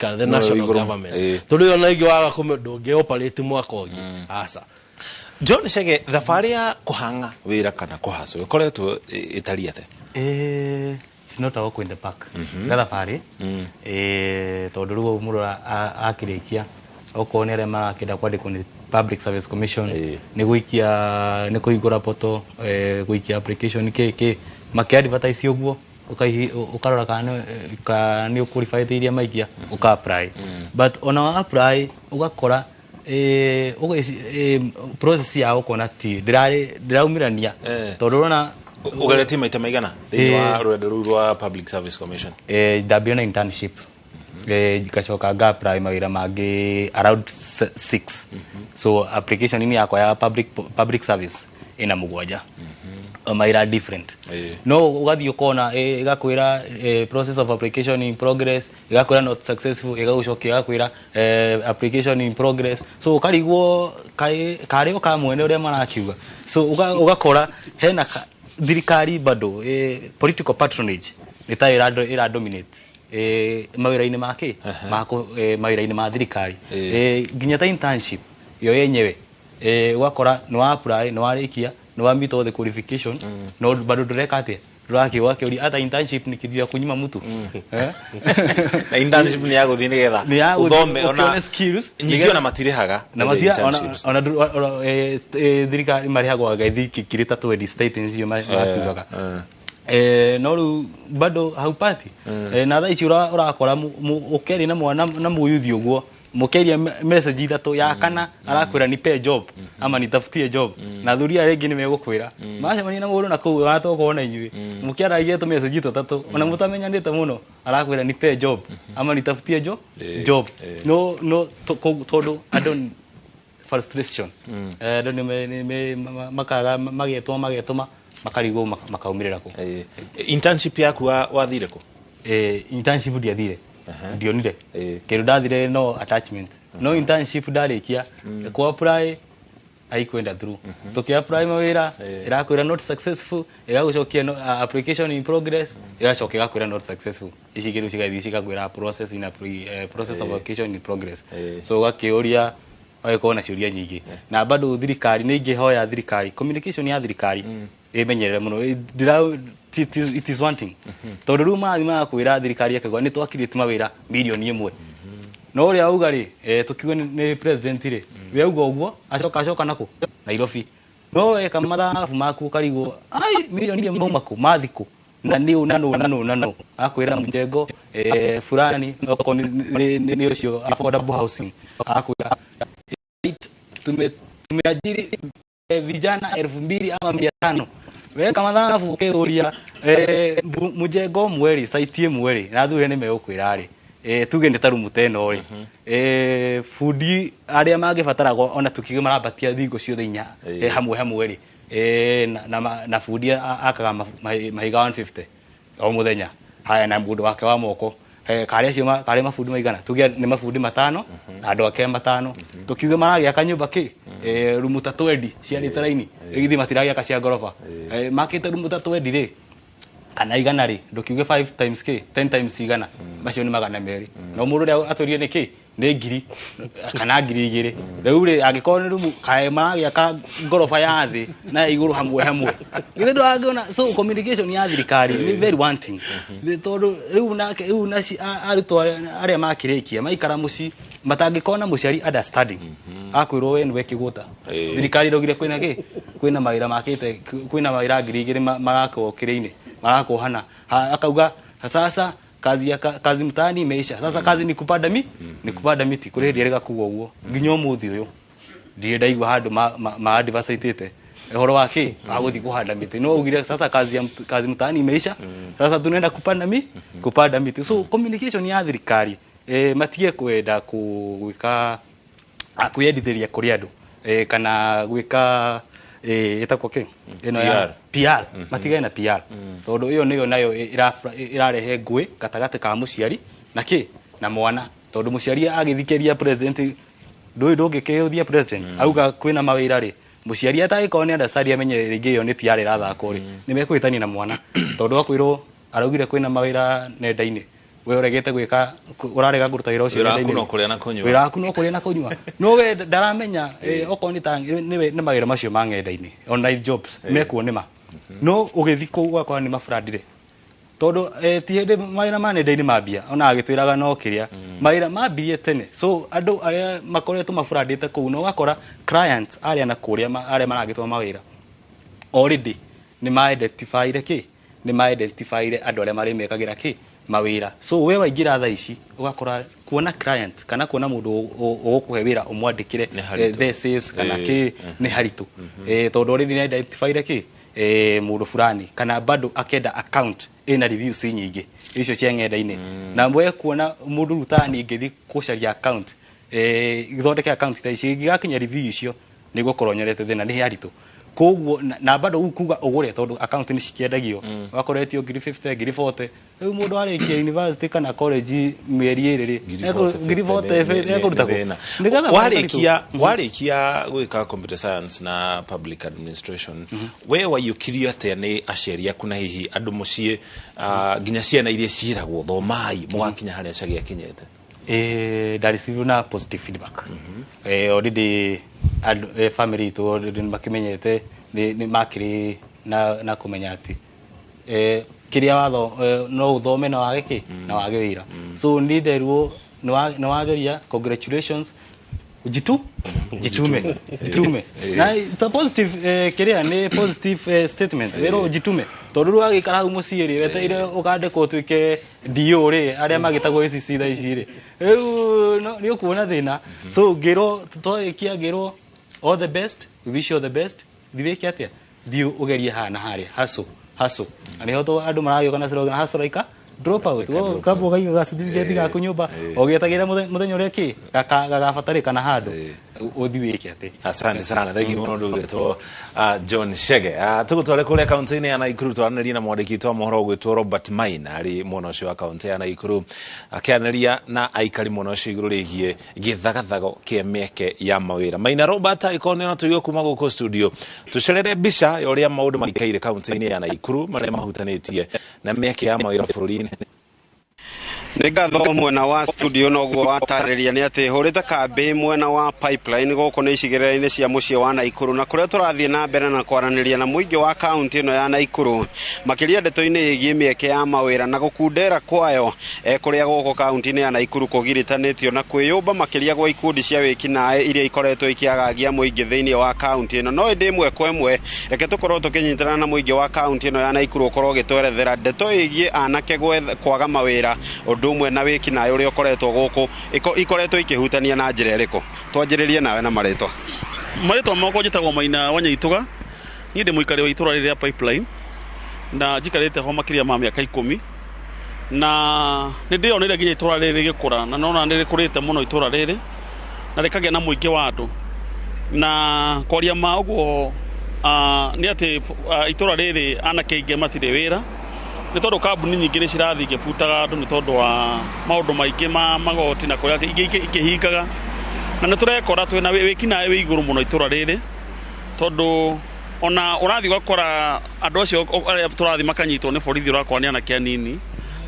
The national government, tondũ ĩyo na ĩngĩ waga kũme ndũngĩ operate mwaka ũngĩ, aca. John Chege, thabarĩ ya kũhang'a wĩra kana kũhacwo ĩkoretwo ĩtariĩ atĩa? It's not a walk in the park gathabarĩ, tondũ rĩu mũndũ akĩrĩkia, okorwo nĩ arĩa marakĩenda kwandĩkwo nĩ Public Service Commission, nĩ gũikia, nĩ kũhingũra portal, gũikia application, kĩ kĩ makĩ advertise ũguo, ũkarora kana nĩ ũqualify iria maikia, ũka apply. But ona wa apply ũgakora process ya ũkona ti ndĩrarĩ ndĩraumĩrania, tondũ ũrona. Ũgeretie maita maigana thĩinĩ wa rũrenda rũu rwa Public Service Commission? Ndambire na internship, ngacoka nga apply mawĩra mangĩ around six. So application ini yakwa ya public service ina mũgwanja mawĩra different. No ũgathiĩ ũkona ĩgakwĩra process of application in progress, ĩgakwĩra not successful, ĩgagũcokia ĩgakwĩra application in progress. So ũkarigwo kaĩ karĩ o ka mwene ũrĩa marakiuga. So ũgakora hena thirikari bado, political patronage nĩ ta ĩra dominate mawĩra-inĩ make mako, mawĩra-inĩ ma thirikari, nginya ta internship yo yenyewe, ũgakora nĩ wa apply, nĩ warĩkia, nĩ wa meet all the qualification, no bado ndũreka atĩa, ndũrakĩ ũgakĩũria hata internship ni kitu ya kunyima mtu, eh? Na internship nĩ ya gũthiĩ nĩgetha Nĩ ya gũthiĩ ũthome ona ũkĩone skills, nyingĩ ona matirĩhaga. Na matia ona internships. Ona thirikari marĩhagwo gaithi kiri ta 20 stipends icio makiugaga, no rĩu bado haupati. Na thaa ici ũrakora ũkĩaria na mwana na mũyuthi ũguo, mũkĩaria message ithatũ, ya kana arakwĩra, "Nipe job ama nitafutie job." Na thuri aya rĩngĩ nĩ megũkwĩra macemania na mũndũ na kũu wanatokorwo na inyuĩ mũkĩaragia tũ message tũtatũ, ona mũtamenyanĩte mũno, arakwĩra, "Nipe job ama nitafutie job." No tondũ andũ frustration, andũ nĩ makaga magetwo magetũma makarigwo makaumĩrĩra kũ. Internship yaku wathire kũ? Internship ndiathire, ndionire kĩndũ ndathire, no attachment, no internship ndarĩkia ku apply haikwenda through. Tuki apply mawĩra, ĩrakwĩra not successful, ĩgagũcokia no, application in progress, ĩgacoka ĩgakwĩra not successful. Ici kĩndũ cigathiĩ cigakwĩra process of application in progress. So ũgakĩũria, ũgagĩkorwo na ciũria nyingĩ, na bado thirikari nĩ ingĩhoya thirikari, communication ya thirikari ĩmenyerere mũno. It is one thing, tondũ rĩu marathiĩ magakwĩra, thirikari ĩkauga nĩ twakirĩte mawĩra 1 million, no ũrĩa auga rĩ, tũkiuge nĩ president rĩ, we auga ũguo, acoka acoka nakũ Nairobi, no weka mathabu maku ũkarigwo, ai, milioni iria mauma kũ, mathi kũ, na nĩ ũ na nũ na nũ na nũ akwĩra mjengo fulani, okorwo nĩ ũcio affordable housing, akwĩra tumeajiri vijana 2,000 ama 500. Weka mathabu ũkĩũria, mjengo ũmwe rĩ, site ĩmwe rĩ, na athuure nĩ megũkwĩra rĩ, tuge nĩ ta rumu ta ĩno rĩ, bundi arĩa mangĩbataragwo, ona tukiuge marambatia thingo ciothe inya hamwe hamwe rĩ, na bundi akaga mahiga 150 o mũthenya, haya, na mũndũ wake wa moko, karĩ acio karĩ mabundi maigana, tuge nĩ mabundi matano na andũ ake matano, tukiuge maragĩaka nyũmba kĩ, rumu ta 20 ciarĩte raini, githĩ matiragĩaka cia ngoroba, makĩte rumu ta 20 rĩ, kana 100 rĩ, ndũkiuge 5 times k 10 times 100, macio nĩ 200. No mũndũ ũrĩa atũrire nĩ kĩ, nĩ 1,000 kana 2,000. Rĩu rĩ, angĩkorwo nĩ rumu kaĩ maragĩaka ngoroba ya thĩ na ya igũrũ hamwe hamwe, githĩ ndũrangĩona? So communication ya thirikari nĩ very one thing. Nĩ tondũ rĩu nake rĩu arutwo arĩa makĩrĩkia maikara mũciĩ matangĩkorwo na mũciari understanding, akwĩrwo we nĩwe kĩgũta. Thirikari ĩraugire kwĩna kĩ, kwĩna mawĩra makĩte, kwĩna mawĩra 2,000 marakwo kĩrĩ-inĩ, marakwo hana. Akauga sasa kazi ya kazi mtaani imeisha, sasa kazi ni kupanda miti. Kũrĩ hĩndĩ ĩrĩga kuga ũguo, nginya ũmũthĩ ũyũ ndirĩ ndaigua handũ ma advertisĩte ũhoro wa kĩ wa gũthiĩ kũhanda mĩtĩ, no ugire sasa kazi mtaani imeisha, sasa tunaenda kupanda miti. So communication ya thirikari, matige kwenda gwĩka kwĩyendithĩria kũrĩ andũ, kana gwĩka, ĩtagwo kĩ ĩno ya PR, matigane na PR, tondũ ĩyo nĩyo nayo ĩrarehe ngũĩ gatagatĩ ka mũciari na kĩ na mwana, tondũ mũciari agĩthikĩria president, ndũĩ ndũngĩkĩũthia president auga kwĩna mawĩra rĩ, mũciari atangĩkorwo nĩ understand, amenye rĩngĩ ĩyo nĩ PR ĩrathakwo rĩ, nĩ mekũhĩtania na mwana, tondũ akwĩrwo araugire kwĩna mawĩra nenda-inĩ. We ũregete gwĩka, ũrarega kũruta wĩra ũcio. Wĩra waku nenda-inĩ. No kũrĩa na kũnyua. Wĩra waku no kũrĩa na kũnyua, no we ndaramenya okorwo nĩ ta nĩ mawĩra macio ma ng'enda-inĩ, online jobs mekuo nĩma, no ũgĩthiĩ kũu ũgakora nĩ maburandire, tondũ ti hĩndĩ mawĩra ma nenda-inĩ mambia, ona agĩtwĩraga no kĩrĩa mawĩra mambirie tene. So andũ arĩa makoretwo maburandĩte kũu, na ũgakora clients arĩa na kũrĩa arĩa maragĩtwo mawĩra already nĩ ma-identifyire kĩ, nĩ ma-identifyire andũ arĩa marĩmekagĩra kĩ mawĩra. So we waingĩra thaa ici, ũgakora kuona client kana kuona mũndũ ũgũkũhe wĩra ũmwandĩkĩre Nĩ haritũ. Thesis kana kĩ nĩ haritũ, tondũ already nĩ identifyire kĩ, mũndũ fulani, kana bado akenda account ĩna reviews nyingĩ icio cia ng'enda-inĩ. Na we kuona mũndũ rĩu ta niĩ ngĩthiĩ gũcaria account, thondeke account ta ici, ingĩgakinya review icio nĩ gũkorwo nyonete thĩna, nĩ haritũ. Koguo na bado ũguo kuga ũgũre, tondũ account nĩ cikĩendagio, ũgakora etio ngiri 50, ngiri 40. Rĩu mũndũ arĩkia university kana college mĩeri 2 rĩ, Ngiri 40, ngiri 40 ekũruta kũ? nĩ thĩna. Nĩgetha Warĩkia, warĩkia gwĩka computer science na public administration, we waiyũkirio atĩa nĩ aciari aku na hihi andũ mũciĩ, nginya ciana iria ciĩragwo thomai mũgakinya harĩa Chege akinyĩte? Ndareceive na positive feedback. Already andũ, family itũ already nĩ makĩmenyete, nĩ makĩrĩ na kũmenya atĩ kĩrĩa watho no ũthome na wage kĩ na wage wĩra. So ni nderwo nĩ wageria, congratulations, jitu jitume jitume. Na it's a positive, kĩrĩa nĩ positive statement, wĩrwo jitume, tondũ rĩu agĩikara hau mũciĩ rĩ, wetereire ũkandĩkwo ũtuĩke DO rĩ, arĩa magĩtagwo ACC thaa ici rĩ, rĩu nĩ ũkuona thĩna. So ngĩrwo twarĩkia, ngĩrwo all the best, we wish you all the best, thiĩ wĩke atĩa, thiĩ ũgerie haha na harĩa, hustle hustle. Na nĩho to andũ maragĩũka na slogan, "Hustle like a drop out." Kamba ũkaiga ga certificate gaku nyũmba ũgĩetagĩrĩra mũthenya ũrĩa kĩ gagabatarĩkana handũ, ũthiĩ wĩke atĩ. Asante sana, thengi mũno ndũgĩtwo John Chege. Tũgũtware kũrĩa kaunti-inĩ ya Naikuru, twaranĩrie na mwandĩki witũ wa mohoro ũgwĩtwo Robert Maina arĩ mwena ũcio wa kaunti ya Naikuru, akĩaranĩria na aikari mwena ũcio igũrũ rĩgiĩ gĩthagathago kĩa mĩeke ya mawĩra. Maina Robert, angĩkorwo nĩ tũigue kuma gũkũ studio, tũcerere mbica ya ũrĩa maũndũ maikaire kaunti-inĩ ya Naikuru marĩa mahutanĩtie na mĩeke ya mawĩra bũrũri-inĩ. Nĩ ngatho mwena wa studio. Noguo watarĩria nĩ atĩ hũrĩte kambĩ mwena wa Pipeline gũkũ nĩ icigĩrĩra-inĩ cia mũciĩ wa Naikuru, na kũrĩa tũrathiĩ na mbere na kwaranĩria na mũingĩ wa kaunti ĩno ya Naikuru, makĩria ndeto-inĩ ĩgiĩ mĩeke ya mawĩra na gũkundera kwayo, kũrĩa gũkũ kaunti-inĩ ya Naikuru kũgiritanĩtio na kwĩyũmba makĩria gwa ikundi cia wĩkinaĩ iria ikoretwo ikĩagagia mũingĩ thĩinĩ wa kaunti ĩno. No ĩndĩ ĩmwe kwa ĩmwe, reke tũkorwo tũkĩnyitana na mũingĩ wa kaunti ĩno ya Naikuru ũkorwo ũgĩtwerethera ndeto ĩgiĩ anake kwaga mawĩra, ũndũ ũmwe na wĩkinaĩ ũrĩa ũkoretwo gũkũ ikoretwo ikĩhutania na njĩra ĩrĩkũ. Twanjĩrĩrie nawe na marĩtwa. Marĩtwa makwa njĩtagwo Maina Wanyaitũga. Niĩ ndĩ mũikari wa itũra rĩrĩ rĩa Pipeline na njikarĩte ho makĩria ma mĩaka 10, na nĩ ndĩyoneire nginya itũra rĩrĩ rĩgĩkũra, na nona nĩ rĩkũrĩte mũno itũra rĩrĩ na rĩkagĩa na mũingĩ wa andũ. Na kwaria ma ũguo, nĩ atĩ itũra rĩrĩ anake aingĩ matirĩ wĩra, nĩ tondũ kambuni nyingĩ nĩ cirathiĩ igĩbutaga andũ nĩ tondũ wa maũndũ maingĩ ma magoti na kũrĩa ingĩ ikĩhingaga. Na nĩ tũrekora twĩna wĩkinaĩ wĩ igũrũ mũno itũra rĩrĩ, tondũ ona ũrathiĩ ũgakora andũ acio arĩa tũrathiĩ makanyitwo nĩ borithi, ũrakora nĩ anake anini,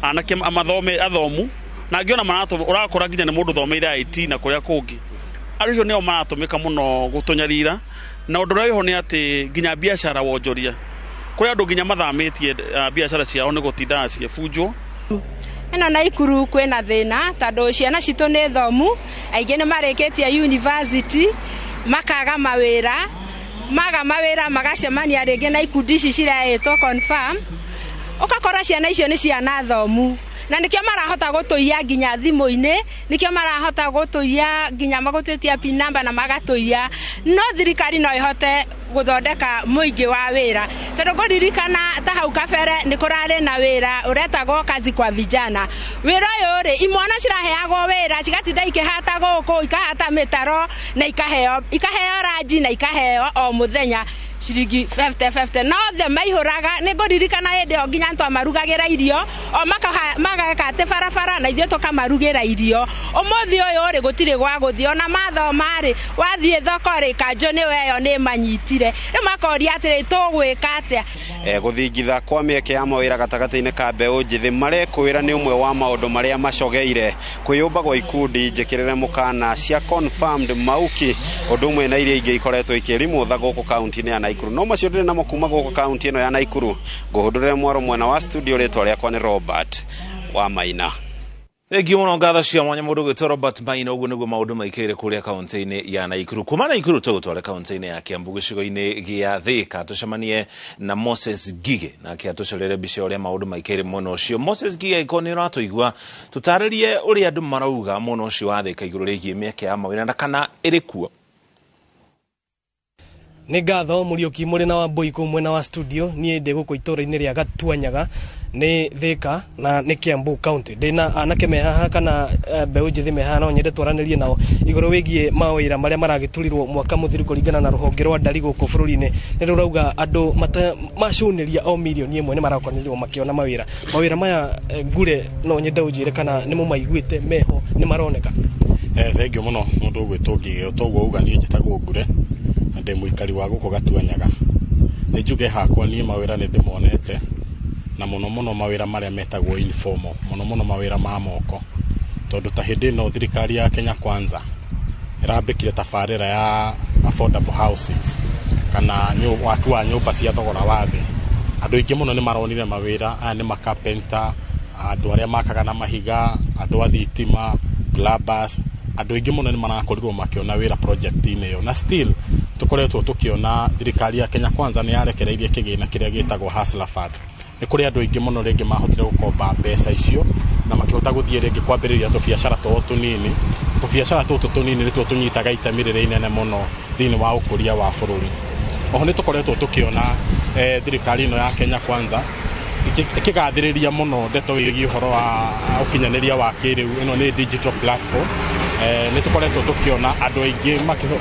anake mathome, athomu, na angĩ ona ũrakora nginya nĩ mũndũ ũthomeire IT na kũrĩa kũngĩ. Andũ acio nĩo maratũmĩka mũno gũtũnyarira. Na ũndũ ũrĩa wĩho nĩ atĩ nginya biacara wonjoria, kũrĩ andũ nginya mathamĩtie biacara ciao nĩ gũtindaga cigĩbunjwo. Ĩno Naikuru kwĩna thĩna, tondũ ciana citũ nĩ thomu, aingĩ nĩ marĩkĩtie university, makaga mawĩra, maga mawĩra magacemania rĩngĩ na ikundi ici cireĩtwo confirm. Ũgakora ciana icio nĩ ciana thomu, na nĩkĩo marahota gũtũiya nginya thimũ-inĩ, nĩkĩo marahota gũtũiya nginya magũtwĩtia PIN number na magatũiya. No thirikari no ĩhote gũthondeka mũingĩ wa wĩra, tondũ ngũririkana ta hau kabere nĩ kũrarĩ na wĩra ũretagwo Kazi kwa Vijana. Wĩra ũyũ rĩ, imwana ciraheagwo wĩra, cigatinda ikĩhata gũkũ, ikahata mĩtaro na ikaheo ranji na ikaheo o mũthenya. Ciringi 50 50 no othe maihũraga. Nĩ ngũririkana hĩndĩ ĩyo nginya twamarugagira irio o mageka atĩ barabara na ithuĩ tũkamarugĩra irio. Ũmũthĩ ũyũ rĩ, gũtirĩ gwa gũthiĩ, ona mathoma rĩ, wathiĩ thoko rĩ, kanjũ nĩwe ĩyo nĩ manyitire. Rĩu makoria atĩrĩ, tũgwĩka atĩa? Gũthingitha kwa mĩeke ya mawĩra gatagatĩ-inĩ ka mbeũ njĩthĩ marekwĩra nĩ ũmwe wa maũndũ marĩa macogeire kwĩyũmba gwa ikundi njĩkĩrĩre mũkana cia Confirmed Mauki, ũndũ ũmwe na iria ingĩ ikoretwo ikĩrimũtha gũkũ kaunti-inĩ ya Naikuru. No macio ndĩrĩ namo kuma gũkũ kaunti ĩno ya Naikuru. Ngũhũndũrĩre mwaro mwena wa studio, rĩtwa rĩakwa nĩ Robert wa Maina. Thengiũ mũno, ngatho cia mwanya mũndũ gwĩtwo Robert Maina. Ũguo nĩguo maũndũ maikaire kũrĩa kaunti-inĩ ya Naikuru. Kuma Naikuru tũgũtware kaunti-inĩ ya Kiambu, gĩcigo-inĩ gĩa Thika, tũcemanie na Moses Ngige, nake atũcorere mbica ũrĩa maũndũ maikaire mwena ũcio. Moses Ngige, angĩkorwo nĩ ũratũigua, tũtarĩrie ũrĩa andũ marauga mwena ũcio wa Thika igũrũ rĩgiĩ mĩeke ya mawĩra na kana ĩrĩ kuo. Nĩ ngatho, Mũriũki mũrĩ na Wambui kũu mwena wa studio. Niĩ ndĩ gũkũ itũũra-inĩ rĩa Gatuanyaga, nĩ Thika na nĩ Kiambu County. Ndĩna anake me haha kana mbeũ njĩthĩ me haha, no nyende twaranĩrie nao igũrũ wĩgiĩ mawĩra marĩa maragĩturirwo mwaka mũthiru. Kũringana na rũhonge rwa ndari gũkũ bũrũri-inĩ, nĩ rũrauga andũ macũnĩria o 1 million nĩ marakorirwo makĩona mawĩra. Mawĩra maya, ngure, no nyende ũnjĩre kana nĩ mũmaiguĩte meho, nĩ maroneka? Thengiũ mũno, mũndũ ũgwĩtwo Ngigĩ. Toguo uga, niĩ njĩtagwo Ngure na ndĩ mũikari wa gũkũ Gatuanyaga. Nĩ njuge hakwa niĩ mawĩra nĩ ndĩmonete, na mũno mũno mawĩra marĩa metagwo informal, mũno mũno mawĩra ma moko, tondũ ta hĩndĩ ĩno thirikari ya Kenya Kwanza ĩrambĩkire tabarĩra ya affordable houses kana waki wa nyũmba cia thogora wa thĩ. Andũ aingĩ mũno nĩ maronire mawĩra. Aya nĩ makapenta, andũ arĩa makaga na mahiga, andũ a thitima, plumbers. Andũ aingĩ mũno nĩ marakorirwo makĩona wĩra project-inĩ ĩyo. Na still tũkoretwo tũkĩona thirikari ya Kenya Kwanza nĩ yarekereirie kĩgĩna kĩrĩa gĩtagwo Hustler Fund. Nĩ kũrĩ andũ aingĩ mũno rĩngĩ mahotire gũkomba mbeca icio na makĩhota gũthiĩ rĩngĩ kwambĩrĩria tũbiacara twao tũnini. Tũbiacara tũtũ tũnini nĩtuo tũnyitaga itemi rĩrĩa inene mũno thĩinĩ wa ũkũria wa bũrũri. Oho nĩ tũkoretwo tũkĩona thirikari ĩno ya Kenya Kwanza ĩkĩgathĩrĩria mũno ndeto ĩgiĩ ũhoro wa ũkinyanĩria wa kĩrĩu, ĩno nĩ digital platform. Nĩ tũkoretwo tũkĩona andũ aingĩ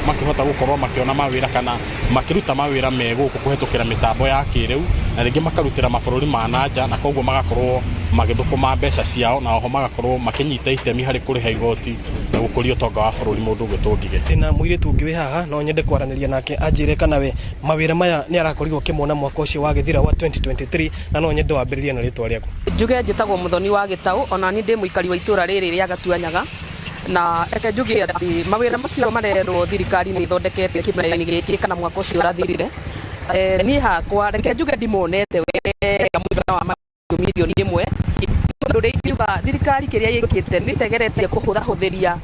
makĩhota gũkorwo makĩona mawĩra kana makĩruta mawĩra me gũkũ kũhetũkĩra mĩtambo ya kĩrĩu, na rĩngĩ makarutĩra mabũrũri ma nanja, na koguo magakorwo magĩthũkũma mbeca ciao, na oho magakorwo makĩnyita itemi harĩ kũrĩha igoti na gũkũria ũtonga wa bũrũri. Mũndũ ũgwĩtwo Ngige. Ndĩna mũirĩtu ũngĩ wĩ haha, no nyende kwaranĩria nake anjĩre kana we mawĩra maya nĩ arakorirwo akĩmona mwaka ũcio wagĩthira wa 2023, na no nyende wambĩrĩrie na rĩtwa rĩaku. Njuge njĩtagwo Mũthoni wa Gĩtaũ, ona niĩ ndĩ mũikari wa itũũra rĩrĩ rĩa Gatuanyaga. Na reke njuge atĩ mawĩra macio marerwo thirikari nĩ ĩthondekete kĩmera-inĩ gĩkĩ kana mwaka ũcio ũrathirire, niĩ hakwa reke njuge ndimonete wega mũigana wa 1 million. Tondũ rĩ, ingiuga thirikari kĩrĩa ĩkĩte nĩ ĩtegeretie kũhũthahũthĩria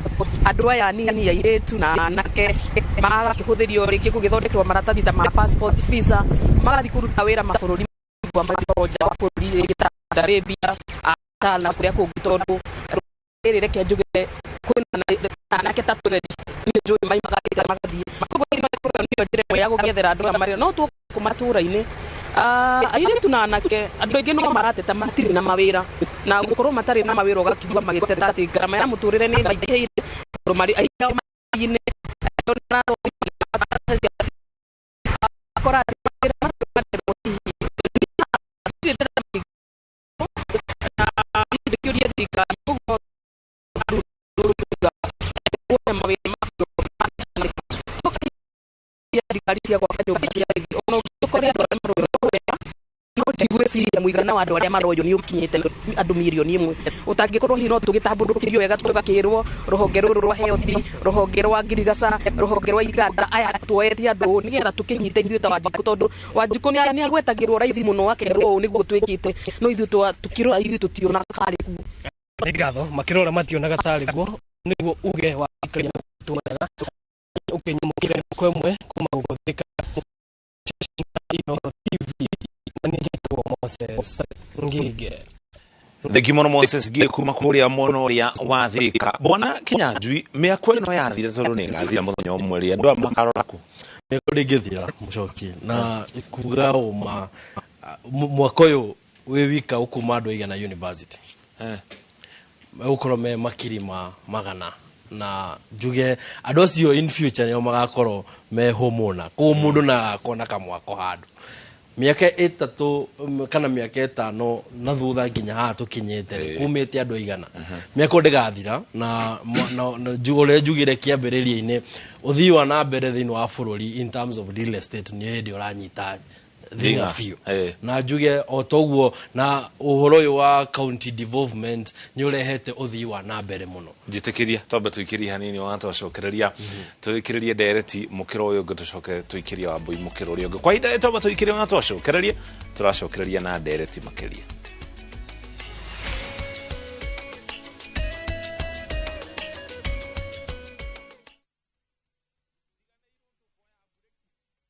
andũ aya anini, airĩtu na anake, magakĩhũthĩrio rĩngĩ gũgĩthondekerwo maratathi ta ma passport, visa, magathiĩ kũruta wĩra mabũrũri magakorwo nja wa bũrũri, rĩngĩ ta Saudi Arabia kana kũrĩa kũngĩ. Tondũ rĩrĩ, reke njuge kwĩna anake ta 20 niĩ njũĩ maimagarĩte magathiĩ. Koguo ĩno nĩyo njĩra ĩmwe ya gũgĩethera andũ aya marĩa no tũkũ matũũra-inĩ. Airĩtu na anake, andũ aingĩ no marateta matirĩ na mawĩra, na gũkorwo matarĩ na mawĩra ũgakigua magĩteta atĩ ngarama ya mũtũrĩre nĩ ĩmaingĩhĩire, tondũ marĩ aingĩ ao marĩ-inĩ akora atĩ mawĩra macio marerwo hihi hatirĩ ndĩramenya, na ndĩkĩũria thirikari ũguo kuona mawĩra macio thirikari cia gwaka nyũmba cia rĩthi, ona ũngĩkore andũ arĩa maroywo wega, no ndigwĩciria mũigana wa andũ arĩa maroywo nĩ ũkinyĩte andũ 1 million. Ũtangĩkorwo hihi no tũgĩtambũrũkĩrio wega, tũgakĩrwo rũhonge rũrũ rwa health, rũhonge rwa ngirigaca, rũhonge rwa iganda, aya tuoete andũ ũũ nĩgetha tũkĩnyite ithuĩ ta Wanjikũ, tondũ Wanjikũ nĩ agwetagĩrwo raithi mũno, akerwo ũũ nĩguo twĩkĩte, no ithuĩ tũkĩrora ithuĩ tũtionaga karĩ kuo. Nĩ ngatho. Makĩrora mationaga tarĩ guo, nĩguo uge wa ikaria tuonaga ũkĩnyamũkĩra kwa ĩmwe kuma gũkũ Thika Inooro TV, na niĩ njĩtagwo Moses Ngige. Thengiũ mũno, Moses Ngige, kuma kũrĩa mwena ũrĩa wa Thika. Bwana Kinyanjui, mĩako ĩno yathire, tondũ nĩ ĩgathira mũthenya ũmwe rĩ, andũ aya makarora kũ? Mĩako ndĩngĩthira, mũcoki, na kuga ũma mwaka ũyũ wĩ wika ũkuma andũ aigana university megũkorwo me makiri ma magana. Na njuge andũ acio in future nĩo magakorwo me homeowner. Koguo mũndũ na akona kamwako handũ mĩaka 3 kana mĩaka 5 na thutha nginya haha tũkinyĩte rĩ, kumĩte andũ aigana mĩaka ndĩgathira. Na ũrĩa njugire kĩambĩrĩria-inĩ, ũthii wa na mbere thĩinĩ wa bũrũri in terms of real estate nĩ hĩndĩ ũranyita thing'a biũ. Na njuge o toguo na ũhoro ũyũ wa county development nĩ ũrehete ũthii wa na mbere mũno. Njĩtĩkĩria twambe tũikĩrie hanini wa twacokereria tũikĩrĩrie ndereti mũkĩro ũyũ ũngĩ, tũcoke tũikĩrie Wambui mũkĩro ũrĩa ũngĩ. Kwa ihinda twambe tũikĩrie na twacokereria tũracokereria na ndereti makĩria.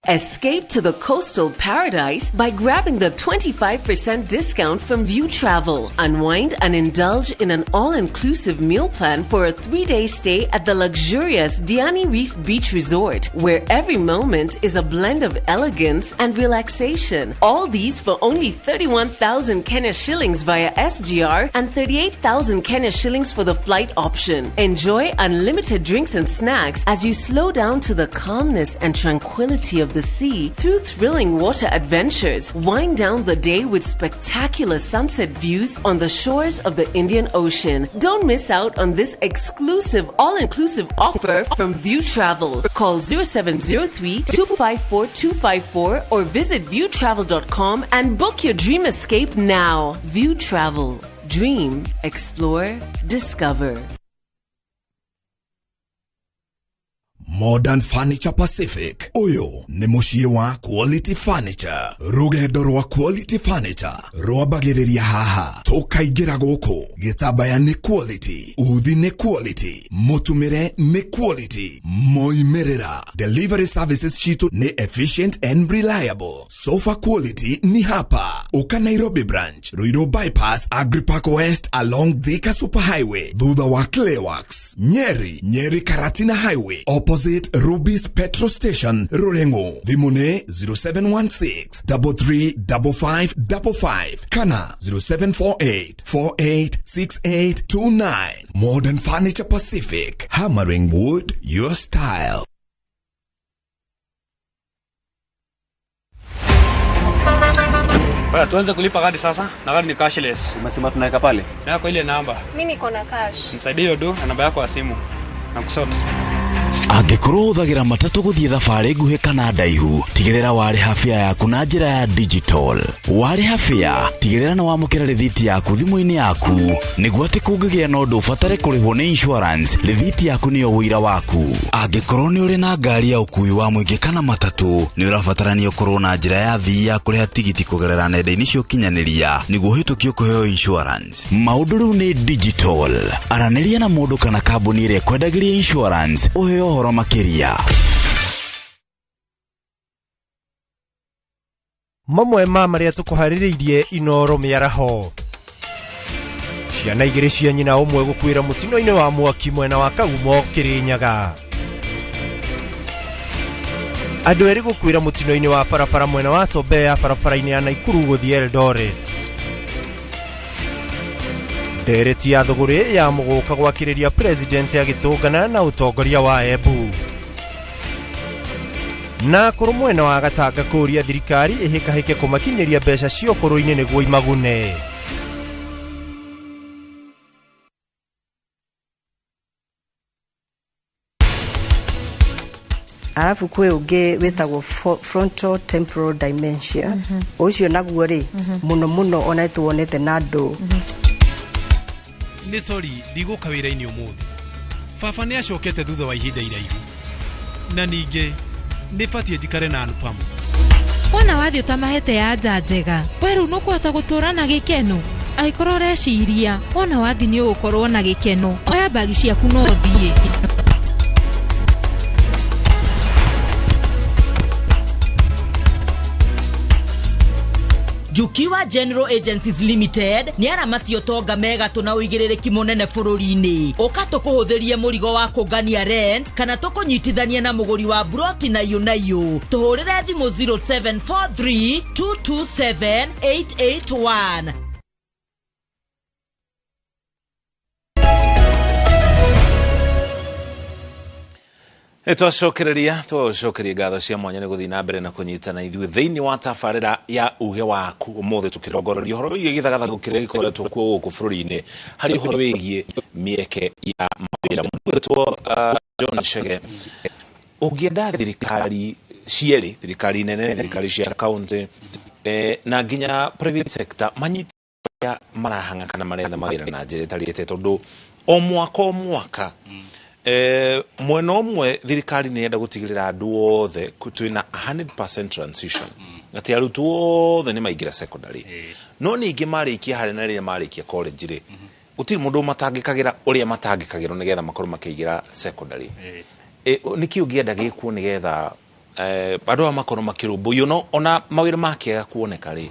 Escape to the coastal paradise by grabbing the 25% discount from View Travel. Unwind and indulge in an all-inclusive meal plan for a 3-day stay at the luxurious Diani Reef Beach Resort, where every moment is a blend of elegance and relaxation. All these for only 31,000 Kenya shillings via SGR and 38,000 Kenya shillings for the flight option. Enjoy unlimited drinks and snacks as you slow down to the calmness and tranquility of the sea through thrilling water adventures. Wind down the day with spectacular sunset views on the shores of the Indian Ocean. Don't miss out on this exclusive all-inclusive offer from View Travel. Call 0703 254 254 or visit viewtravel.com and book your dream escape now. View Travel. Dream, explore, discover. Modern Furniture Pacific. Uyu ni muciĩ wa Quality Furniture. Rũgendo rwa Quality Furniture rwambagĩrĩria haha. Tũkaingĩra gũkũ. Gĩtambaya nĩ quality, uthi nĩ quality, mũtumĩre nĩ quality, moimĩrĩra. Delivery services citũ nĩ efficient and reliable. Sofa quality ni hapa. Uka Nairobi branch, Ruiru bypass, Agripark West along Thika Superhighway, thutha wa Clayworks, Nyeri, Nyeri Karatina Highway, opposite Ruby's Petrol Station, Rurengo. Thimũ nĩ 0716 335555 kana 0748 486829. Modern Furniture Pacific, hammering wood your style. Baya, tuanze kulipa gari sasa na gari ni cashless. Umesema tunaweka pale? Na kwa ile namba. Mimi niko na cash. Nisaidie hiyo do na namba yako ya simu. Na kusort. Angĩkorwo ũhũthagĩra matatũ gũthiĩ thabarĩ nguhĩ kana ndaihu, tigĩrĩra warĩha fare yaku na njĩra ya digital. Warĩha fare, tigĩrĩra nĩ wamũkĩra rĩthiti yaku thimũ-inĩ yaku, nĩguo atĩ kũngĩgĩa na ũndũ ũbatare kũrĩhwo nĩ insurance, rĩthiti yaku nĩyo ũira waku. Angĩkorwo nĩ ũrĩ na ngari ya ũkuui wa mũingĩ kana matatũ, nĩ ũrabatarania ũkorwo na njĩra ya thii ya kũrĩha tigiti kũgerera nenda-inĩ cia ũkinyanĩria nĩguo ũhĩtũkio kũheo insurance. Maũndũ rĩu nĩ digital. Aranĩria na mũndũ kana kambuni ĩrĩa ĩkwendagĩria insurance ũheo ũhoro makĩria. Mamwe ma marĩa tũkũharĩrĩirie Inoro mĩaraho. Ciana igĩrĩ cia nyina ũmwe gũkuĩra mũtino-inĩ wa mwaki mwena wa Kagumo Kĩrĩnyaga. Andũ erĩ gũkuĩra mũtino-inĩ wa barabara mwena wa Sobea barabara-inĩ ya Naikuru gũthiĩ Eldoret. Ndereti ya thũgũrĩ ya mũgũka gwakĩrĩria president agĩtũngana na ũtongoria wa Embu. Na kũrũ mwena wa Gatanga kũũria thirikari ĩhĩkahĩke kũmakinyĩria mbeca cia ũkũrũ-inĩ nĩguo imagune. Alafu kwĩ ũngĩ wĩtagwo frontal temporal dementia. Ũcio naguo rĩ, mũno mũno ona tuonete na andũ. Nĩ sorry, ndigũka wĩra-inĩ ũmũthĩ. Baba nĩ acokete thutha wa ihinda iraihu. Na ningĩ nĩ batiĩ njikare na Anupama. Wona wathiĩ ũtamahete ya anja njega, we rĩu nũkũhota gũtũũra na gĩkeno. Angĩkorwo ũreciria wona wathiĩ nĩ ũgũkorwo na gĩkeno, oya mbagi ciaku na ũthiĩ. Jukiwa General Agencies Limited nĩ aramati ũtonga megatũ na ũigĩrĩrĩki mũnene bũrũri-inĩ. Ũka tũkũhũthĩrie mũrigo wa kũngania rent kana tũkũnyitithanie na mũgũri wa broti na iyũ na iyũ. Tũhũrĩre thimũ 0743 227 881. Nĩtwacokereria twacokeria ngatho cia mwanya nĩ gũthiĩ na mbere na kũnyitana ithuĩ thĩinĩ wa tabarĩra ya uge waku. Ũmũthĩ tũkĩrongoreria ũhoro wĩgiĩ gĩthagathago kĩrĩa gĩkoretwo kuo gũkũ bũrũri-inĩ harĩ ũhoro wĩgiĩ mĩeke ya mawĩra. Mũndũ wĩtwo John Chege, ũngĩenda thirikari cierĩ, thirikari nene, thirikari cia kaunti na nginya private sector manyite arĩa marahang'a kana maretha mawĩra na njĩra ĩtarĩte, tondũ o mwaka o mwaka mwena ũmwe thirikari nĩ yenda gũtigĩrĩra andũ othe twĩna 100% transition, atĩ arutwo othe nĩ maingĩra secondary, no ningĩ marĩkia harĩa na rĩrĩa marĩkia college rĩ, gũtirĩ mũndũ matangĩkagĩra ũrĩa matangĩkagĩrwo nĩgetha makorwo makĩingĩra secondary. Nĩkĩ ũngĩenda gĩkwo nĩgetha andũ aya makorwo makĩrũmbũiyo, no ona mawĩra makĩaga kuoneka rĩ,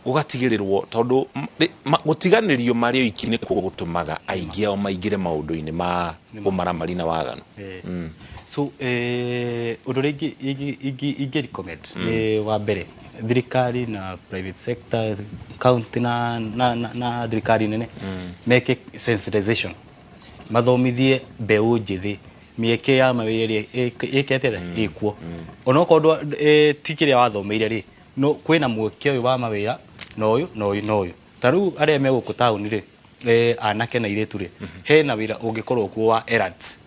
gũgatigĩrĩrwo, tondũ gũtiganĩrio marĩ oiki nĩkuo gũtũmaga aingĩ ao maingĩre maũndũ-inĩ ma ũmaramari na waganu? So ũndũ ũrĩa ingĩ recommend nĩ wa mbere, thirikari na private sector, county na thirikari nene meke sensitization, mathomithie mbeũ njĩthĩ mĩeke ya mawĩra ĩrĩa ĩke atĩa ĩkuo, onokorwo ti kĩrĩa wathomeire rĩ, no kwĩna mweke ũyũ wa mawĩra na ũyũ na ũyũ na ũyũ. Ta rĩu arĩa me gũkũ taũni rĩ, anake na airĩtu rĩ, hena wĩra ũngĩkorwo kuo wa errands.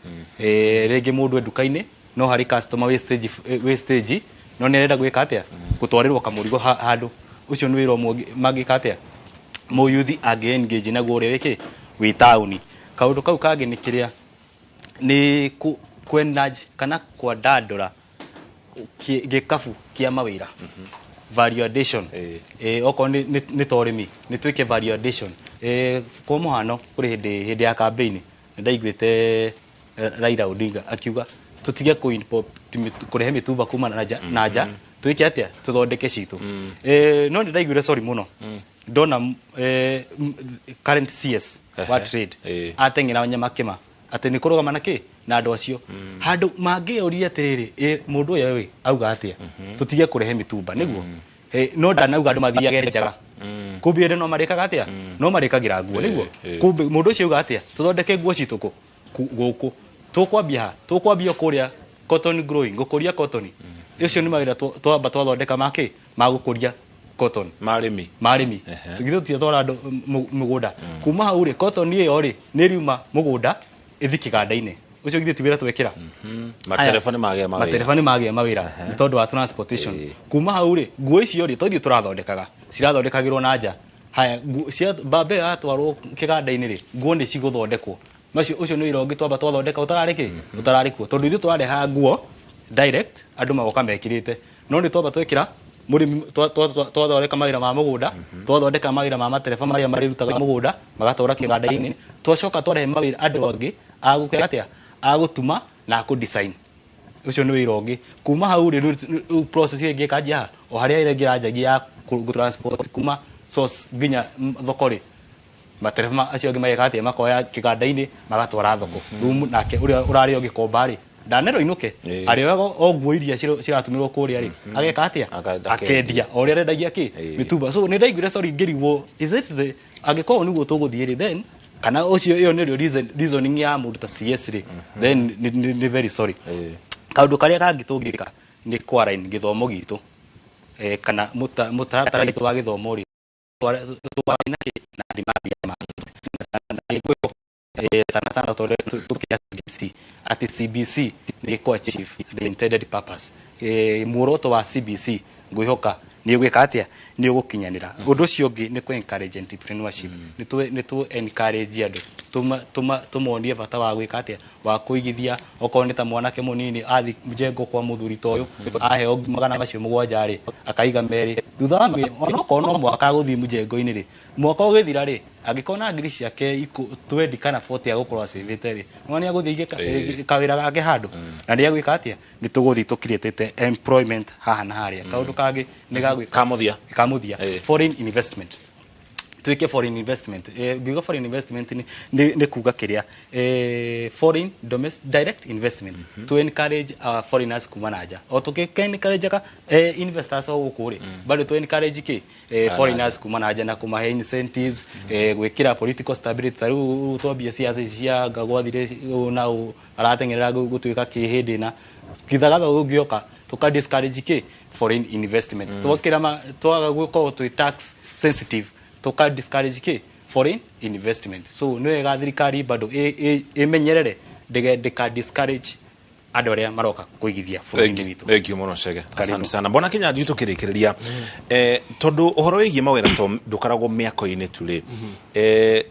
Rĩngĩ mũndũ e nduka-inĩ, no harĩ customer wĩ stage, no nĩ arenda gwĩka atĩa, gũtwarĩrwo kamũrigo handũ. Ũcio nĩ wĩra ũmwe mangĩka atĩa, mũyuthi angĩ engage naguo ũrĩa wĩkĩ wĩ taũni. Kaũndũ kau kangĩ nĩ kĩrĩa nĩ kwenaj kana kwandandũra gĩkabu kĩa mawĩra, value addition. Okorwo nĩ ta ũrĩmi, nĩ twĩke value addition. Kwa mũhano, kũrĩ hĩndĩ ya campaign nĩ ndaiguĩte Raila Odinga akiuga tũtige kũrehe mĩtumba kuma na nja, twĩke atĩa, tũthondeke citũ. No nĩ ndaiguire sorry mũno ndona current CS wa trade ateng'era nyamakĩma atĩ nĩ kũrũgama na kĩ na andũ acio handũ mangĩoria atĩrĩrĩ, mũndũ ũyũ ĩ auga atĩa tũtige kũrehe mĩtumba nĩguo. No ndanauga andũ mathiage njaga, kumbe ende no marĩkaga atĩa, no marĩkagĩra nguo nĩguo. Kumbe mũndũ ũcio auga atĩa, tũthondeke nguo citũ kũ gũkũ, tũkwambia ha, tũkwambia kũrĩa cotton growing, gũkũria cotton. Ũcio nĩ mawĩra twamba twathondeka makĩ ma gũkũria cotton. Marĩmi. Marĩmi githĩ tũtiatwara andũ mũgũnda. Kuma hau rĩ, cotton ĩyo rĩ nĩ riuma mũgũnda ĩthi kĩganda-inĩ. Ũcio githĩ ti wĩra twekĩra? Matereba nĩ magĩa mawĩra. Matereba nĩ magĩa mawĩra nĩ tondũ wa transportation. Kuma hau rĩ, nguo icio rĩ, to ithuĩ tũrathondekaga, cirathondekagĩrwo na nja. Haya, cia mbamba ĩyo yatwarwo kĩganda-inĩ rĩ, nguo nĩ cigũthondekwo. Macio ũcio nĩ wĩra ũngĩ twamba twathondeka ũtararĩ kĩ ũtararĩ kuo, tondũ ithuĩ tũrarehaga nguo direct, andũ magoka mekĩrĩte. No nĩ twamba twekĩra mũrĩmi, twathondeka mawĩra ma mũgũnda, twathondeka mawĩra ma matereba marĩa marĩrutaga mũgũnda magatwara kĩganda-inĩ, twacoka twarehe mawĩra andũ angĩ a gũkĩra atĩa, a gũtuma na a kũ design. Ũcio nĩ wĩra ũngĩ. Kuma hau rĩ, rĩu process ĩngĩ ĩkanjia ha o harĩa ĩrĩa ĩngĩ ĩranjagia ya gũ transport kuma source nginya thoko rĩ, matereba acio angĩ mageka atĩa, makoya kĩganda-inĩ magatwara thoko. Rĩu nake ũrĩa ũrarĩ o gĩkomba rĩ, ndanerwo inũke, arĩoyaga o nguo iria ciratũmĩrwo kũrĩa rĩ, ageka atĩa, akendia o ũrĩa arendagia kĩ mĩtumba. So nĩ ndaiguire sorry ngĩrigwo, is it the angĩkorwo nĩguo tũgũthiĩ rĩ, then kana ũcio ĩyo nĩrĩo reasoning ya mũndũ ta CS rĩ, then nĩ very sorry. Kaũndũ karĩa kangĩ tũngĩka nĩ kwalign gĩthomo gitũ, kana mũtaratara witũ wa gĩthomo rĩ, twalign na kĩ na demand ya market. Na ngwĩhoka, sana sana tondũ tũkĩra CBC, atĩ CBC nĩ ĩkũ achieve the intended purpose. Muoroto wa CBC ngwĩhoka nĩ ũgwĩka atĩa, nĩ ũgũkinyanĩra. Ũndũ ũcio ũngĩ nĩ kũ encourage entrepreneurship. Nĩ tũ encourage andũ, tũmonie bata wa gwĩka atĩa, wa kũigithia. Okorwo nĩ ta mwanake mũnini athi mjengo kwa mũthuri ta ũyũ, aheo 700 rĩ, akaiga merĩ, thutha wa onokorwo no mwaka agũthiĩ mjengo-inĩ rĩ, mwaka ũgĩthira rĩ, angĩkorwo na ngiri ciake 20 kana 40 agũkorwo acĩvĩte rĩ, no nĩ agũthiĩ aige kawĩra gake handũ na nĩ agwĩka atĩa, nĩ tũgũthiĩ tũcreatĩte employment haha na harĩa. Kaũndũ kangĩ nĩ gagwĩka Kamũthia. Kamũthia, foreign investment. Twike foreign investment. Ngiuga foreign investment ni kuga kiria foreign domestic direct investment, to encourage foreigners kuma na nja. O tuki encourage ka investors o guku ri, bado to encourage ki foreigners kuma na nja na kumahe incentives, gwikira political stability. Ta riu twambie ciaca cia ngagwathire na arateng'erera gutuika ki hindi na kithagatha gũngĩoka, tuka discourage ki foreign investment. Twakira twaga gwikorwo twi tax sensitive, tuka discourage ki foreign investment. So nĩ wega thirikari bado ĩmenyerere ndĩka discourage andũ arĩa maroka kũigithia bũrũri-inĩ witũ. Thank you mũno, Chege, asante sana. Mbona Kinyanjui, tukĩrĩkĩrĩria, tondũ ũhoro wĩgiĩ mawĩra to ndũkoragwo mĩako-inĩ tu rĩ,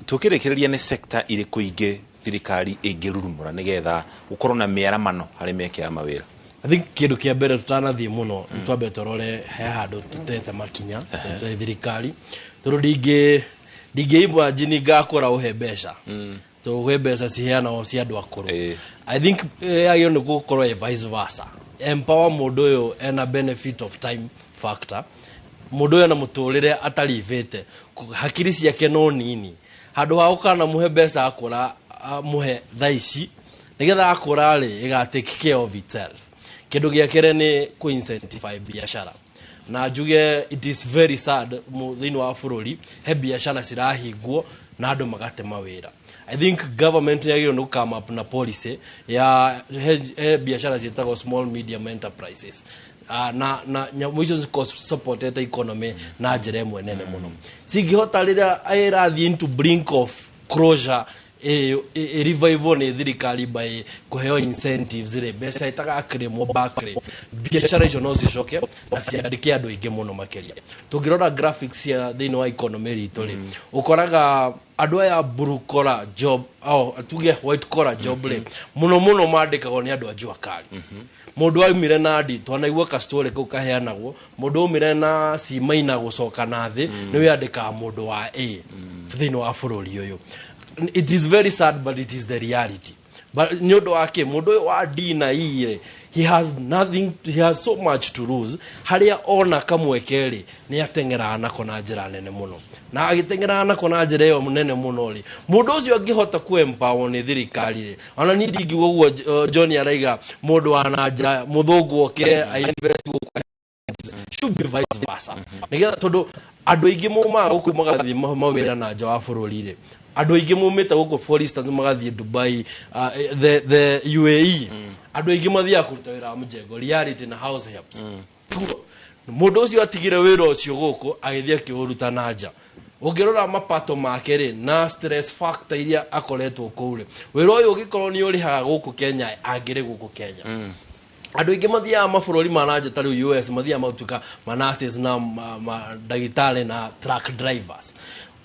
tukĩrĩkĩrĩria, nĩ sector irĩkũ ingĩ thirikari ĩngĩrurumũra nĩgetha gũkorwo na mĩaramano harĩ mĩeke ya mawĩra? I think kĩndũ kĩa mbere tũtanathiĩ mũno, twambe tũrore he handũ tũtete makinya tũte thirikari, tondũ ndingĩ imagine ngakũra ũhe mbeca, tondũ kwĩ mbeca ciheanagwo cia andũ akũrũ. I think yagĩrĩirwo nĩ gũkorwo ĩ vice versa. Empower mũndũ ũyũ ena benefit of time factor, mũndũ ũyũ ena mũtũrĩre atarivĩte, hakiri ciake no nini. Handũ ha gũkana mũhe mbeca akũra, mũhe thaa ici nĩgetha akũra rĩ ĩga take care of itself. Kĩndũ gĩa kerĩ nĩ kũ incentify biashara, na njuge it is very sad thĩinĩ wa bũrũri he biashara cirahingwo na andũ magate mawĩra. I think government yagĩrĩirwo nĩ come up na policy ya he biashara ciĩtagwo small medium enterprises, na nyamũ icio cikorwo supportete economy na njĩra ĩmwe nene mũno. Cingĩhota rĩrĩa ĩrathiĩ into brink of closure, revival nĩ thirikari by kũheo incentives rĩ, mbeca itagakĩrĩmwo back rĩ, biacara icio no cicoke na ciandĩke andũ aingĩ mũno makĩria. Tũngĩrora graphics cia thĩinĩ wa economy ritũ rĩ, ũkoraga andũ aya blue collar job, oh, tuge white collar job rĩ, mũno mũno mandĩkagwo nĩ andũ a jua kali. Mũndũ aumire na ndi twanaigua ka story kau kaheanagwo, mũndũ aumire na C minor gũcoka na thĩ nĩwe andĩkaga mũndũ wa A thĩinĩ wa bũrũri ũyũ. It is very sad, but it is the reality. But nĩ ũndũ wa kĩ mũndũ ũyũ wa D na E rĩ, he has nothing, he has so much to lose. Harĩa ona kamweke rĩ, nĩ ateng'eraga nako na njĩra nene mũno, na agĩteng'eraga nako na njĩra ĩyo nene mũno rĩ, mũndũ ũcio angĩhota ku empower nĩ thirikari rĩ, ona niĩ ndingiuga ũguo. John araiga mũndũ wa na nja mũthũngũ oke invest gũkũ, should be vice versa, nĩgetha tondũ andũ aingĩ maumaga gũkũ magathiĩ mawĩra na nja wa bũrũri rĩ, andũ aingĩ maumĩte gũkũ, for instance, magathiĩ Dubai, the UAE, andũ aingĩ mathiaga kũruta wĩra wa mjengo, reality, na house helps. Mũndũ ũcio atigire wĩra ũcio gũkũ agĩthiĩ akĩũruta na nja. Ũngĩrora mapato make rĩ na stress factor iria akoretwo kũu rĩ, wĩra ũyũ ũngĩkorwo nĩ ũrĩhaga gũkũ Kenya, angĩrĩ gũkũ Kenya. Andũ aingĩ mathiaga mabũrũri ma nanja ta rĩu US, mathiaga magatuĩka ma nurses na ndagĩtarĩ na truck drivers.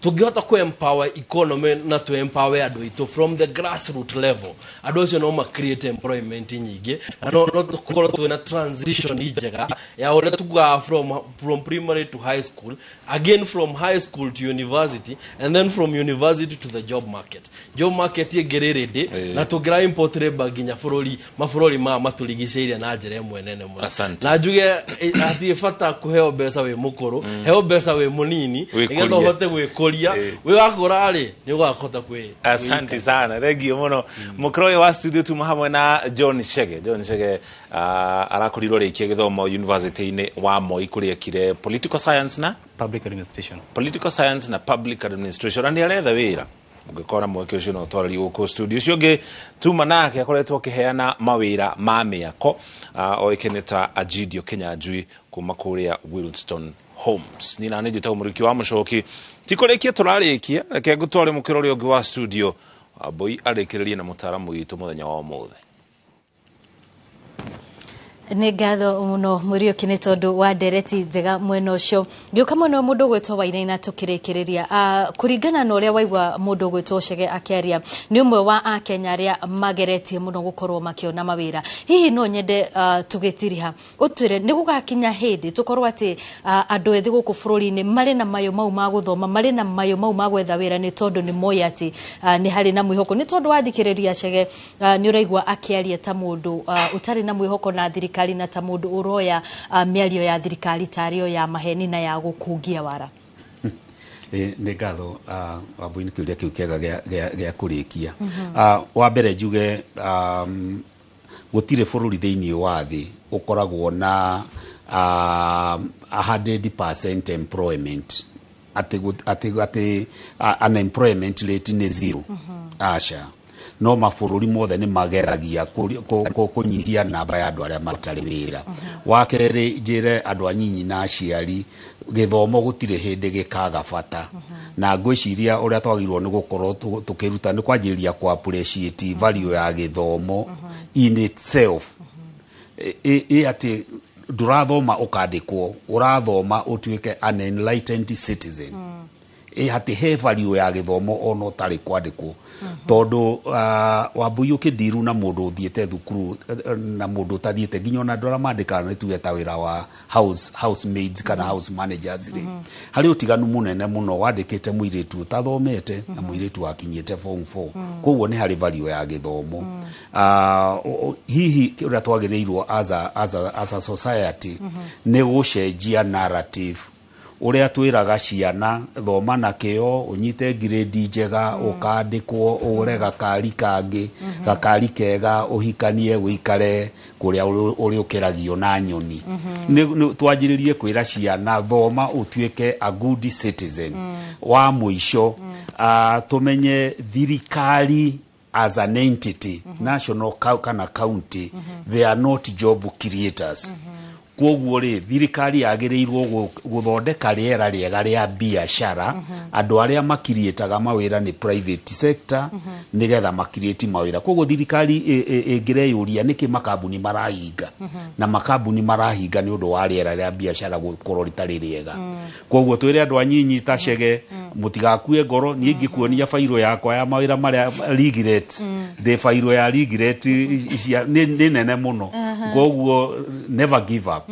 Tũngĩhota ku empower economy na tu empower andũ aitũ from the grassroot level, andũ acio no ma create employment nyingĩ, na no tũkorwo twĩna transition njega ya ũrĩa tugaga from primary to high school, again from high school to university, and then from university to the job market. Job market ĩngĩ ready na tũngĩra import labor nginya bũrũri mabũrũri ma matũrigicĩirie na njĩra ĩmwe nene mũno. Asante. Na njuge hatirĩ bata kũheo mbeca wĩ mũkũrũ, heo mbeca wĩ mũnini Wĩkũrie. nĩgetha ũhote gwĩkũria. Wĩ wakũra rĩ, nĩ ũgakũhota kwĩ Asante sana, thank you muno. Mukiro ũyũ wa studio tuma hamwe na John Chege. John Chege arakorirwo rĩkia gĩthomo university-inĩ wa Moi, kũrĩa ekire political science na public administration. Political science na public administration, na nĩ aretha wĩra. Ũngĩkora mweke ũcio no twarĩrie gũkũ studio. Ũcio ũngĩ tuma nake akoretwo akĩheana mawĩra ma mĩako, oĩkaine ta Agidio Kinyanjui kuma kũrĩa Wilston Homes. Niĩ na nĩ njĩtagwo Mũrĩki wa Mũcoki. Ti kũrĩkia tũrarĩkia, reke ngũtware mũkĩra ũrĩa ũngĩ wa studio, Wambui, arĩkĩrĩrie na mũtaaramu witũ mũthenya wa ũmũthĩ. Nĩ ngatho mũno, Mũriũki, nĩ tondũ wa ndereti njega mwena ũcio. Ngĩũka mwena wa mũndũ ũgwĩtwo Wainaina, tũkĩrĩkĩrĩria, kũringana na ũrĩa waigua mũndũ ũgwĩtwo Chege akĩaria, nĩ ũmwe wa akenya arĩa mageretie mũno gũkorwo makĩona mawĩra. Hihi no nyende tũgĩtiriha ũtwĩre nĩ gũgakinya hĩndĩ tũkorwo atĩ andũ ethĩ gũkũ bũrũri-inĩ marĩ na mayũ mau ma gũthoma, marĩ na mayũ mau ma gwetha wĩra, nĩ tondũ nĩ moĩ atĩ nĩ harĩ na mwĩhoko? Nĩ tondũ wathikĩrĩria Chege, nĩ ũraigua akĩaria ta mũndũ ũtarĩ na mwĩhoko na thirikari, na ta mũndũ ũroya mĩario ya thirikari tarĩ o ya maheni na ya gũkungia wara. Nĩ ngatho, Wambui, nĩ kĩũria kĩu kĩega gĩa kũrĩkia. Wa mbere njuge gũtirĩ bũrũri thĩinĩ wa thĩ ũkoragwo na 100% employment, atĩ unemployment rate nĩ zero. Aca, no mabũrũri mothe nĩ mageragia kũnyihia namba ya andũ arĩa matarĩ wĩra. Wa kerĩ, njĩre andũ anyinyi na aciari, gĩthomo gũtirĩ hĩndĩ gĩkaga bata, na ngwĩciria ũrĩa twagĩrĩirwo nĩ gũkorwo tũkĩruta nĩ kwanjĩrĩria ku appreciate value ya gĩthomo in itself, ĩ atĩ ndũrathoma ũkandĩkwo, ũrathoma ũtuĩke an enlightened citizen. Ĩ atĩ he value ya gĩthomo ona ũtarĩ kwandĩkwo, tondũ Wambui, ũkĩndiru na mũndũ ũthiĩte thukuru na mũndũ ũtathiĩte, nginya ona andũ arĩa mandĩkaga nĩ tuge ta wĩra wa housemaids kana house managers rĩ, harĩ ũtiganu mũnene mũno wandĩkĩte mũirĩtu ũtathomete na mũirĩtu wakinyĩte form 4. Koguo nĩ harĩ value ya gĩthomo. Hihi ũrĩa twagĩrĩirwo as a society nĩ gũcenjia narrative ũrĩa twĩraga ciana, thoma na kĩo, ũnyite ngirĩndi njega, ũkandĩkwo, ũgũre gakari kangĩ, gakari kega, ũhikanie, ũikare kũrĩa ũrĩũkĩragio na nyoni. Twanjĩrĩrie kwĩra ciana, thoma ũtuĩke a good citizen. Wa mũico, tũmenye thirikari as an entity, national kana county, they are not job creators. Koguo rĩ, thirikari yagĩrĩirwo gũthondeka rĩera rĩega rĩa biacara. Andũ arĩa makiriĩtaga mawĩra nĩ private sector, nĩgetha makiriĩti mawĩra. Koguo thirikari ĩngĩreyũria nĩkĩ makambuni marahinga, na makambuni marahinga nĩ ũndũ wa rĩera rĩa biacara gũkorwo rĩtarĩ rĩega. Koguo twĩre andũ anyinyi ta Chege, mũtigakue ngoro. Niĩ ingĩkuonia bairũ yakwa ya mawĩra marĩa regret, ndĩ bairũ ya regret nĩ nene mũno. Koguo never give up.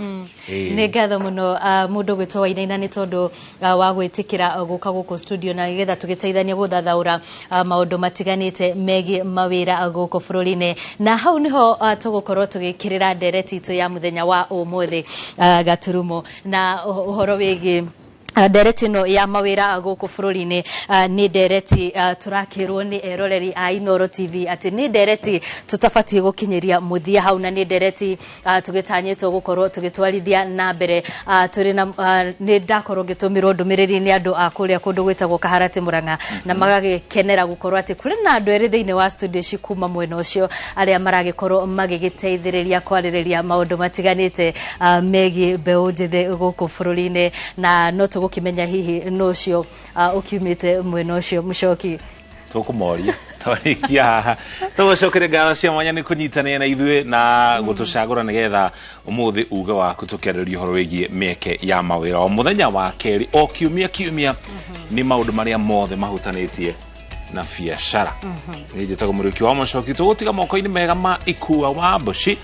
Nĩ ngatho mũno, mũndũ gwĩtwo Wainaina, nĩ tondũ wa gwĩtĩkĩra gũka gũkũ studio na nĩgetha tũgĩteithania gũthathaũra maũndũ matiganĩte megiĩ mawĩra gũkũ bũrũri-inĩ. Na hau nĩho tũgũkorwo tũgĩkĩrĩra ndereti itũ ya mũthenya wa ũmũthĩ, gaturumo na ũhoro wĩgiĩ ndereti ĩno ya mawĩra gũkũ bũrũri-inĩ. Nĩ ndereti tũrakĩrwo nĩ eroreri a Inoro TV atĩ nĩ ndereti tũtabatiĩ gũkinyĩria mũthia hau, na nĩ ndereti tũgĩtanyĩtwo gũkorwo tũgĩtwarithia na mbere. Tũrĩ na nĩ ndakorwo ngĩtũmĩrwo ndũmĩrĩri nĩ andũ a kũrĩa kũndũ gwĩtagwo Kaharati Mũrang'a, na magagĩkenera gũkorwo atĩ kũrĩ na andũ erĩ thĩinĩ wa studio ici kuma mwena ũcio, arĩa maragĩkorwo magĩgĩteithĩrĩria kwarĩrĩria maũndũ matiganĩte megiĩ mbeũ njĩthĩ gũkũ bũrũri-inĩ. Na no tũgũkĩmenya hihi nũ ũcio ũkiumĩte mwena ũcio, Mũcoki. Tũkũmoria twarĩkia haha. Tũgũcokeria ngatho cia mwanya nĩ kũnyitanĩra na ithuĩ na gũtũcagũra nĩgetha ũmũthĩ uge waku tũkĩarĩrĩria ũhoro wĩgiĩ mĩeke ya mawĩra. O mũthenya wa kerĩ o kiumia kiumia nĩ maũndũ marĩa mothe mahutanĩtie na biacara. Niĩ njĩtagwo Mũrĩki wa Mũcoki. Tũgũtiga moko-inĩ mega ma Ikua wa Mboci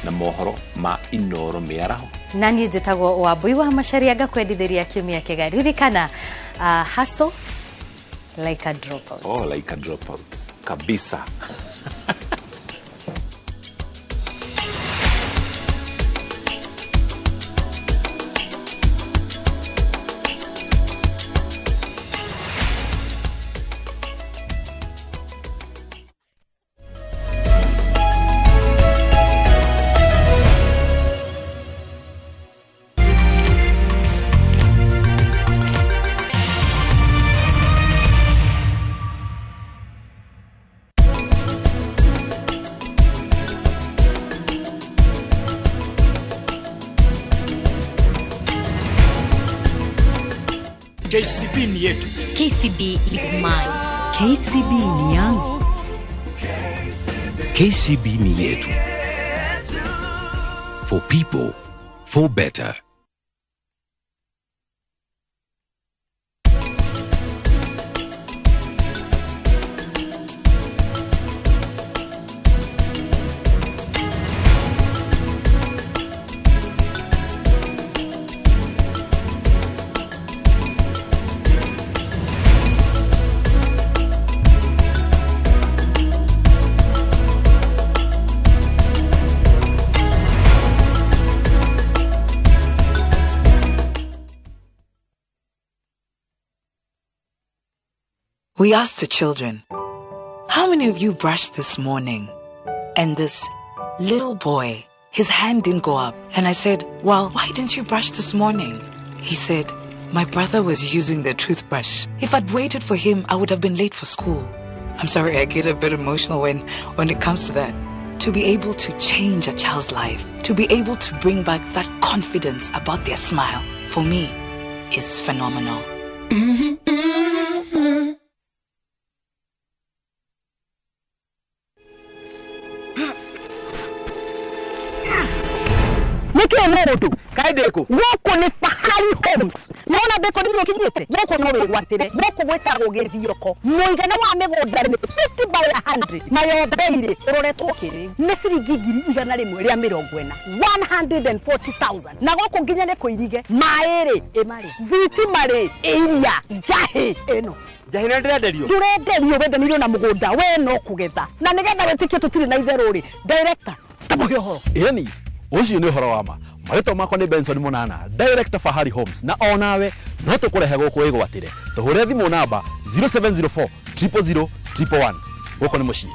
na mohoro ma Inoro mĩaraho. Na niĩ njĩtagwo Wambui wa Macaria, ngakwendithĩria kiumia kĩega. Ririkana, hustle like a dropout. Oh, like a dropout kabisa. KCB ni yetu. KCB is mine. KCB ni yangu. KCB ni yetu. For people, for better. We asked the children, how many of you brushed this morning? And this little boy, his hand didn't go up. And I said, well, why didn't you brush this morning? He said, my brother was using the toothbrush. If I'd waited for him, I would have been late for school. I'm sorry, I get a bit emotional when it comes to that. To be able to change a child's life, to be able to bring back that confidence about their smile, for me, is phenomenal. Mm-hmm, mm-hmm. Kaideko gũkũ nĩ Fahari Homes nona ndeko nĩ kinyĩte gũkũ no wĩgwatĩre gũkũ gwĩtagwo gĩthioko mũigana wa mĩgũnda nĩ 50 by 100 nayo bei ũroretwo kĩrĩu nĩ ciringi 140,000 140,000 na gũkũ nginya nĩ kũirige maĩ rĩ ĩmarĩ thitima rĩ iria njahĩ ĩno njahĩ nĩ ndĩrenderio ndũrenderio wendanĩirio na mũgũnda we no kũgetha na nĩgetha wĩtĩkie tũtirĩ na itherũ rĩ director tamũhe ũhoro ĩni ũcio nĩ ũhoro wa ma marĩtwa makwa nĩ Benson Munana director Fahari Homes na onawe no tũkũrehe gũkũ wĩgwatĩre tũhũre thimũ namba 0704 000 111 gũkũ nĩ mũciĩ.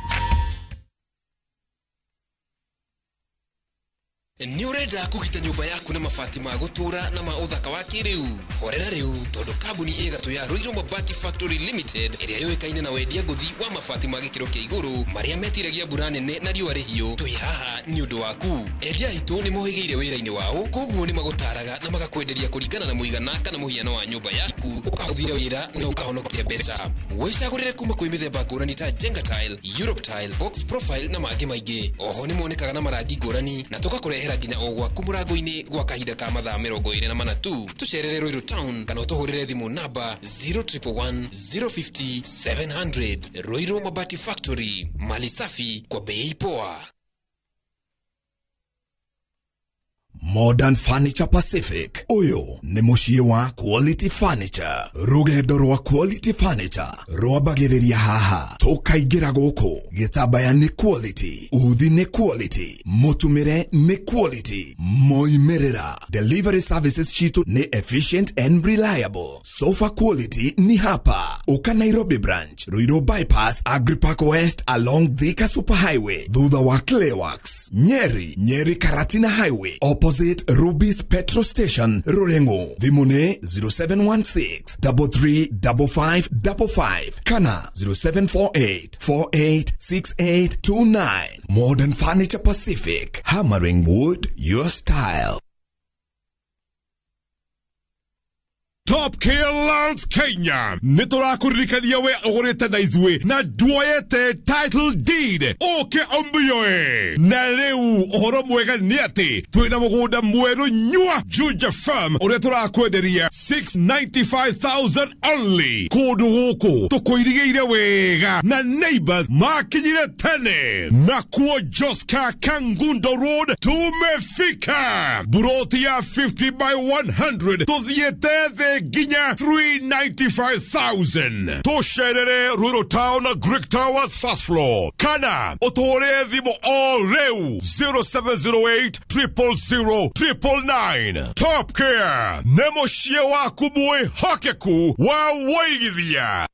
Nĩ ũrenda kũgita nyũmba yaku na mabati ma gũtũũra na ma ũthaka wa kĩrĩu? Horera rĩu tondũ kambuni ĩgatũ ya Ruiru Mabati Factory Limited ĩrĩa yũĩkaine na wendia ngũthi wa mabati ma gĩkĩro kĩa igũrũ marĩa metiragia mbura nene na riũa rĩhiũ, twĩ haha nĩ ũndũ waku. Endia aitũ nĩ mohĩgĩire wĩra-inĩ wao, koguo nĩ magũtaraga na magakwenderia kũringana na mũigana kana mũhiano wa nyũmba yaku, ũkahũthia wĩra na ũkahonokia mbeca. Wĩcagũrĩre kuma kwĩ mĩthemba ngũrani ta Jenga Tile, Europe Tile, Box Profile na mangĩ maingĩ. Oho nĩ monekaga na marangi ngũrani na tũgakũrehera nginya o gwaku mũrango-inĩ gwa kahinda ka mathaa 24 tu. Tũcerere Ruiru Town kana ũtũhũrĩre thimũ namba 0111 050 700. Ruiru Mabati Factory, mali safi kwa bei poa. Modern Furniture Pacific uyu ni muciĩ wa Quality Furniture. Rugendo rwa Quality Furniture rwambagĩrĩria haha tũkaingĩra gũkũ. Gĩtambaya nĩ quality, uthi nĩ quality, mũtumĩre nĩ quality, moimĩrĩra. Delivery services citũ nĩ efficient and reliable. Sofa quality ni hapa Uka Nairobi branch, Ruiru bypass, Agripark West along Thika Superhighway, thutha wa Clayworks, Nyeri, Nyeri Karatina Highway, opposite Ruby's Petrol Station, Rurengo. Thimũ 0716 335555 kana 0748 486829. Modern Furniture Pacific, hammering wood your style. Top Care Lands Kenya nĩ tũrakũririkania we ũgũrĩte na ithuĩ na nduoyete title deed ũke ũmbiyoe. Na rĩu ũhoro mwega nĩ atĩ twĩna mũgũnda mwerũ nyua Juja Farm ũrĩa tũrakwenderia 695,000 only. Kũndũ gũkũ tũkũirigĩire wega na neighbors makinyire tene. Nakuo Joska Kangundo Road tumefika. Buroti ya 50 by 100 tũthiĩte thĩ nginya 395,000. Tũcerere Ruiru Town Greek Towers first floor kana ũtũhũrĩre thimũ o rĩu 0708 000 999. Top Care nĩ mũciĩ waku mwĩhokeku wa wũigithia.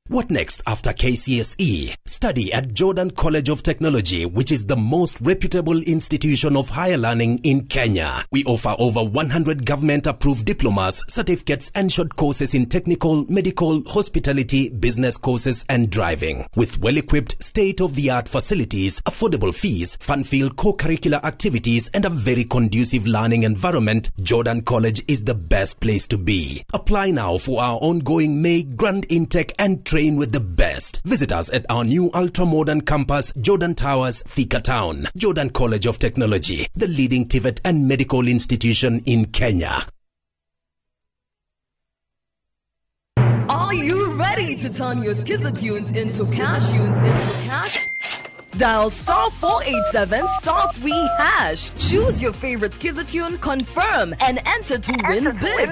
What next after KCSE? Study at Jordan College of Technology, which is the most reputable institution of higher learning in Kenya. We offer over 100 government-approved diplomas, certificates, and short courses in technical, medical, hospitality, business courses, and driving. With well-equipped, state-of-the-art facilities, affordable fees, fun-filled co-curricular activities, and a very conducive learning environment, Jordan College is the best place to be. Apply now for our ongoing May Grand Intake and train with the best. Visit us at our new ultra-modern campus, Jordan Towers, Thika Town. Jordan College of Technology, the leading TVET and medical institution in Kenya. Are you ready to turn your Skiza tunes into cash? Dial star 487 star 3 hash. Choose your favorite Skiza tune, confirm, and enter to win big.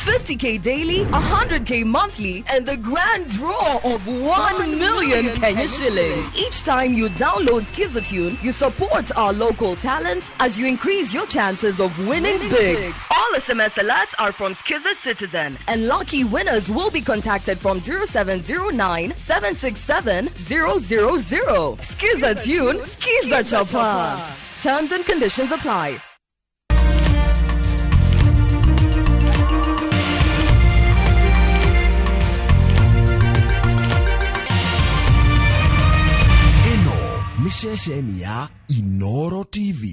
50k daily, 100k monthly, and the grand draw of 1 million Kenya shillings. Each time you download Skiza tune, you support our local talent as you increase your chances of winning big. All SMS alerts are from Skiza Citizen, and lucky winners will be contacted from 0709 767 000. Skiza tune, Skiza Chapa. Terms and conditions apply. Ĩno nĩ ceceni ya Inoro TV.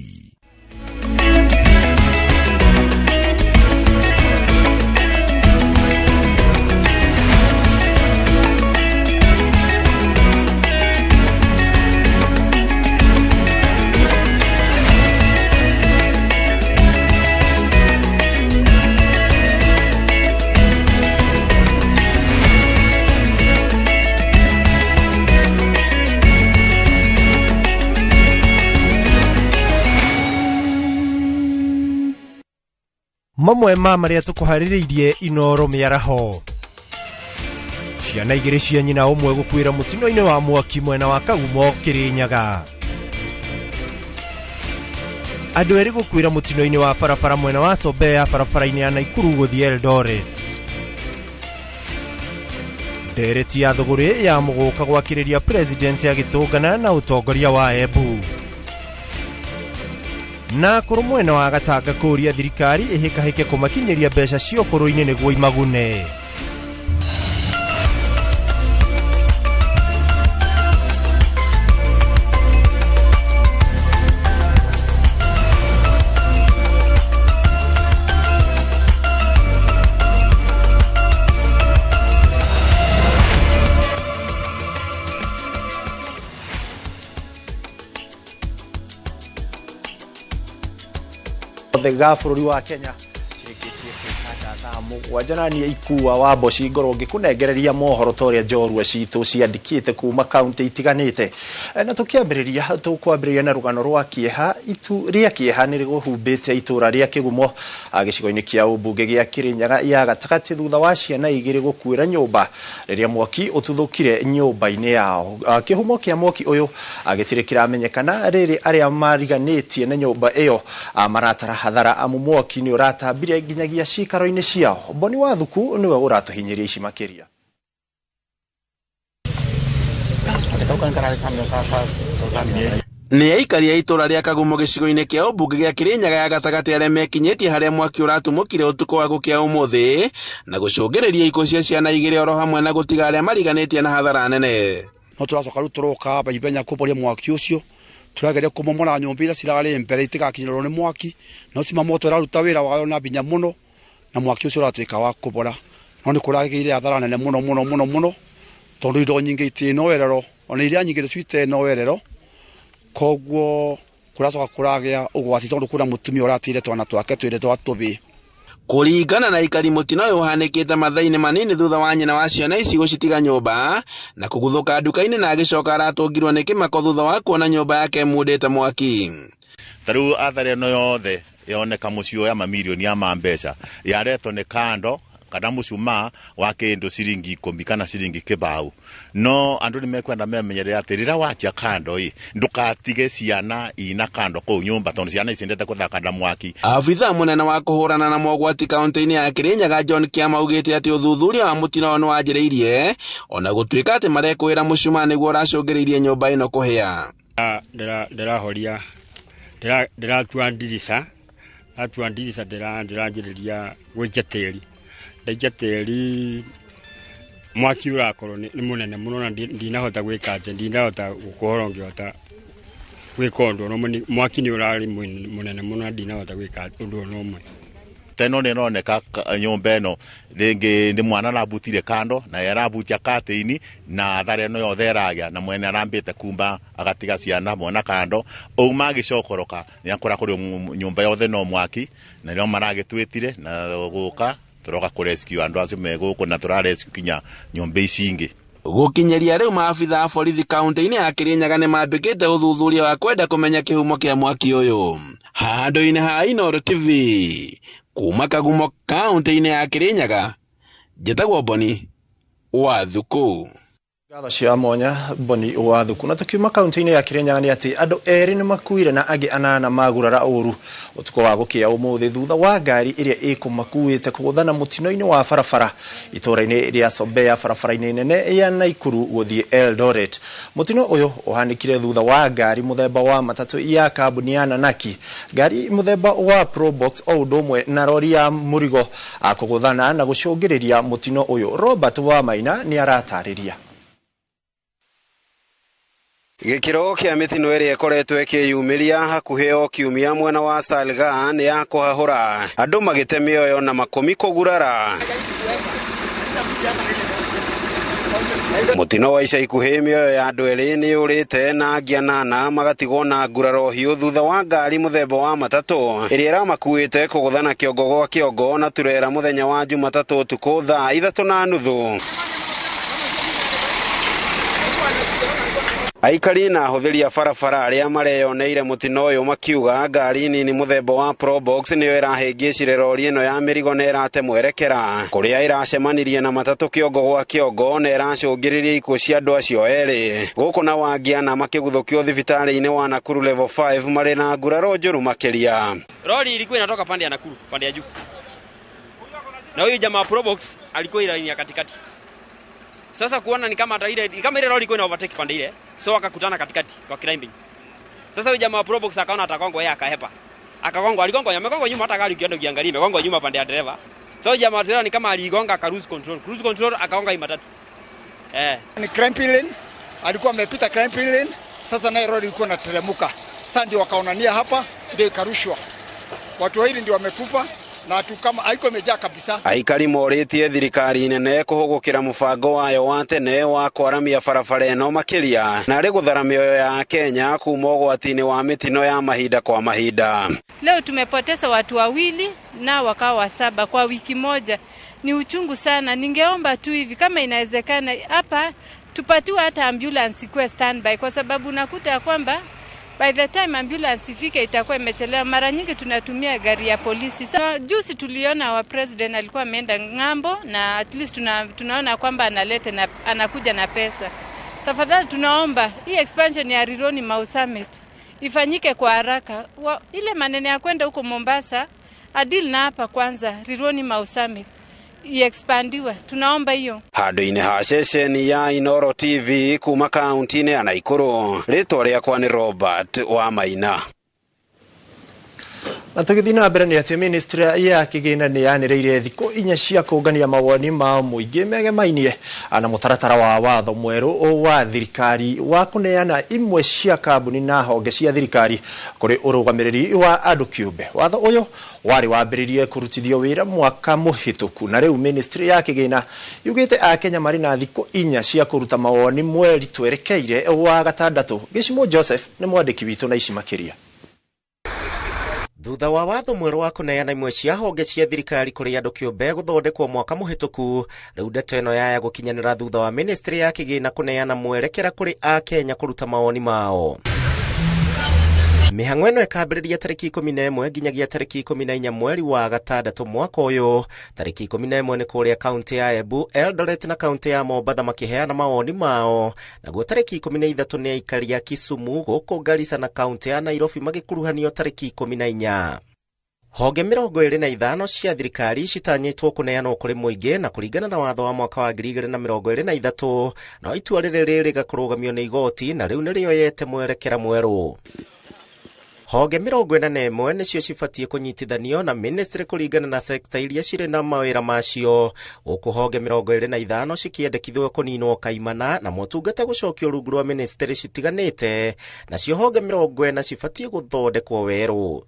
Mamwe ma marĩa tũkũharĩrĩirie Inoro mĩaraho. Ciana igĩrĩ cia nyina ũmwe gũkuĩra mũtino-inĩ wa mwaki mwena wa Kagumo Kĩrĩnyaga. Andũ erĩ gũkuĩra mũtino-inĩ wa barabara mwena wa Sobea barabara-inĩ ya Naikuru gũthiĩ Eldoret. Ndereti ya thũgũrĩ ya mũgũka gwakĩrĩria president agĩtũngana na ũtongoria wa Embu. Na kũrũ mwena wa Gatanga kũũria thirikari ĩhĩkahĩke kũmakinyĩria mbeca cia ũkũrũ-inĩ nĩguo imagune. Ga bũrũri wa Kenya cirĩkĩtie kũhanda thaa mũgwanja na niĩ ikua wa Mboci ngorwo ngĩkũnengereria mohoro ta ũrĩa njorua citũ ciandĩkĩte kuma kaunti itiganĩte. Na tũkĩambĩrĩria tũkwambĩrĩria na rũgano rwa kĩeha. Itu rĩa kĩeha nĩ rĩhumbĩte itũra rĩa Kĩgumo gĩcigo-inĩ kĩa ũmbunge gĩa Kĩrĩnyaga ya gatagatĩ thutha wa ciana igĩrĩ gũkuĩra nyũmba rĩrĩa mwaki ũtuthũkire nyũmba-inĩ yao. Kĩhumo kĩa mwaki ũyũ gĩtirĩ kĩramenyekana rĩrĩ arĩa mariganĩtie na nyũmba ĩyo maratara hathara amu mwaki nĩ ũratambire nginyagia cikaro-inĩ ciao. Boni wa Thuku nĩwe ũratũhinyĩria ici makĩria. Nĩ aikari a itũra rĩa Kagumo gĩcigo-inĩ kĩa ũmbunge gĩa Kĩrĩnyaga ya gatagatĩ arĩa mekinyĩtie harĩa mwaki ũratumũkire ũtukũ wa gũkĩa ũmũthĩ na gũcũngĩrĩria ikuũ cia ciana igĩrĩ oro hamwe na gũtiga arĩa mariganĩtie na hathara nene. No tũracoka rĩu tũroka aba ithenya kũboria mwaki ũcio tũrageria kũmomora nyũmba iria cirarĩ mbere itigakinyĩrwo nĩ mwaki no cima moto ĩraruta wĩra wayo na binya mũno na mwaki ũcio ũratuĩka wa kũbora no nĩ kũragĩire hathara nene mũno mũno mũno mũno tondũ indo nyingĩ itirĩ na werero ona iria nyingĩ nĩcio itirĩ na werero koguo kũracoka kũragĩa ũgwati tondũ kũrĩa mũtumia ũratigire twana twake twĩrĩ twa tũbĩ. Kũringana na aikari mũtino ũyũ ũhanĩkĩte mathaa-inĩ manini thutha wa nyina wa ciana ici gũcitiga nyũmba na kũguthũka nduka-inĩ na agĩcoka aratũngirwo nĩ kĩmako thutha wa kuona nyũmba yake ĩmundĩte mwaki. Ta rĩu athara ĩno yothe yoneka mũciĩ ũyũ ya mamirioni ya mambeca yaretwo nĩ kando kana mũcumaa wa kĩndũ ciringi 10 kana ciringi kĩbaũ no andũ nĩ mekwenda memenyerere atĩ rĩrĩa wakia kando ĩ ndũkatige ciana ina kando kũu nyũmba tondũ ciana iciendete gũthaka na mwaki. Abithaa mũnene wa kũhũrana na mogwati kaunti-inĩ ya Kĩrĩnyaga John Kĩama augĩte atĩ ũthuthuria wa mũtino ũyũ nĩ wanjĩrĩirie ona gũtuĩka atĩ marekũĩra mũcumaa nĩguo ũracũngĩrĩirie nyũmba ĩno kũhĩa. Ndĩrahoria ndĩratua ndirica ndatua ndirica ndĩranjĩrĩria gũikia tĩri ndaikia tĩri mwaki ũrakorwo nĩ mũnene mũno na ndinahota gwĩka atĩ ndinahota gũkorwo ngĩhota gwĩka ũndũ ona ũmwe mwaki nĩ ũrarĩ mũnene mũno na ndinahota gwĩka ũndũ ona ũmwe. Teno nĩ ĩroneka nyũmba ĩno rĩngĩ nĩ mwana arabutire kando na arabutia katĩini na athara ĩno yothe ĩragĩa na mwene arambĩte kumba agatiga ciana mwana kando ũu magĩcokoroka nĩ akora kũrĩ nyũmba yothe no mwaki na nĩo maragĩtwĩtire na gũka tũroka kũ rescue andũ acio me gũkũ na tũra rescue kinya nyũmba ici ingĩ. Gũkinyĩria rĩu maabitha a borithi kaunti-inĩ ya Kirinyaga nĩmambĩkĩte ũthuthuria wa kwenda kũmenya kĩhumo kĩa mwaki ũyũ. Handũ-inĩ ha Inooro TV kuma Kagumo kaunti-inĩ ya Kirinyaga, njĩtagwo Boni wa Thuku. Ngatho cia mwanya Boni wa Thuku. Na tukiuma kaunti-inĩ ya Kirinyaga nĩ atĩ andũ erĩ nĩ makuire na angĩ 8 magurara ũru ũtukũ wa gũkĩa ũmũthĩ thutha wa ngari ĩrĩa ĩkũmakuĩte kũgũthana mũtino-inĩ wa barabara itũũra-inĩ rĩa Sobea barabara-inĩ nene ya Naikuru gũthiĩ Eldoret. Mũtino ũyũ ũhanĩkire thutha wa ngari mũthemba wa matatũ ya kambuni ya Nanaki, ngari mũthemba wa Probox o ũndũ ũmwe na rori ya mũrigo kũgũthana na gũcũngĩrĩria mũtino ũyũ. Robert Wamaina nĩ aratarĩria. Gĩkĩro kĩa mĩtino ĩrĩa ĩkoretwo ĩkĩyumĩria hakuhĩ o kiumia mwena wa Salga nĩ ya kũhahũra andũ magĩte mĩoyo na makũmi kũgurara. Mũtino wa ica ikuhĩ mĩoyo ya andũ erĩ nĩ yũrĩte na angĩ 8 magatigwo na nguraro hiũ thutha wa ngari mũthemba wa matatũ ĩrĩa ĩramakuĩte kũgũthana kĩongo gwa kĩongo na turera mũthenya wa Jumatatũ ũtukũ thaa 3:30. Aikari na ahũthĩri a barabara arĩa mareyoneire mũtino ũyũ makiuga ngari nini mũthemba wa Probox nĩyo ĩrahĩngĩcire rori ĩno ya mĩrigo na ĩrate mwerekera kũrĩa ĩracemanirie na matatũ kĩongo gwa kĩongo na ĩracũngĩrĩria ikuũ cia andũ acio erĩ gũkũ na wangĩ 4 makĩguthũkio thibitarĩ-inĩ wa Nakuru level 5 marĩ na nguraro njũru makĩria. Rori ilikuwa inatoka pande ya Nakuru, pande ya juu, na huyu jamaa Probox alikuwa ila ya katikati. Sasa kuona ni kama hata ile kama ile lori ilikuwa ina overtake pande ile, so wakakutana katikati kwa climbing. Sasa huyu jamaa wa Probox akaona atakongwa, yeye akahepa. Akakongwa, alikongwa, amekongwa nyuma, hata gari ukienda ukiangalia imekongwa nyuma pande ya dereva. So huyu jamaa trailer ni kama aligonga aka lose control. Cruise control akagonga hii matatu. Ni climbing lane, alikuwa amepita climbing lane, sasa naye lori ilikuwa inateremka. Sasa ndio wakaonania hapa, ndio ikarushwa. Watu wawili ndio wamekufa. Na kama haiko imejaa kabisa. Aikari morĩtie thirikari nene kũhũgũkĩra mũbango wayo wa tene wa kwaramia barabara ĩno makĩria na arĩ gũthara mĩoyo ya Kenya kuma ũgwati-inĩ wa mĩtino ya mahinda kwa mahinda. Leo tumepoteza watu 2 na wakawa 7 kwa wiki moja. Ni uchungu sana. Ningeomba tu hivi kama inawezekana hapa tupatiwe hata ambulance ikuwe standby, kwa sababu nakuta kwamba by the time ambulance ifike itakuwa imechelewa. Mara nyingi tunatumia gari ya polisi. So, juzi tuliona wa president alikuwa ameenda ng'ambo na at least tunaona kwamba analete na anakuja na pesa. Tafadhali tunaomba hii expansion ya Rironi Mau Summit ifanyike kwa haraka. Ile maneno ya kwenda huko Mombasa adil na hapa kwanza Rironi Mau Summit iexpandiwe, tunaomba hiyo. Handũ-inĩ ha ceceni ya Inooro TV kuma kaunti-inĩ ya Nakuru, rĩtwa rĩakwa nĩ Robert Wamaina. Na tũgĩthiĩ na mbere nĩ atĩ ministry ya kĩgĩna nĩ yanĩrĩire thikũ 4 cia kũngania mawoni ma mũingĩ megemainie na mũtaratara wa watho mwerũ wa thirikari wa kũneana imwe cia kambuni na honge cia thirikari kũrĩ ũrũgamĩrĩri wa andũ kĩũmbe. Watho ũyũ warĩ wambĩrĩrie kũrutithio wĩra mwaka mũhĩtũku na rĩu ministry ya kĩgĩna yugĩte Akenya marĩ na thikũ 4 cia kũruta mawoni mweri twerekeire wa gatandatũ. Gĩcimo Joseph nĩ mwandĩki witũ na ici makĩria. Thutha wa watho mwerũ wa kũneana imwe cia honge cia thirikari kũrĩ andũ kĩũmbe gũthondekwo mwaka mũhĩtũku, rĩu ndeto ĩno yaya gũkinyanĩra thutha wa ministry ya kĩgĩna kũneana mwerekera kũrĩ Akenya kũruta mawoni mao. Mĩhang'o ĩno ĩkambĩrĩria tarĩki 11 nginyagia tarĩki 14 mweri wa gatandatũ mwaka ũyũ. Tarĩki 11 nĩ kũrĩa kaunti ya Embu, Eldoret na kaunti ya Mombatha makĩheana mawoni mao, naguo tarĩki 13 nĩ aikari a Kisumu gũkũ Garissa na kaunti ya Nairobi magĩkuruhanio tarĩki 14. Honge 25 cia thirikari citanyĩtwo kũneanwo kũrĩ mũingĩ na kũringana na watho wa mwaka wa 2023 no itua rĩrĩ rĩrĩga kũrũgamio nĩ igoti na rĩu nĩrĩoyete mwerekera mwerũ. Honge 41 nĩcio cibatiĩ kũnyitithanio na ministry kũringana na sekta iria cirĩ na mawĩra macio, gũkũ honge 25 cikĩendekithio kũninwo kaimana na motungata gũcokio rungu rwa ministry citiganĩte, nacio honge 40 cibatiĩ gũthondekwo werũ.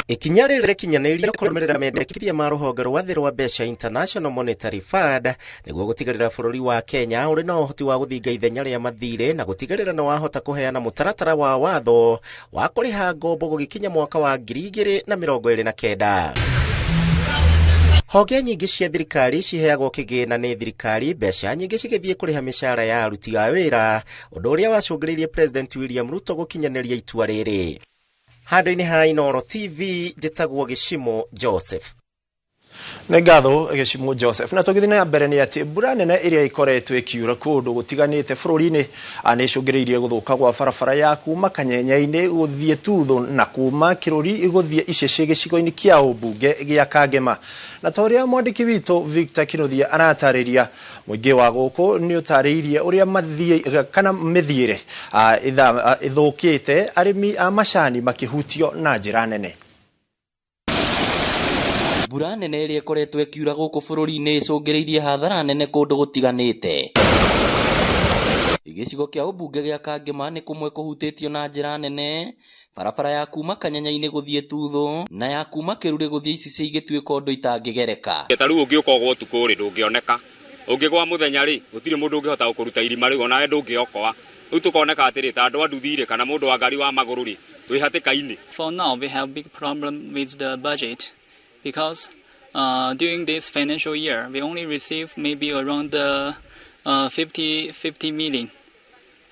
Ikinya rĩrĩ rĩkinyanĩirio kũrũmĩrĩra mendekithia ma rũhonge rwa thĩ rwa mbeca International Monetary Fund nĩguo gũtigĩrĩra bũrũri wa Kenya ũrĩ na ũhoti wa gũthinga ithenya rĩa mathirĩ na gũtigĩrĩra nĩ wahota kũheana mũtaratara wa watho wa kũrĩha ngombo gũgĩkinya mwaka wa 2029. Honge nyingĩ cia thirikari ciheagwo kĩgĩna nĩ thirikari, mbeca nyingĩ cigĩthiĩ kũrĩha mĩcara ya aruti a wĩra, ũndũ ũrĩa wacũngĩrĩirie President William Ruto gũkinyanĩria itua rĩrĩ. Handũ-inĩ ha Inooro TV, njĩtagwo Gĩcimo Joseph. Nĩ ngatho Gĩcimo Joseph. Na tũgĩthiĩ na mbere nĩ atĩ mbura nene ĩrĩa ĩkoretwo ĩkiura kũndũ gũtiganĩte bũrũri-inĩ nĩ ĩcũngĩrĩirie gũthũka gwa barabara ya kuma Kanyenya-inĩ gũthiĩ Tuthũ na kuma Kĩrũri gũthiĩ Icĩcĩ gĩcigo-inĩ kĩa ũmbunge gĩa Kangema. Na ta ũrĩa mwandĩki witũ Victor Kĩnuthia aratarĩria, mũingĩ wa gũkũ nĩ ũtarĩirie ũrĩa mathiĩ kana mĩthiĩre ĩthũkĩte, arĩmi a macani makĩhutio na njĩra nene. Mbura nene ĩrĩa ĩkoretwo ĩkiura gũkũ bũrũri-inĩ ĩcũngĩrĩirie hathara nene kũndũ gũtiganĩte. Gĩcigo kĩa ũmbunge gĩa Kangema nĩ kũmwe kũhutĩtio na njĩra nene, barabara ya kuma Kanyenya-inĩ gũthiĩ Tuthũ na ya kuma Kĩrurĩ gũthiĩ Icicĩ igĩtuĩka ũndũ itangĩgereka. Ta rĩu ũngĩũka ũgwe ũtukũ rĩ, ndũngĩoneka. Ũngĩgwa mũthenya rĩ, gũtirĩ mũndũ ũngĩhota gũkũruta irima rĩu, onawe ndũngĩokoa. Rĩu tũkoneka atĩrĩ, ta andũ a nduthi rĩ, kana mũndũ wa ngari wa magũrũ rĩ, twĩ hatĩka-inĩ. For now we have big problem with the budget because during this financial year we only receive maybe around 50 million,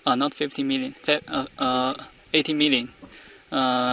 not 50 million, 80 million.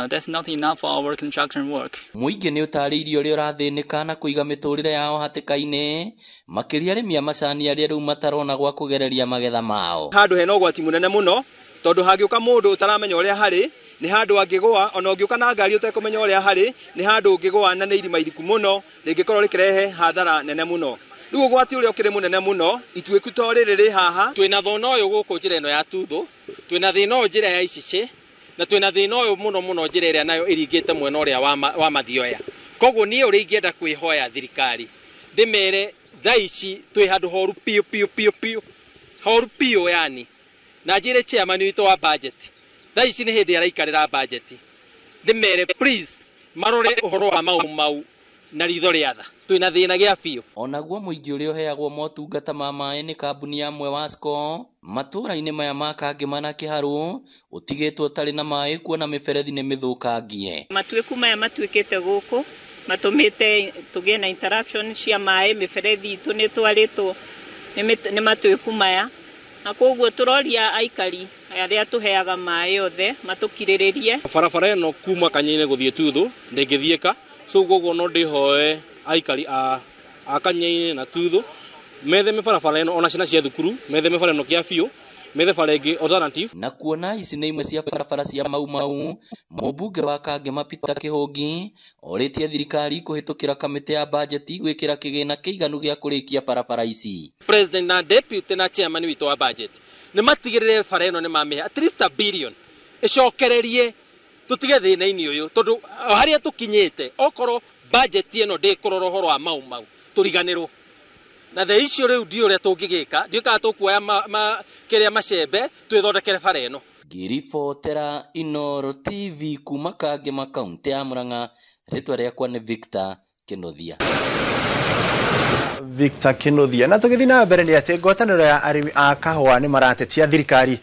That's not enough for our construction work. Mũingĩ nĩ ũtarĩirie ũrĩa ũrathĩnĩka na kũiga mĩtũrĩre yao hatĩka-inĩ, makĩria arĩmi a macani arĩa rĩu matarona gwa kũgereria magetha mao. Handũ hena ũgwati mũnene mũno, tondũ hangĩũka mũndũ ũtaramenya ũrĩa harĩ, nĩ handũ angĩgũa, ona ũngĩũka na ngari ũtekũmenya ũrĩa harĩ, nĩ handũ ũngĩgũa na nĩ irima iriku mũno, rĩngĩkorwo rĩkĩrehe hathara nene mũno. Rĩu ũgwati ũrĩa ũkĩrĩ mũnene mũno, ituĩku to rĩrĩ rĩ haha. Twĩna thĩna ũyũ gũkũ njĩra ĩno ya Tuthũ, twĩna thĩna ũyũ njĩra ya Icicĩ, na twĩna thĩna ũyũ mũno mũno njĩra ĩrĩa nayo ĩringĩte mwena ũrĩa wa Mathioya. Koguo niĩ ũrĩa ingĩenda kwĩhoya thirikari, ndĩmere thaa ici twĩ handũ horu piũ piũ piũ piũ, horu piũ yani. Na njĩre chairman witũ wa budget, thaa ici nĩ hĩndĩ araikarĩra budget, ndĩmere please marore ũhoro wa mau mau na ritho rĩa tha. Twĩna thĩna gĩa biũ. Onaguo mũingĩ ũrĩa ũheagwo motungata ma maĩ nĩ kambuni ya Mwewasco matũũra-inĩ maya ma Kangema na Kĩharũ ũtigĩtwo ũtarĩ na maĩ kuona mĩberethi nĩ mĩthũkangie. Matuĩku maya matuĩkĩte gũkũ matũmĩte tũgĩe na interruption cia maĩ, mĩberethi itũ nĩ ĩtwarĩtwo nĩ matuĩku maya, na koguo tũroria aikari arĩa tũheaga maĩ othe matũkirĩrĩrie. Barabara ĩno kuma Kanyenya-inĩ gũthiĩ Tuthũ ndĩngĩthiĩka, so koguo no ndĩhoe aikari a Kanyenya-inĩ na Tuthũ metheme barabara ĩno, ona ciana cia thukuru metheme bara ĩno kĩa biũ, methe bara ĩngĩ alternative. Na kuona ici nĩ imwe cia barabara cia Mau Mau, mũmbunge wa Kangema Peter Kĩhũngi orĩtie thirikari kũhĩtũkĩra kamĩtĩ ya bajeti gwĩkĩra kĩgĩna kĩiganu gĩa kũrĩkia barabara ici. President na deputy na chairman witũ wa budget nĩ matigĩrĩre bara ĩno nĩ mamĩhe at least a billion ĩcokererie tũtige thĩna-inĩ ũyũ, tondũ harĩa tũkinyĩte okorwo budget ĩno ndĩkũrora ũhoro wa Mau Mau tũriganĩrwo. Na the issue rĩu ndiũ ũrĩa tũngĩgĩka, ndiũ kana tũkuoya kĩrĩa macembe twĩthondekere bara ĩno. Ngĩribotera Inooro TV kuma Kangema kaunti ya Murang'a, rĩtwa rĩakwa nĩ Victor Kĩnuthia. Victor Kĩnuthia. Na tũgĩthiĩ na mbere nĩ atĩ ngwatanĩro ya arĩmi a kahũa nĩ maratetia thirikari,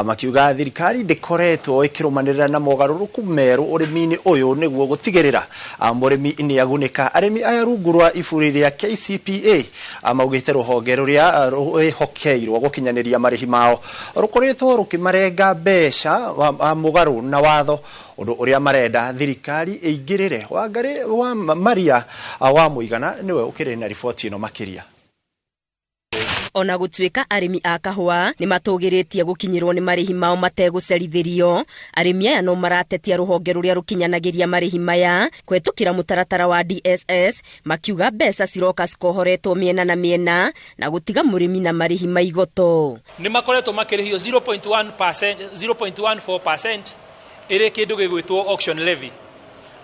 makiuga thirikari ndĩkoretwo ĩkĩrũmanĩrĩra na mogarũrũku merũ ũrĩmi-inĩ ũyũ nĩguo gũtigĩrĩra mũrĩmi nĩ agunĩka. Arĩmi aya rungu rwa iburi rĩa KCPA maugĩte rũhonge rũrĩa rwĩhokeirwo gũkinyanĩria marĩhi mao rũkoretwo rũkĩmarenga mbeca mũgarũ na watho, ũndũ ũrĩa marenda thirikari ĩingĩrĩre. Wangarĩ wa Maria wa Mũigana nĩwe ũkĩrĩ na riboti ĩno makĩria. Ona gũtuĩka arĩmi a kahũa nĩ matũgĩrĩtie gũkinyĩrwo nĩ marĩhi mao mategũcerithĩrio, arĩmi aya no maratetia rũhonge rũrĩa rũkinyanagĩria marĩhi maya kũhetũkĩra mũtaratara wa DSS, makiuga mbeca ciroka cikohoretwo mĩena na mĩena na gũtiga mũrĩmi na marĩhi ma igoto. Nĩ makoretwo makĩrĩhio 0.1%, 0.14% ĩrĩ kĩndũ gĩgwĩtwo auction levy,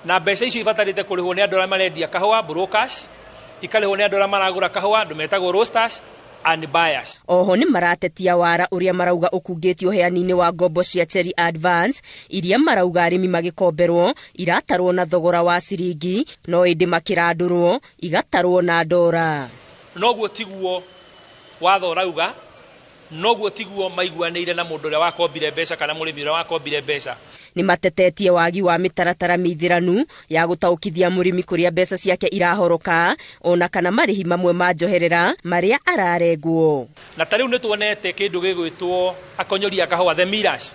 na mbeca icio ibatarĩte kũrĩhwo nĩ andũ arĩa marendia kahũa brokers, ikarĩhwo nĩ andũ arĩa maragũra kahũa andũ metagwo roasters and buyers. Oho nĩ maratetia wara ũrĩa marauga ũkungĩtio ũheani-inĩ wa ngombo cia Cherry Advance iria marauga arĩmi magĩkomberwo iratarwo na thogora wa ciringi no ĩndĩ makĩrandũrwo igatarwo na ndora. Noguo tiguo watho ũrauga, Noguo tiguo maiguanĩire na mũndũ ũrĩa wakombire mbeca kana mũrĩmi ũrĩa wakombire mbeca. Nĩ matetetie wagi wa mĩtaratara mĩithĩranu ya gũtaũkithia mũrĩmi kũrĩa mbeca ciake irahoroka ona kana marĩhi mamwe ma njoherera marĩa ararengwo. Na ta rĩu nĩ tuonete kĩndũ gĩgwĩtwo akonyori a kahũa, the millers,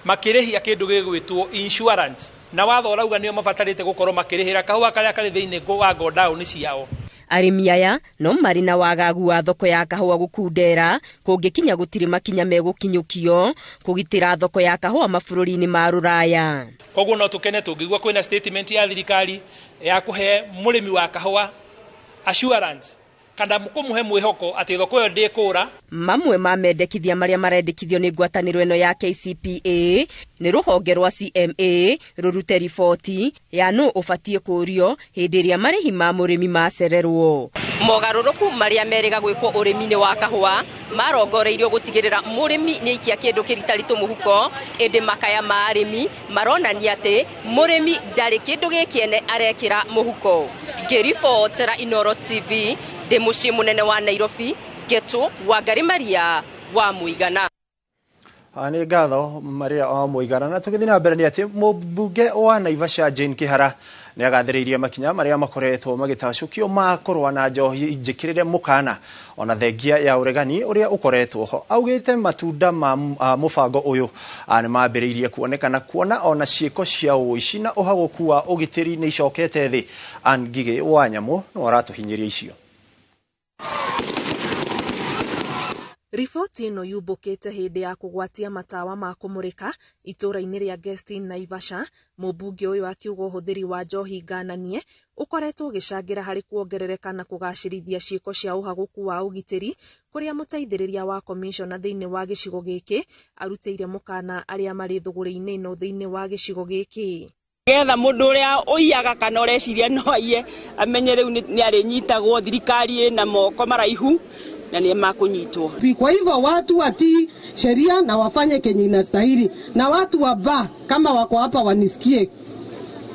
makĩrĩhia kĩndũ gĩgwĩtwo insurance, na watho ũrauga nĩo mabatarĩte gũkorwo makĩrĩhĩra kahũa karĩa karĩ thĩinĩ wa godown ciao. Arĩmi aya no marĩ na wagagu wa thoko ya kahũa gũkundera kũngĩkinya gũtirĩ makinya megũkinyũkio kũgitĩra thoko ya kahũa mabũrũri-inĩ ma rũraya. Koguo no tũkene tũngĩigua kwĩna statement ya thirikari ya kũhe mũrĩmi wa kahũa assurance kana kũmũhe mwĩhoko atĩ thoko ĩyo ndĩkũra. Mamwe ma mendekithia marĩa marendekithio nĩ ngwatanĩro ĩno ya KCPA nĩ rũhonge rwa CMA rũrute riboti ya nũ ũbatiĩ kũũrio hĩndĩ ĩrĩa marĩhi ma mũrĩmi macererwo. Mogarũrũku marĩa merĩga gwĩkwo ũrĩmi-inĩ wa kahũa marongoreirio gũtigĩrĩra mũrĩmi nĩ aikia kĩndũ kĩritaritũ mũhuko, ĩndĩ makaya ma arĩmi maronania atĩ mũrĩmi ndarĩ kĩndũ gĩkĩene arekĩra mũhuko. Ngĩribotera Inooro TV ndĩ mũciĩ mũnene wa Nairobi, Ngetũ Wangari Maria wa Mũigana. Nĩ ngatho Maria wa Mũigana. Na tũgĩthiĩ na mbere nĩ atĩ mũmbunge wa Naivasha Jane Kĩhara nĩ agathĩrĩirie makinya marĩa makoretwo magĩtacũkio ma kũrũa na njohi njĩkĩrĩre mũkana ona thengia ya ũregani ũrĩa ũkoretwo ho. Augĩte matunda ma mũbango ũyũ nĩ mambĩrĩirie kuonekana kuona ona ciĩko cia ũici na ũhagũku wa ũgitĩri nĩ icokete thĩ. Ann Ngigĩ wa Nyamũ no aratũhinyĩria icio. Riboti ĩno yumbũkĩte hĩndĩ ya kũgwatia matawa ma kũmũrĩka itũũra-inĩ rĩa Gestin Naivasha, mũmbunge ũyũ akiuga ũhũthĩri wa njohi ngananie ũkoretwo ũgĩcangĩra harĩ kuongerereka na kũgacĩrithia ciĩko cia ũhagũku wa ũgitĩri, kũrĩa mũteithĩrĩria wa komishona thĩinĩ wa gĩcigo gĩkĩ arutĩire mũkana arĩa marĩ thũgũrĩ-inĩ ĩno thĩinĩ wa gĩcigo gĩkĩ. Getha mũndũ ũrĩa ũiyaga kana ũreciria no aiye amenye rĩu nĩ arĩnyitagwo, thirikari ĩna moko maraihu na nĩ makũnyitwo. Kwa hivyo watu watii sheria na wafanye kenye inastahili, na watu wa baa kama wako hapa wanisikie,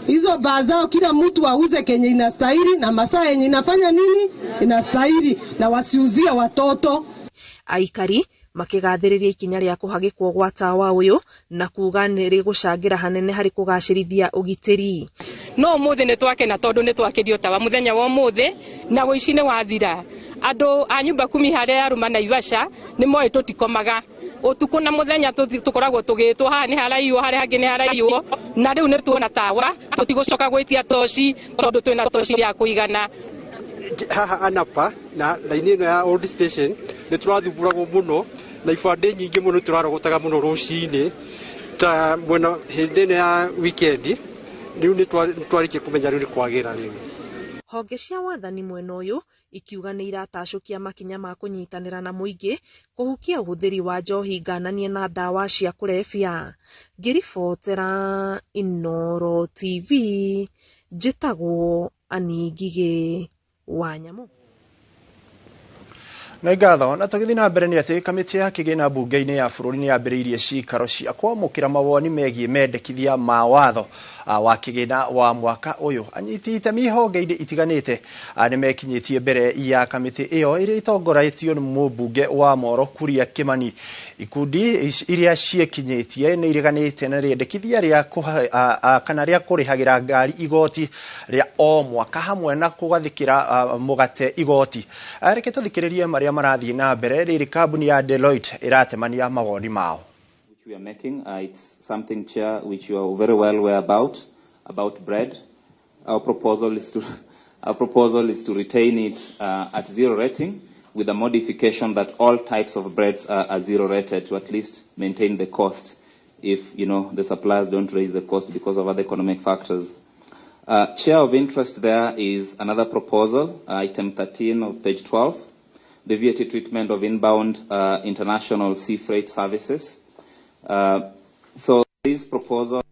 hizo baa zao kila mtu auze kenye inastahili na masaa yenye inafanya nini inastahili, na wasiuzie watoto. Aikari makigathĩrĩria ikinya rĩa kũhagĩkwo gwa tawa ũyũ na kuga nĩ rĩgũcangĩra hanene harĩ kũgacĩrithia ũgitĩri. No ũmũthĩ nĩ twakena tondũ nĩ twakĩrio tawa mũthenya wa ũmũthĩ na ũici nĩ wathira. Andũ a nyumba kumi harĩa arũma Naivasha nĩ moĩ tũtikomaga ũtukũ na mũthenya, tũkoragwo tũgĩtwo haha nĩ haraiywo, harĩa hangĩ nĩ haraiywo, na rĩu nĩ tuona tawa tũtigũcoka gwĩtia toci tondũ twĩna toci ya kũigana. Haha Anapa na raini ĩno ya Old Station nĩ tũrathumbũragwo mũno na ibandĩ nyingĩ mũno tũrarogotaga mũno rũcinĩ ta mwena hĩndĩ ĩno ya weekend. Rĩu nĩ twarĩkia kũmenya rĩu nĩ kwagĩra rĩu. Honge cia wathani mwena ũyũ ikiuga nĩ iratacũkia makinya ma kũnyitanĩra na mũingĩ kũhukia ũhũthĩri wa njohi ngananie na ndawa cia kũrebia. Ngĩribotera Inooro TV njĩtagwo Ann Ngigĩ wa Nyamũ. Nĩ ngatho. Na tũgĩthiĩ na mbere nĩ atĩ kamĩtĩ ya kĩgĩna mbunge-inĩ ya bũrũri nĩ yambĩrĩirie cikaro cia kwamũkĩra mawoni megiĩ mendekithia ma watho wa kĩgĩna wa mwaka ũyũ. Anyiti itemi honge-inĩ itiganĩte nĩ mekinyĩtie mbere ya kamĩtĩ ĩyo ĩrĩa ĩtongoretio nĩ mũmbunge wa Moro Kuria Kimani. Ikundi iria ciĩkinyĩtie nĩ ireganĩte na rĩendekithia rĩa kana rĩa kũrĩhagĩra ngari igoti rĩa o mwaka hamwe na kũgathĩkĩra mũgate igoti. Reke tũthikĩrĩrie marĩa marathiĩ na mbere rĩrĩ kambuni ya Deloitte ĩratemania mawoni mao. Which we are making, it's something, Chair, which you are very well aware about bread. Our proposal is to retain it at zero rating, with a modification that all types of breads are zero rated to at least maintain the cost if, you know, the suppliers don't raise the cost because of other economic factors. Chair, of interest there is another proposal, item 13 of page 12, the VAT treatment of inbound international sea freight services. So this proposal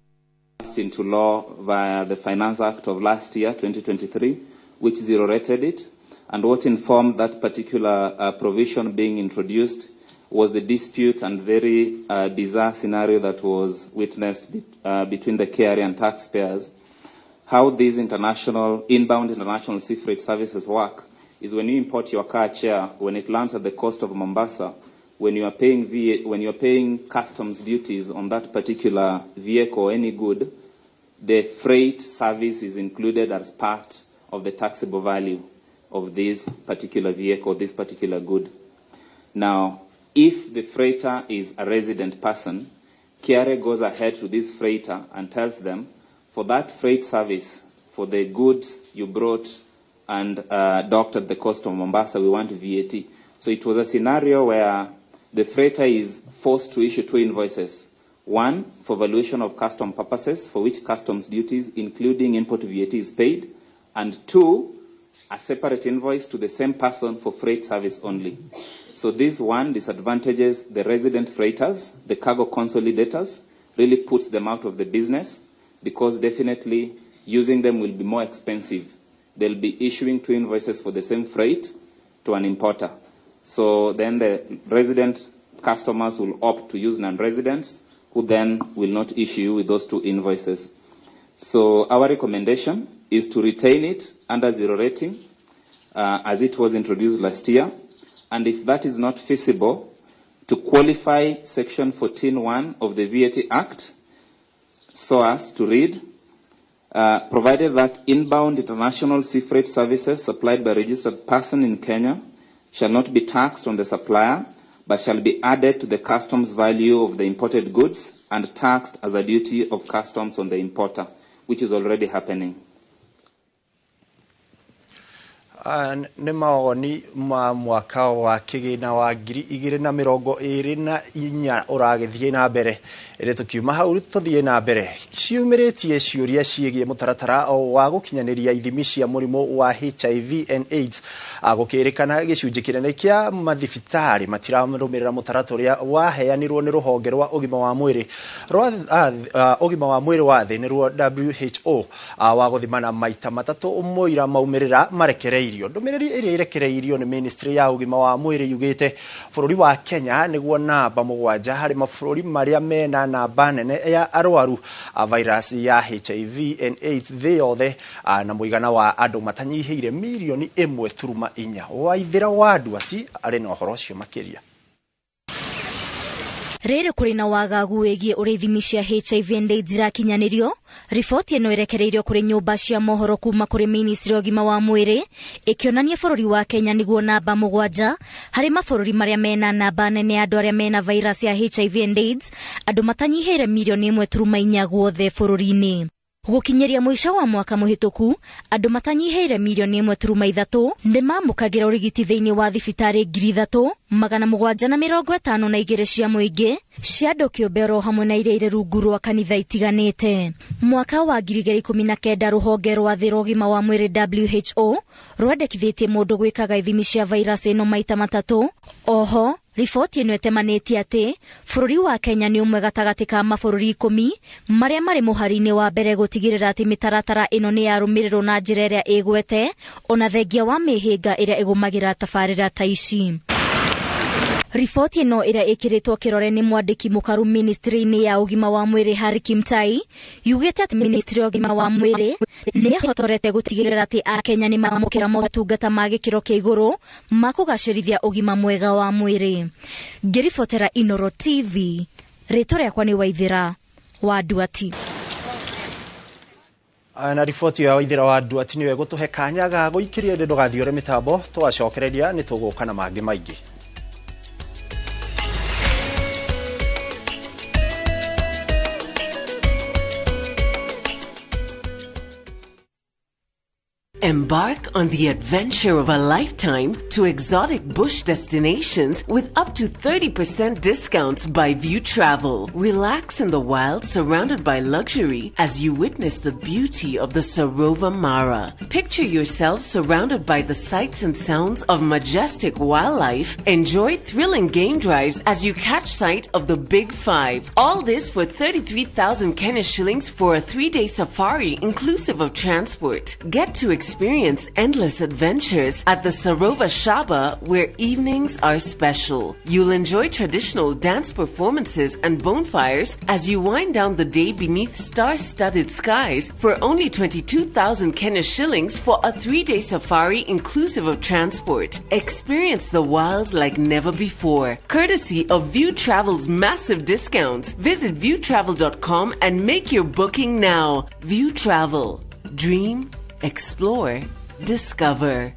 passed into law via the Finance Act of last year, 2023, which zero-rated it. And what informed that particular provision being introduced was the dispute and very bizarre scenario that was witnessed between the KRA and taxpayers. How these inbound international sea freight services work is when you import your car, Chair, when it lands at the coast of Mombasa, When you are paying when you are paying customs duties on that particular vehicle or any good, the freight service is included as part of the taxable value of this particular vehicle, this particular good. Now, if the freighter is a resident person, KRA goes ahead to this freighter and tells them, for that freight service, for the goods you brought and docked at the coast of Mombasa, we want VAT. So it was a scenario where the freighter is forced to issue two invoices. One, for valuation of custom purposes, for which customs duties, including import VAT, is paid. And two, a separate invoice to the same person for freight service only. So this one disadvantages the resident freighters, the cargo consolidators, really puts them out of the business, because definitely using them will be more expensive. They'll be issuing two invoices for the same freight to an importer. So then the resident customers will opt to use non-residents, who then will not issue with those two invoices. So our recommendation is to retain it under zero rating, as it was introduced last year. And if that is not feasible, to qualify Section 14(1) of the VAT Act so as to read, provided that inbound international sea freight services supplied by a registered person in Kenya shall not be taxed on the supplier, but shall be added to the customs value of the imported goods and taxed as a duty of customs on the importer, which is already happening. Nĩ mawoni ma mwaka wa kĩgĩna wa 2024 ũragĩthiĩ na mbere. Ĩrĩ tũkiuma hau tũthiĩ na mbere ciumĩrĩtie ciũria ciĩgiĩ mũtaratara wa gũkinyanĩria ithimi cia mũrimũ wa HIV and AIDS. Gũkĩrĩkana gĩcunjĩ kĩnene kĩa mathibitarĩ matirarũmĩrĩra mũtaratara ũrĩa waheanirwo nĩ rũhonge rwa ũgima wa mwĩrĩ rwa ũgima wa mwĩrĩ wa thĩ nĩruo WHO wa gũthimana maita matatũ mũira maumĩrĩra marekereirio. Ndũmĩrĩri ĩrĩa ĩrekereirio nĩ ministry ya ũgima wa mwĩrĩ yugĩte bũrũri wa Kenya nĩguo namba 7 harĩ mabũrũri marĩa mena namba nene ya arwaru a virus ya HIV and AIDS thĩ yothe, na mũigana wa andũ matanyihĩire mirioni 1.4. Waithĩra wa Nduati arĩ na ũhoro ũcio makĩria. Rĩrĩ kũrĩ na wagagu wĩgiĩ ũrĩa ithimi cia HIV and AIDS irakinyanĩrio. Riboti ĩno ĩrekereirio kũrĩ nyũmba cia mohoro kuma kũrĩ ministry ya ũgima wa mwĩrĩ ĩkĩonania bũrũri wa Kenya nĩguo namba 7 harĩ mabũrũri marĩa mena namba nene ya andũ arĩa mena virus ya HIV and AIDS, andũ matanyihĩire mirioni 1.4 guothe bũrũri-inĩ. Gũkinyĩria mũico wa mwaka mũhĩtũku, andũ matanyihĩire mirioni 1.3 nĩ mamũkagĩra ũrigiti thĩinĩ wa thibitarĩ 3752 cia mũingĩ cia andũ kĩũmbe oro hamwe na iria irĩ rungu rwa kanitha itiganĩte. Mwaka wa 2019 rũhonge rwa thĩ rwa ũgima wa mwĩrĩ WHO rwendekithĩtie mũndũ gwĩkaga ithimi cia virus ĩno maita matatũ. Oho riboti ĩno ĩtemanĩtie atĩ bũrũri wa Kenya nĩ ũmwe gatagatĩ ka mabũrũri 10 marĩa marĩ mũhari-inĩ wa mbere gũtigĩrĩra atĩ mĩtaratara ĩno nĩ yarũmĩrĩrwo na njĩra ĩrĩa ĩgwete, ona thengia wa mĩhĩnga ĩrĩa ĩgũmagĩra tabarĩra ta ici. Riboti ĩno ĩrĩa ĩkĩrĩtwo kĩrore nĩ mwandĩki mũkaru ministry-inĩ ya ũgima wa mwĩrĩ Harry Kimtai yugĩte atĩ ministry ya ũgima wa mwĩrĩ nĩ ĩhotorete gũtigĩrĩra atĩ Akenya nĩ mamũkĩra motungata ma gĩkĩro kĩa igũrũ ma kũgacĩrithia ũgima mwega wa mwĩrĩ. Ngĩribotera Inoro TV, rĩtwa rĩakwa nĩ Waithĩra wa Nduati. Na riboti ya Waithĩra wa Nduati nĩyo ĩgũtũhe kanya ga gũikĩria ĩndĩ ndũgathiore mĩtambo, twacokereria nĩ tũgũka na mangĩ maingĩ. Embark on the adventure of a lifetime to exotic bush destinations with up to 30% discounts by View Travel. Relax in the wild surrounded by luxury as you witness the beauty of the Sarova Mara. Picture yourself surrounded by the sights and sounds of majestic wildlife. Enjoy thrilling game drives as you catch sight of the Big Five. All this for 33,000 Kenya shillings for a 3-day safari inclusive of transport. Get to experience Experience endless adventures at the Sarova Shaba, where evenings are special. You'll enjoy traditional dance performances and bonfires as you wind down the day beneath star-studded skies for only 22,000 Kenya shillings for a 3-day safari inclusive of transport. Experience the wild like never before, courtesy of View Travel's massive discounts. Visit viewtravel.com and make your booking now. View Travel. Dream, explore, discover.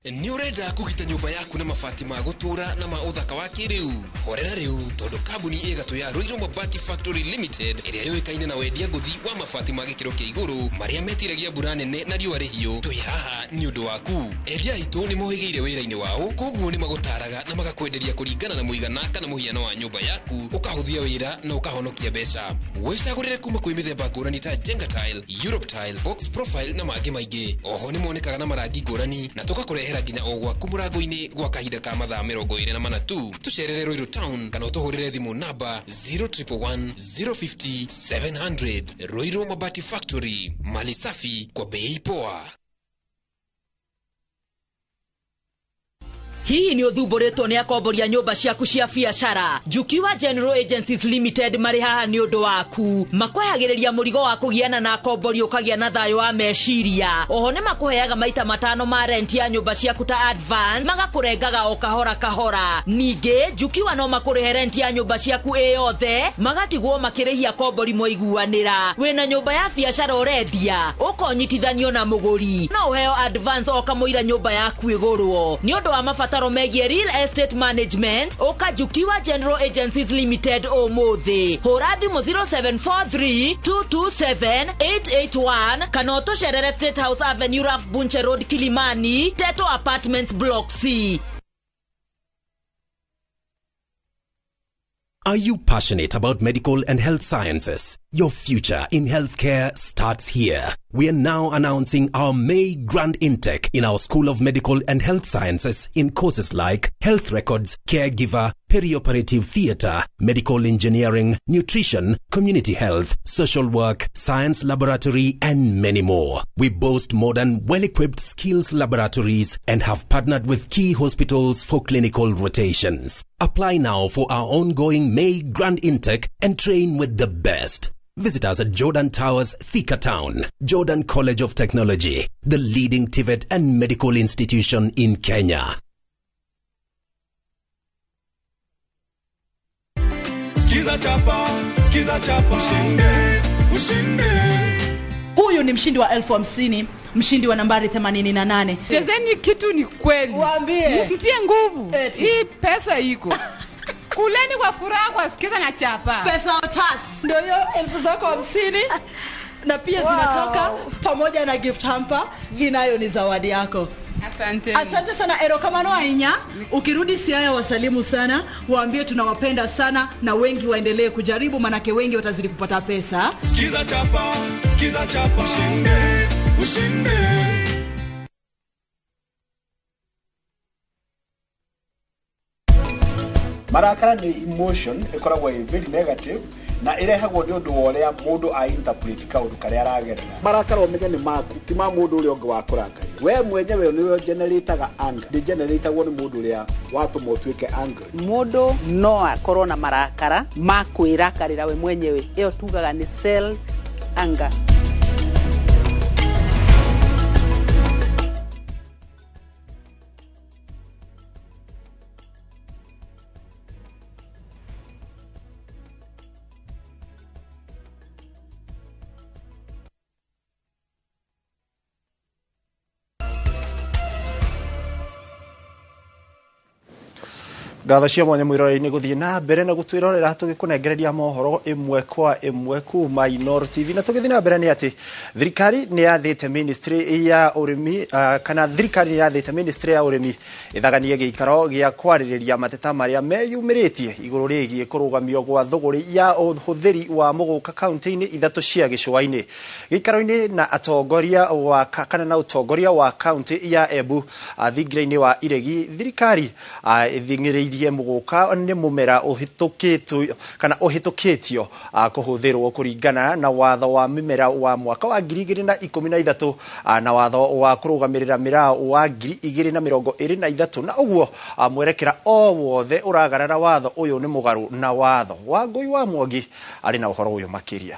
Nĩ ũrenda kũgita nyũmba yaku na mabati ma gũtũũra na ma ũthaka wa kĩrĩu? Horera rĩu, tondũ kambuni ĩgatũ ya Ruiru Mabati Factory Limited ĩrĩa yũĩkaine na wendia ngũthi wa mabati ma gĩkĩro kĩa igũrũ marĩa metiragia mbura nene na riũa rĩhiũ, twĩ haha nĩ ũndũ waku. Endia aitũ nĩ mohĩgĩire wĩra-inĩ wao, koguo nĩ magũtaraga na magakwenderia kũringana na mũigana kana mũhiano wa nyũmba yaku, ũkahũthia wĩra na ũkahonokia mbeca. Wĩcagũrĩre kuma kwĩ mĩthemba ngũrani ta Jenga Tile, Europe Tile, Box Profile na mangĩ maingĩ. Oho nĩ monekaga na marangi ngũrani na tũgakũrehera nginya o gwaku mũrango-inĩ gwa kahinda ka mathaa 24 tu. Tũcerere Ruiru Town kana ũtũhũrĩre thimũ namba 0111 050 700. Ruiru Mabati Factory, mali safi kwa bei poa. Hihi nĩ ũthumbũrĩtwo nĩ akomboria nyũmba ciaku cia biacara? Jukiwa General Agencies Limited marĩ haha nĩ ũndũ waku. Makwehagĩrĩria mũrigo wa kũgiana na akombori ũkagĩa na thayũ wa meciria. Oho nĩ makũheaga maita 5 ma rent ya nyũmba ciaku ta advance, magakũrengaga o kahora kahora. Ningĩ Jukiwa no makũrĩhe rent ya nyũmba ciaku ĩ yothe, magatigwo makĩrĩhia akombori mwaiguanĩra. Wĩna nyũmba ya biacara ũrendia, ũkonyitithanio na mũgũri, no ũheo advance o kamũira nyũmba yaku ĩgũrwo. Nĩ ũndũ wa mabataro megie real estate management, ũka Jukiwa General Agencies Limited ũmũthĩ. Hũra thimũ 0743 227 881 kana ũtũcerere State House Avenue, Ralph Bunche Road, Kilimani, Teto Apartments Block C. Are you passionate about medical and health sciences? Your future in healthcare starts here. We are now announcing our May Grand Intake in our School of Medical and Health Sciences in courses like health records, caregiver, perioperative theater, medical engineering, nutrition, community health, social work, science laboratory, and many more. We boast modern, well-equipped skills laboratories and have partnered with key hospitals for clinical rotations. Apply now for our ongoing May Grand Intake and train with the best. Visit us at Jordan Towers, Thika Town, Jordan College of Technology, the leading TVET and medical institution in Kenya. Skiza chapa, skiza chapa, ushinde, ushinde. Huyu ni mshindi wa 50,000, mshindi wa nambari 88. Chezeni kitu ni kweli. Waambie. Msitie nguvu. Hii pesa iko. Kuleni kwa furaha kwa sikiza na chapa. Pesa otas. Ndio hiyo 50,000 na pia zinatoka pamoja na gift hamper, inayo ni zawadi yako. Asante. Asante sana erokamano ainya. Ukirudi Siaya wasalimu sana, waambie tunawapenda sana na wengi waendelee kujaribu manake wengi watazidi kupata pesa. Sikiza chapa, sikiza chapa, ushinde, ushinde. Marakara ni emotion ikoragwo ĩ very negative na irehagwo nĩ ũndũ wa ũrĩa mũndũ a interpret kaũndũ karĩa aragerera. Marakara ũmenye nĩ maku, ti ma mũndũ ũrĩa ũngĩ wakũrakaria. We mwenyewe nĩwe generataga anger, ndĩgeneratagwo nĩ mũndũ ũrĩa watũma ũtuĩke angry. Mũndũ no akorwo na marakara ma kwĩrakarĩra we mwenyewe, ĩyo tugaga nĩ self anger. Ngatho cia mwanya mwiroreri-inĩ gũthiĩ na mbere na gũtwĩrorera tũgĩkũnengereria mohoro ĩmwe kwa ĩmwe kuma Inooro TV. Na tũgĩthiĩ na mbere nĩ atĩ thirikari nĩ yathĩte ministry ya ũrĩmi kana thirikari nĩ yathĩte ministry ya ũrĩmi ĩthaganie gĩikaro gĩa kwarĩrĩria mateta marĩa meyumĩrĩtie igũrũ rĩgiĩ kũrũgamio gwa thũgũrĩ ya ũhũthĩri wa mũgũka kaunti-inĩ ithatũ cia gĩcũa-inĩ. Gĩikaro-inĩ na atongoria wa kana na ũtongoria wa kaunti ya Embu thingira-inĩ wa Iregi, thirikari ĩthing'ĩrĩirie Araumirie muguka ni mumera uhitũkĩtio kana ũhĩtũkĩtio kũhũthĩrwo kũringana na watho wa mĩmera wa mwaka wa 2013 na watho wa kũrũgamĩrĩra mĩraa wa 2023 na ũguo mwerekera o wothe ũragarara watho ũyũ nĩ mũgarũ na watho. Wangũi wa Mwangi arĩ na ũhoro ũyũ makĩria.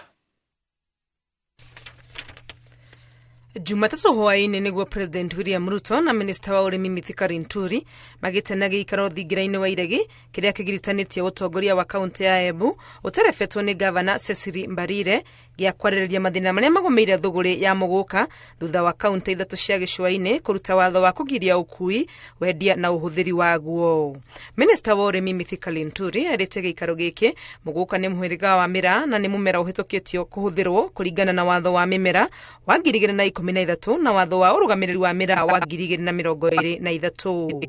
Jumatatu hwaĩ-inĩ nĩguo President William Ruto na Minista wa ũrĩmi Mithika Linturi magĩte na gĩikaro thingira-inĩ wa Iregi kĩrĩa kĩgiritanĩtie ũtongoria wa kaunti ya Embu ũterebetwo nĩ Gavana Cecily Mbarire gĩa kwarĩrĩria mathĩna marĩa magũmĩire thũgũrĩ ya mũgũka thutha wa kaunti ithatũ cia gĩcũa-inĩ kũruta watho wa kũgiria ũkui, wendia na ũhũthĩri waguo. Minista wa ũrĩmi Mithika Linturi erĩte gĩikaro gĩkĩ mũgũka nĩ mũhĩrĩga wa mĩraa na nĩ mũmera ũhĩtũkĩtio kũhũthĩrwo kũringana na watho wa mĩmera wa 2013 na watho wa ũrũgamĩrĩri wa mĩraa wa 2023.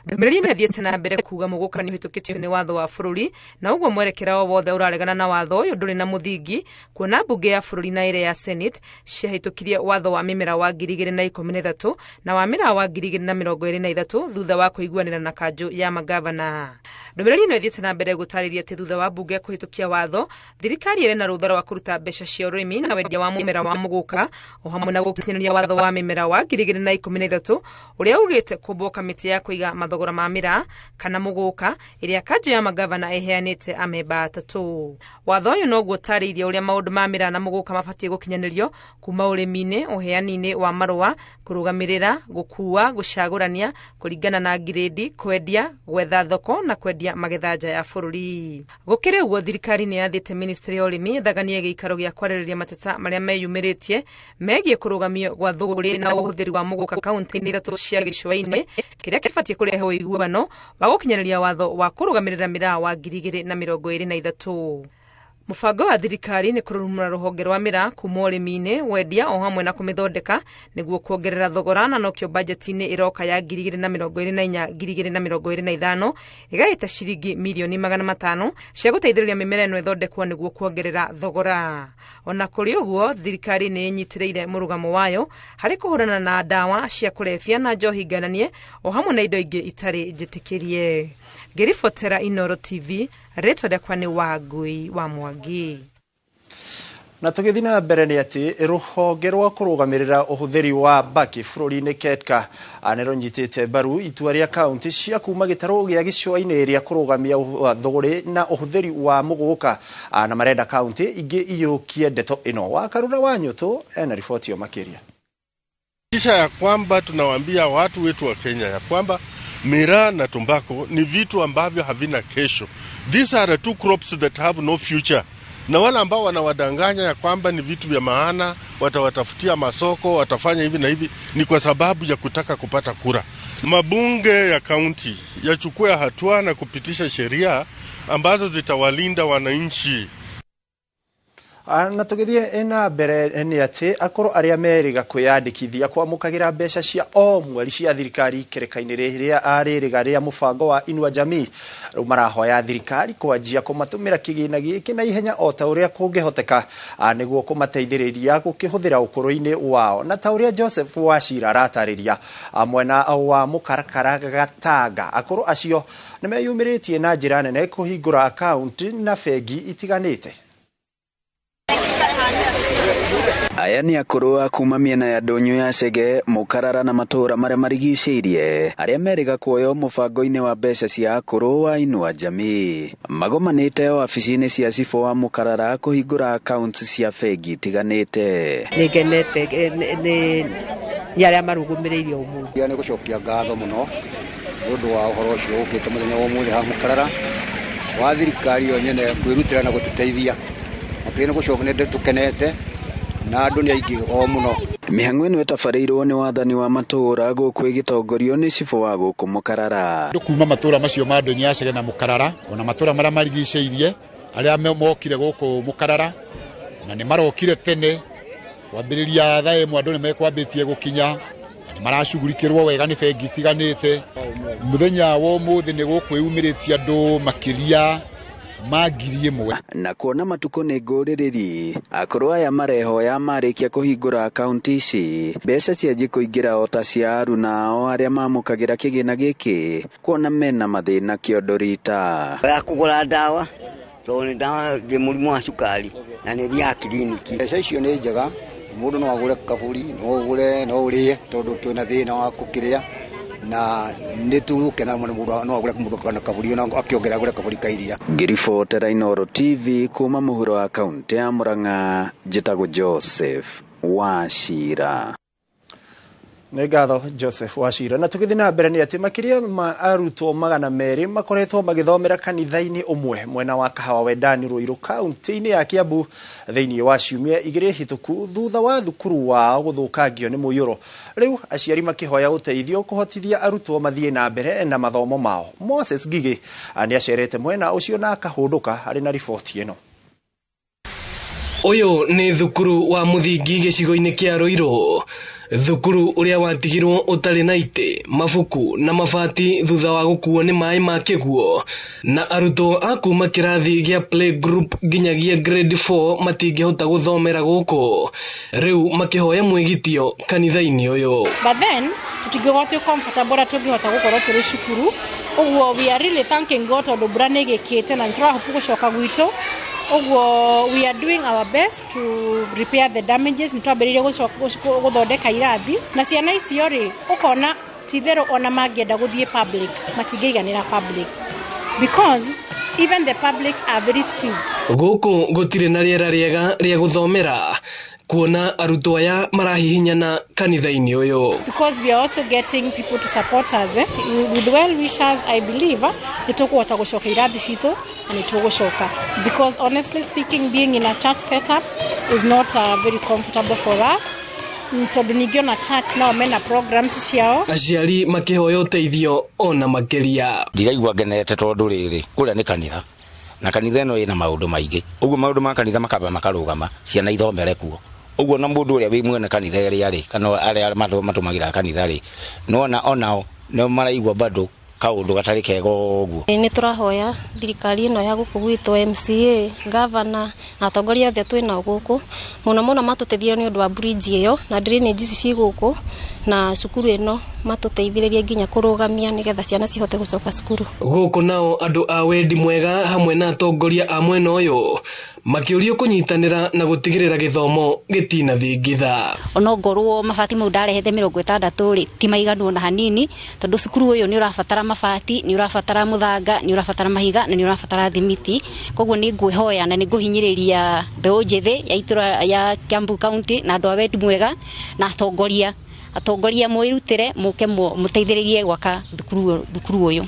Ndũmĩrĩri ĩno ĩthiĩte na mbere kuga mũgũka nĩ ũhĩtũkĩtio nĩ watho wa bũrũri na ũguo mwerekera o wothe ũraregana na watho ũyũ ndũrĩ na mũthingi kuona mbunge ya bũrũri na ĩrĩa ya Senate ciahĩtũkirie watho wa mĩmera wa 2013 na wa mĩraa wa 2023 thutha wa kũiguanĩra na kanjũ ya magavana. Ndũmĩrĩri ĩno ĩthiĩte na mbere gũtarĩria atĩ thutha wa mbunge kũhĩtũkia watho, thirikari ĩrĩ na rũtha rwa kũruta mbeca cia ũrĩmi na wendia wa mũmera wa mũgũka o hamwe na gũkinyanĩria watho wa mĩmera wa 2013 ũrĩa ugĩte kũmbwo kamĩtĩ ya kũiga mathogora ma mĩraa kana mũgũka ĩrĩa kanjũ ya magavana ĩheanĩte amemba atatũ. Watho ũyũ noguo ũtarĩirie ũrĩa maũndũ ma mĩraa na mũgũka mabatiĩ gũkinyanĩrio kuma ũrĩmi-inĩ, ũheani-inĩ wa marũa, kũrũgamĩrĩra, gũkua, gũcagũrania kũringana na ngirĩndi, kwendia, gwetha thoko na kwendia magetha nja ya bũrũri. Gũkĩrĩ ũguo thirikari nĩ yathĩte ministry ya ũrĩmi ĩthaganie gĩikaro gĩa kwarĩrĩria mateta marĩa meyumĩrĩtie megiĩ kũrũgamio gwa thũgũrĩ na ũhũthĩri wa mũgũka kaunti-inĩ ithatũ cia gĩcũa-inĩ kĩrĩa kĩbatiĩ kũrehe ũiguano wa gũkinyanĩria watho wa kũrũgamĩrĩra mĩraa wa 2023. Mũbango wa thirikari nĩ kũrurumũra rũhonge rwa mĩraa kuma ũrĩmi-inĩ, wendia o hamwe na kũmĩthondeka nĩguo kuongerera thogora na nokĩo bajeti-inĩ ĩroka ya 2024 2025 ĩgaĩte ciringi mirioni 500 cia gũteithĩrĩria mĩmera ĩno ĩthondekwo nĩguo kuongerera thogora. Ona kũrĩ ũguo thirikari nĩ ĩnyitĩrĩire mũrũgamo wayo harĩ kũhũrana na ndawa cia kũrebia na njohi ngananie o hamwe na indo ingĩ itarĩ njĩtĩkĩrie. Ngĩribotera Inooro TV, rĩtwa rĩakwa nĩ Wangũi wa Mwangi. Na tũgĩthiĩ na mbere nĩ atĩ rũhonge rwa kũrũgamĩrĩra ũhũthĩri wa mbakĩ bũrũri-inĩ KETCA nĩ rũnyitĩte mbaru itua rĩa kaunti cia kuma gĩtarũ gĩa gĩcũa-inĩ rĩa kũrũgamia thũgũrĩ na ũhũthĩri wa mũgũka na marenda kaunti ingĩ iyũkie ndeto ĩno. Wakarura wa Nyũtũ ena riboti ĩyo makĩria. Kisha ya kwamba tunawaambia watu wetu wa Kenya ya kwamba miraa na tumbako ni vitu ambavyo havina kesho. These are the two crops that have no future. Na wale ambao wanawadanganya ya kwamba ni vitu vya maana, watawatafutia masoko, watafanya hivi na hivi, ni kwa sababu ya kutaka kupata kura. Mabunge ya kaunti yachukue hatua na kupitisha sheria ambazo zitawalinda wananchi. Na tũgĩthiĩ na mbere nĩ atĩ akũrũ arĩa merĩga kwĩyandĩkithia kwamũkagĩra mbeca cia o mweri cia thirikari kĩrĩka-inĩ rĩrĩa arĩrĩga rĩa mũbango wa Inua Jamii rĩu marahoya thirikari kwanjia kũmatũmĩra kĩgĩna gĩkĩ na ihenya o ta ũrĩa kũngĩhoteka nĩguo kũmateithĩrĩria gũkĩhũthĩra ũkũrũ-inĩ wao. Na ta ũrĩa Joseph Wachira aratarĩria mwena wa Mũkarakara Gatanga, akũrũ acio nĩmeyumĩrĩtie na njĩra nene kũhingũra akaunti na bengi itiganĩte. Aya nĩ akũrũ a kuma mĩena ya ndũnyũ ya Chege, Mũkarara na matũũra marĩa marigicĩirie arĩa merĩga kuoywo mũbango-inĩ wa mbeca cia akũrũ wa Inua Jamii. Magomanĩte wabici-inĩ cia cibũ wa Mũkarara kũhingũra akaunti cia bengi itiganĩte. Nĩngenete nĩ arĩa marũgũmĩrĩire ũmũthĩ. Nĩ gũcokia ngatho mũno nĩ ũndũ wa ũhoro ũcio ũkĩte mũthenya wa ũmũthĩ haha Mũkarara wa thirikari yo nyene kwĩrutĩra na gũtũteithia. Makĩria nĩ gũcoka nĩ tũkenete na andũ nĩ aingĩ o mũno. Mĩhang'o ĩno ĩtabarĩirwo nĩ wathani wa matũũra gũkũ ĩgĩtongorio nĩ cibũ wa gũkũ Mũkarara. Andũ kuma matũũra macio ma Ndũnyũ ya Chege na Mũkarara ona matũũra marĩa marigicĩirie arĩa mokire gũkũ Mũkarara na nĩ marokire tene kwambĩrĩria thaa ĩmwe andũ nĩ mekwambĩtie gũkinya na nĩ maracugurikĩrwo wega nĩ bengi itiganĩte. Mũthenya wa ũmũthĩ nĩ gũkwĩyumĩrĩtie andũ makĩria ma 1,000. Na kuona matukũ nĩ ngũrĩrĩri, akũrũ aya marehoya marĩkia kũhingũra akaunti ici mbeca cianjie kũingĩra o ta cia aruna ao arĩa mamũkagĩra kĩgĩna gĩkĩ kuona mena mathĩna kĩondo rita. Ya kũgũra ndawa tondũ nĩ ndawa ndĩ mũrimũ wa cukari na nĩ thiaga kiriniki. Mbeca icio nĩ njega, mũndũ no agũre kaburi, no ũgũre, no ũrĩe tondũ twĩna thĩna wa gũkĩrĩa na nĩ tũgũkena mũno mũndũ no agũre mũndũ kana kaburi ona akĩongerera agũre kaburi ka iria. Ngĩribotera Inooro TV kuma mũhuro wa kaunti ya Murang'a, njĩtagwo Joseph Wachira. Nĩ ngatho Joseph Wachira. Na tũgĩthiĩ na mbere nĩ atĩ makĩria ma arutwo 200 makoretwo magĩthomera kanitha-inĩ ũmwe mwena wa Kahawa Wendani Ruiru kaunti-inĩ ya Kiambu thĩinĩ wa ciumia 2 hĩtũku thutha wa thukuru wao gũthũkangio nĩ mũiyũro. Rĩu aciari makĩhoya ũteithio kũhotithia arutwo mathiĩ na mbere na mathomo mao. Moses Ngigĩ nĩ acerete mwena ũcio na akahũndũka arĩ na riboti ĩno. Ũyũ nĩ thukuru wa mũthingi gĩcigo-inĩ kĩa Ruiru, thukuru ũrĩa watigirwo ũtarĩ na itĩ, mabuku na mabati thutha wa gũkuo nĩ maĩ ma kĩguo, na arutwo a kuma kĩrathi gĩa play group nginyagia grade 4 matingĩhota gũthomera gũkũ, rĩu makĩhoya mwĩgitio kanitha-inĩ ũyũ. But then tũtingĩkorwo twĩ comfortable ũrĩa tũngĩhota gũkorwo tũrĩ cukuru, ũguo we are really thanking God tondũ mbura nĩ ĩgĩkĩte na nĩtũrahope gũcoka gwitũ. Ũguo we are doing our best to repair the damages. Nĩtwambĩrĩirie gũthondeka irathi na ciana icio rĩ, ũkona ti itherũ ona mangĩenda gũthiĩ public matingĩiganĩra public because even the publics are very squeezed. Gũkũ gũtirĩ na rĩera rĩega rĩa gũthomera kuona arutwo aya marahihinyana kanitha-inĩ ũyũ. Because we are also getting people to support us, with well wishers, I believe nĩtũkũhota gũcoka irathi citũ na nĩtũgũcoka, because honestly speaking, being in a church setup is not very comfortable for us, tondũ ningĩ ona church nao mena programs ciao. Aciari makĩhoya ũteithio ona makĩria. Ndiraigua ngenete tondũ rĩrĩ kũrĩa nĩ kanitha na kanitha ĩno ĩna maũndũ maingĩ, ũguo maũndũ ma kanitha makamba makarũgama ciana ithomere kuo. Ũguo na mũndũ ũrĩa wĩ mwene kanitha ĩrĩa rĩ kana arĩa matũmagĩra kanitha rĩ nona onao nĩ maraigua bado kaũndũ gatarĩ kega ũguo. Nĩ tũrahoya thirikari ĩno ya gũkũ gwitũ, MCA, governor na atongoria othe twĩnao gũkũ mũno mũno matũteithie nĩ ũndũ wa bridge ĩyo na drainage ici ci gũkũ na cukuru ĩno, matũteithĩrĩrie nginya kũrũgamia nĩgetha ciana cihote gũcoka cukuru. Gũkũ nao andũ a wendi mwega hamwe na atongoria a mwena ũyũ makĩũrio kũnyitanĩra na gũtigĩrĩra gĩthomo gĩtinathingitha. Onongorwo mabati mau ndarehete 60 rĩ ti maiganu ona hanini, tondũ cukuru ũyũ nĩ ũrabatara mabati, nĩ ũrabatara mũthanga, nĩ ũrabatara mahiga na nĩ ũrabatara thimiti. Koguo nĩ ngwĩhoya na nĩ ngũhinyĩrĩria mbeũ njĩthĩ ya itũra ya Kiambu County na andũ a wendi mwega na atongoria mwĩrutĩre mũke mũteithĩrĩrie gwaka thukuru ũyũ.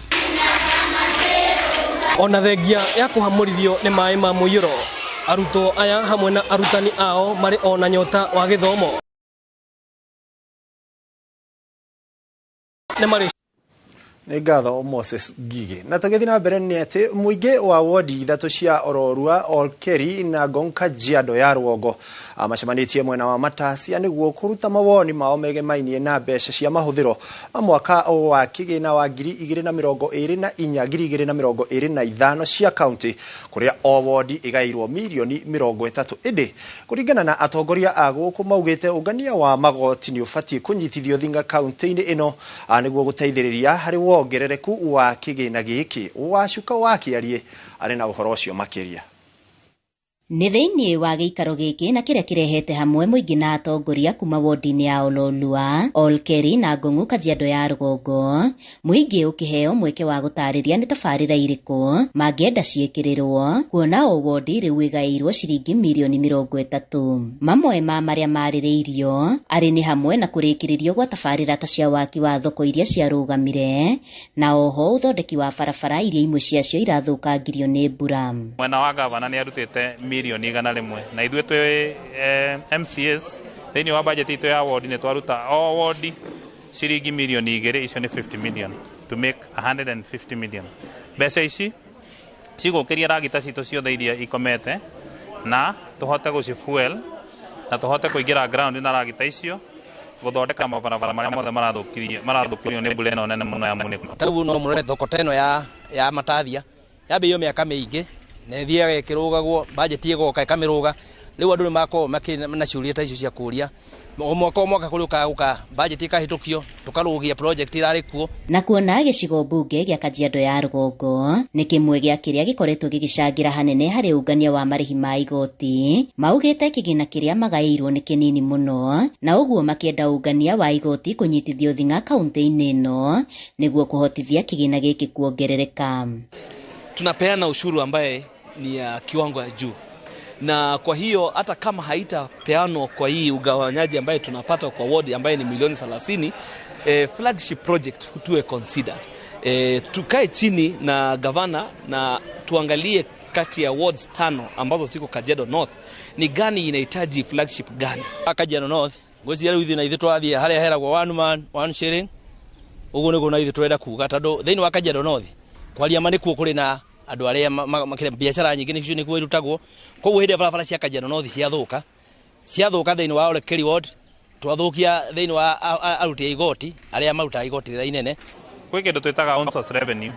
Ona thengia ya kũhamũrithio nĩ maĩ ma mũiyũro, arutwo aya hamwe na arutani ao marĩ ona nyota wa gĩthomo. Nĩ marĩ Nĩ ngatho Moses Ngigĩ. Na tũgĩthiĩ na mbere nĩ atĩ mũingĩ wa wodi 3 cia Ororua, Olkeri na Ngong Kajiado ya rũgongo macemanĩtie mwena wa Matasia nĩguo kũruta mawoni mao megemainie na mbeca cia mahũthĩro ma mwaka wa kĩgĩna wa 2024 2025 cia kaunti, kũrĩa o wodi ĩgaĩirwo mirioni 30. Ĩndĩ kũringana na atongoria a gũkũ maugĩte ũngania wa magoti nĩ ũbatiĩ kũnyitithio thinga kaunti-inĩ ĩno nĩguo gũteithĩrĩria harĩ wongerereku wa kĩgĩna gĩkĩ. Wacuka wa Kĩarie arĩ na ũhoro ũcio makĩria. Nĩ thĩinĩ wa gĩikaro gĩkĩ na kĩrĩa kĩrehete hamwe mũingĩ na atongoria kuma wodi-inĩ ya Ololua, Olkeri na Ngong'u Kajiado ya rũgongo, mũingĩ ũkĩheo mweke wa gũtarĩria nĩ tabarĩra irĩkũ mangĩenda ciĩkĩrĩrwo, kuona o wodi rĩu ĩgaĩirwo ciringi mirioni 30. Mamwe ma marĩa marĩrĩirio arĩ nĩ hamwe na kũrĩkĩrĩrio gwa tabarĩra ta cia waki wa thoko iria ciarũgamire, na oho ũthondeki wa barabara iria imwe ciacio irathũkangirio nĩ mbura. Mwena wa gavana nĩ arutĩte mirioni 100 na ithuĩ twĩ MCAs thĩinĩ wa budget itũ ya wodi nĩ twaruta o wodi ciringi mirioni 2, icio nĩ 50 million to make 150 million. Mbeca ici cigũkĩria ragita citũ ciothe iria ikomete na tũhote gũcifuel na tũhote kũingĩra ground na ragita icio gũthondeka mabarabara marĩa mothe marathũkirio nĩ mbura ĩno nene mũno ya munĩko. Ta rĩu no mũrore thoko ta ĩno ya Matathia yambĩrĩirio mĩaka mĩingĩ Na ĩthiaga ĩkĩrũgagwo budget ĩgoka ĩkamĩrũga. Rĩu andũ nĩmakoragwo makĩ na ciũria ta icio cia kũria. O mwaka o mwaka kũrĩ ũkaga budget ĩkahĩtũkio tũkarũgia project irarĩ kuo. Na kuona gĩcigo mbunge gĩa Kajiado ya rũgongo nĩ kĩmwe gĩa kĩrĩa gĩkoretwo gĩgĩcangĩra hanene harĩ ũngania wa marĩhi ma igoti, maugĩte kĩgĩna kĩrĩa magaĩirwo nĩ kĩnini mũno, na ũguo makĩenda ũngania wa igoti kũnyitithio thing'a kaunti-inĩ ĩno nĩguo kũhotithia kĩgĩna gĩkĩ kuongerereka. Tunapeana ushuru ambaye ni ya kiwango ya juu, na kwa hiyo hata kama haitapeanwa kwa hii ugawanyaji ambaye tunapata kwa ward ambaye ni milioni 30, flagship project tuwe considered. Tukae chini na gavana na tuangalie kati ya wards 5 ambazo ziko Kajiado North ni gani inahitaji flagship gani. Kajiado North ngozi ya ithuĩ na ithuĩ twathiĩ harĩa heragwo one man one shilling ũguo nĩguo na ithuĩ tũrenda kuga tondũ thĩinĩ wa Kajiado North kwaria ma nĩkuo kũrĩ na andũ arĩa makĩrĩa biacara nyingĩ nĩcio nĩkuo irutagwo. Koguo hĩndĩ ĩrĩa barabara cia Kajiado North ciathũka thĩinĩ wa Olekeri ward twathũkia thĩinĩ wa aruti a igoti arĩa marutaga igoti rĩrĩa inene. Gwĩ kĩndũ twĩtaga on source revenue.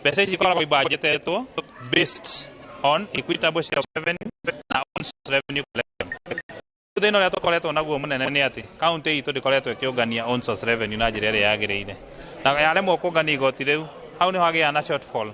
Mbeca ici ikoragwo ibudgetetwo based on equitable share of revenue na on source revenue collection. Thĩna ũrĩa tũkoretwo naguo mũnene nĩ atĩ kaunti itũ ndĩkoretwo ĩkĩũngania on source revenue na njĩra ĩrĩa yagĩrĩire, na yaremwo kũngania igoti rĩu hau nĩho hagĩaga na shortfall,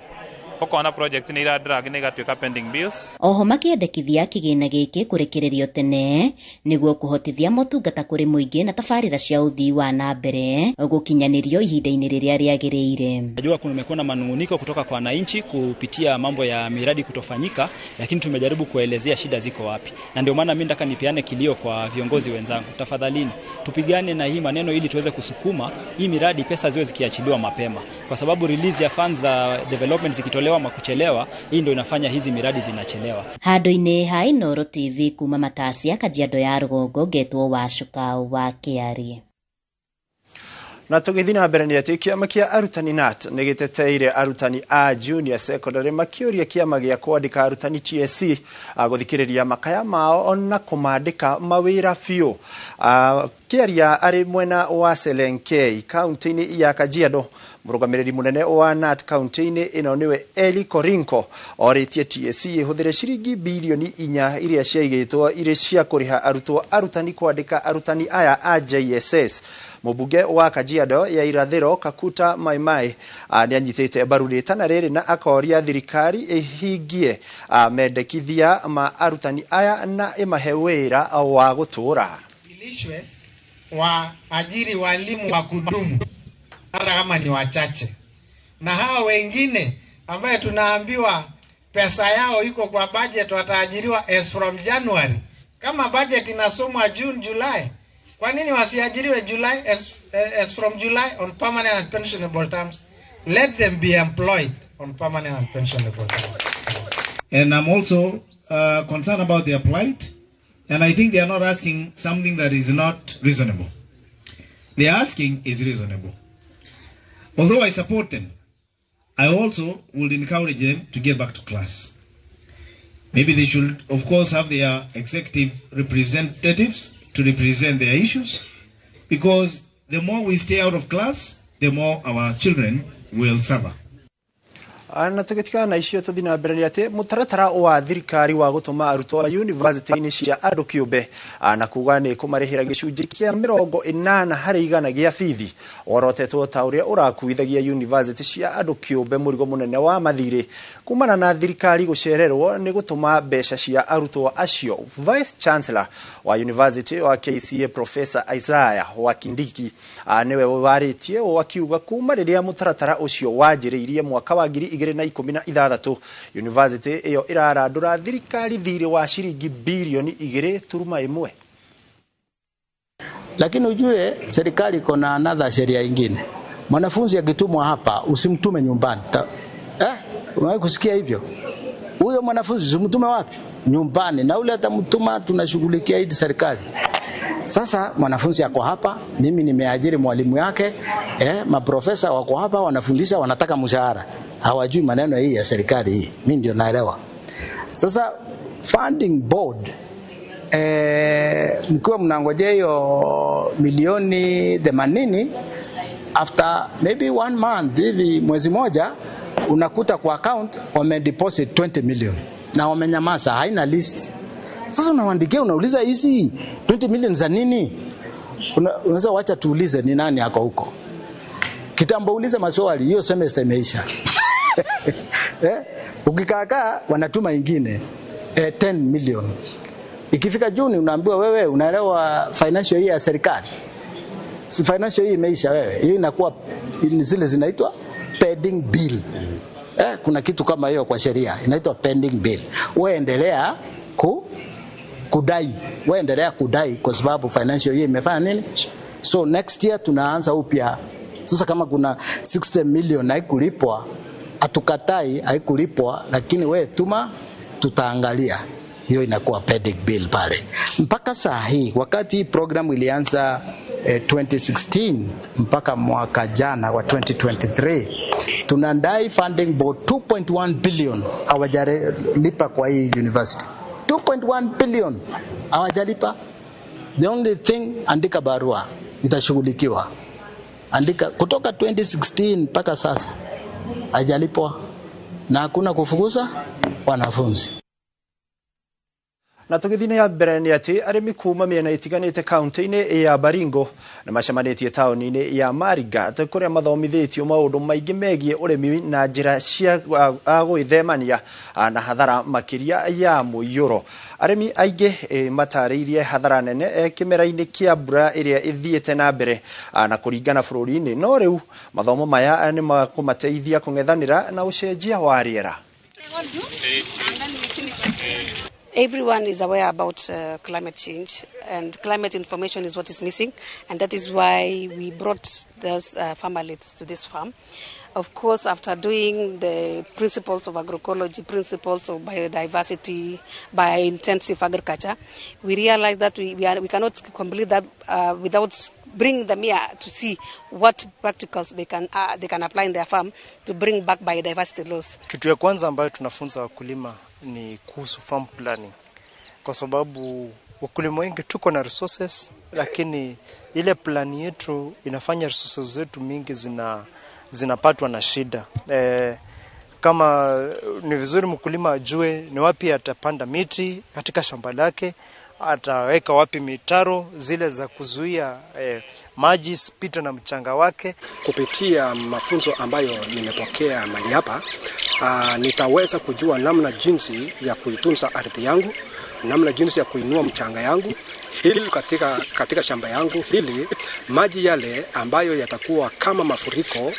ũkona project nĩ iradrag nĩ igatuĩka pending bills. Oho makĩendekithia kĩgĩna gĩkĩ kũrĩkĩrĩrio tene nĩguo kũhotithia motungata kũrĩ mũingĩ na tabarĩra cia ũthii wa na mbere gũkinyanĩrio ihinda-inĩ rĩrĩa rĩagĩrĩire. Najua kumekuwa na manunguniko kutoka kwa wananchi kupitia mambo ya miradi kutofanyika, lakini tumejaribu kuelezea shida ziko wapi, na ndio maana mimi nataka nipeane kilio kwa viongozi wenzangu, tafadhalini tupigane na hii maneno ili tuweze kusukuma hii miradi, pesa ziwe zikiachiliwa mapema, kwa sababu release ya funds za development zikitolewa makuchelewa, hii ndio inafanya hizi miradi zinachelewa. Handũ-inĩ ha Inooro TV kuma Matasia Kajiado ya rũgongo ngetwo Wacuka wa Kĩarie. Na tũgĩthiĩ na mbere nĩ atĩ kĩama kĩa arutani KNUT nĩ gĩteteire arutani a junior secondary makĩũria kĩama gĩa kwandĩka arutani TSC gũthikĩrĩria makaya mao na kũmandĩka mawĩra biũ. Kĩaria arĩ mwena wa Selenkei kaunti-inĩ ya Kajiado, mũrũgamĩrĩri mũnene wa KNUT kaunti-inĩ ĩno nĩwe Eli Korinko orĩtie TSC ĩhũthĩre ciringi bilioni 4 iria ciaigĩtwo irĩ cia kũrĩha arutwo arutani kwandĩka arutani aya a JSS. Mũmbunge wa Kajiado ya irathĩro Kakuta Maimai nĩanyitĩte mbaru rĩtana rĩrĩ na akoria thirikari ĩhingie mendekithia ma arutani aya na ĩmahe wĩra wa gũtũũra. Ilishwe waajiri walimu wa kudumu hata kama ni wachache, na hawa wengine ambaye tunaambiwa pesa yao iko kwa budget wataajiriwa as from January. Kama budget inasomwa June, July, kwa nini wasiajiriwe July as from July on permanent and pensionable terms? Let them be employed on permanent and pensionable terms. And I'm also concerned about their plight, and I think they are not asking something that is not reasonable. They are asking is reasonable. Although I support them, I also would encourage them to get back to class. Maybe they should, of course, have their executive representatives to represent their issues, because the more we stay out of class, the more our children will suffer. Na tũgĩtigana na icio tũthiĩ na mbere nĩ atĩ mũtaratara wa thirikari wa gũtũma arutwo a yunivasĩtĩ-inĩ cia andũ kĩũmbe na kuga nĩ kũmarĩhĩra gĩcunjĩ kĩa 80 harĩ igana gĩa bithi worotetwo ta ũrĩa ũrakuithagia yunivasĩtĩ cia andũ kĩũmbe mũrigo mũnene wa mathirĩ kumana na thirikari gũcererwo nĩ gũtũma mbeca cia arutwo acio. Vice Chancellor wa University wa KCA Professor Isaiah Wakindiki nĩwe warĩtie ũũ akiuga kuma rĩrĩa mũtaratara ũcio wanjĩrĩirie mwaka wa 2016 university ĩyo ĩrarandũra thirikari thirĩ wa ciringi bilioni 2.1. Lakini ujue serikali iko na another sheria ingine. Mwanafunzi akitumwa hapa usimtume nyumbani. Unawahi kusikia hivyo? Huyo mwanafunzi usimtume wapi? Nyumbani. Na ule atamtuma tunashughulikia hii serikali. Sasa mwanafunzi ako hapa, mimi nimeajiri mwalimu yake, maprofesa wako hapa wanafundisha, wanataka mshahara. Hawajui maneno hii ya serikali hii. Mimi ndio naelewa. Sasa funding board mkiwa mnangojea hiyo milioni 80, after maybe 1 month hivi, mwezi moja, Unakuta kwa account wame deposit 20 million na wamenyamaza, haina list. Sasa unawaandikia, unauliza hizi 20 million za nini? Unaweza wacha tuulize ni nani ako huko. Kitambo ulize maswali, hiyo semester imeisha. Ukikaakaa wanatuma ingine 10 million. Ikifika Juni unaambiwa wewe unaelewa financial year ya serikali. Si financial year imeisha wewe. Hiyo inakuwa ni zile zinaitwa pending bill. Kuna kitu kama hiyo kwa sheria inaitwa pending bill. Wewe endelea kudai. Wewe endelea kudai kwa sababu financial year imefanya nini? So next year tunaanza upya. Sasa kama kuna 60 million haikulipwa, hatukatai haikulipwa, lakini wewe tuma, tutaangalia. Hiyo inakuwa pending bill pale. Mpaka saa hii wakati hii program ilianza 2016 mpaka mwaka jana wa 2023, tunadai funding board 2.1 billion hawajalipa kwa hii university. 2.1 billion hawajalipa. The only thing, andika barua itashughulikiwa. Andika kutoka 2016 mpaka sasa hajalipwa na hakuna kufukuza wanafunzi. Na tugithii na mbere ni ati arimi kuma miena itiganite kaunti-ini ya Baringo na macemanĩtie taũni-inĩ ya Marigat kũrĩa mathomithĩtio maũndũ maingĩ megiĩ ũrĩmi na njĩra cia gwĩthemania na hathara makĩria ya mũiyũro. Arĩmi aingĩ matarĩirie hathara nene kĩmera-inĩ kĩa mbura ĩrĩa ĩthiĩte na mbere na kũringana bũrũri-inĩ, no rĩu mathomo maya nĩ makũmateithia kũng'ethanĩra na ũcenjia wa rĩera. Everyone is aware about climate change, and climate information is what is missing, and that is why we brought these farmerlets to this farm. Of course, after doing the principles of agroecology, principles of biodiversity, biointensive agriculture, we realized that we cannot complete that without bringing them here to see what practicals they can apply in their farm to bring back biodiversity loss. Kitu ya kwanza ambayo tunafunza wakulima ni kuhusu farm planning, kwa sababu wakulima wengi tuko na resources, lakini ile plan yetu inafanya resources zetu mingi zinapatwa na shida. Kama ni vizuri mkulima ajue ni wapi atapanda miti katika shamba lake, ataweka wapi mitaro zile za kuzuia maji isipite na mchanga wake. Kupitia mafunzo ambayo nimepokea mahali hapa, nitaweza kujua namna jinsi ya kuitunza ardhi yangu, namna jinsi ya kuinua mchanga yangu ili katika shamba yangu, ili maji yale ambayo yatakuwa kama mafuriko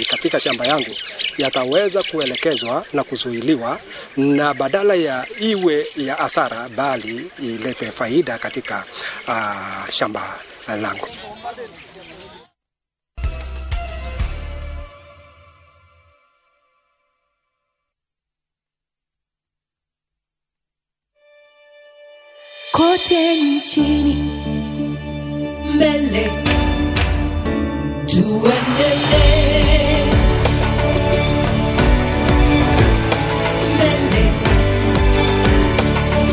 katika shamba yangu yataweza kuelekezwa na kuzuiliwa, na badala ya iwe ya hasara bali ilete faida katika shamba langu. Kote nchini mbele tuendelee, mbele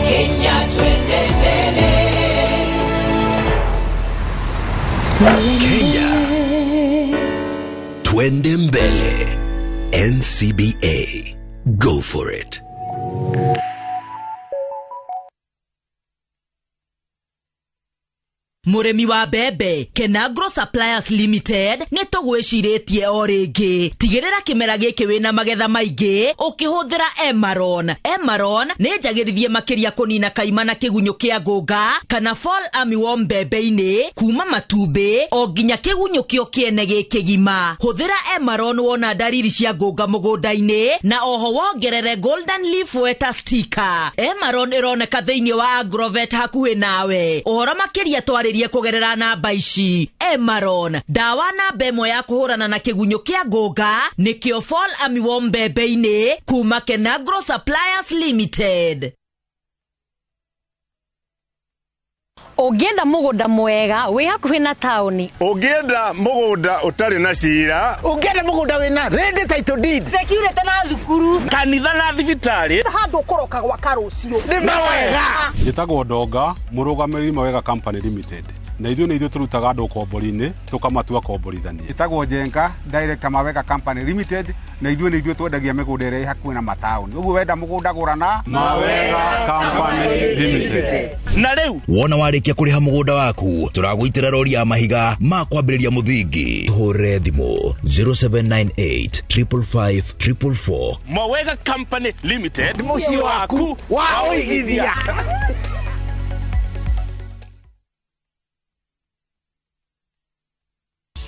Kenya tuende mbele, Kenya twende mbele. NCBA, go for it. Mũrĩmi wa mbembe Kenagro Suppliers Limited nĩ tũgwĩcirĩtie o rĩngĩ. Tigĩrĩra kĩmera gĩkĩ wĩna magetha maingĩ ũkĩhũthĩra Emaron. Emaron nĩ njagĩrithie makĩria kũnina kaima na kĩgunyũ kĩa ngũnga kana fall armyworm mbembe-inĩ kuma matumbĩ o nginya kĩgunyũ kĩo kĩene gĩkĩgima. Hũthĩra Emaron wona ndariri cia ngũnga mũgũnda-inĩ na oho wongerere Golden Leaf Wetter Sticker. Emaron ĩroneka thĩinĩ wa Agrovet hakuhĩ nawe. Ũhoro makĩria twarĩrie kũgerera namba ici. Emaron, ndawa namba ĩmwe ya kũhũrana na kĩgunyũ kĩa ngũnga nĩkĩo fall armyworm mbembe-inĩ kuma Kenagro Suppliers Limited. Ũngĩenda mũgũnda mwega wĩ hakuhĩ na taũni, ũngĩenda mũgũnda ũtarĩ na cira, ũngĩenda mũgũnda wĩna ready title deed, security na thukuru, kanitha na thibitarĩ, handũ ũkũroka gwaka rũciũ nĩ mawega. Njĩtagwo Ndonga, mũrũgamĩrĩri Mawega Company Limited. Na ithuĩ nĩ ithuĩ tũrutaga andũ ũkombori-inĩ tũkamatua komborithania. Ĩtagwo Njenga Director Mawega Company Limited, na ithuĩ nĩ ithuĩ twendagia mĩgũnda ĩrĩa ĩ hakuhĩ na mataũni. Ũguo wenda mũgũnda gũra na Mawega Company Limited. Na rĩu wona warĩkia kũrĩha mũgũnda waku, tũragũitĩra rori ya mahiga ma kwambĩrĩria mũthingi. Tũhũrĩre thimũ 0798 555 444. Mawega Company Limited, mũciĩ waku wa ũigithia.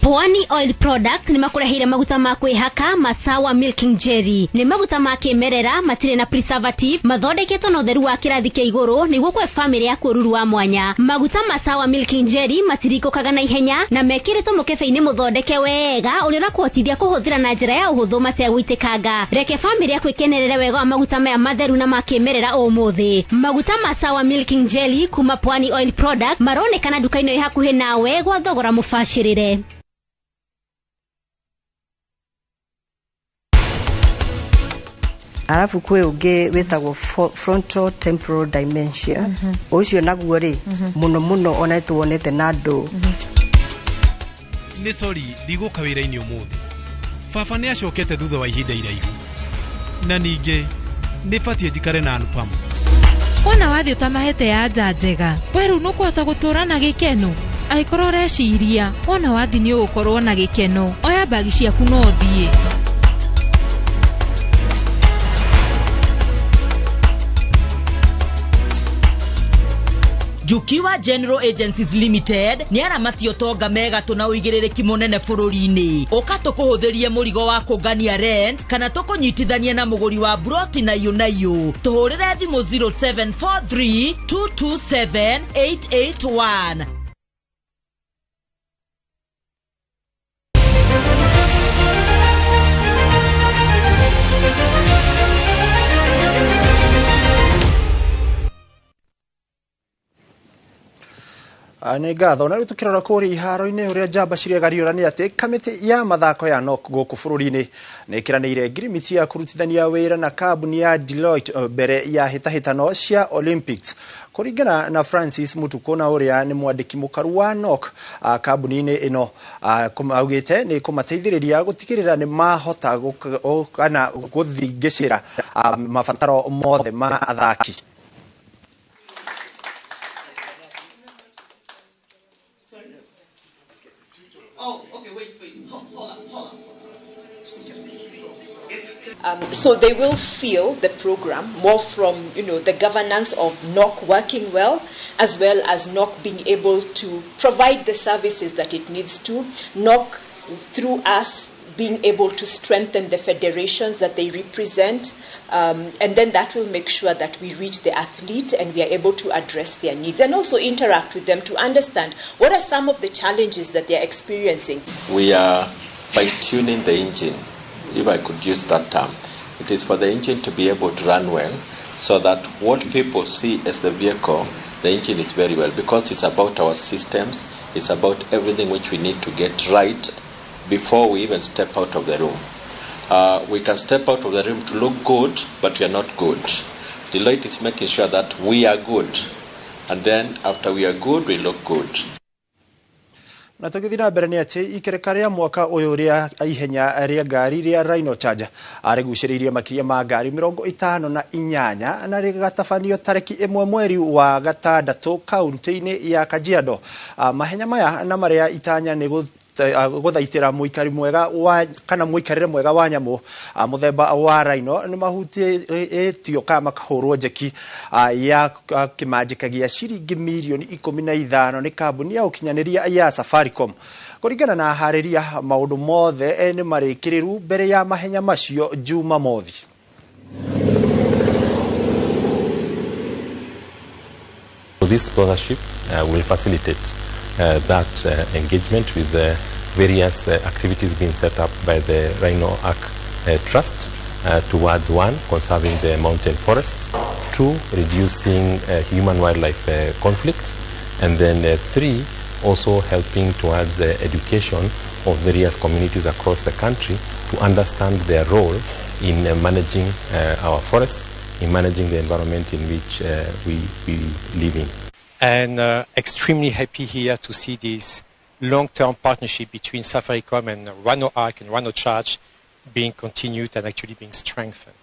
Pwani Oil Product nĩ makũreheire maguta ma kwĩhaka Masawa Milking Jelly. Nĩ maguta ma kĩmerera matirĩ na preservative, mathondeketwo na ũtheru wa kĩrathi kĩa igũrũ nĩguo kũhe famĩlĩ yaku ũruru wa mwanya. Maguta Masawa Milking Jelly matirikũkaga na ihenya na mekĩrĩtwo mũkebe-inĩ mũthondeke wega ũrĩa ũrakũhotithia kũhũthĩra na njĩra ya ũhũthũ mategũitĩkanga. Reke famĩlĩ yaku ĩkenerere wega wa maguta maya matheru na ma kĩmerera ũmũthĩ. Maguta Masawa Milking Jelly kuma Pwani Oil Product maronekana nduka-inĩ ĩ hakuhĩ nawe gwa thogora mũbacĩrĩre. Arabu kwĩ ũngĩ wĩtagwo frontal temporal dementia. Ũcio naguo rĩ, mũno mũno ona tuonete na andũ. Nĩ sorry, ndigũka wĩra-inĩ ũmũthĩ. Baba nĩ acokete thutha wa ihinda iraihu. Na ningĩ nĩ batiĩ njikare na Anupam. Wona wathiĩ ũtamahete ya anja njega, we rĩu nũkũhota gũtũũra na gĩkeno. Angĩkorwo ũreciria wona wathiĩ nĩ ũgũkorwo na gĩkeno, oya mbagi ciaku na ũthiĩ. Jukiwa General Agencies Limited nĩ aramati ũtonga megatũ na ũigĩrĩrĩki mũnene bũrũri-inĩ. Ũka tũkũhũthĩrie mũrigo wa kũngania rent kana tũkũnyitithanie na mũgũri wa broti na iyũ na iyũ. Tũhũrĩre thimũ 0743 227 881. Nĩ ngatho. Na rĩu tũkĩrora kũrĩa iharo-inĩ ũrĩa njamba ciregariũra nĩ atĩ kamĩtĩ ya mathako ya NOC gũkũ bũrũri-inĩ nĩ ĩkĩranĩire ngirimiti ya kũrutithania wĩra na kambuni ya Deloitte mbere ya hĩtahĩtano cia Olympics. Kũringana na Francis Mutuku na ũrĩa nĩ mwandĩki mũkaru wa NOC kambuni-inĩ ĩno, augĩte nĩ kũmateithĩrĩria gũtigĩrĩra nĩ mahota kana gũthingĩcĩra mabataro mothe ma athaki. So they will feel the program more from, you know, the governance of NOC working well, as well as NOC being able to provide the services that it needs to, NOC through us being able to strengthen the federations that they represent, and then that will make sure that we reach the athlete and we are able to address their needs and also interact with them to understand what are some of the challenges that they are experiencing. We are fine-tuning the engine, if I could use that term. It is for the engine to be able to run well so that what people see as the vehicle, the engine is very well, because it's about our systems, it's about everything which we need to get right before we even step out of the room. We can step out of the room to look good, but we are not good. Deloitte is making sure that we are good, and then after we are good, we look good. Na tũgĩthiĩ na mbere nĩ atĩ ikereka rĩa mwaka ũyũ rĩa ihenya rĩa ngari rĩa Rhino Charger arĩgucĩrĩirie makĩria ma ngari 58 na rĩgatabanio tarĩki 1 mweri wa 6 kaunti-inĩ ya Kajiado. Mahenya maya na marĩa itanya nĩ gũthaitĩra mũikari mwega wa kana mũikarĩre mwega wa nyamũ mũthemba wa rhino nĩ mahutĩtio kana makahũrwo njeki ya kĩmanjĩka gĩa ciringi mirioni 15 nĩ kambuni ya ũkinyanĩria ya Safaricom. Kũringana na aharĩria, maũndũ mothe nĩ marĩkĩrĩru mbere ya mahenya macio Jumamothi. This sponsorship will facilitate that engagement with the various activities being set up by the Rhino Ark Trust towards 1, conserving the mountain forests, 2, reducing human-wildlife conflicts, and then 3, also helping towards the education of various communities across the country to understand their role in managing our forests, in managing the environment in which we live in. And extremely happy here to see this long-term partnership between Safaricom and Rhino Arc and RhinoCharge being continued and actually being strengthened.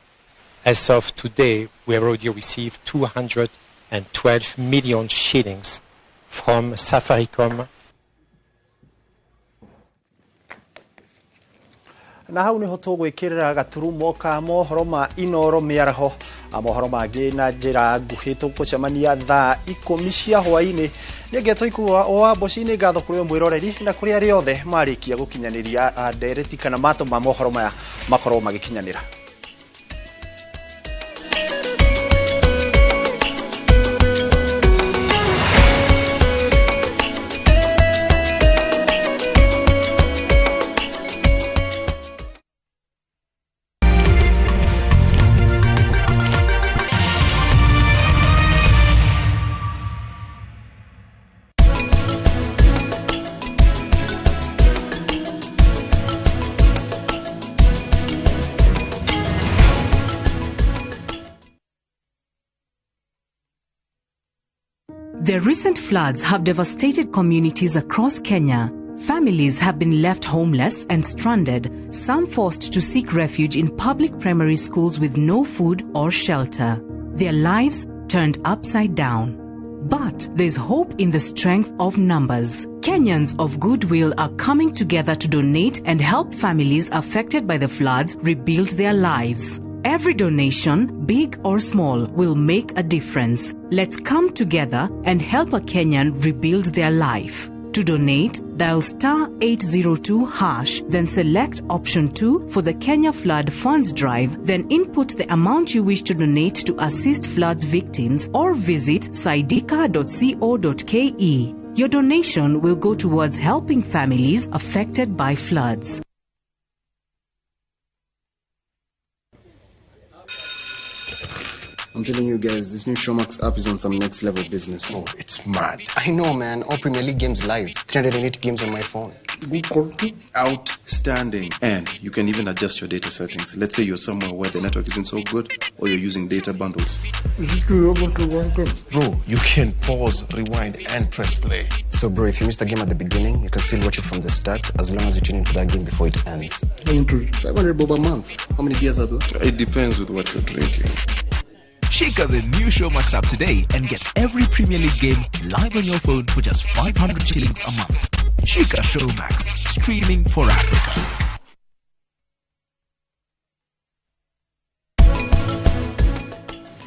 As of today, we have already received 212 million shillings from Safaricom. Na hau niho tũgwĩkĩrĩra gaturumo ka mohoro ma Inoro mĩaraho. Mohoro mangĩ na njĩra nguhĩ tũgũcemania thaa 10 cia hwaĩ-inĩ. Nĩngetwo Ikua wa Mboci-inĩ, ngatho kũrĩ we mwĩroreri na kũrĩ arĩa othe marĩkia gũkinyanĩria ndereti kana matũma mohoro maya makorwo magĩkinyanĩra. The recent floods have devastated communities across Kenya. Families have been left homeless and stranded, some forced to seek refuge in public primary schools with no food or shelter. Their lives turned upside down. But there's hope in the strength of numbers. Kenyans of goodwill are coming together to donate and help families affected by the floods rebuild their lives. Every donation, big or small, will make a difference. Let's come together and help a Kenyan rebuild their life. To donate, dial *802#, then select option 2 for the Kenya Flood Funds Drive, then input the amount you wish to donate to assist floods victims or visit saidika.co.ke. Your donation will go towards helping families affected by floods. I'm telling you guys, this new Showmax app is on some next level business. Oh, it's mad. I know, man. All Premier League games live. 308 games on my phone. Outstanding. And you can even adjust your data settings. Let's say you're somewhere where the network isn't so good or you're using data bundles. Bro, you can pause, rewind, and press play. So, bro, if you missed a game at the beginning, you can still watch it from the start as long as you tune into that game before it ends. 500 bob a month. How many beers are those? It depends with what you're drinking. Check out the new Showmax app today and get every Premier League game live on your phone for just 500 shillings a month. Shika Showmax, streaming for Africa.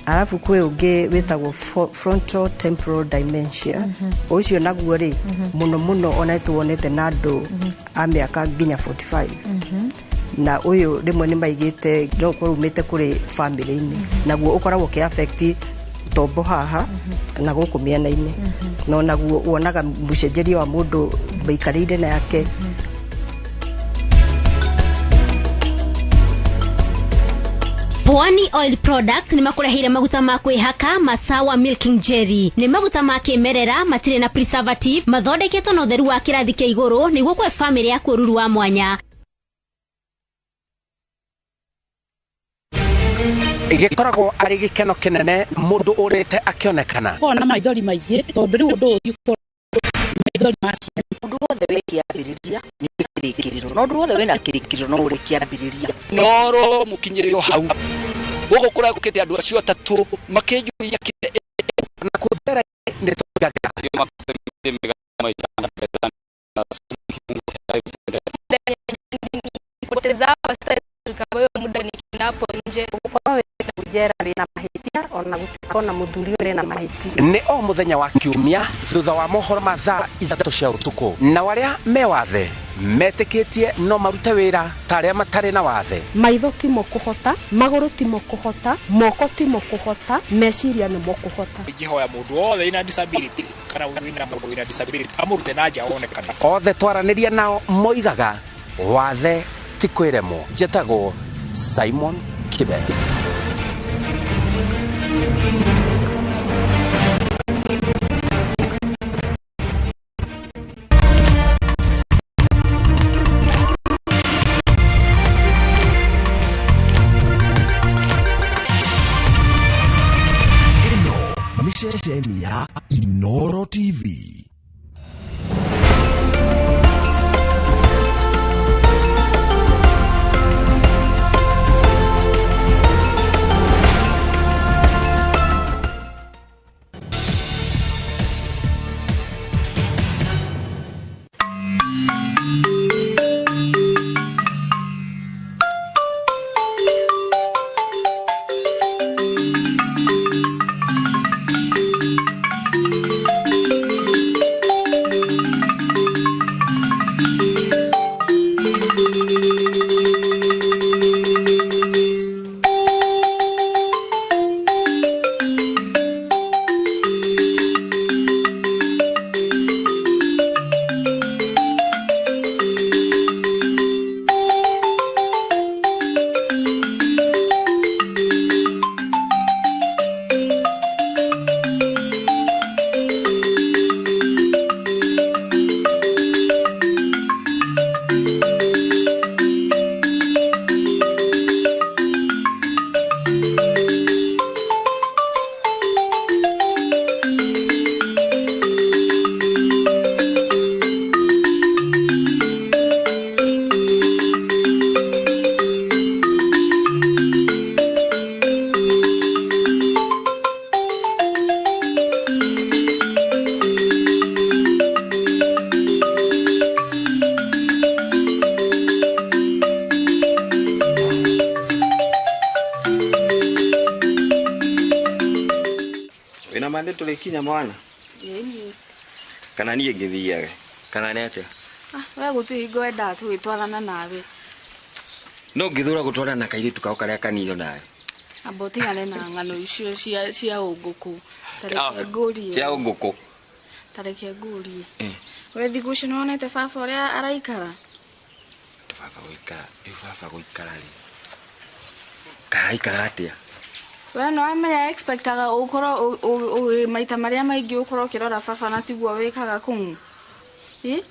Alafu kwĩ ũngĩ wĩtagwo frontal temporal dementia. Ũcio naguo rĩ, mũno mũno ona tuonete na andũ a mĩaka nginya 45. Na ũyũ rĩmwe nĩ maigĩte no ũkorwo umĩte kũrĩ family-inĩ. Naguo ũkoragwo ũkĩ affect tombo haha na gũkũ mĩena-inĩ. No naguo wonaga mũcenjerie wa mũndũ maikarĩire na yake. Pwani Oil Products nĩ makũreheire maguta ma kwĩhaka Masawa Milking Jelly. Nĩ maguta ma kĩmerera matirĩ na preservative, mathondeketwo na ũtheru wa kĩrathi kĩa igũrũ nĩguo kũhe famĩlĩ yaku ũruru wa mwanya. Gĩkoragwo arĩ gĩkeno kĩnene mũndũ ũrĩte akĩonekana. Kona maithori maingĩ tondũ rĩu ũndũ ũyũ maithori ma ciana. Ũndũ wothe wĩ kĩambĩrĩria nĩ kĩrĩkĩrĩro, na ũndũ wothe wĩna kĩrĩkĩrĩro no ũrĩ kĩambĩrĩria. Noro mũkinyĩrĩro hau gũkũ kũragũkĩte andũ acio atatũ makĩnjũria kĩrĩa na kũndera nĩ tũigaga. Nĩ o mũthenya wa kiumia thutha wa mohoro ma thaa 3 cia ũtukũ, na arĩa me wathe metĩkĩtie no marute wĩra ta arĩa matarĩ na wathe. Maitho timo kũhota, magũrũ timo kũhota, moko timo kũhota, meciria nĩmo kũhota. Ingĩhoya mũndũ wothe wĩna disability kana wĩna mũndũ wĩna disability amũrute na nja onekane. Othe twaranĩria nao moigaga wathe ti kwĩremwo. Njetagwo Simon Kibe. Ceceni ya Inoro TV. Kinya mwana kana niĩ ngĩthiage kana nĩ atĩa? We gũtirĩ hingo wendaga tũgĩtwarana nawe. No ngĩthũra gũtwarana na kairĩtu kao karĩa kanino nawe. Amba ũtigane na ng'ano icio cia ũngũkũ. Ta reke ngũrie. Cia ũngũkũ. Ta reke ngũrie. We thikũ ici nĩwonete baba ũrĩa araikara? Baba gũikara, rĩu baba gũikara rĩ. Karaikara atĩa? We no amenya expectaga ukorwo maita maria maingi ukorwo ukirora baba na tiguo wikaga kũu. Ĩ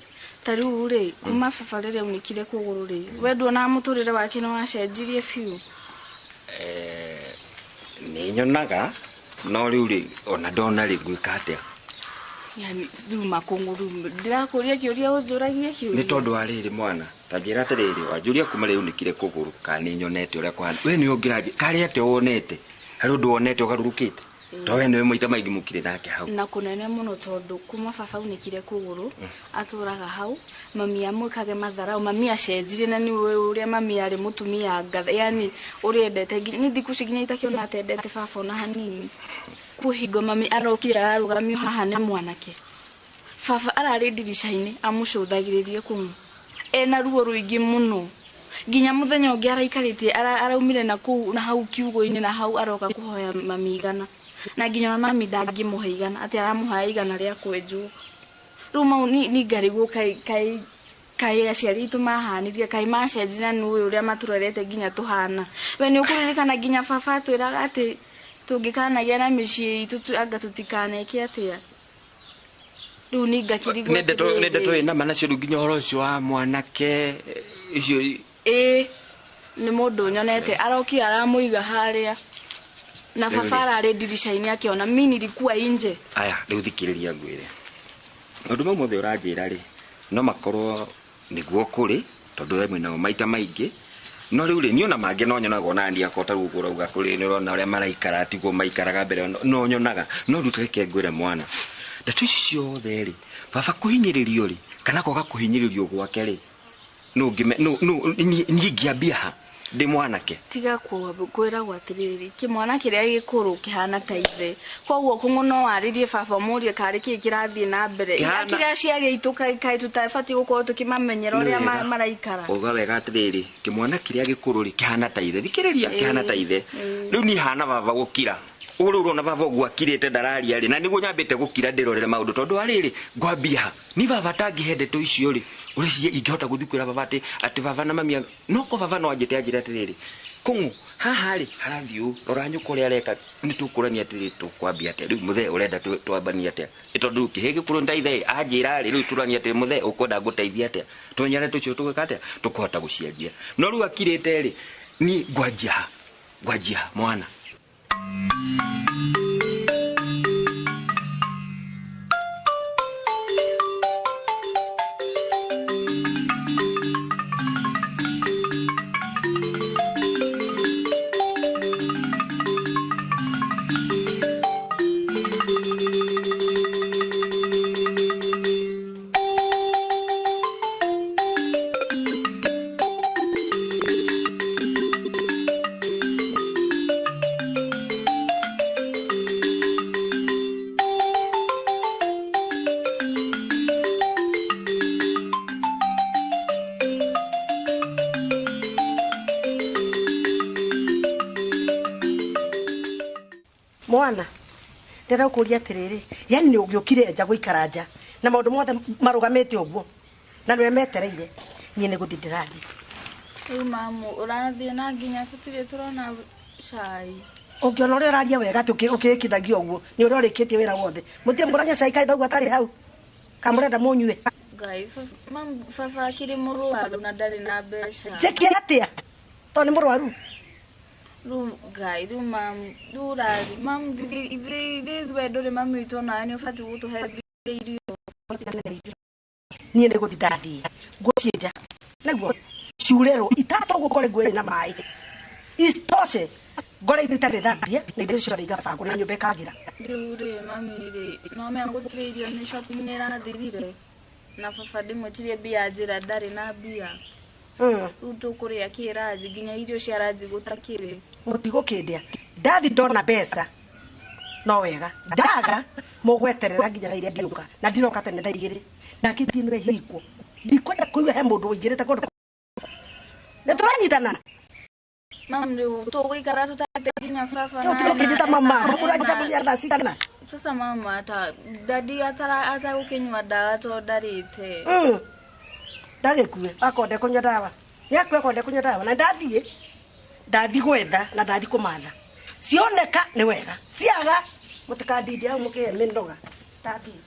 ta rĩu rĩ kuma baba rĩrĩa aunĩkire kũgũrũ rĩ we nduonaga mũtũrĩre wake nĩ wacenjirie biũ? Nĩ nyonaga no rĩu rĩ ona ndona rĩ ngwĩka atĩa? Yani rĩu makũngũ rĩu ndĩrakũria kĩũria ũnjũragie kĩũria. Nĩ tondũ wa rĩrĩ mwana ta njĩra atĩrĩrĩ wanjũria kuma rĩu unĩkire kũgũrũ kana nĩ nyonete ũrĩa kũhana we nĩ ũngĩranjĩ karĩ atĩa wonete? Harĩ ũndũ wonete ũgarũrũkĩte? To we nĩwe maita maingĩ mũkire nake hau. Na kũnene mũno tondũ kuma baba aunĩkire kũgũrũ atũraga hau mami amwĩkage matharau mami acenjirie na nĩũĩ ũrĩa mami arĩ mũtumia ngatha yani ũrĩa endete nĩ thikũ ici nginya itakĩona atendete baba ona hanini. Kwĩ hingo mami arokire ararũgamio haha nĩ mwanake. Baba ararĩ ndirica-inĩ amũcũthagĩrĩrie kũu ena ruo rũingĩ mũno. Nginya muthenya ũngĩ araikarĩtie araumire na kũu na hau kiugo-inĩ na hau aroka kũhoya mami igana na nginya ona mami ndangĩmũhe igana atĩ aramũhoya igana rĩa kwenjwo. Rĩu mau ni ngarigwo kaĩ kaĩ aciari aitũ mahanirie kaĩ macenjirie na nĩũĩ ũrĩa matũrerete nginya tũhana. We nĩ ũkũririkana nginya baba atwĩraga atĩ tũngĩkanagĩa na mĩciĩ itũ anga tũtikaneke atĩa? Rĩu nĩ ngakĩrigwo nĩ ndeto ĩna ma nacio rĩu nginya ũhoro ũcio wa mwanake icio. Ĩ nĩ mũndũ nyonete arokire aramũiga harĩa na baba ararĩ ndirica-inĩ akĩona mi nilikuwa nje. Aya rĩu thikĩrĩria ngwĩre maũndũ mau mothe ũranjĩra rĩ no makorwo nĩguo kũrĩ tondũ we mwĩnamo maita maingĩ no rĩu rĩ niĩ ona mangĩ no nyonaga ona niĩ akwa ta rĩu ũguo ũrauga kũrĩ nĩ ũrona ũrĩa maraikara tiguo maikaraga mbere no nyonaga no rĩu reke ngwĩre mwana ndeto ici ciothe rĩ baba kũhinyĩrĩrio rĩ kana kwaga kũhinyĩrĩrio gwake rĩ no niĩ ngĩambia ha ndĩ mwanake. Tiga kwĩragwo atĩrĩrĩ kĩmwana kĩrĩa gĩkũrũ kĩhana ta ithe koguo kũng'ũ no warĩrie baba ũmũrie karĩ kĩĩ kĩrathiĩ na mbere kĩrĩa aciari aitũ kaĩ tũtabatiĩ gũkorwo tũkĩmamenyera ũrĩa maraikara. Uga wega atĩrĩrĩ kĩmwana kĩrĩa gĩkũrũ rĩ kĩhana ta ithe thikĩrĩria kĩhana ta ithe rĩu niĩ hana baba gũkira ũguo rĩu ũrona baba ũguo akirĩte ndararia rĩ na nĩguo nyambĩte gũkira ndĩrorere maũndũ tondũ wa rĩrĩ ngwambia ni baba tangĩhe ndeto icio rĩ ũreciria ingĩhota gũthiĩ kwĩra baba atĩ baba na mami no ko baba no anjĩte anjĩre atĩrĩrĩ kũng'ũ haha rĩ harathiĩ ũũ rora nyũkwa ũrĩa areka nĩ tũkũrania atĩrĩrĩ tũkwambia atĩa rĩu mũthee ũrenda twambanie atĩa nĩ tondũ rĩu kĩhĩ gĩkũrũ nĩ ta ithe anjĩra rĩ rĩu tũranie atĩrĩ mũthee ũkwenda ngũteithie atĩa tũmenyane tũcio tũgwĩka atĩa tũkũhota gũcianjia no rĩu akirĩte rĩ niĩ ngwanjia ha ngwanjia mwana. Mwana ndĩrenda gũkũria atĩrĩrĩ, yani nĩ ũgĩũkire nja gũikara nja na maũndũ mothe marũgamĩte ũguo na nĩwe metereire, niĩ nĩ gũthiĩ ndĩrathiĩ. Rĩu mamu ũrathiĩ na nginya tũtirĩ tũrona cai. Ũngĩona ũrĩa ũraria wega atĩ ũkĩĩkithagia ũguo nĩ ũrĩa ũrĩkĩtie wĩra wothe. Mũtirĩ mũranyua cai kaĩ thoguo atarĩ hau? Kana mũrenda mũnyue? Ngai, mamu baba akĩrĩ mũrwaru na ndarĩ na mbeca. Njĩke atĩa tondũ nĩ mũrwaru? Rĩu Ngai, rĩu mamu, rĩu ũrathiĩ mamu, ithuĩ we ndũrĩ mami witũ nawe nĩ ũbatiĩ gũtũhe mbia irio. Niĩ nĩ gũthiĩ ndathiĩ nguo ciĩ nja naguo ciurĩrwo itatũ ũguo ngore nguo ĩna maĩ isitoshe ngore indo itarĩ thambie na indo icio ciothe igabangwo na nyũmba ĩkagĩra. Rĩu rĩ mami rĩ no menya gũtirĩ irio nĩ shopping nĩ ĩrathirire na baba ndĩmwĩtirie mbia njĩra ndarĩ na mbia. Rĩu tũkũrĩa kĩ ranji nginya irio cia ranji gũtakĩrĩ. Mũtigũkĩndĩa ndathi ndona mbeca no wega ndaga mũgweterera nginya thaa iria ndiũka na ndiroka tene thaa 2 na kĩndĩ nĩ hingwo ndikwenda kũigua he mũndũ ũingĩrĩte kũndũ nĩ tũranyitana. Mamu rĩu tũgũikara tũtarĩte nginya baba na ũtigũkĩnjĩta mama mũranyita mũrĩa thaa cigana. Sasa mama ata dadi atagũkĩnyua ndawa tondũ ndarĩte. Ndagĩkue akorwo ndekũnyua ndawa nĩakue akorwo ndekũnyua ndawa na ndathiĩ ndathi gwetha na ndathi kũmatha cioneka nĩ wega ciaga mũtikandindie hau mũkĩhe mĩnoga ndathiĩ.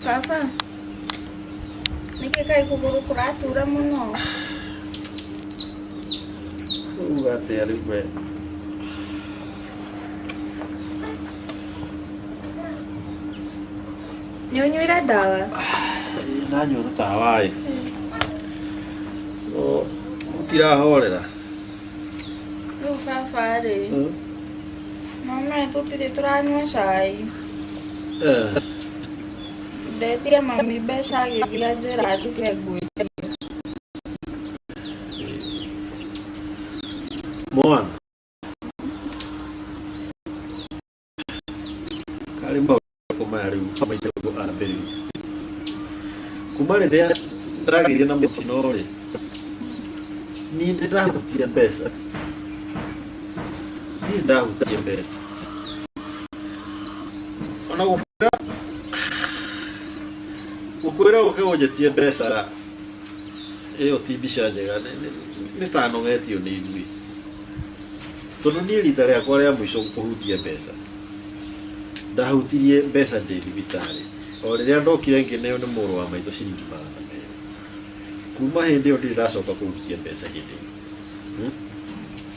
Baba, nĩkĩ kaĩ kũgũrũ kũratura mũno? Uga atĩa rĩu we? Nĩ ũnyuire ndawa? Ndanyua tũtawa ĩ. Ũtirahorera? Rĩu baba rĩ, mama tũtirĩ tũranyua cai. Ndetia mami mbeca agĩthiĩ anjĩra njuke ngwĩtie. Mwana karĩ maũndũ maya rĩu maitũ ambĩrĩria kuma rĩrĩa ndagĩire na mũtino rĩ niĩ nĩndahutia mbeca niĩ ndahutia mbeca ona gũkwĩra ũke ũnjĩtie mbeca ĩyo ti mbica njega nĩ ta nogetio nĩ ithuĩ tondũ niĩ rita rĩakwa rĩa mũico kũhutia mbeca ndahutirie mbeca ndĩ thibitarĩ o rĩrĩa ndokire ngĩneo nĩ mũrũ wa maitũ ciringi 200 kuma hĩndĩ ĩyo ndirĩ ndacoka kũhutia mbeca hĩndĩ ĩyo.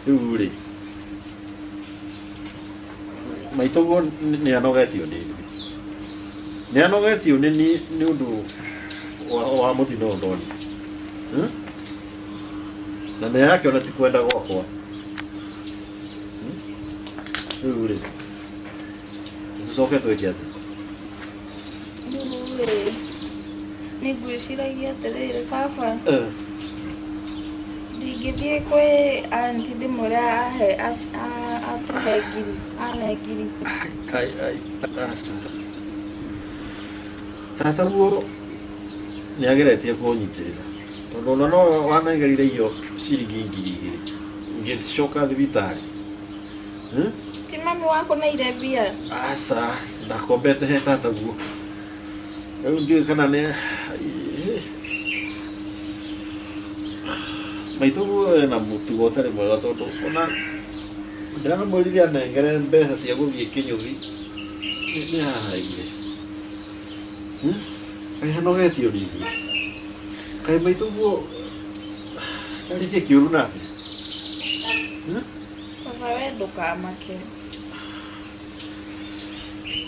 Rĩu rĩ maitũguo nĩ anogetio nĩ ithuĩ nĩ anogetio nĩ niĩ nĩ ũndũ wa mũtino ũyũ ndonire na nĩ arakĩona ti kwenda gwakwa. Rĩu rĩ tũcoke twĩke atĩa? Rĩu rĩ nĩ ngwĩciragia atĩrĩrĩ baba ndingĩthiĩ kwĩ aunty ndĩmwĩre ahe atũhe ngiri ane ngiri. Ai ai aca tata guo nĩ ageretie kũnyitĩrĩra tondũ ona no wanengerire irio ciringi 2,000 ngĩcoka thibitarĩ. Ti mami wakũneire mbia? Aca Ndakombete he tataguo. Rĩu ndiũĩ kana nĩ maitũguo ena mũtugo ũtarĩ mwega tondũ ona ndĩramwĩrire anengere mbeca cia gũthiĩ kĩnyũthi nĩ ahaire. Kaĩ hanogetio nĩ ithuĩ? Kaĩ maitũguo arĩtie kĩũru nake? Baba we ndũkamake.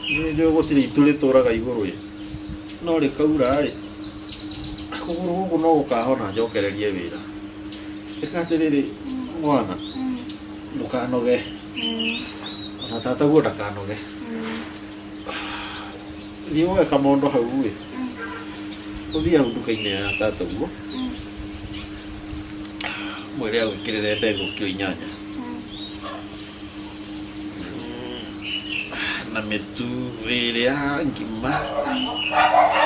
Niĩ njũĩ gũtirĩ itu rĩtũraga igũrũ ĩ. No rĩkaura rĩ, kũgũrũ gũkũ no gũkahona njokererie wĩra. Ĩka atĩrĩrĩ mwana, ndũkanoge. Ona tataguo ndakanoge. Thiĩ woe kamondo hau ĩ. Ũthiĩ hau nduka-inĩ ya tataguo. Mwĩre agwĩkĩrĩre ndengũ kiro 8. Na mĩtu ĩrĩ ya ngima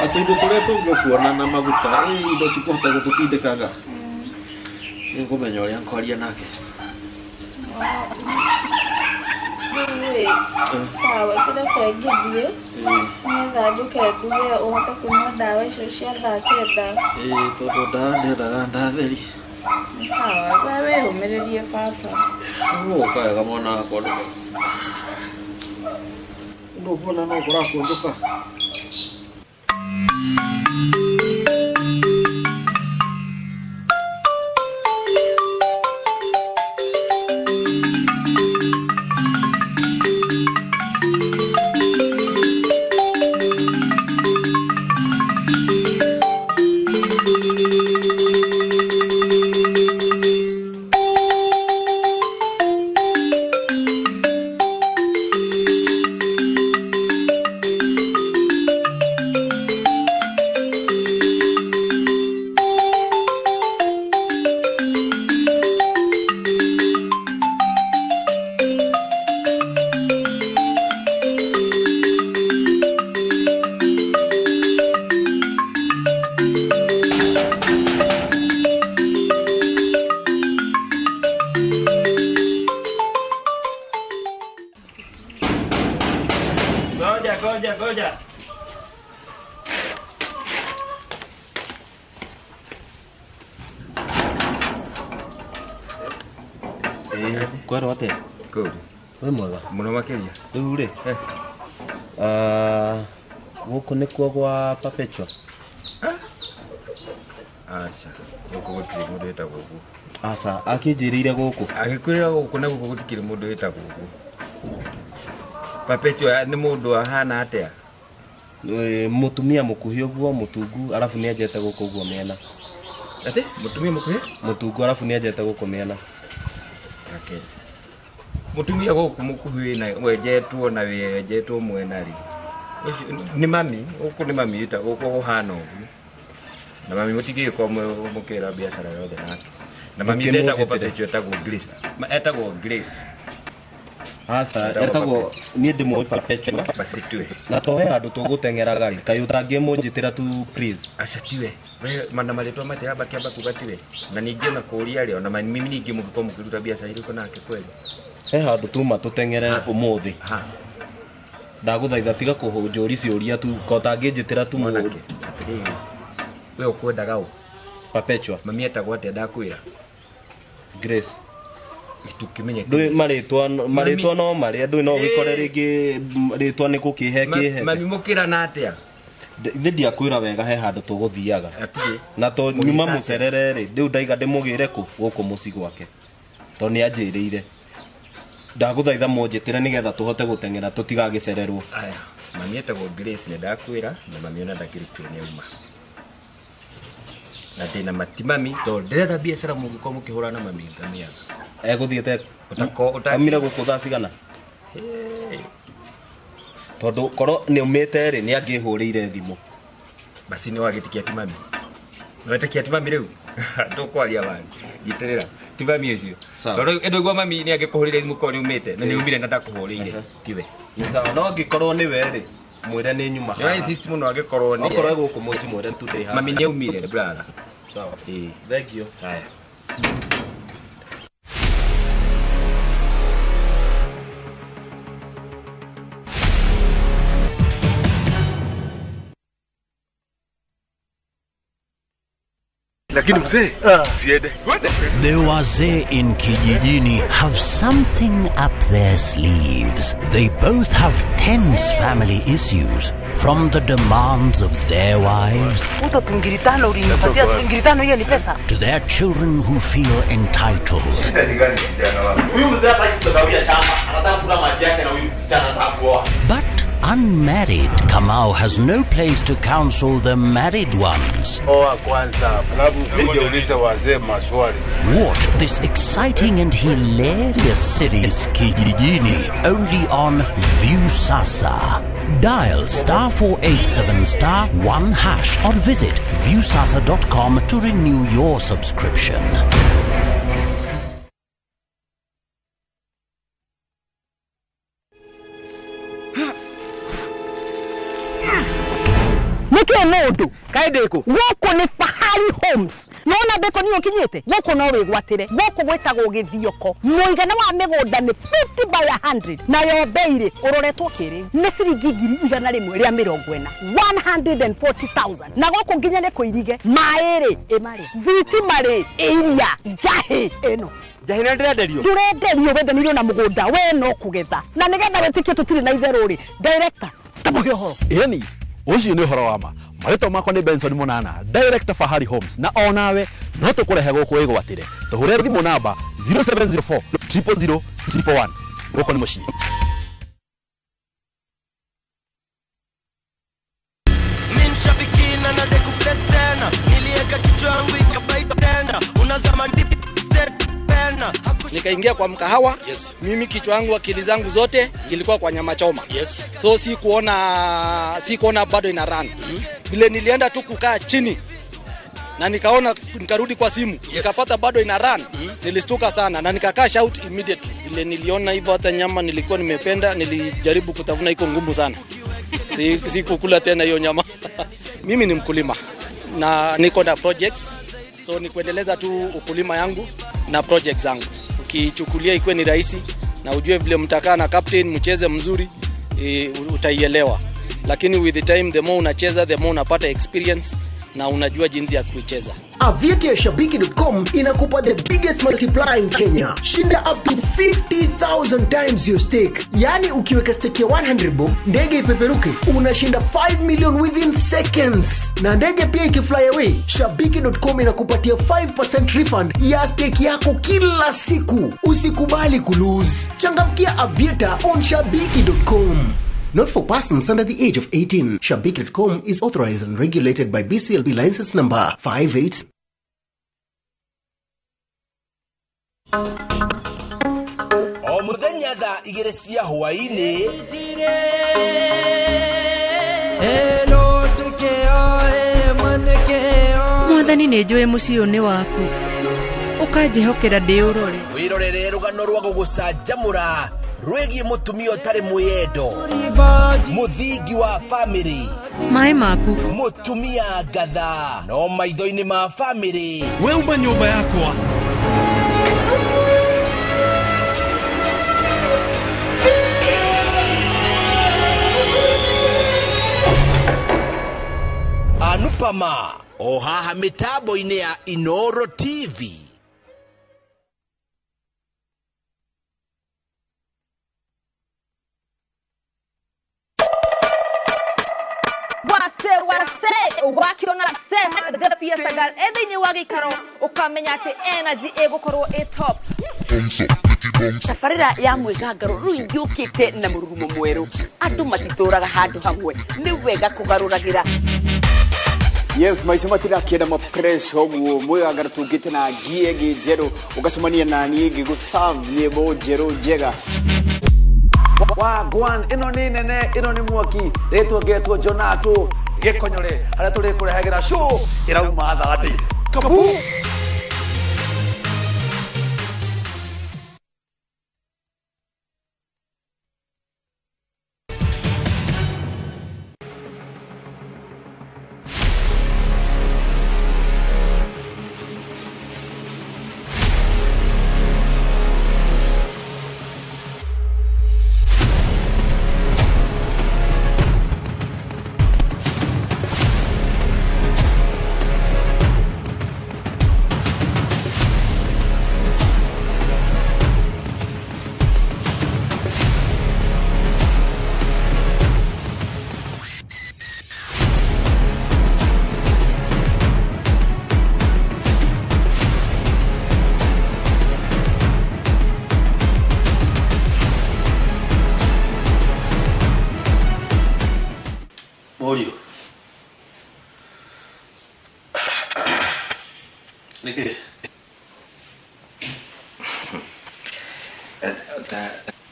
na tũindo tũrĩa tũngĩ ũkuona na maguta indo cikũhota gũtũtindĩkanga. Nĩngũmenya ũrĩa nkwaria nake. Sawa, kĩreke ngĩthiĩ nĩgetha njũke nduge ũhote kũnyua ndawa icio cia thaa 9. Ĩĩ tondũ ndawa ndĩendaga ndatheri. Nĩ sawa, we wĩyũmĩrĩrie baba. Ũgũka wega mwana wakwa ndũka. Ndũkuona no kũrakũnjũka. Goja. Kwero atia? Kũu. Wĩ mwega? Mũno makĩria. Rĩu rĩ, gũkũ nĩkuo gwa Perpetua? Aca, gũkũ gũtirĩ mũndũ wĩtagwo ũguo. Aca, akĩnjĩrĩire gũkũ. Agĩkwĩrĩra gũkũ na gũkũ gũtikĩrĩ mũndũ wĩtagwo ũguo. Perpetua nĩ mũndũ ahana atĩa? Mũtumia mũkuhĩ ũguo, mũtungu, arabu nĩenjete gũkũ ũguo mĩena. Atĩ? Mũtumia mũkuhĩ? Mũtungu arabu nĩenjete gũkũ mĩena. Okay. Mũtumia gũkũ mũkuhĩ na wenjetwo na wenjetwo mwena rĩ. Ũcio nĩ mami, gũkũ nĩ mami wĩtagwo gũkũ gũhana ũguo. Na mami mũtingĩgĩkorwo mũkĩra biacara yothe nake. Na mami ndetagwo Perpetua, etagwo Grace. Etagwo Grace. Aca, etagwo niĩ ndĩmũĩ Perpetua. Basi tiwe. Na to he handũ tũgũteng'eraga rĩ, kaĩ ũtangĩmũnjĩtĩra tu please. Aca tiwe. We mana marĩtwa matiramba kĩamba kuga tiwe. Na ningĩ ona kũũria rĩ, ona mimi ningĩ mũngĩkorwo mũkĩruta biacara irĩkũ nake kweli. He handũ tuma tũteng'ere ũmũthĩ. Ndagũthaitha tiga kũnjũria ciũria tu, ko ũtangĩnjĩtĩra tu mwanake. Atĩrĩrĩ, we ũkwendaga ũ? Perpetua. Mami etagwo atĩa ndakwĩra? Grace. Tũkĩmenye ndũĩ marĩtwa no marĩa ndũĩ no ũgĩkore rĩngĩ rĩtwa nĩ gũkĩhe kĩhe. Mami mũkĩrana atĩa? Ithe ndiakwĩra wega he handũ tũgũthiaga. Na to nyuma mũcerere rĩ, rĩu ndaiga ndĩmũgĩre kũ gũkũ mũciĩ gwake. To nĩ anjĩrĩire. Ndagũthaitha mũnjĩtĩre nĩgetha tũhote gũteng'era tũtigagĩcererwo. Aya, mami etagwo Grace nĩ ndakwĩra na mami ona ndakĩrĩ kuo nĩ auma. Na ndĩna mati mami tondũ ndĩretha biacara mũngĩkorwo mũkĩhũrana mami ngamĩaga. Egũthiĩte aumire gũkũ thaa cigana? Tondũ korwo nĩ aumĩte rĩ, nĩ angĩhũrĩire thimũ. Basi nĩ wagĩtikia ti mami. Nĩ wetĩkia ti mami rĩu? Ndũkwaria wani. Gitĩrĩra. Ti mami ũcio. Tondũ ndũigua mami nĩ angĩkũhũrĩire thimũ korwo nĩ umĩte na nĩ umire na ndakũhũrĩire. Tiwe. Nĩ sawa, no angĩkorwo nĩ we rĩ, mwĩre nĩ nyuma haha. Nĩ insist mũno angĩkorwo nĩ. Okorwo gũkũ mũciĩ mwĩre tu ndĩ haha. Mami nĩ aumire brother. Sawa. Ĩĩ. Thank you. Haya. Lakini mzee, usiende. The wazee in Kijijini have something up their sleeves. They both have tense family issues from the demands of their wives Uto ngiri tano ulinipatia, si ngiri tano hiyo ni pesa. To their children who feel entitled. Huyu mzee hataki kutagawia shamba, anataka kula maji yake na huyu msichana anataka kuoa. But unmarried Kamau has no place to counsel the married ones. Oa kwanza, alafu nije ulize wazee maswali. Watch this exciting and hilarious series Kijijini only on Viusasa. Dial *487*1# or visit viusasa.com to renew your subscription. Nĩkĩ mũndũ kaĩ ndĩkũ gũkũ nĩ Fahari Homes nona ndĩkũ niĩ ũkinyĩte gũkũ no wĩgwatĩre gũkũ gwĩtagwo Gĩthioko mũigana wa mĩgũnda nĩ 50 by 100 nayo bei rĩ ũroretwo kĩrĩu nĩ ciringi 140,000 140,000 na gũkũ nginya nĩ kũirige maĩ rĩ ĩmarĩ thitima rĩ iria njahĩ ĩno Njahĩ na ndĩrenderio ndũrenderio wendanĩirio na mũgũnda we no kũgetha na nĩgetha wĩtĩkie tũtirĩ na itherũ rĩ director tamũhe ũhoro. Ĩni ũcio nĩ ũhoro wa ma. Marĩtwa makwa nĩ Benson Munana, director Fahari Homes, na onawe no tũkũrehe gũkũ wĩgwatĩre. Tũhũre thimũ namba 0704 000 111. Gũkũ nĩ mũciĩ. Minshabikina na dekubless tena nilieka kichwa yangu ikabaita tena unazama deep state pena. Nikaingia kwa mkahawa. Yes. Mimi kichwa yangu akili zangu zote ilikuwa kwa nyama choma. Yes. So si kuona bado ina run. Vile nilienda tu kukaa chini na nikaona nikarudi kwa simu. Yes. Nikapata bado ina run. Nilistuka sana na nika cash out immediately. Vile niliona hivyo hata nyama nilikuwa nimependa, nilijaribu kutafuna iko ngumu sana. Si kukula tena hiyo nyama. Mimi ni mkulima na niko na projects. So ni kuendeleza tu ukulima yangu na projects zangu. Ukichukulia ikuwe ni rahisi na ujue vile mtakaa na captain mcheze mzuri, utaielewa. Lakini with the time, the more unacheza, the more unapata experience na unajua jinsi ya kuicheza. Aviator ya Shabiki.com inakupa the biggest multiplier in Kenya. Shinda up to 50,000 times your stake. Yani ukiweka stake ya 100 bob, ndege ipeperuke, unashinda 5 million within seconds. Na ndege pia ikifly away, Shabiki.com inakupatia 5% refund ya stake yako kila siku. Usikubali kulose. Changamkia Aviator on Shabiki.com. Not for persons under the age of 18. Shabiki.com is authorized and regulated by BCLB license number 58. O muthenya thaa igĩrĩ cia hwaĩ-inĩ Mwathani nĩ njũĩ mũciĩ ũyũ nĩ waku ũkanjĩhokera ndĩũrore. Wĩrorere rũgano rwa gũgũcanjamũra rwĩgiĩ mũtumia ũtarĩ mwĩyendo, mũthingi wa famĩlĩ, maĩ maku, mũtumia ngatha no maitho-inĩ ma famĩlĩ. We uma nyũmba yakwa. Anupama o haha mĩtambo-inĩ ya Inoro TV. Wase wase wakiona se the Fiesta Girl ethĩinĩ wa gĩikaro ũkamenya atĩ energy ĩgũkorwo ĩ top. Tabarĩra ya mwĩgangaro rĩu yũkĩte na mũrurumo mwerũ andũ matitũraga handũ hamwe nĩ wega kũgarũragĩra. Yes, maica matirakienda ma pressure ũguo mwĩgangaro tũngĩte na ngie ĩngĩ njerũ ũgacemania na niĩ ngĩgũ-serve nyĩmbo njerũ njega. Wagwan ĩno nĩ nene ĩno nĩ mwaki rĩtwa ngetwo Jonato gĩkonyore harĩa tũrĩkũrehagĩra show ĩrauma Thursday. Kabu. Nĩkĩ?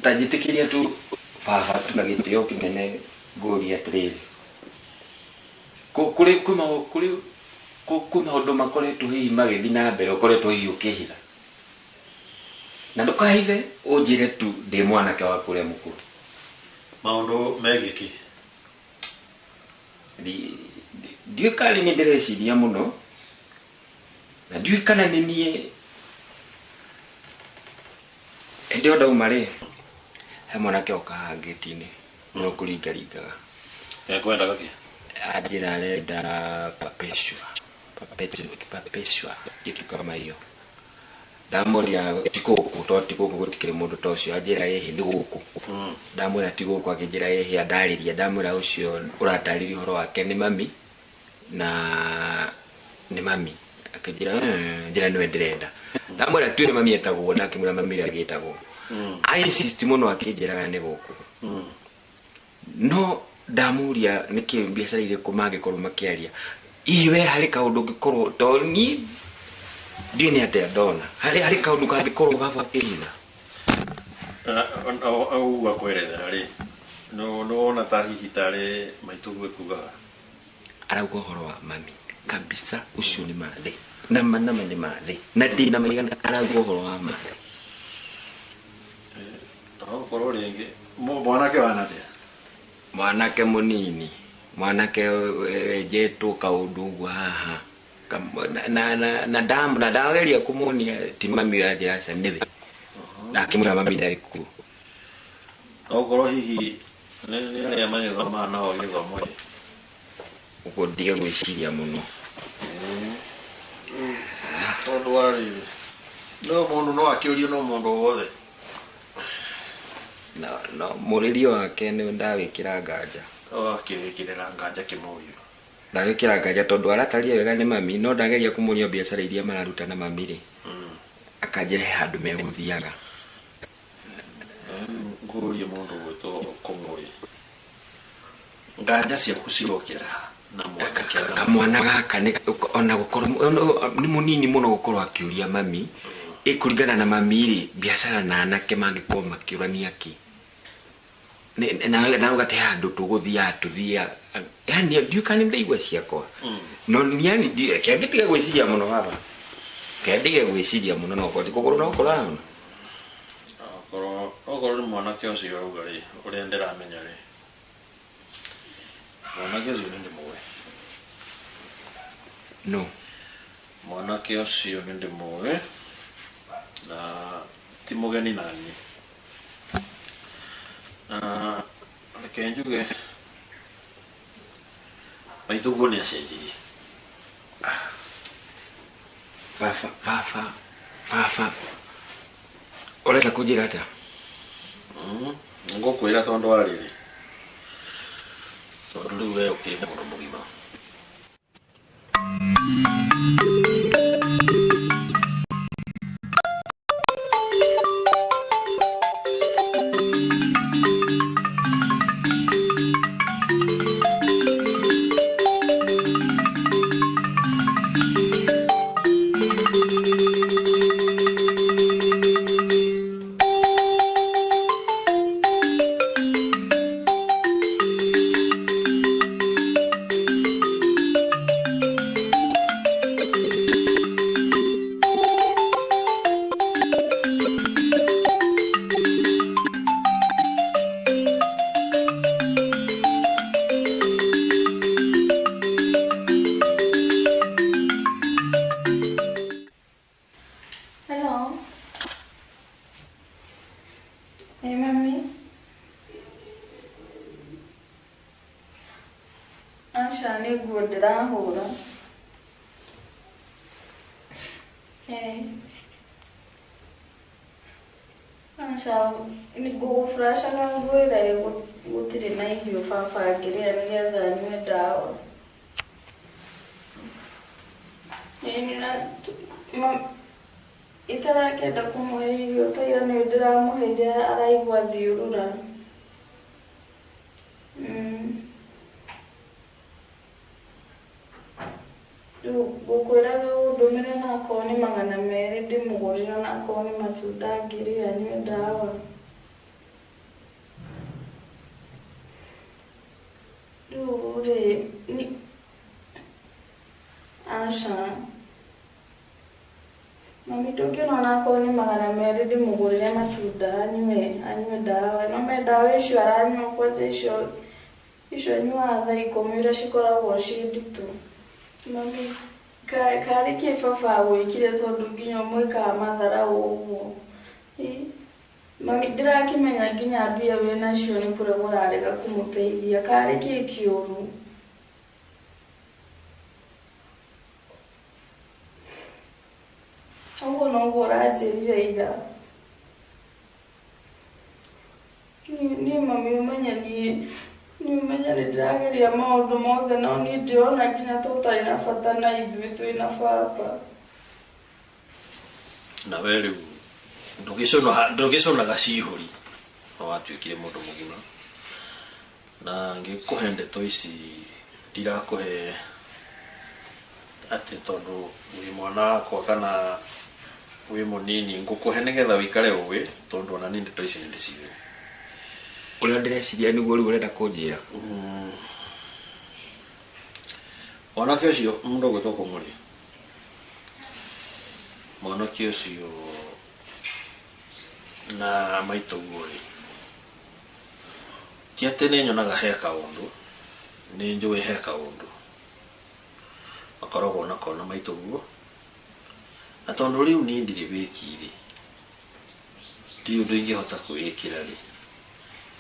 Ta njĩtĩkĩria tu baba tu na gĩtĩo kĩnene ngũrie atĩrĩrĩ. Kũrĩ kwĩ kwĩ maũndũ makoretwo hihi magĩthiĩ na mbere ũkoretwo hihi ũkĩhitha. Na ndũkahithe ũnjĩre tu ndĩ mwanake waku ũrĩa mũkũrũ. Maũndũ megiĩ kĩ? Ndiũĩ kana nĩ niĩ ndĩreciria mũno na ndiũĩ kana nĩ niĩ hĩndĩ ĩyo ndauma rĩ he mwanake okaga ngĩti-inĩ no kũringaringaga. Ekwendaga kĩ? Anjĩra arenda perpetua perpetua kitu kama hiyo. Ndamũria ti gũkũ tondũ ti gũkũ gũtikĩrĩ mũndũ ta ũcio anjĩra ĩhĩ nĩ gũkũ. Ndamwĩra ti gũkũ akĩnjĩra ĩhĩ andarĩria ndamwĩra ũcio ũratarĩria ũhoro wake nĩ mami na nĩ mami akĩnjĩra njĩra nĩwe ndĩrenda. Ndamwĩra ti ũrĩa mami etagwo ndakĩmwĩra mami ũrĩa agĩtagwo. I insist mũno akĩnjĩraga nĩ gũkũ. No ndamũria nĩkĩ biacara irĩkũ mangĩkorwo makĩaria. Hihi we harĩ kaũndũ ũngĩkorwo tondũ niĩ ndiũĩ nĩ atĩa ndona harĩ kaũndũ kangĩkorwo baba akĩhitha. Ũguo akwerethera rĩ nĩ wona ta hihi tarĩ maitũguo ekugaga? Arauga ũhoro wa mami kabisa ũcio nĩ mathĩ nama nama nĩ mathĩ na ndĩ na maigana arauga ũhoro wa mathĩ. No ũkorwo rĩngĩ mwanake wana atĩa? Mwanake mũnini mwanake wenjetwo kaũndũ ũguo haha na ndageria kũmuonia ti mami ũranjĩra aca nĩwe na akĩmwĩra mami ndarĩ kuo. No ũkorwo hihi nĩ arĩa magĩthomaga nao gĩthomo ĩ. Ũguo ndige gwĩciria mũno. Tondũ wa rĩrĩ no mũndũ no akĩũrio no mũndũ o wothe. No mũrĩrio wake nĩ ndawĩkĩra nganja. Ũgakĩwĩkĩrĩra nganja kĩmũrio. Ndawĩkĩra nganja tondũ arataria wega nĩ mami no ndageria kũmũria biacara iria mararuta na mami rĩ akanjĩra he handũ megũthiaga. Ngũrie mũndũ gwĩtwo Kũng'ũĩ. Nganja ciaku cirokĩra ha na mwanake kamwana gaka ona gũkorwo nĩ mũnini mũno gũkorwo akĩũria mami ĩkũringana na mami rĩ biacara na anake mangĩkorwo makĩũrania kĩ. Na ũgate handũ tũgũthiaga tũthiaga yani ndiũĩ kana nĩ ndaigua ciakwa no yani kĩangĩtiga gwĩciria mũno baba kĩandige gwĩciria mũno no ũkorwo ti kũgũrũ no kũrahona. Okorwo nĩ mwanake ũcio ũrauga rĩ ũrĩa ndĩramenya rĩ mwanake ũcio nĩ ndĩmũĩ. No mwanake ũcio nĩ ndĩmũĩ na ti mũgeni naniĩ. Na reke njuge maitũguo nĩ acenjirie. Baba baba baba ũrenda kũnjĩra atĩa? Ngũkwĩra tondũ wa rĩrĩ tondũ rĩu we ũkĩrĩ mũndũ mũgima. Hey, mami. Aca nĩ nguo ndĩrahũra. Hey. Aca ngũgũflashaga ngwĩre gũtirĩ na irio baba angĩrĩa nĩgetha anyue ndawa. Itarakĩenda kũmũhe irio ta ira nĩ ndĩramũheire araigua thiũrũra. Rĩu ngũkwĩraga ũndũmĩre na akorwo nĩ 200 ndĩmũgũrĩre na akorwo nĩ matunda ngĩrĩe anyue ndawa. Rĩu rĩ ni aca. Mami ndũngĩona ona akorwo nĩ 200 ndĩmũgũrĩre matunda anyue ndawa. No me ndawa icio aranyua kwanja icio anyuaga thaa 10 iria cikoragwo ciĩ nditũ. Mami karĩ kĩ baba agwĩkire tondũ nginya ũmwĩkaga matharau ũguo. Mami ndĩrakĩmenya nginya mbia wĩnacio nĩ kũrega ũrarega kũmũteithia. Karĩ kĩ kĩũru? Ũguo noguo ũranjĩrire ira. Niĩ mami ũmenye niĩ ũmenye nĩ ndĩrageria maũndũ mothe no niĩ ndĩrona nginya ta ũtarĩ na bata na ithuĩ twĩna baba. Na we rĩu ndũgĩconaga cihũri no watuĩkire mũndũ mũgima. Na ngĩkũhe ndeto ici ndirakũhe atĩ tondũ wĩ mwana wakwa kana wĩ mũnini, ngũkũhe nĩgetha ũikare ũĩ tondũ ona niĩ ndeto ici nĩ ndĩciũĩ. Ũrĩa ndĩreciria nĩguo rĩu ũrenda kũnjĩra. Mwanake ũcio mũndũ ũgwĩtwo Kũng'ũrĩ, mwanake ũcio na maitũguo rĩ, ti atĩ nĩ nyonaga he kaũndũ, nĩ njũĩ he kaũndũ makoragwo nako na maitũguo, na tondũ rĩu niĩ ndirĩ wĩki rĩ, ndirĩ ũndũ ingĩhota kwĩĩkĩra rĩ,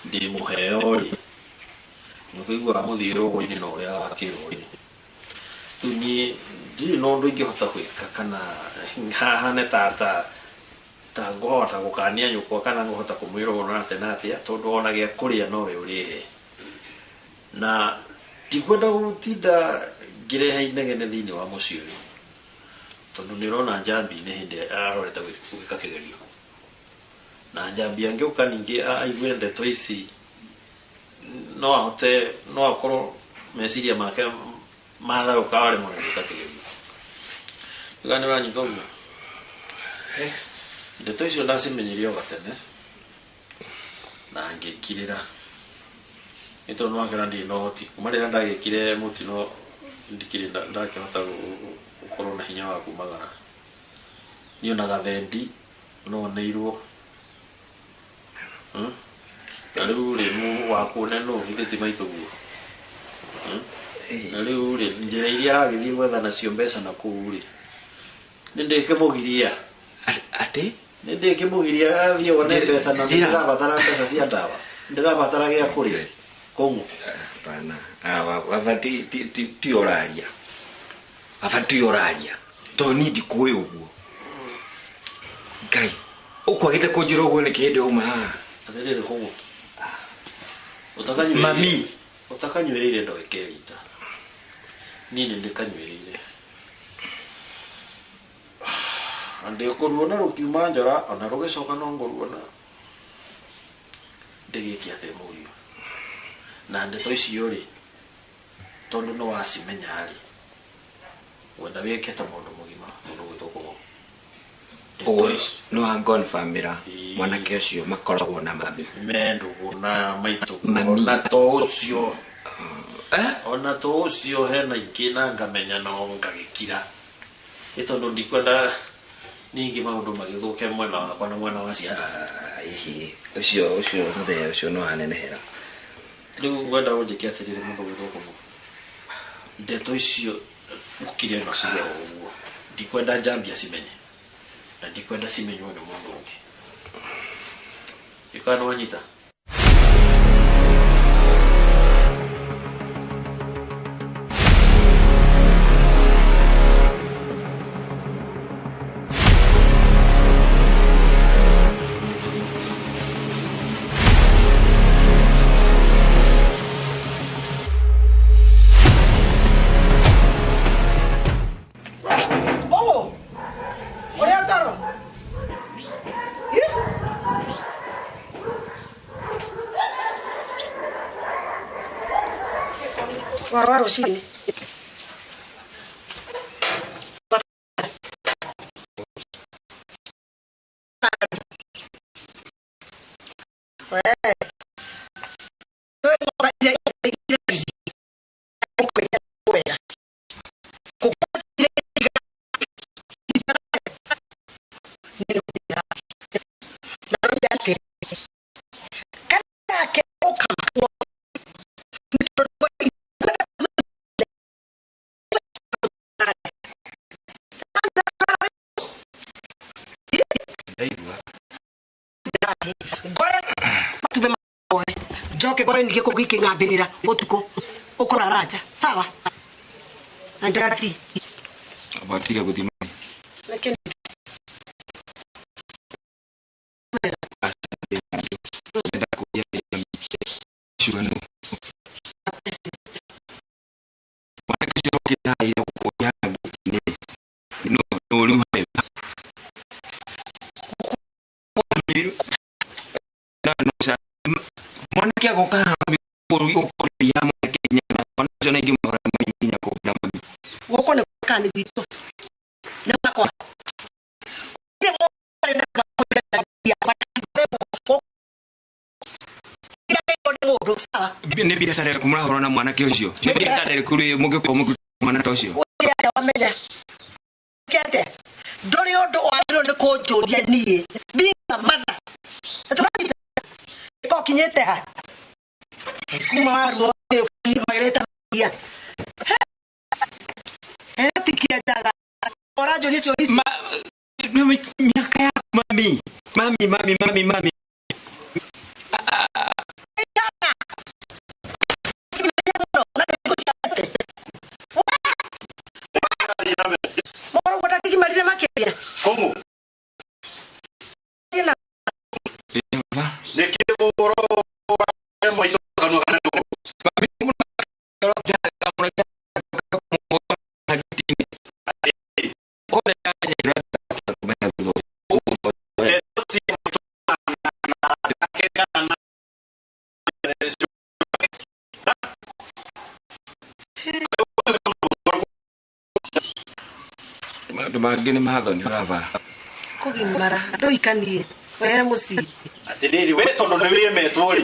ndĩ mũheo rĩ, nĩ ũkũiguaga mũthiĩ rũgũ-inĩ na ũrĩa wakĩrwo rĩ, rĩu niĩ ndirĩ na ũndũ ingĩhota gwĩka kana hahane ta ngũhota gũkania nyũkwa kana ngũhota kũmwĩra ũũ na atĩa na atĩa tondũ ona gĩa kũrĩa nowe ũrĩhe. Na ndikwenda gũtinda ngĩrehe inegene thĩinĩ wa mũciĩ ũyũ tondũ nĩ ũrona Njambi nĩ hĩndĩ arorete gwĩka kĩgerio. Na Njambi angĩũka ningĩ aigue ndeto ici no ahote, no akorwo meciria make matharũka aremwo nĩ gwĩka kĩgerio. Ndiũĩ kana nĩ ũranyita ũguo. Ndeto icio ndacimenyeire o gatene na ngĩkirĩra nĩ tondũ nĩwakĩona ndirĩ na ũhoti. Kuma rĩrĩa ndagĩkire mũtino ndikĩrĩ ndakĩhota gũkorwo na hinya wa kumagara. Niĩ ona gathendi no neirwo. Na rĩu rĩ wakũne nũ githĩ ti maitũguo. Na rĩu rĩ njĩra iria aragĩthiĩ gwetha nacio mbeca na kũu rĩ nĩ ndĩkĩmũgiria. Atĩ? Nĩ ndĩkĩmũgiria athiĩ one mbeca na ndĩrabatara mbeca cia ndawa. Ndĩrabatara gĩa kũrĩa. Kũng'ũ. Hapana. Baba ti ũraria. Baba ti ũraria. Tondũ niĩ ndikũĩ ũguo. Ngai, ũkwagĩte kũnjĩra ũguo nĩkĩ hĩndĩ ũma haha? Atĩrĩrĩ Kũng'ũ. Mami. Ũtakanyuĩrĩire ndweke rita. Niĩ nĩ ndĩkanyuĩrĩire. Na ndĩkũruona rũkiuma njora ona rũgĩcoka no ngũruona. Ndĩgĩke atĩa mũriũ. Na ndeto icio rĩ tondũ nĩ wacimenya rĩ wenda wĩke ta mũndũ mũgima mũndũ ũgwĩtwo Kũng'ũ. Ũguo nĩ wa confirmĩra mwanake ũcio makoragwo na mami. Me ndũgũ na maitũguo ona to ũcio. Ona to ũcio hena ingĩ na ngamenya no ngagĩkira. Nĩ tondũ ndikwenda ningĩ maũndũ magĩthũke mwena wakwa na mwena wa ciana. Ĩhĩ, ũcio mũthee ũcio no anenehera. Rĩu ngwenda ũnjĩke atĩrĩrĩ mũndũ ũgwĩtwo Kũng'ũ. Ndeto icio ngũkire no cige o ũguo. Ndikwenda Njambi acimenye. Na ndikwenda cimenywo nĩ mũndũ ũngĩ. Ndiũĩ kana nĩ wanyita. Warwa rũcinĩ. Ngore matumbĩ maoe. Njoke ngore ningĩ kũngĩ ikĩng'ambĩrĩra ũtukũ. Ũkũrara nja. Sawa? Na ndagathiĩ. Abatige gũthiĩ mami. Nĩkĩ? Mwanake ũcio ũrokĩte haha ira gũkũria haha ngũti-inĩ. Nũ rĩu harĩ? Mwanake agoka haha mami gũkũrĩria mwanake nginya mwana ũcio na ingĩmũhũra mami nginya kũhũra mami. Gũkũ nĩ gwaka nĩ gwitũ. Nĩ gwakwa. Nĩ biacara ĩrĩkũ mũrahũra na mwanake ũcio? Nĩ biacara ĩrĩkũ rĩ mũngĩkorwo mũkĩruta mwana ta ũcio? Wamenya atĩa? Ndũrĩ ũndũ wagĩrĩirwo nĩ kũnjũria niĩ. Being a mother. Nĩtũranyita ko kinyĩte ha? Kuma waruo magĩrĩte maria. Tikiendaga. Ũranjũria ciũria ici. Miaka yaku mami. Mami, mami, mami, mami. Moro ndakigimarire makĩria. Kũng'ũ. Nĩkĩ ũhoro wa maitho kanua kana ndũgũ? Maũndũ mangĩ nĩ mathoni baba. Kũgimara ndũikanie wehere mũciĩ. Atĩrĩrĩ we tondũ nĩ wĩmetwo rĩ.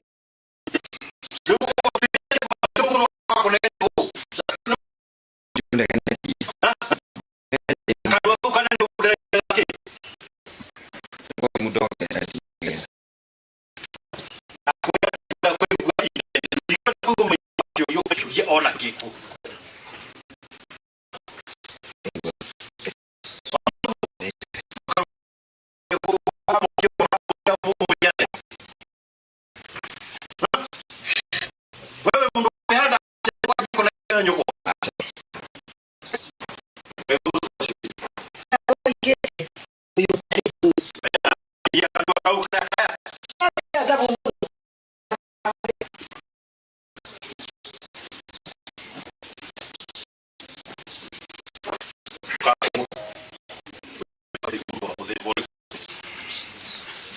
Ona kĩkũ. Wewe mundu wihanda na nyũkwa.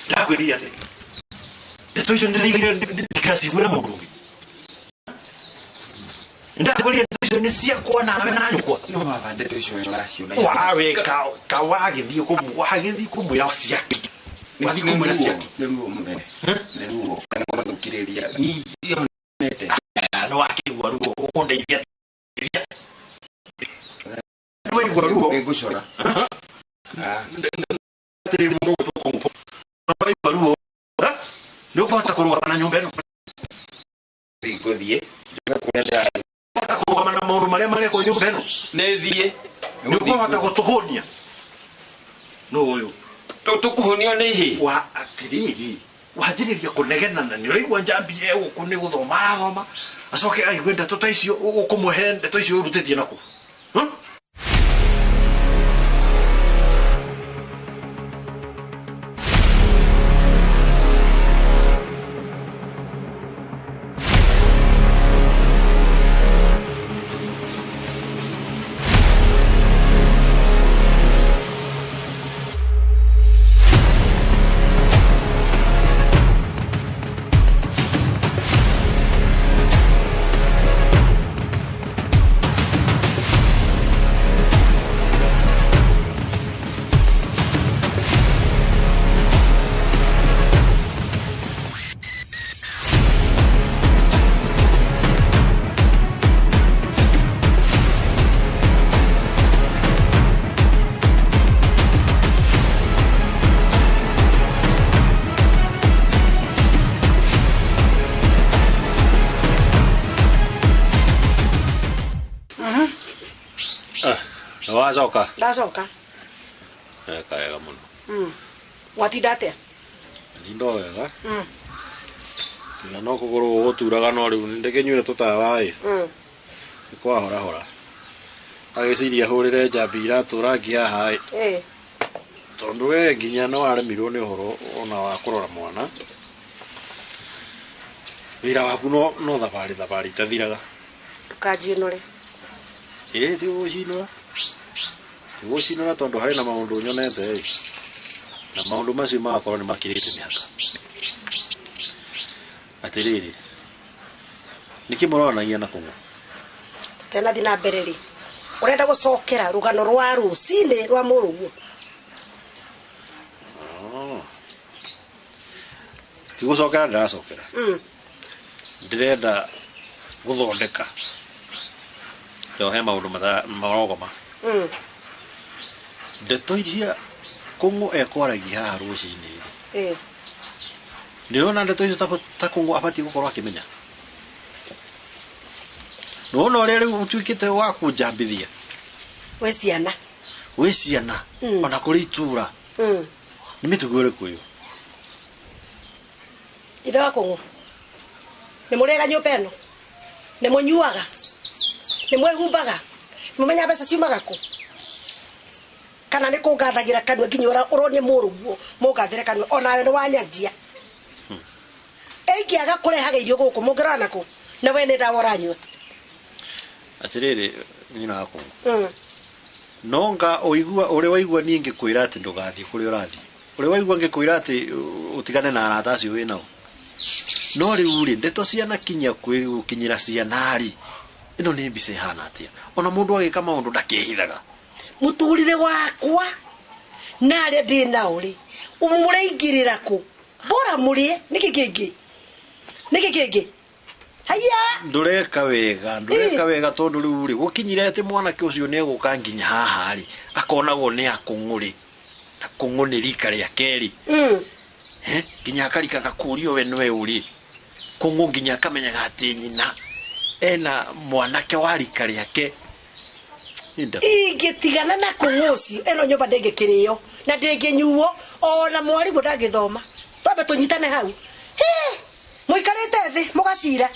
Ndakwĩrire atĩ ndeto icio ndĩraigire ndikacigwĩra mũndũ ũngĩ. Ndakwĩrire ndeto icio nĩ ciakwa nawe na nyũkwa. No baba ndeto icio ũraciona. Wawe ka wagĩthiĩ wagĩthiĩ kũmwĩra ciake. Wathiĩ kũmwĩra ciake. Nĩ ruo mũthene. Nĩ ruo kana gũthũkĩrĩria. Niĩ ndionete. Nĩ wakĩigua ruo ũkũndeithia. Nĩ waigua ruo. Nĩ ngũcora. Atĩrĩ mũndũ ũgwĩtwo Kũng'ũ. Waigua ruo. Nĩ ũkũhota kũrũgama na nyũmba ĩno. Ngũthiĩ. Njoke kũrĩa ndĩrathiĩ. Ũkũhota kũrũgama na maũndũ marĩa marekwo nyũmba ĩno. Nĩ thiĩ. Nĩ ũkũhota gũtũhũnia. Nũ ũyũ? Tũkũhũnio nĩ hĩ? Wa atĩrĩrĩ wanjĩrĩria kũnegena na nĩ ũraigua njambi egũkũ nĩ gũthoma arathoma acoke aigue ndeto ta icio ũkũmũhe ndeto icio ũrutĩtie nakũ. Wacoka? Ndacoka. Weka wega mũno. Watinda atĩa? Ndindo wega. Tiga no kũgũrũ gũgũturaga no rĩu ndĩkĩnyuire tũtawa ĩ. Nĩ kwahorahora. Agĩciria hũrĩre njambi iratũ rangi haha ĩ. Tondũ we nginya nĩ waremirwo nĩ ũhoro ona wa kũrora mwana. Wĩra waku no no thabarĩ thabarĩ itathiraga. Ndũkanjiũnũre. Ĩ ti gũgũcinũra. Ti gũgũcinũra tondũ harĩ na maũndũ nyonete ĩ. Na maũndũ macio magakorwo nĩ makĩrĩte mĩhaka. Atĩrĩrĩ, nĩkĩ mũronanagia na kũng'ũ? Tũtanathiĩ na mbere rĩ, ũrenda gũcokera rũgano rwa rũcinĩ rwa mũrũguo. Ti gũcokera ndĩracokera. Ndĩrenda gũthondeka. Rĩo he maũndũ marogoma. Ndeto iria kũng'ũ ekwaragia haha rũcinĩ rĩ. Nĩũrona ndeto icio ta kũng'ũ abatiĩ gũkorwo akĩmenya. Nĩwona ũrĩa rĩu ũtuĩkĩte wa kũnjambithia. Wĩ ciana. Wĩ ciana. Ona kũrĩ itũra. Nĩ mĩtugo ĩrĩkũ ĩyo? Ithe wa kũng'ũ. Nĩ mũrĩaga nyũmba ĩno? Nĩ mũnyuaga? Nĩ mwĩhumbaga? Nĩ mũmenyaga mbeca ciumaga kũ? Kana nĩ kũngathagĩra kanua nginya ũronie mũrũguo mũngathĩre kanua onawe nĩ wanyanjia. Ĩngĩaga kũrehaga irio gũkũ mũngĩrora nakũ? Na we nĩ ndawa ũranyua. Atĩrĩrĩ nyina wa kũng'ũ. No nga ũigua ũrĩa waigua niĩ ngĩkwĩra atĩ ndũgathiĩ kũrĩa ũrathiĩ. Ũrĩa waigua ngĩkwĩra atĩ ũtigane na arata acio wĩ nao. No rĩu rĩ ndeto ciana kinya gũkinyĩra ciana rĩ ĩno nĩ mbica ĩhana atĩa? Ona mũndũ agĩka maũndũ ndakĩhithaga. Mũtũrĩre wakwa na arĩa ndĩ nao rĩ mũraingĩrĩra kũ? Bora mũrĩe nĩkĩ kĩngĩ? Nĩkĩ kĩngĩ? Haiya! Ndũreka wega, ndũreka wega tondũ rĩu rĩ gũkinyire atĩ mwanake ũcio nĩ egũka nginya haha rĩ akonagwo nĩ akũng'ũ rĩ na kũng'ũ nĩ rika rĩa kerĩ. Nginya akarika gakũrio we nĩwe ũrĩ. Kũng'ũ nginya akamenyaga atĩ nyina ena mwanake wa rika rĩake. Ingĩtigana na kũng'ũ ũcio ĩno nyũmba ndĩngĩkĩrĩo na ndĩngĩnyuo ona mwarigwo ndangĩthoma. Twambe tũnyitane hau. Mũikarĩte thĩ mũgacira.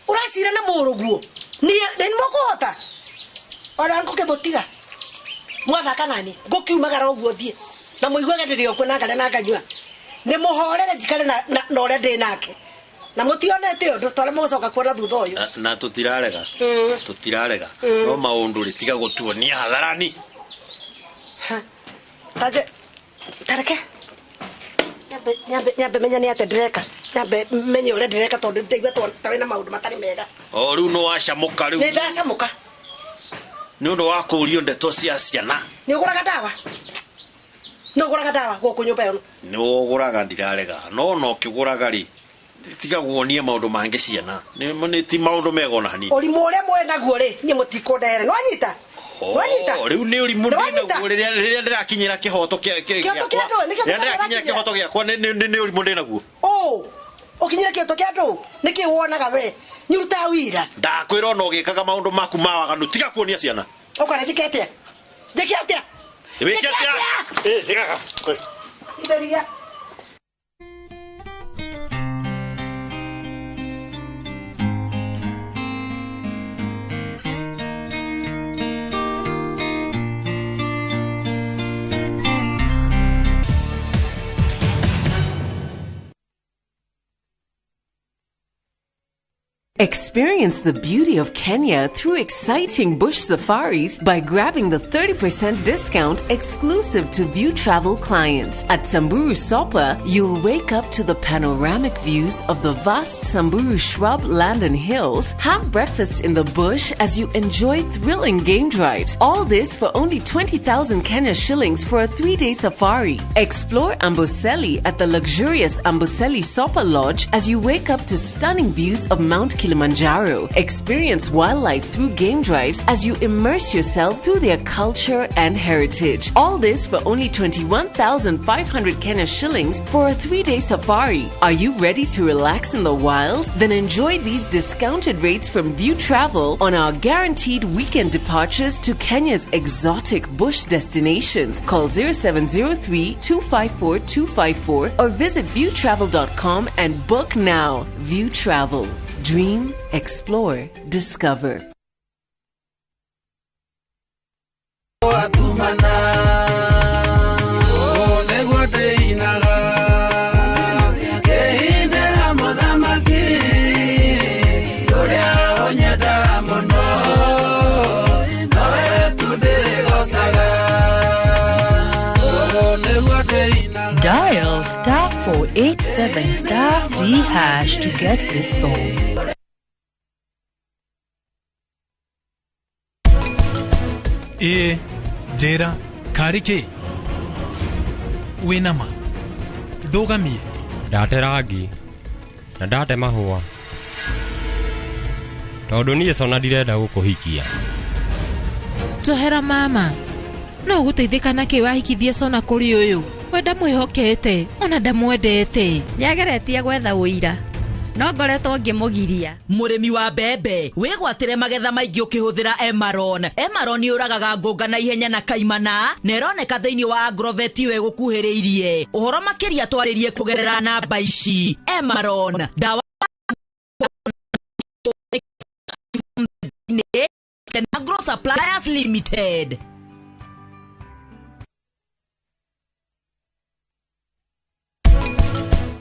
Ũracira na mũrũguo. Niĩ nĩ mũkũhota. Ona ngũkĩmũtiga. Mwathaka nani ngũkiumagara ũguo thiĩ. Na mũiguage ndĩrĩ o kuo na ngarĩa na nganyua. Nĩ mũhorere njikare na ũrĩa ndĩ nake. Na mũtionete ũndũ tondũ mũgũcoka kuona thutha ũyũ. Na tũtirarega. Tũtirarega. No maũndũ rĩ tiga gũtuonia hadharani. Tanje tareke. Nyambe menya nĩ atĩa ndĩreka. Nyambe menye ũrĩa ndĩreka tondũ ndaigua ta wĩna maũndũ matarĩ mega. O rĩu no wacamũka rĩu. Nĩ ndacamũka. Nĩ ũndũ wa kũũrio ndeto cia ciana. Nĩ ũgũraga ndawa? Nĩ ũgũraga ndawa gũkũ nyũmba ĩno? Nĩ ũgũraga ndirarega. No ona ũkĩgũraga rĩ tiga guonia maũndũ mangĩ ciana. Nĩ ti maũndũ mega ona hanini. Ũrimũ ũrĩa mwĩ naguo rĩ niĩ mũtikũndehere. Nĩ wanyita? Wanyita? Rĩu nĩ ũrimũ ndĩ naguo rĩrĩa ndĩrakinyĩra kĩhoto gĩakwa. Rĩrĩa ndĩrakinyĩra kĩhoto gĩakwa nĩ ũrimũ ndĩ naguo. Ũkinyĩre kĩhoto kĩa andũ? Nĩkĩ wonaga we? Nyurutaga wĩra. Ndakwĩra ona ũgĩkaga maũndũ maku ma waganu tiga kuonia ciana. Ũkwenda njĩke atĩa? Njĩke atĩa? Wĩke atĩa? Ĩgaga. Itheria. Experience the beauty of Kenya through exciting bush safaris by grabbing the 30% discount exclusive to View Travel clients. At Samburu Sopa, you'll wake up to the panoramic views of the vast Samburu shrub land and hills, have breakfast in the bush as you enjoy thrilling game drives. All this for only 20,000 Kenya shillings for a 3-day safari. Explore Amboseli at the luxurious Amboseli Sopa Lodge as you wake up to stunning views of Mount Kilimanjaro Kilimanjaro. Experience wildlife through game drives as you immerse yourself through their culture and heritage. All this for only 21,500 Kenya shillings for a 3-day safari. Are you ready to relax in the wild? Then enjoy these discounted rates from View Travel on our guaranteed weekend departures to Kenya's exotic bush destinations. Call 0703 254 254 or visit viewtravel.com and book now. View Travel. Dream, explore, discover. Dial star 487 star 3 hash to get this song. Ĩĩ, njĩra, karĩ kĩ? Wĩna ma? Ndũgamie. Ndate rangi na ndate mahũa tondũ niĩ cona ndirenda gũkũhikia. Njohera mama, no ũgũteithĩka nakĩ wahikithie Sona kũrĩ ũyũ? We ndamwĩhokete ona ndamwendete. Nĩageretie gwetha ũira no ngoretwo ngĩmũgiria. Mũrĩmi wa mbembe wĩgwatĩre magetha maingĩ ũkĩhũthĩra Emaron. Emaron yũragaga ngũnga na ihenya na kaimana na ĩroneka thĩinĩ wa Agrovet ĩyo ĩgũkuhĩrĩirie. Ũhoro makĩria twarĩrie kũgerera namba ici. Emaron dawa Agro Suppliers Limited.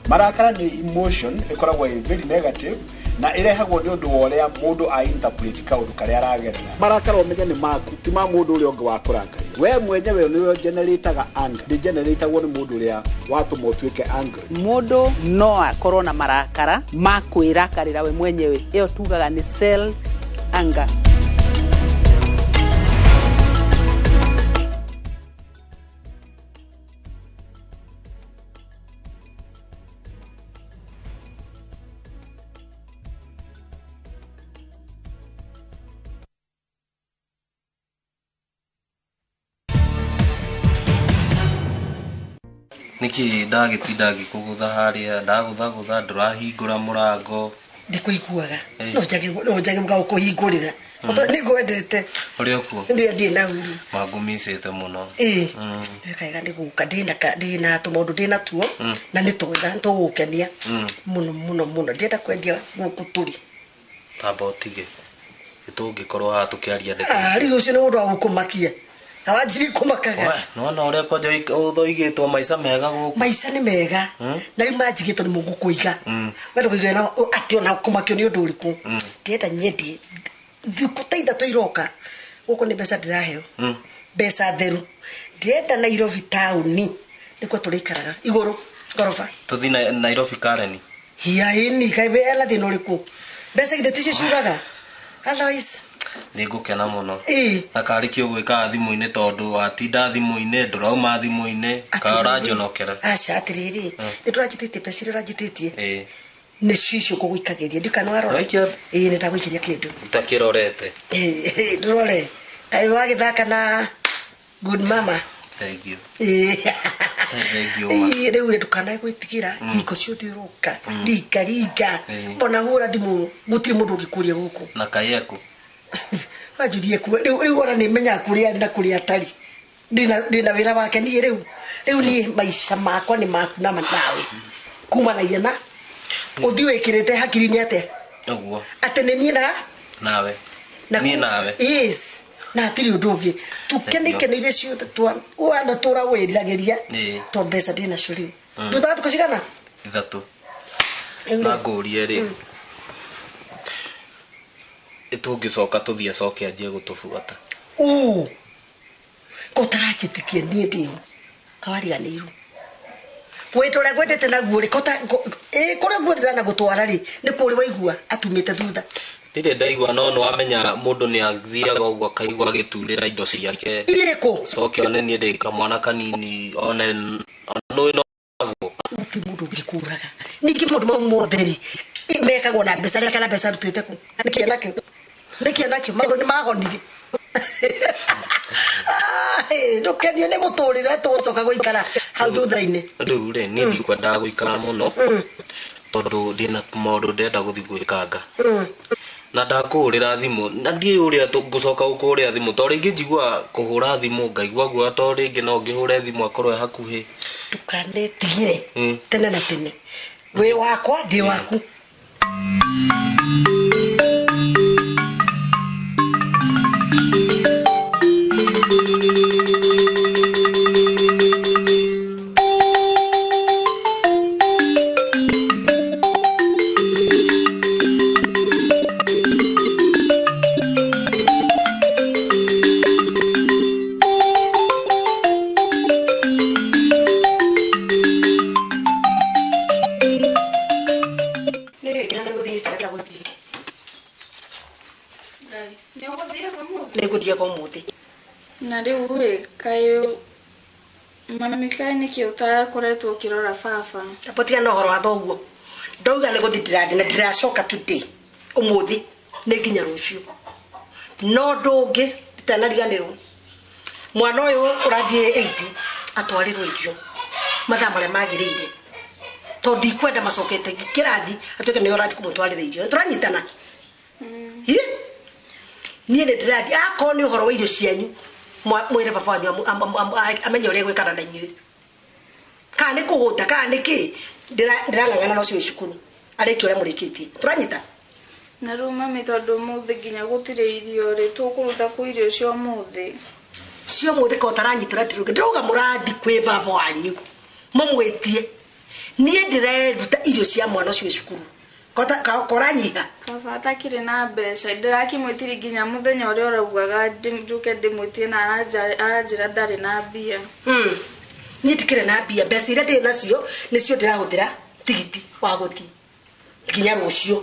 Marakara nĩ emotion ĩkoragwo ĩ very negative na ĩrehagwo nĩ ũndũ wa ũrĩa mũndũ a interpret kaũndũ karĩa aragerera. Marakara ũmenye nĩ maku, ti ma mũndũ ũrĩa ũngĩ wakũrakaria. We mwenyewe nĩwe generataga anger, ndĩgeneratagwo nĩ mũndũ ũrĩa watũma ũtuĩke angry. Mũndũ no akorwo na marakara ma kwĩrakarĩra we mwenyewe, ĩyo tugaga nĩ self anger. Niki ndagĩtinda ngĩkũgũtha harĩa ndagũthagũtha ndũrahingũra mũrango. Ndikũiguaga no njage gũkũhingũrĩra nĩngwendete ũrĩa ũkuo ndiĩ na uru mangũmicĩte mũno. Ĩĩ wĩkaga nĩ gũka ndĩna tũmaũndũ ndĩna tuo na nĩ twega nĩtũgũgũkenia mũno mũno mũno. Ndĩrenda kwendia gũkũ tũrĩ. Tamba ũtige nĩtũngĩkorwo haha tũkĩaria ndeto. Rĩu ũcio nĩ ũndũ wa gũkũmakia. Awanjiri kũmakaga. Nĩwona ũrĩa kwanja ũthoigĩtwo maica mega gũkũ. Maica nĩ mega na rĩu manjigĩtwo nĩ mũgũkũiga. Wenda kũiga na atĩ ona kũmakio nĩ ũndũ ũrĩkũ. Ndĩrenda nyendie thikũ ta ithatũ iroka gũkũ nĩ mbeca ndĩraheo, mbeca theru. Ndĩrenda Nairobi taũni nĩkuo tũrĩikaraga igũrũ ngoroba. Tũthiĩ Nairobi Karen. Hiaini kaĩ ena thĩna ũrĩkũ? Mbeca githĩ ticio ciugaga? Otherwise nĩngũkena mũno. Na karĩ kĩ ũgwĩkaga thimũ-inĩ tondũ watinda thimũ-inĩ ndũrauma thimũ-inĩ ka ũranjonokera. Aca atĩrĩrĩ, nĩtũranjĩtĩtie mbeca iria ũranjĩtĩtie nĩcio icio ngũgũikagĩria ndikana warora. Ĩĩ nĩndagũikĩria kĩndũ ũtakĩrorete. Ĩĩ ndũrore kaĩ wagĩthaka na good mama. Thank you. Thank you. Rĩu rĩ ndũkanae gwĩtigĩra hingo ciothe ũroka ringa ringa ona hũra thimũ gũtirĩ mũndũ ũngĩkũria gũkũ. Na kaĩ eku wanjurie kuo rĩu ona nĩmenyaga kũrĩa arĩ na kũrĩa atarĩ. Ndĩna wĩra wake niĩ rĩu niĩ maica makwa nĩ maku na nawe kumanagia na ũthiĩ wĩkĩrĩte hakiri-inĩ atĩa ũguo atĩ nĩ niĩ na nawe niĩ nawe. Yes na hatirĩ ũndũ ũngĩ tũkenekeno iria ciothe wanatũra wĩriragĩria to mbeca ndĩnacio rĩu. Thutha wa thikũ cigana? Ithatũ. Na ngũrie rĩ tũngĩcoka tũthiĩ acoke anjie gũtũbuata. Ũ ko ũtaranjĩtĩkia niĩ ndĩũ kawariganĩirwo wĩta ũrĩa ngwendete naguo rĩ kũrĩa guothe ndanagũtwara rĩ nĩ kũrĩ waigua atumĩte thutha. Ndirĩ ndaigua no nĩwamenya mũndũ nĩ athiaga ũguo akaigua agĩturĩra indo ciake. Irĩkũ? Coke one niĩ ndĩ kamwana kanini one nũĩ no gũtirĩ mũndũ ũngĩkũraga. Ningĩ maũndũ mau mothe rĩ Mekagwo na mbeca rĩa kana mbeca rutĩte kũ? Nĩkĩ nakĩo? Nĩkĩ nakĩo? Maũndũ nĩ magonire. Ndũkenio nĩ mũtũrĩre tũgũcoka gũikara hau thutha-inĩ. Rĩu rĩ niĩ ndikwendaga gũikara mũno tondũ ndĩna maũndũ ndĩrenda gũthiĩ gwĩkanga. Na ndakũhũrĩra thimũ na ndiũĩ ũrĩa ngũcoka gũkũhũrĩra thimũ tondũ rĩngĩ njiguaga kũhũra thimũ ngaigua guoya tondũ rĩngĩ no ngĩhũre thimũ akorwo e hakuhĩ. Ndũkanetigĩre tene na tene. Wĩ wakwa ndĩ waku. Na rĩu rĩ kaĩ mami kaĩ nĩkĩ ũtakoretwo ũkĩrora baba? Tapotia na ũhoro wa thoguo. Ndauga nĩ gũthiĩ ndĩrathiĩ na ndĩracoka today ũmũthĩ nĩ nginya rũciũ. No ũndũ ũngĩ nditanariganĩrwo. Mwana ũyũ ũrathiĩ 8 atwarĩrwo irio mathaa marĩa magĩrĩire. Tondũ ndikwenda macokete kĩrathi atuĩke nĩwe ũrathiĩ kũmũtwarĩra irio. Tũranyitana? Hi? Niĩ nĩ ndĩrathiĩ akorwo nĩ ũhoro wa irio cianyu mwĩre baba wanyu amenye ũrĩa egwĩkana na inyuĩ. Kana nĩ kũhũta kana nĩ kĩ ndĩrang'ang'ana na ũcio wĩ cukuru arĩkie ũrĩa mũrĩkĩtie. Tũranyita? Na rĩu mami tondũ ũmũthĩ nginya gũtirĩ irio rĩ tũkũruta kũ irio cia ũmũthĩ? Cia ũmũthĩ ko ũtaranyitĩra ndĩrauga ndĩrauga mũrathiĩ kwĩ baba wanyu mũmwĩtie. Niĩ ndĩreruta irio cia mwana ũcio wĩ cukuru. Koranyiha. Baba atakĩrĩ na mbeca ndĩrakĩmwĩtirie nginya mũthenya ũrĩa ũraugaga njũke ndĩmwĩtie na aranjĩra ndarĩ na mbia. Niĩ ndikĩrĩ na mbia mbeca iria ndĩ nacio nĩcio ndĩrahũthĩra tigiti wa gũthiĩ nginya rũciũ.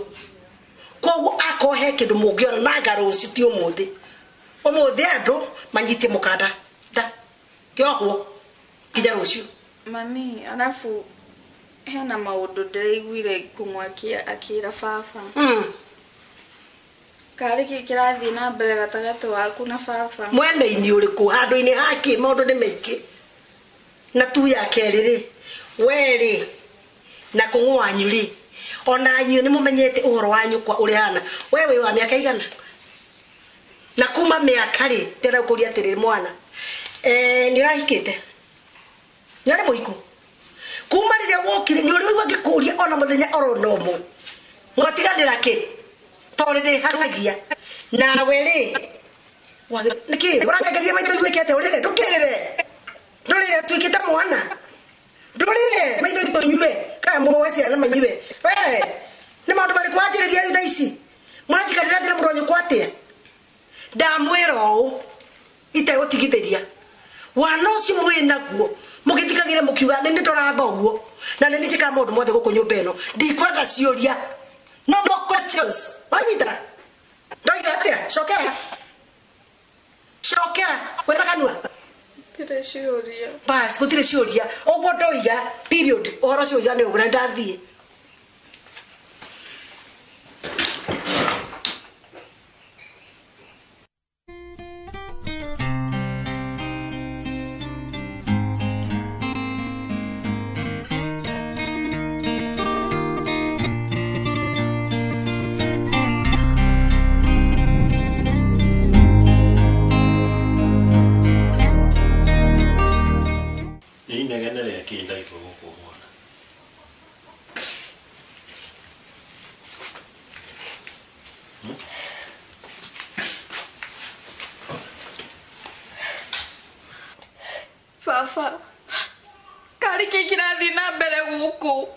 Koguo akorwo he kĩndũ mũngĩona nanga rũciũ ti ũmũthĩ. Ũmũthĩ andũ manyitie mũkanda nda kĩohwo nginya rũciũ. Mami arabu hena maũndũ ndĩraiguire kũmwe akĩra baba. Karĩ kĩ kĩrathiĩ na mbere gatagatĩ waku na baba? Mwena-inĩ ũrĩkũ handũ-inĩ hake maũndũ nĩ maingĩ. Na tu ya kerĩ rĩ we rĩ na kũng'ũ wanyu rĩ ona inyuĩ nĩ mũmenyete ũhoro wanyu kwa ũrĩa hana. We wĩ wa mĩaka igana? Na kuma mĩaka rĩ ndĩrenda gũkũria atĩrĩrĩ mwana nĩ ũrahikĩte? Nĩ ũrĩ mũhiku? Kuma rĩrĩa wokire nĩ ũrĩ waigua ngĩkũria ona mũthenya oro na ũmwe mwatiganĩra kĩ? Tondũ nĩndĩharagia nawe rĩ nĩkĩ ũrangengeria maitho iguĩke atĩa ũrĩre ndũkĩrĩre ndũrĩre tuĩkĩte mwana ndũrĩre maitho tũnyue kana mũrũ wa ciana manyue we nĩ maũndũ marĩkũ wanjĩrĩria rĩu thaa ici mũranjikarĩra thĩ na mũrũ wa nyũkwa atĩa? Ndamwĩra ũũ itegũtigithĩria wana ũcio mwĩ naguo mũgĩthikagĩre mũkiuga nĩ nĩ thoguo na nĩ njĩkaga maũndũ mothe gũkũ nyũmba ĩno ndikwenda ciũria. No more questions. Wanyita? Ndoiga atĩa? Cokera. Cokera. Wĩna kanua? Gũtirĩ ciũria. Bas, gũtirĩ ciũria. Ũguo ndoiga period. Ũhoro ũcio ũiga nĩ ũguo na ndathiĩ. Baba karĩ kĩ kĩrathiĩ na mbere gũkũ?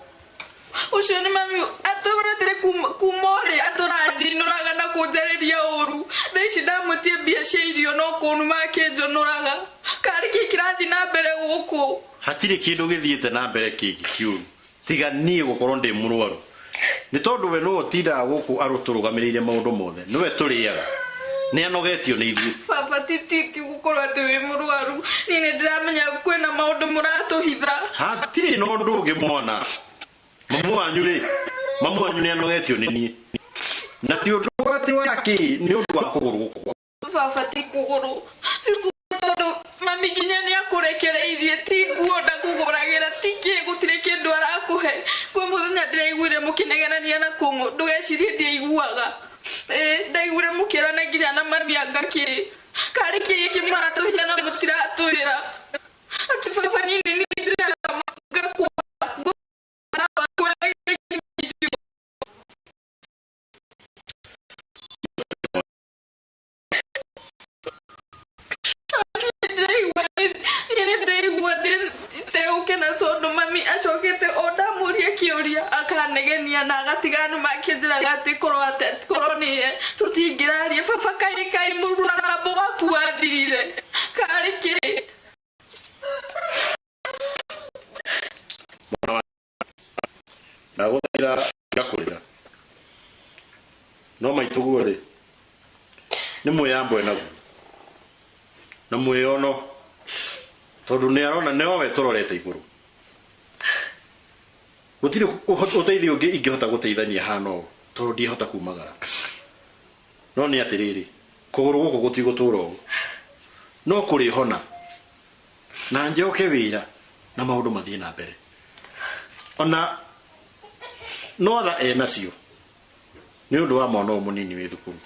Ũcio nĩ mami atũrĩte kuma ũrĩa atũranjinũraga na kũnjarĩria ũru. Thaa ici ndamwĩtie mbia cia irio no kũnuma akĩnjũnũraga. Karĩ kĩ kĩrathiĩ na mbere gũkũ? Hatirĩ kĩndũ gĩthiĩte na mbere kĩngĩ kĩũru tiga niĩ gũkorwo ndĩ mũrwaru. Nĩ tondũ we nĩwe ũtindaga gũkũ arũtũrũgamĩrĩire maũndũ mothe nĩwe tũrĩaga nĩ anogetio nĩ ithuĩ. Baba ti gũkorwo atĩ wĩ mũrwaru niĩ nĩ ndĩramenya kwĩna maũndũ mũratũhitha. Hatirĩ na ũndũ ũngĩ mwana. Mamu wanyu rĩ Mamu wanyu nĩ anogetio nĩ niĩ na ti ũndũ atĩ wa kĩ nĩ ũndũ wa kũgũrũ gũkũ gwakwa. Baba ti kũgũrũ ti kũgũrũ tondũ mami nginya nĩ akũrekereirie ti nguo ndakũgũragĩra ti kĩ gũtirĩ kĩndũ arakũhe kwĩ mũthenya ndĩraiguire mũkĩnegenania na kũng'ũ ndũgecirie ndiaiguaga. Ĩ ndaiguire mũkĩrana nginya na mami anga kĩ karĩ kĩ gĩkĩ mũratũhinya na mũtiratwĩra atĩ baba niĩ nĩ niĩ ndĩragakua. Ndĩraigua tondu mami acokete o ndamuria kiuria akanegenia na agatigana makĩnjĩraga atĩ korwo nĩye tũtingĩraria. Baba kaĩ kaĩ mũrambo waku wathirire karĩ kĩ? Ndagũthaitha ngakũrĩra no maitũguo rĩ nĩ mwĩyambo enaguo na mwĩyono tondũ nĩ arona nĩ owe tũrorete igũrũ gũtirĩ ũteithio ũngĩ ingĩhota gũteithania hana ũũ tondũ ndihota kumagara no nĩ atĩrĩrĩ kũgũrũ gũkũ gũtigũtũra ũũ no kũrĩhona na njoke wĩra na maũndũ mathiĩ na mbere ona no tha enacio nĩ ũndũ wa mwana ũyũ mũnini wĩ thukuru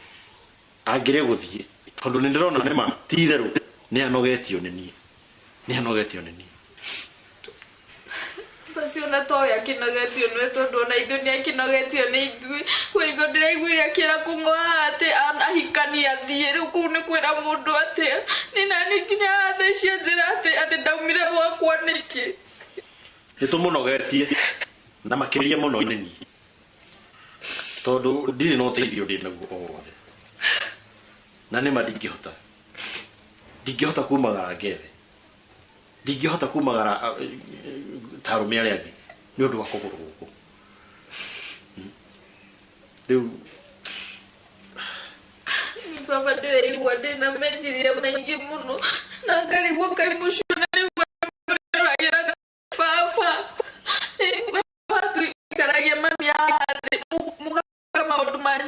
angĩrĩ gũthiĩ tondũ nĩ ndĩrona nĩ ma ti itherũ nĩ anogetio nĩ niĩ nĩ anogetio nĩ niĩ. Basi ona towe akĩnogetio nĩwe tondũ ona ithuĩ nĩ akĩnogetio nĩ ithuĩ kũigua ndĩraiguire akĩra kũng'oa atĩ ahikania athiĩ rĩu kũu nĩ kwĩra mũndũ atĩa nĩ nani nginya thaa ici anjĩra atĩ atĩ ndaumire gwakwa nĩkĩ. Nĩ tũmũnogetie na makĩria mũno nĩ niĩ tondũ ndirĩ na ũteithio ndĩ naguo o wothe na nĩ ma ndingĩhota kumagara ngethe ndingĩhota kumagara ta arũme arĩa angĩ nĩ ũndũ wa kũgũrũ gũkũ. Rĩu ni baba ndĩraigua ndĩna meciria maingĩ mũno na ngarigwo kaĩ mũcio na rĩu ũragĩra baba ikaragia mami haha thĩ mũgaka maũndũ manyu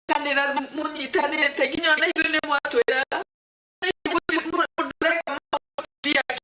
kanĩra mũnyitanĩte nginya ona ithuĩ nĩ mwatwĩraga gũtirĩ mũndũ ũreka maũndũ yake.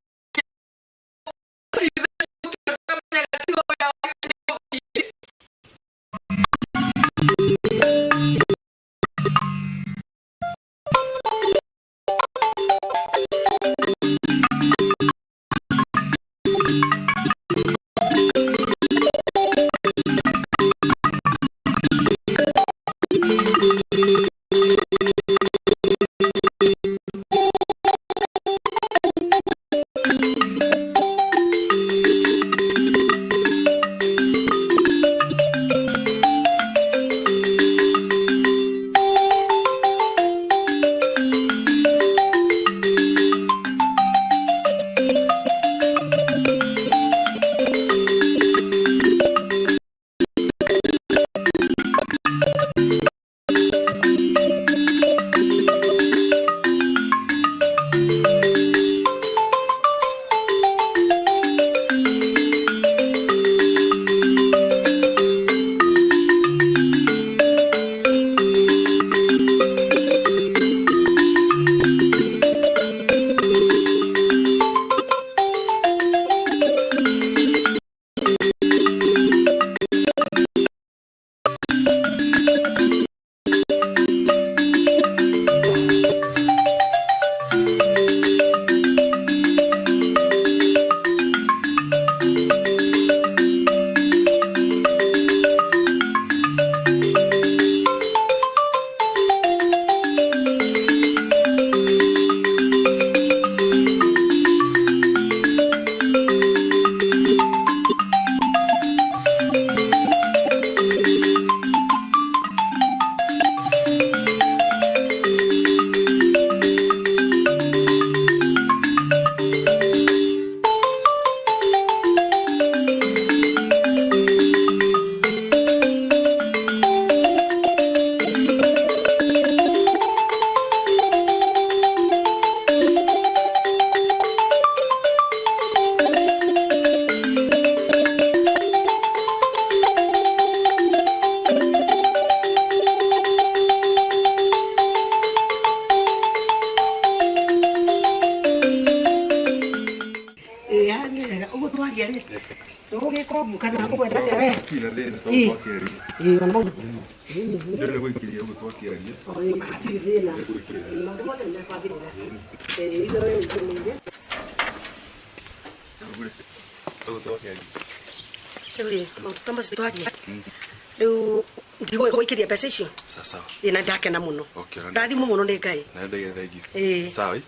twaria rĩ ndũgũgĩka ũguo kana ngũkwenda atĩa we Tina thĩna Ĩ. tondũ twakĩaria. Ĩ, ona maũndũ Ndĩrenda gũikĩria ũguo twakĩaria. Ĩ, hatirĩ thĩna. Maũndũ mothe nĩ mekwagĩrĩra. Ĩ, igũrũ rĩu. Ũguo twakĩaria. Rĩu rĩ maũndũ ta macio twaria rĩu ndigũgĩkũikĩria mbeca icio. Sawa sawa. Ĩ, na ndakena mũno. Okay, ona Ndathimwo mũno nĩ Ngai. Na ndaiga thank you. Ĩ. Sawa.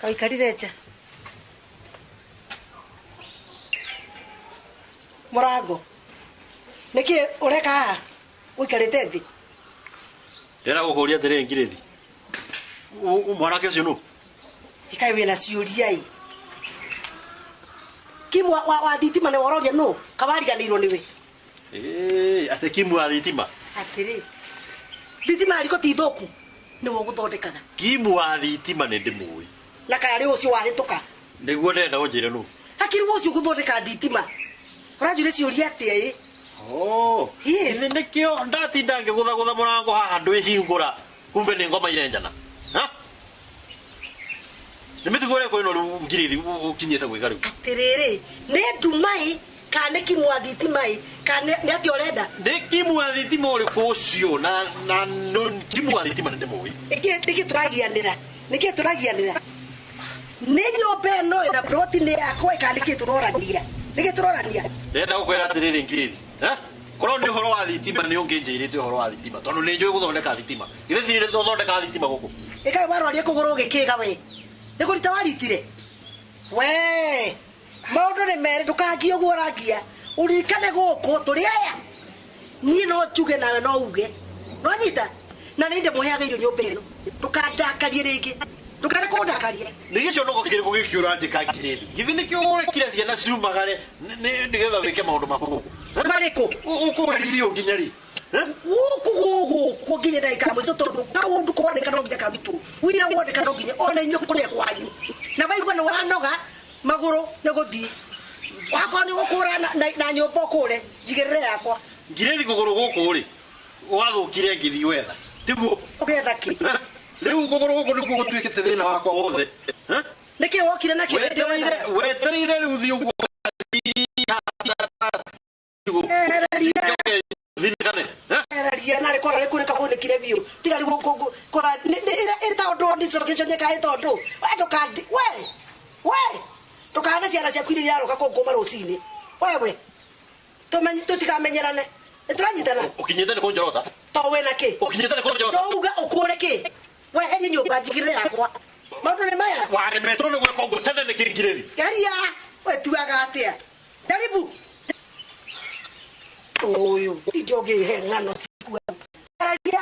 Kawaikarire nja mũrango nĩkĩ ũreka haha ũikarĩte thĩ? Ndĩrenda gũkũria atĩrĩrĩ ngirĩthi. Mwanake ũcio nũ? Ikaĩ wĩna ciũria ĩ Kimu wa thitima nĩ wororia nũ kawariganĩirwo nĩwe. Ĩĩ, atĩ Kimu wa thitima. Atĩrĩ thitima ya riko ti thũku nĩwe ũgũthondekaga. Kimu wa thitima nĩ ndĩmũĩ. Na karĩ ũcio wahĩtũka. Nĩguo ndĩrenda ũnjĩre nũ. Hakiri ũcio ũgũthondeka thitima ũranjũria ciũria atĩa ĩ? Oh. Yes. Nĩ nĩkĩo ndatinda ngĩgũthagũtha mũrango haha ndwĩhingũra kumbe nĩ ngoma irenjana. Ha? Nĩ mĩtugo ĩrĩkũ ĩno rĩu ngirĩthi ũkinyĩte gwĩka rĩu? Atĩrĩrĩ nĩ nduma ĩ kana nĩ Kimu wa thitima ĩ kana nĩ atĩa ũrenda? Nĩ Kimu wa thitima ũrĩkũ ũcio na Kimu wa thitima nĩ ndĩmũĩ. Nĩkĩ tũragianĩra? Nĩkĩ tũragianĩra? Nĩ nyũmba ĩno ĩna ploti nĩ yakwa kana nĩkĩ tũrorania? Nĩkĩ tũrorania? Ndĩrenda gũkwĩra atĩrĩrĩ ngirĩthi. Ha? Korwo nĩ ũhoro wa thitima nĩ ũngĩnjĩrĩte ũhoro wa thitima tondũ nĩ njũĩ gũthondeka thitima. Githĩ ti nĩ thondekaga thitima gũkũ? Ĩkaĩ warwarie kũgũrũ ũgĩkĩga we. Nĩ kũrita waritire? We maũndũ nĩ merĩ ndũkangie ũguo ũrangia. Ũririkane gũkũ tũrĩ aya. Niĩ no njuge nawe no uge. No nyita? Na nĩ ndĩmũheaga irio nyũmba ĩno. Ndũkandakarie rĩngĩ. Ndũkende kũndakaria. Nĩ gĩconoko kĩrĩkũ gĩkĩ ũranjĩka ngirĩthi? Githĩ nĩkĩo ũrekire ciana ciumagare nĩgetha wĩke maũndũ maku gũkũ? Marĩkũ? Ũkũherithio nginya rĩ? Gũkũ gũkũ nginya ndagĩka ya mũico tondũ kaũndũ koneka no nginya karutwo. Wĩra woneka no nginya ona inyuĩ kũrĩa kwanyu. Na waigua nĩ wanoga magũrũ nĩ gũthiĩ. Wakorwo nĩ ũgũkũra na nyũmba ũkũre njigĩrĩre yakwa. Ngirĩthi kũgũrũ gũkũ rĩ wathũkire ngĩthiĩ gwetha. Tiguo? Ũgetha kĩ? Rĩu kũgũrũ gũkũ nĩkuo gũtuĩkĩte thĩna wakwa wothe. Nĩkĩ wokire nakĩo hĩndĩ ĩyo wethaga? Wetereire rĩu thiĩ ũguo. Ehereria. Ehereria narĩ kora rĩkunĩka kunĩkire biũ. Tiga rĩu kora ĩta ũndũ dislocation ĩkaĩ tondũ we ndũkandi we ndũkahane ciana ciaku iria iraroka kũngũma rũcinĩ. Wewe tũtikamenyerane. Nĩtũranyitana? Ũkinyĩte nĩ kũnjorota? To wĩna kĩ? Ũkinyĩte nĩ kũnjorota? Ndauga ũkũre kĩ? Weherie nyũmba njigĩrĩre yakwa. Maũndũ nĩ maya. Waremetwo nĩ gwĩka ũguo tene nĩkĩ ngirĩthi? Geria wetuaga atĩa? Jaribu. Ũyũ tinjo ũngĩhe ng'ano ciaku. Geria.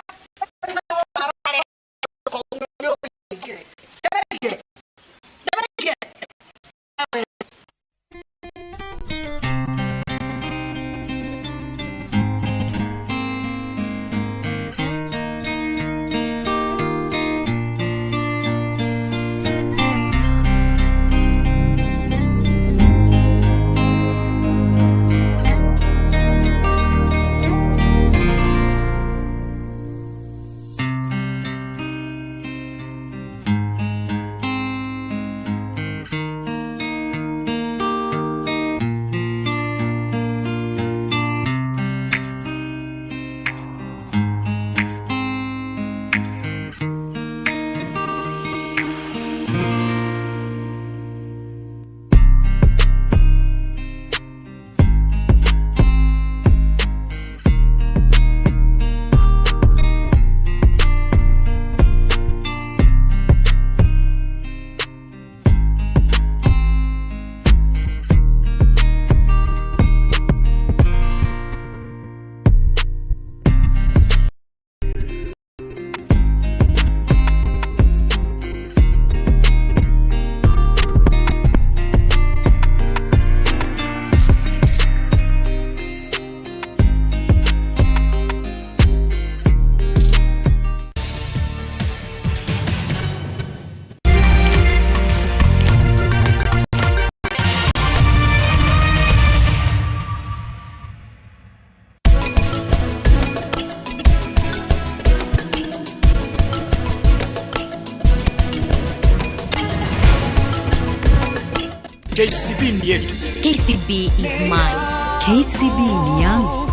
KCB ni yetu. KCB is mine. KCB ni yangu.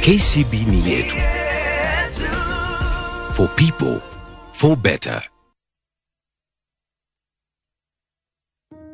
KCB ni yetu. For people, for better.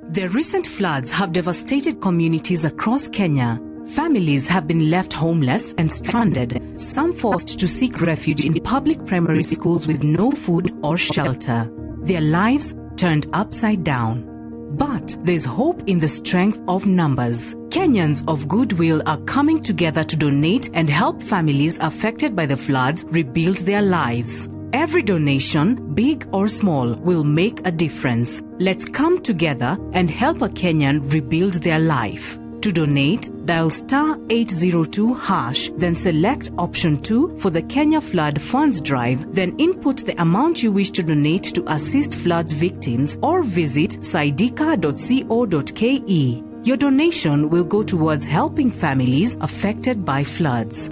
The recent floods have devastated communities across Kenya. Families have been left homeless and stranded, some forced to seek refuge in public primary schools with no food or shelter. Their lives turned upside down. But there's hope in the strength of numbers. Kenyans of goodwill are coming together to donate and help families affected by the floods rebuild their lives. Every donation, big or small, will make a difference. Let's come together and help a Kenyan rebuild their life. To donate, dial star 802#, then select option 2 for the Kenya Flood Funds Drive, then input the amount you wish to donate to assist floods victims or visit saidika.co.ke. Your donation will go towards helping families affected by floods.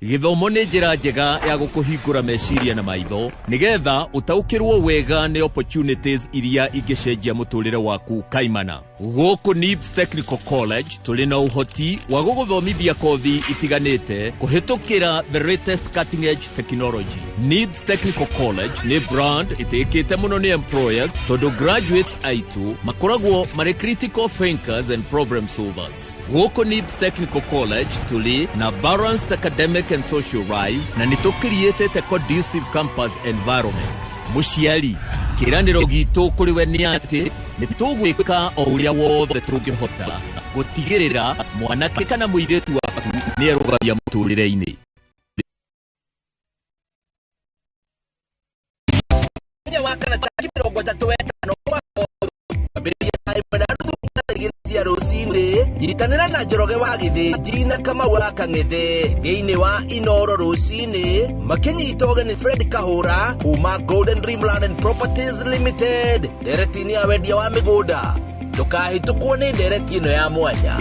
Gĩthomo nĩ njĩra njega ya gũkũhingũra meciria na maitho nĩgetha ũtaũkĩrwo wega nĩ opportunities iria ingĩcenjia mũtũrĩre waku kaimana. Gũkũ NIBS Technical College tũrĩ na ũhoti wa gũgũthomithia kothi itiganĩte kũhĩtũkĩra the latest cutting edge technology. NIBS Technical College nĩ brand ĩtĩkĩte mũno nĩ employers tondũ graduates aitũ makoragwo marĩ critical thinkers and problem solvers. Gũkũ NIBS Technical College tũrĩ na balanced academic and social life na nĩ tũkiriĩtĩte conducive campus environment. Mũciari, kĩĩranĩro gitũ kũrĩ we nĩ atĩ nĩ tũgwĩka o ũrĩa wothe tũngĩhota gũtigĩrĩra mwanake kana mũirĩtu waku nĩ erũgamia mũtũrĩre-inĩ. Mũthenya wa kana tarĩki 35 kwambĩrĩria thaa 1:30 cia rũcinĩ nyitanĩra na Njoroge wa Gĩthĩnji na Kamau wa Kang'ethe thĩinĩ wa Inoro rũcinĩ makĩnyita ũgeni Fred Kahũra kuma Golden Dreamland and Properties Limited ndereti-inĩ ya wendia wa mĩgũnda. Ndũkahĩtũkwo nĩ ndereti ĩno ya mwanya.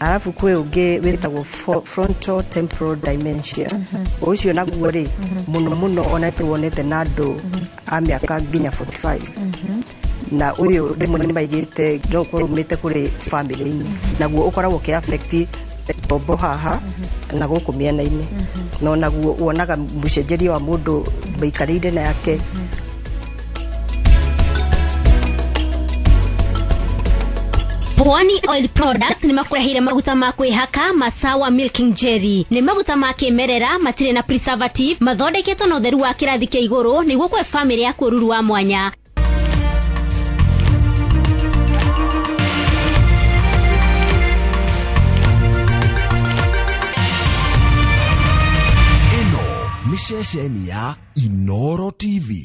Arafu kwĩ ũngĩ wĩtagwo frontal temporal dementia. Ũcio naguo rĩ mũno mũno ona tuonete na andũ a mĩaka nginya 45. Na ũyũ rĩmwe nĩ maigĩte no ũkorwo umĩte kũrĩ family-inĩ. Naguo ũkoragwo ũkĩ affect tombo haha na gũkũ mĩena-inĩ. No naguo wonaga mũcenjerie wa mũndũ mĩikarĩire na yake. Pwani Oil Product nĩ makũreheire maguta ma kwĩhaka Masawa Milking Jelly. Nĩ maguta ma kĩmerera matirĩ na preservative, mathondeketwo na ũtheru wa kĩrathi kĩa igũrũ nĩguo kũhe famĩlĩ yaku ũruru wa mwanya. Ĩno nĩ ceceni ya Inoro TV.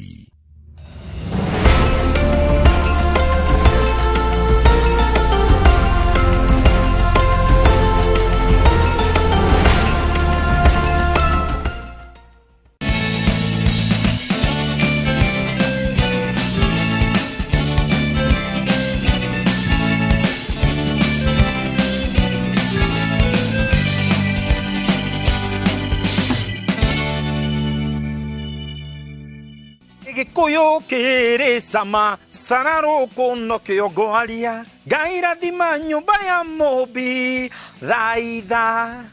Gĩkũyũ kĩrĩ cama cararũkũ no kĩo ngwaria Ngai rathima nyũmba ya Mũmbi thaitha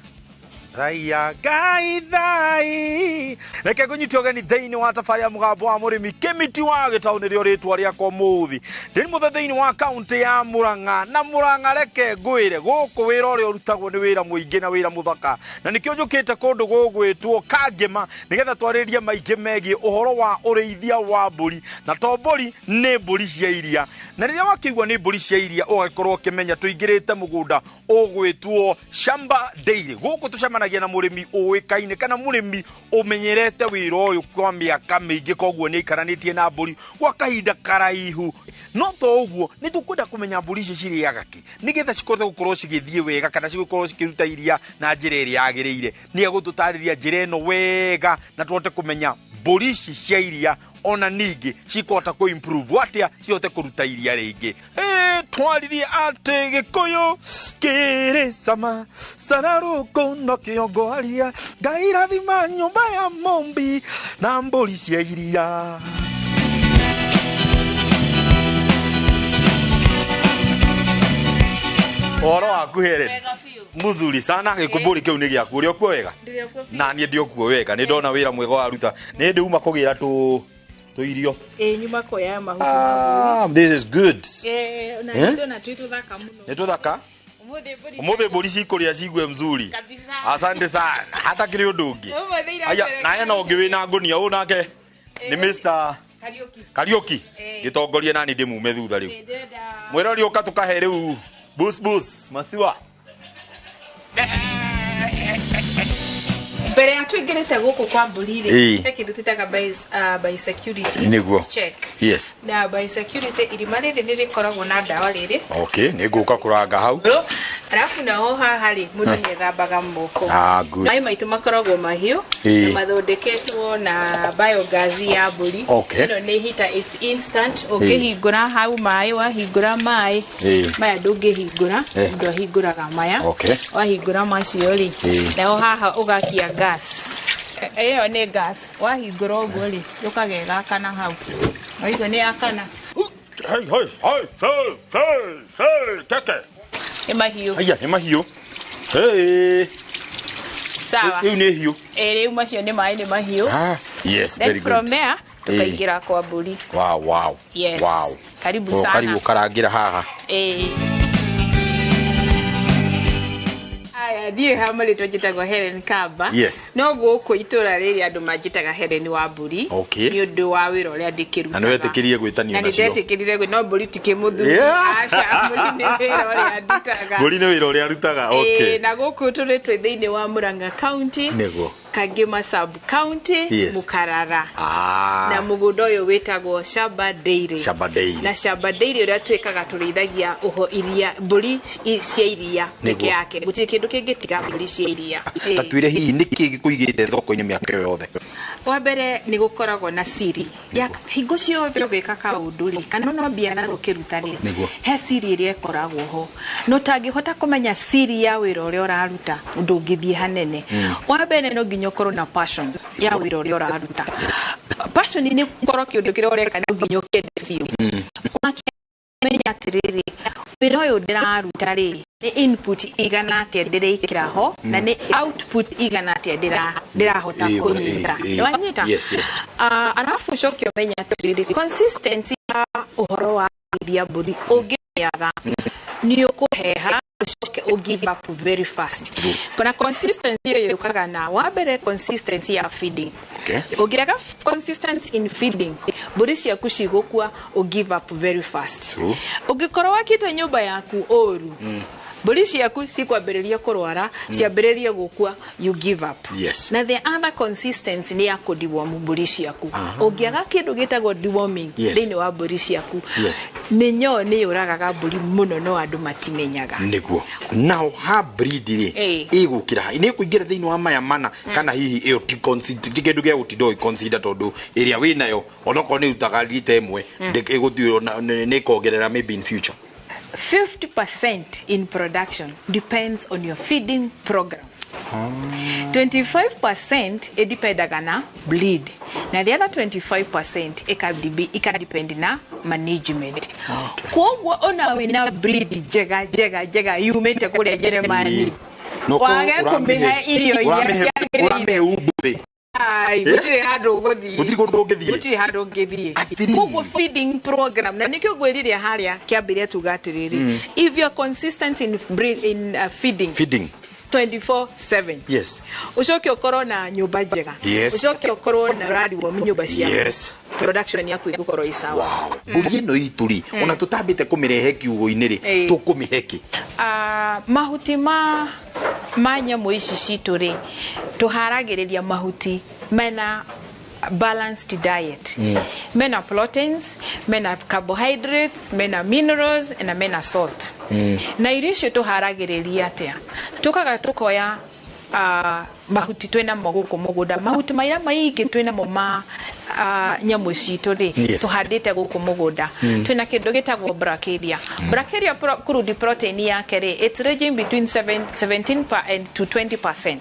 thaia Ngai thai. Reke ngũnyite ũgeni thĩinĩ wa tabarĩra ya mũgambo wa mũrĩmi Kĩmiti wa Gĩtaũ nĩrĩo rĩtwa rĩakwa ũmũthĩ. Ndĩ mũthĩ thĩinĩ wa kaũntĩ ya Murang'a na Murang'a reke ngwĩre gũkũ wĩra ũrĩa ũrutagwo nĩ wĩra mũingĩ na wĩra mũthaka na nĩkĩo njũkĩte kũndũ gũgwĩtwo Kangema nĩgetha twarĩrie maingĩ megiĩ ũhoro wa ũrĩithia wa mbũri na to mbũri nĩ mbũri cia iria na rĩrĩa wakĩigua nĩ mbũri cia iria ũgagĩkorwo ũkĩmenya tũingĩrĩte mũgũnda ũgwĩtwo Shamba Dairy. Gũkũ tũcemanagia na mũrĩmi ũĩkaine kana mũrĩmi ũmenyerete wĩra ũyũ kwa mĩaka mĩingĩ koguo nĩ aikaranĩtie na mbũri gwa kahinda karaihu. No to ũguo nĩ tũkwenda kũmenya mbũri ici cirĩaga kĩ nĩgetha cikorwo gũkorwo cigĩthiĩ wega kana cigũkorwo cikĩruta iria na njĩra ĩrĩa yagĩrĩire. Nĩ egũtũtarĩria njĩra ĩno wega na tũhote kũmenya mbũri ici cia iria ona ningĩ cikũhota kũ improve atĩa cihote kũruta iria rĩingĩ. Twaririe atĩ Gĩkũyũ kĩrĩ cama, cararũkũ no kĩo ngwaria. Ngai rathima nyũmba ya Mũmbi na mbũri cia iria. Ũhoro waku Helen? Muzuri sana. Gĩkũmbũri kĩu nĩ gĩaku. Ũrĩ okuo wega? Na niĩ ndiokuo wega. Nĩ ndona wĩra mwega waruta. Nĩ ndĩuma kũgĩra tũ tũirio. Ĩ, nyuma kuoya mahuti. Ah, this is good. Na Eh? ndona twĩ tũthaka mũno. Nĩ tũthaka. Ũmũthĩ mbũri. Ũmũthĩ mbũri cikũrĩa cigue mzuri. Kabisa. Asante sana. Hata kĩrĩ ũndũ ũngĩ. Ũmũthĩ Aya, iracereka. na hena ũngĩ wĩna ngũnia ũyũ nake nĩ Mr. Kariũki. Kariũki. Gĩtongorie nani ndĩmume thutha rĩu. Mwĩrori ũka tũkahe rĩu bus bus masiwa. Mbere ya tũingĩrĩte gũkũ kwa mbũri rĩ, Ĩĩ. he kĩndũ twĩtaga biosecurity Nĩguo. check. Yes. Na biosecurity, irima rĩrĩ nĩ rĩkoragwo na ndawa rĩrĩ. Okay, nĩ ngũka kũranga hau. Arabu naho haha rĩ, mũndũ nĩ ethambaga moko. Ah, good. Maĩ maitũ makoragwo mahiũ Ĩĩ. na mathondeketwo na biogas ya mbũri. Okay. Ĩno nĩ heater, it's instant. Ũngĩhingũra hau maĩ, wahingũra maĩ Ĩĩ. maya ndũngĩhingũra, Eh. mũndũ ahingũraga maya. Okay. Wahingũra macio rĩ, Ĩĩ. naho haha ũgakia gas. Ĩyo nĩ gas, wahingũra ũguo rĩ, yũkaga ĩgakana hau. Waigua nĩ yakana. Hey, hey, hey, hey, hey, hey, keke. Nĩ mahiũ. Aya, nĩ mahiũ. Hey. Sawa. Rĩu nĩ hiũ. Ĩ, rĩu macio nĩ maĩ, nĩ mahiũ. Ah, yes, Then very good. from there Ĩĩ. tũkaingĩra kwa mbũri. Wow. Yes. Wow. Karibu Oh, sana. Karibu karangĩra haha. Ĩĩ. Aya, ndiũĩ ha marĩtwa, njĩtagwo Helen Kamba. Yes. No gũkũ itũra rĩrĩ andũ manjĩtaga Helen wa mbũri. Okay. Nĩ ũndũ wa wĩra ũrĩa ndĩkĩrutaga. Na nĩ wetĩkĩrire gwĩtanio Na nĩ nacio. ndetĩkĩrire gwĩ, no mbũri ti kĩmũthuri. Yeah. Aca, mbũri nĩ wĩra ũrĩa ndutaga. Mbũri nĩ wĩra ũrĩa arutaga. Okay. Ĩĩ, na gũkũ tũrĩ twĩ thĩinĩ wa Murang'a County. Nĩguo. Kangema sub county. Yes. Mũkarara. Ah. Na mũgũnda ũyũ wĩtagwo Shamba Dairy. Shamba Dairy. Na Shamba Dairy ũrĩa twĩkaga, tũrĩithagia ũho iria, mbũri cia iria peke Nĩguo. yake, gũtirĩ kĩndũ kĩngĩ tiga mbũri cia iria. Ta twĩre hihi nĩkĩ gĩkũigĩte thoko-inĩ mĩaka ĩyo yothe? Wa mbere nĩ gũkoragwo na siri ya hingo ciothe ũgĩka kaũndũ rĩ, kana no biacara ũkĩruta rĩ, Nĩguo. he siri ĩrĩa ĩkoragwo ho, na ũtangĩhota kũmenya siri ya wĩra ũrĩa ũraruta, ndũngĩthiĩ hanene. Wa mbere no nginya ũkorwo na passion ya wĩra ũrĩa ũraruta. Passion nĩ gũkorwo kĩũndũ kĩrĩa ũreka no nginya ũkĩende biũ. Menya atĩrĩrĩ, wĩra ũyũ ndĩraruta rĩ, nĩ input igana atĩa ndĩrekĩra ho na nĩ output igana atĩa ndĩrahota Ĩĩ, kũnyita. ĩĩ, ĩĩ. Nĩwanyita? Yes. Ah, arabu ũcoke ũmenye atĩrĩrĩ, consistency ya ũhoro wa kũrĩithia mbũri, ũngĩaga nĩ ũkũheha, ũcoke ũ give up very fast. Na consistency ĩyo yũkaga na wa mbere consistency ya feeding. Okay. Ũngĩaga consistent in feeding, mbũri ciaku cigũkua, ũ give up very fast. True. Ũngĩkorwo wakĩte nyũmba yaku ũru, mbũri ciaku cikwambĩrĩria kũrwara, ciambĩrĩrie gũkua, you give up. Yes. Na the other consistency nĩ ya kũdeworm mbũri ciaku. Aha. Ũngĩaga kĩndũ gĩtagwo deworming Yes. thĩinĩ wa mbũri ciaku, Yes. mĩnyoo nĩ yũragaga mbũri mũno, no andũ matimenyaga. Nĩguo. Now ha breed rĩ, Ĩĩ. ĩgũkĩra ha? Nĩ ĩkũingĩra thĩinĩ wa maya mana, kana hihi ĩyo ti ti kĩndũ gĩa gũtinda ũgĩconsider, tondũ ĩrĩa wĩnayo onokorwo nĩ ĩrutaga rita ĩmwe, ĩgũthiĩ nĩ ĩkongerera maybe in future? 50% in production depends on your feeding program. 25% ĩdipendaga na bleed, na the other 25% ĩkadepend na management. Koguo ona wĩna breed njega njega njega yumĩte kũrĩa Jeremani, No korwo wage kũmĩhe irio iria ciagĩrĩire, ũramĩhe umbuthĩ. Ai, Eh? gũtirĩ handũ ũgũthiĩ. Gũtirĩ kũndũ ũngĩthiĩ. Gũtirĩ handũ ũngĩthiĩ. Koguo feeding program, na nĩkĩo ngwĩrire harĩa kĩambĩrĩria tuga atĩrĩrĩ, if you are consistent in, in feeding Feeding. 24/7, Yes. ucoke ũkorwo na nyũmba njega, Yes. ucoke ũkorwo na ũradiworm nyũmba ciaku, Yes. production yaku ĩgũkorwo ĩ sawa. Mbũri ĩno itũ rĩ, ona tũtambĩte kũmĩrehe kiugũ-inĩ rĩ, Ĩĩ. tũkũmĩhe kĩ? Ah, mahuti ma nyamũ ici citũ rĩ, tũharagĩrĩria mahuti mena balanced diet, mena proteins, mena carbohydrates, mena minerals na mena salt. Na irio icio tũharagĩrĩria atĩa? Tũkaga tũkoya Mahuti twĩnamo gũkũ mũgũnda, mahuti marĩa maingĩ twĩnamo ma nyamũ citũ rĩ, tũhandĩte gũkũ mũgũnda. Twĩna kĩndũ gĩtagwo brachiaria. Brachiaria crude protein yake rĩ, it's ranging between 7, 17 and to 20%.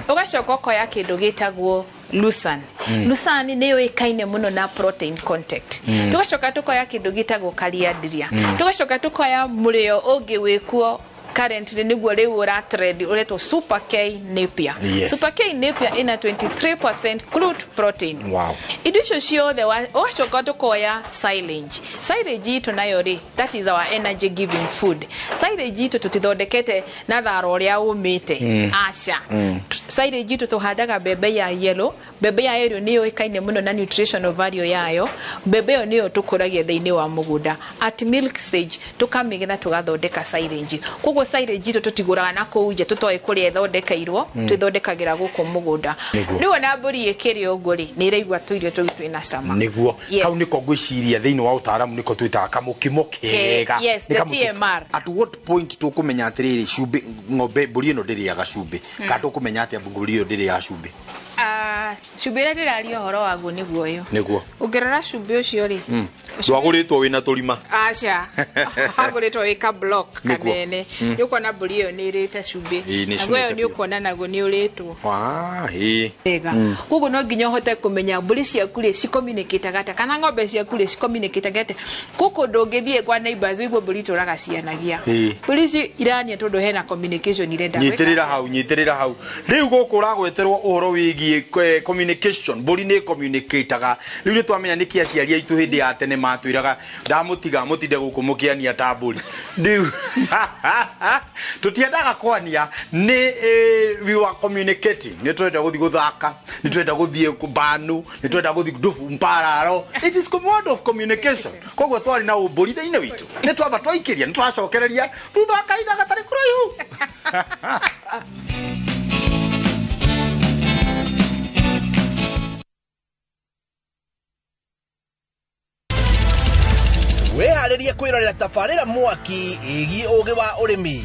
Ũgacoka ũkoya kĩndũ gĩtagwo lucerne. Lucerne nĩ yũĩkaine mũno na protein content. Tũgacoka tũkoya kĩndũ gĩtagwo calliandra. Tũgacoka tũkoya mũrĩo ũngĩ wĩkuo currently, nĩguo rĩu ũra trend, ũretwo Super K Napier. Super K Napier ĩna 23% crude protein. Indo icio ciothe ũgacoka tũkoya silage. Silage itũ nayo rĩ, that is our energy giving food. Silage itũ tũtithondekete na thara ũrĩa ũmĩte. Aca. Silage itũ tũhandaga mbembe ya yellow. Mbembe ya yellow nĩ yũĩkaine mũno na nutritional value yayo. Mbembe ĩyo nĩyo tũkũragia thĩinĩ wa mũgũnda at milk stage, tũkamĩgetha, tũgathondeka silage. Koguo silage itũ tũtigũraga na kũu nja, tũtoĩ kũrĩa ĩthondekeirwo. Twĩthondekagĩra gũkũ mũgũnda. Nĩguo. Rĩu ona mbũri ĩkĩrĩa ũguo rĩ, nĩ ĩraigua tũirio tũu twĩna cama. Nĩguo. Yes. Kau nĩko ngwĩciria thĩinĩ wa ũtaaramu nĩko twĩtaga kamũkimo kega. Yes, Nĩ the kamũkimo. TMR. At what point tũkũmenya atĩrĩrĩ, cumbĩ, ng'ombe, mbũri ĩno ndĩrĩaga cumbĩ? Kana tũkũmenya atĩa mbũri ĩyo ndĩrĩaga cumbĩ? Ah, cumbĩ ũrĩa ndĩraria ũhoro waguo nĩguo ũyũ. Nĩguo. Ũngĩrora cumbĩ ũcio rĩ, Ndwagũrĩtwo wĩna tũrima. Aca, hagũrĩtwo wĩ ka block kanene. Nĩ ũkuona mbũri ĩyo nĩ ĩrĩte cumbĩ. Ĩĩ, nĩ Naguo ĩyo ĩcũnĩte nĩ ũkuona naguo nĩ ũrĩtwo Wa, ĩĩ. wega. Koguo no nginya ũhote kũmenya mbũri ciaku rĩ, cicommunicataga atĩa, kana ng'ombe ciaku rĩ, cicommunicataga atĩa. Gũkũ ndũngĩthiĩ kwa neighbors ũigue mbũri itũraga cianagia. Mbũri ici irania tondũ hena communication irenda gwĩka. Nyitĩrĩra hau, nyitĩrĩra hau. Rĩu gũkũ ũragweterwo ũhoro wĩgiĩ communication. Mbũri nĩ communicataga. Rĩu nĩ twamenya nĩkĩ aciari aitũ hĩndĩ ya tene matwĩraga ndamũtiga mũtinde gũkũ mũkĩania ta mbũri. Rĩu tũtiendaga kwania, nĩ we were communicating. Nĩ twenda gũthiĩ gũthaka, nĩ twenda gũthiĩ mbanu, nĩ twenda gũthiĩ ndubu mpararo. It is word of communication. Koguo twarĩ na ũmbũri thĩinĩ witũ, nĩ twamba twaikĩria, nĩ twacokereria thutha wa kahinda gatarĩ kũraihu. Wĩharĩrie kwĩrorera tabarĩra mwaki ĩgiĩ ũgĩ wa ũrĩmi.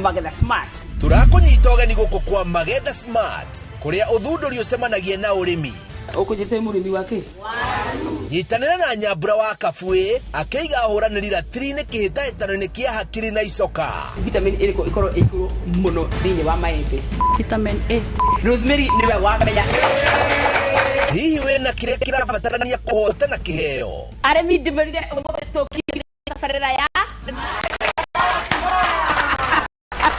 Magetha Smart. Tũrakũnyita ũgeni gũkũ kwa Magetha Smart, kũrĩa ũthundũri ũcemanagia na ũrĩmi. Ũkũnjĩte mũrĩmi wa kĩ? Nyitanĩra na Nyambura wa Kabuĩ akĩiga ahũranĩri ratiri-inĩ kĩhĩtahĩtano-inĩ kĩa hakiri na icoka. Vitamin ĩrĩkũ ĩkorwo ĩ igũrũ mũno thĩinĩ wa maembe? Vitamin A. Rosemary nĩwe wamenya. Hihi wĩna kĩrĩa kĩrabatarania kũhotana kĩheo? Arĩmi, ndĩmerire ũmũthĩ tũkirie tabarĩra ya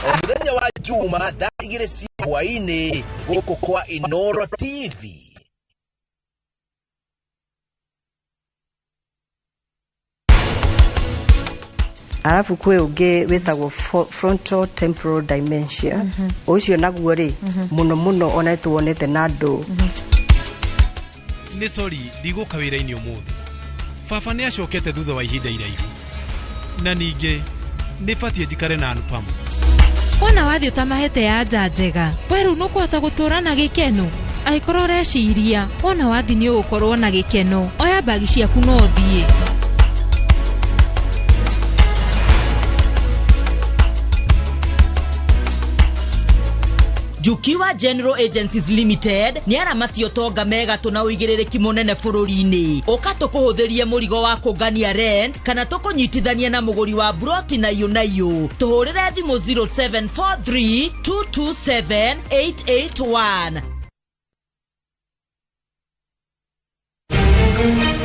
O mũthenya wa Juma thaa 2 cia hwaĩ-inĩ gũkũ kwa Inoro TV. Arabu kwĩ ũngĩ wĩtagwo frontal temporal dementia. Ũcio naguo rĩ, mũno mũno ona tuonete na andũ. Nĩ sori, ndigũka wĩra-inĩ ũmũthĩ. Baba nĩ acokete thutha wa ihinda iraihu, na ningĩ nĩ batiĩ njikare na Anupama. Wona wathiĩ ũtamahete ya nja njega, we rĩu nũkũhota gũtũũra na gĩkeno? Angĩkorwo ũreciria wona wathi nĩ ũgũkorwo na gĩkeno, oya mbagi ciaku no ũthiĩ. Jukiwa General Agencies Limited nĩ aramati ũtonga megatũ na ũigĩrĩrĩki mũnene bũrũri-inĩ. Ũka tũkũhũthĩrie mũrigo wa kũngania rent kana tũkũnyitithanie na mũgũri wa broti na iyũ na iyũ. Tũhũrĩre thimũ 0743 227 881.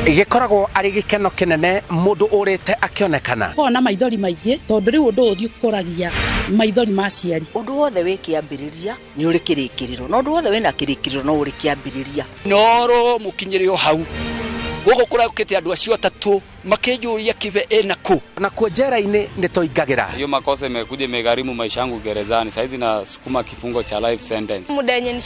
Gĩkoragwo arĩ gĩkeno kĩnene mũndũ ũrĩte akĩonekana. Kona maithori maingĩ tondũ rĩu ũndũ ũyũ ũkũragia maithori ma aciari. Ũndũ wothe wĩ kĩambĩrĩria nĩ ũrĩ kĩrĩkĩrĩro, na ũndũ wothe wĩna kĩrĩkĩrĩro no ũrĩ kĩambĩrĩria. Noro mũkinyĩre o hau gũkũ kũraũkĩte andũ acio atatũ makĩnjũria kibe ĩna kũ, nakuo njera-inĩ nĩ tũingagĩra. Hiyo makosa imekuja imegharimu maisha yangu gerezani. Saizi nasukuma kifungo cha life sentence. Muda yenye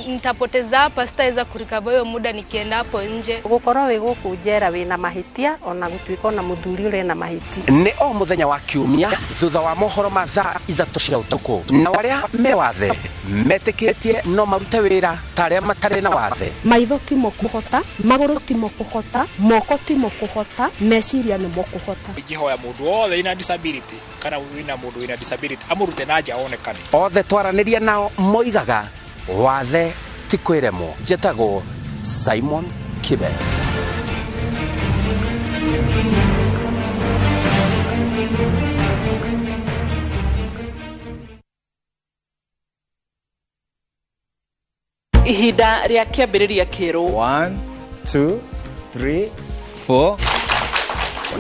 nitapoteza hapa sitaweza kurikava hiyo muda nikienda hapo nje. Gũkorwo wĩ gũkũ njera wĩna mahĩtia, ona gũtuĩka ona mũthuri ũrĩa ena mahĩtia. Nĩ o mũthenya wa kiumia thutha wa mohoro ma thaa 3 cia ũtukũ, na arĩa me wathe metĩkĩtie no marute wĩra ta arĩa matarĩ na wathe. Maitho timo kũhota, magũrũ timo kũhota, moko timo kũhota, Meciria nĩmo kũhota. Ingĩhoya mũndũ wothe wĩna disability kana wĩna mũndũ wĩna disability amũrute na nja onekane. Othe twaranĩria nao moigaga wathe ti kwĩremwo. Njĩtagwo Simon Kibe. Ihinda rĩa kĩambĩrĩria kĩerũ. 1 2 3 4.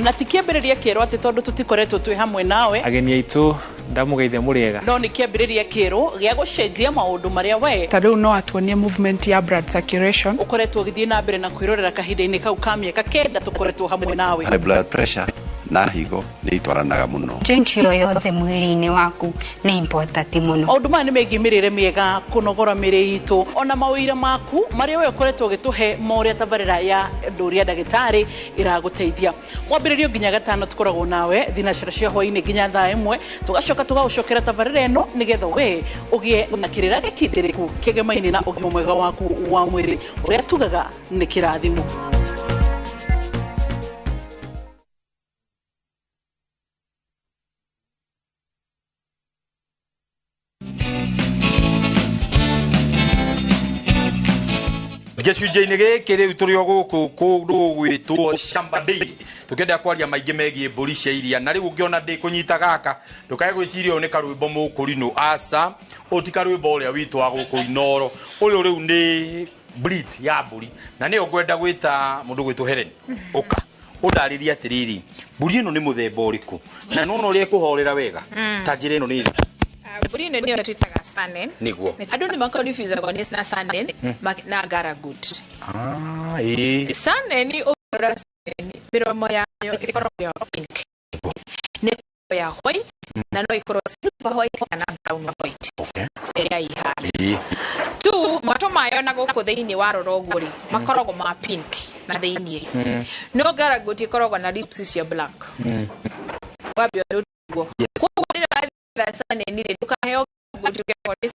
Na ti kĩambĩrĩria kĩerũ atĩ tondũ tũtikoretwo twĩ hamwe nawe. Ageni aitũ ndamũgeithia mũrĩega. No nĩ kĩambĩrĩria kĩerũ gĩa gũcenjia maũndũ marĩa we ta rĩu no atuonie movement ya blood circulation. Ũkoretwo ũgĩthiĩ na mbere na kwĩrorera kahinda-inĩ kau ka mĩaka 9 tũkoretwo hamwe nawe. High blood pressure na higo nĩ itwaranaga mũno. Joint yo yothe mwĩrĩ-inĩ waku nĩ important mũno. Maũndũ maya nĩ megiĩ mĩrĩre mĩega, kũnogora mĩrĩ itũ, ona mawĩra maku marĩa we ũkoretwo ũgĩtũhe ma ũrĩa tabarĩra ya Ndũria Ndagĩtarĩ ĩragũteithia. Mwambĩrĩrio nginya gatano tũkoragwo nawe thinacara cia hwaĩ-inĩ nginya thaa 1, tũgacoka tũgagũcokera tabarĩra ĩno nĩgetha we ũgĩe na kĩrĩra gĩkindĩrĩku kĩgemaine na ũgima mwega waku wa mwĩrĩ ũrĩa tugaga nĩ kĩrathimo. Gĩcunjĩ-inĩ gĩkĩ rĩu tũrĩ o gũkũ kũndũ gwĩtwo Shamba Dairy tũkĩenda kwaria maingĩ megiĩ mbũri cia iria. Na rĩu ũngĩona ndĩ kũnyita gaka ndũkae gwĩciria ũyũ nĩ karwĩmbo mũkũrinũ, aca, ũyũ ti karwĩmbo ũrĩa witũ wa gũkũ Inoro. Ũyũ rĩu nĩ breed ya mbũri na nĩyo ngwenda gwĩta mũndũ gwĩtwo Helen. Ũka ũndarĩrie atĩrĩrĩ, mbũri ĩno nĩ mũthemba ũrĩkũ na nĩwona ũrĩa ĩkũhorera wega? Ta njĩra ĩno nĩ ĩrĩkũ? Mbũri ĩno nĩyo twĩtaga Saanen. Nĩguo. Andũ nĩ maconfusagwo nĩ na Saanen na Garagut. Saanen ũngĩrora Saanen mĩromo yayo ĩkoragwo ya pink. Nĩ ya white na no ĩkorwo silver white kana brown white. Ĩrĩa ĩhana. Tu matũ mayo na gũkũ thĩinĩ warora ũguo rĩ makoragwo ma pink na thĩinĩ. No Garagut ĩkoragwo na lips cia black. Wambia ũguo. Koguo rĩrĩa Saanen rĩ ndũkaheo Garagut ũkerwo nĩ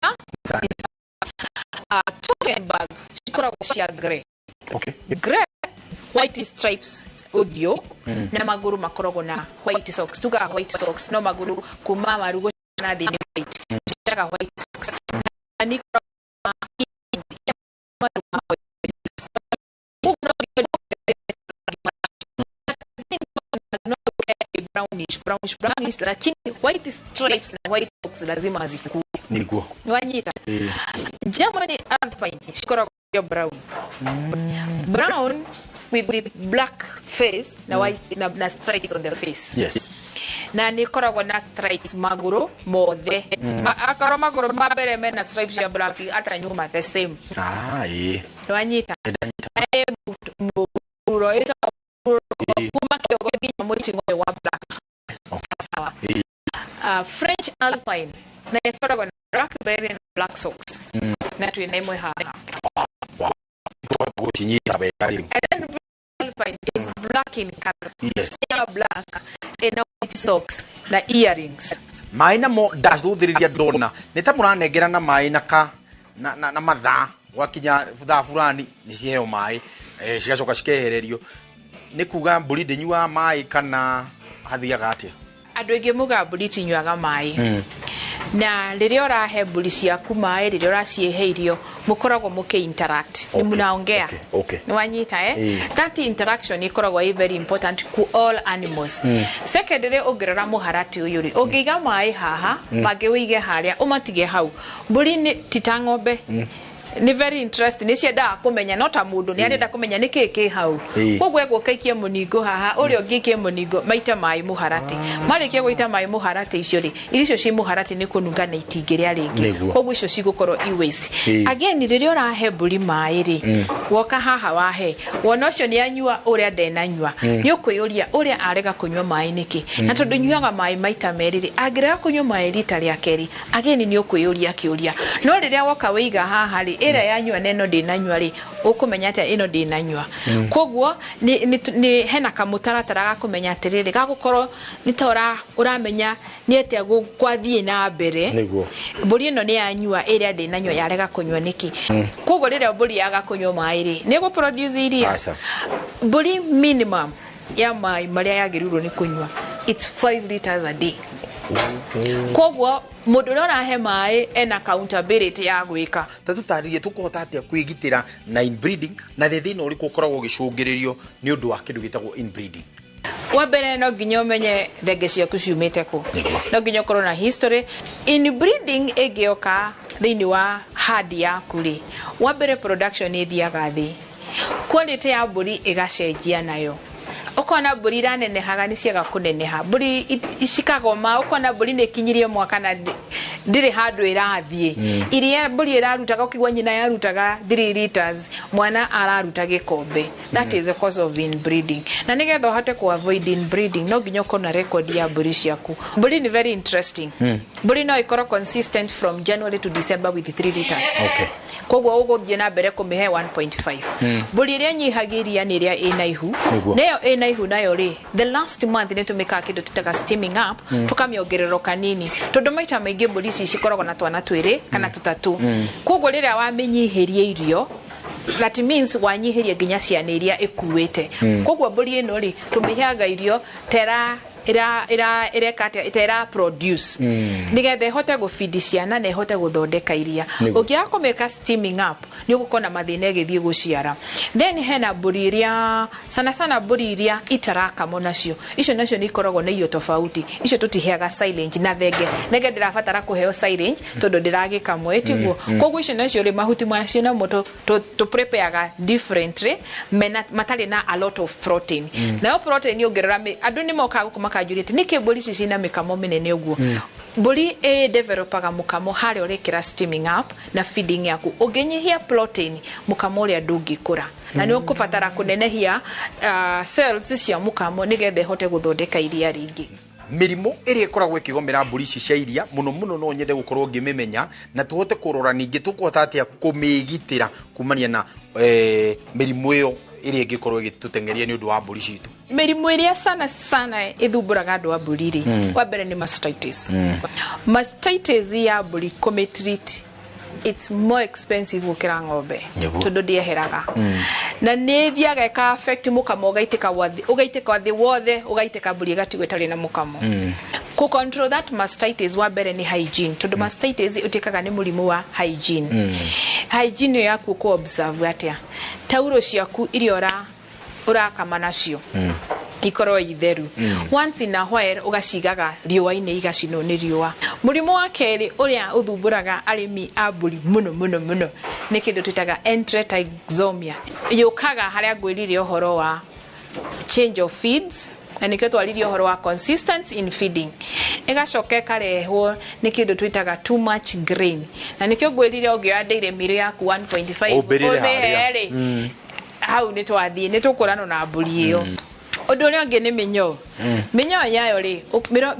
Toggenburg cikoragwo cia grey. Grey white stripes ũthiũ na magũrũ makoragwo na white socks. Tugaga white socks no magũrũ kuma maru na thĩ nĩ white. Tugaga white socks. Na nĩ brownish brownish brownish, lakini white stripes na white socks lazima zikuwe. Nĩguo. Wanyita. Germany Alpine cikoragwo brown. Brown with the black face na white na stripes on the face. Yes. Na nĩ ĩkoragwo na stripes magũrũ mothe. Akorwo magũrũ ma mbere mena stripes ya black ata nyuma the same. Wanyita. Mũruro ĩtagwo kuma kĩongo nginya mũitingo wa black. Sawa. French Alpine na ĩkoragwo na black berry na black socks. Na twĩna ĩmwe haha. Gũcinyita wega rĩu. And then Alpine is black in color. Yes. Yeah, black ina white socks na earrings. Maĩ namo ndacũthĩrĩria ndona nĩ ta mũranengera na maĩ na ka na mathaa gwakinya thaa fulani nĩ ciheo maĩ, cigacoka cikehererio. Nĩ kuga mbũri ndĩnyuaga maĩ kana hathiaga atĩa? Andũ aingĩ mugaga mbũri itinyuaga maĩ. Na rĩrĩa ũrahe mbũri ciaku maĩ, rĩrĩa ũracihe irio, mũkoragwo mũkĩ interact. Nĩ mũnaongea. Nĩ wanyita That interaction ĩkoragwo ĩ very important ku all animals. Secondly, ũngĩrora mũharatĩ ũyũ rĩ, ũngĩiga maĩ haha, mangĩ ũige harĩa, ũmatige hau. Mbũri nĩ ti ta ng'ombe. Nĩ very interesting, nĩ ciendaga kũmenya no ta mũndũ nĩ arenda kũmenya nĩ kĩĩ kĩ hau. Koguo egũka aikie mũningo haha, ũrĩa ũngĩ aikie mũningo, maite maĩ mũharatĩ. Marĩkia gũita maĩ mũharatĩ icio rĩ, irio icio ciĩ mũharatĩ nĩ kũnunga na itingĩrĩa rĩngĩ. Koguo icio cigũkorwo i waste. Again, rĩrĩa ũrahe mbũri maĩ rĩ, woka haha wahe, wona ũcio nĩ anyua ũrĩa ndenanyua, nĩ ũkwĩyũria ũrĩa arega kũnyua maĩ nĩkĩ. Na tondũ nyuaga maĩ maita merĩ rĩ, angĩrega kũnyua maĩ rita rĩa kerĩ, again nĩ ũkwĩyũria kĩũria. No rĩrĩa woka wĩiga haha rĩ, ĩrĩa yanyua na ĩno ndĩnanyua rĩ, ũkũmenya atĩa ĩno ndĩnanyua. Koguo nĩ hena kamũtaratara ga kũmenya atĩrĩrĩ, gagũkorwo nĩ ta ũramenya nĩ atĩa gwathiĩ na mbere. Mbũri ĩno nĩ yanyua, ĩrĩa ndĩnanyua yarega kũnyua nĩkĩ. Koguo rĩrĩa mbũri yaga kũnyua maĩ rĩ, nĩ ĩgũ produce iria. Mbũri minimum Ya maĩ marĩa yagĩrĩirwo nĩ kũnyua, it's 5 liters a day. Koguo mũndũ ũrĩa ũrahe maĩ ena accountability ya gwĩka. Ta tũtarĩrie tũkũhota atĩa kwĩgitĩra na inbreeding, na thĩ thĩna ũrĩkũ ũkoragwo ũgĩcũngĩrĩrio nĩ ũndũ wa kĩndũ gĩtagwo inbreeding? Wa mbere, no nginya ũmenye thenge ciaku ciumĩte kũ. No nginya ũkorwo na history. Inbreeding ĩngĩoka thĩinĩ wa herd yaku rĩ, wa mbere production ĩthiaga thĩ, quality ya mbũri ĩgacenjia, nayo ũkona mbũri iranenehaga nĩ ciaga kũneneha, mbũri cikagoma, ũkona mbũri nĩ ikinyirie mwaka na ndĩrĩ handũ ĩrathiĩ. Iria mbũri ĩrarutaga, ũkigua nyina yarutaga 3 liters, mwana araruta gĩkombe. That is the cause of inbreeding. Na nĩgetha ũhote ku avoid inbreeding, no nginya ũkorwo na record ya mbũri ciaku. Mbũri nĩ very interesting. Mbũri no ĩkorwo consistent from January to December with 3 liters. Koguo ũgũthiĩ na mbere kũmĩhe 1.5. Mbũri ĩrĩa nyihagia iria nĩ ĩrĩa ĩna ihu. Nĩyo ĩna ihu nayo rĩ, the last month nĩ tũmĩkaga kĩndũ tũtaga steaming up. Tũkamĩongerera o kanini, tondũ maita maingĩ mbũri ici cikoragwo na twana twĩrĩ kana tũtatũ. Koguo rĩrĩa wamĩnyihĩria irio, that means wanyihĩria nginya ciana iria ĩkuĩte. Koguo mbũri ĩno rĩ, tũmĩheaga irio tera ĩra ĩra ĩreka atĩa, tera produce, nĩgetha ĩhote gũbidi ciana na ĩhote gũthondeka iria. Ũngĩaga kũmĩka steaming up, nĩ ũgũkorwo na mathĩna ĩgĩthiĩ gũciara. Then hena mbũri iria sana sana, mbũri iria itarakamwo nacio, icio nacio nĩ ikoragwo na irio tofauti. Icio tũtiheaga silage na thenge. Thenge ndĩrabatara kũheo silage tondũ ndĩragĩkamwo, ĩtiguo? Koguo icio nacio rĩ, mahuti macio namo tũ prepareaga differently, mena matarĩ na a lot of protein. Nayo protein ũngĩrora, andũ nĩ mokaga gũkũ makanjũria atĩ nĩkĩ mbũri ici cina mĩkamo mĩnene ũguo. Mbũri ĩ developaga mũkamo harĩa ũrekĩra steaming up na feeding yaku. Ũngĩnyihia protein, mũkamo ũrĩa ndũngĩkũra, na nĩ ũkũbatara kũnenehia cells cia mũkamo nĩgetha ĩhote gũthondeka iria rĩingĩ. Mĩrimũ ĩrĩa ĩkoragwo ĩkĩgomera mbũri ici cia iria mũno mũno, no nyende gũkorwo ngĩmĩmenya na tũhote kũrora ningĩ tũkũhota atĩa kũmĩgitĩra kumania na mĩrimũ ĩyo ĩrĩa ĩngĩkorwo ĩgĩtũteng'eria nĩ ũndũ wa mbũri citũ. Mĩrimũ ĩrĩa sana sana ĩthumbũraga andũ a mbũri rĩ, wa mbere nĩ mastitis. Mastitis ya mbũri, kũmĩtreat it's more expensive gũkĩra ng'ombe, tondũ ndĩeheraga na nĩ ĩthiaga ĩka affect mũkamo, ũgaitĩka wathi, ũgaitĩka thĩ wothe, ũgaitĩka, mbũri ĩgatigwo ĩtarĩ na mũkamo. Kũ control that mastitis, wa mbere nĩ hygiene, tondũ mastitis ũtuĩkaga nĩ mũrimũ wa hygiene. Hygiene ĩyo yaku, kũ observe atĩa tauro ciaku iria ũrakama nacio ikorwo itheru. Once in a while ũgacigaga riũa-inĩ, igacinwo nĩ riũa. Mũrimũ wa kerĩ ũrĩa ũthumbũraga arĩmi a mbũri mũno mũno mũno nĩ kĩndũ twĩtaga enterotoxemia. Yũkaga harĩa ngwĩrire ũhoro wa change of feeds, na nĩkĩo twaririe ũhoro wa consistency in feeding. Ĩgacoka ĩkarehwo nĩ kĩndũ twĩtaga too much grain, na nĩkĩo ngwĩrire ũngĩoya dairy meal yaku 1.5 Ũmbĩrĩre harĩa. ũmĩhe rĩ, hau nĩ twathiĩ nĩ tũkũranwo na mbũri ĩyo. Ũndũ ũrĩa ũngĩ nĩ mĩnyoo. Mĩnyoo yayo rĩ,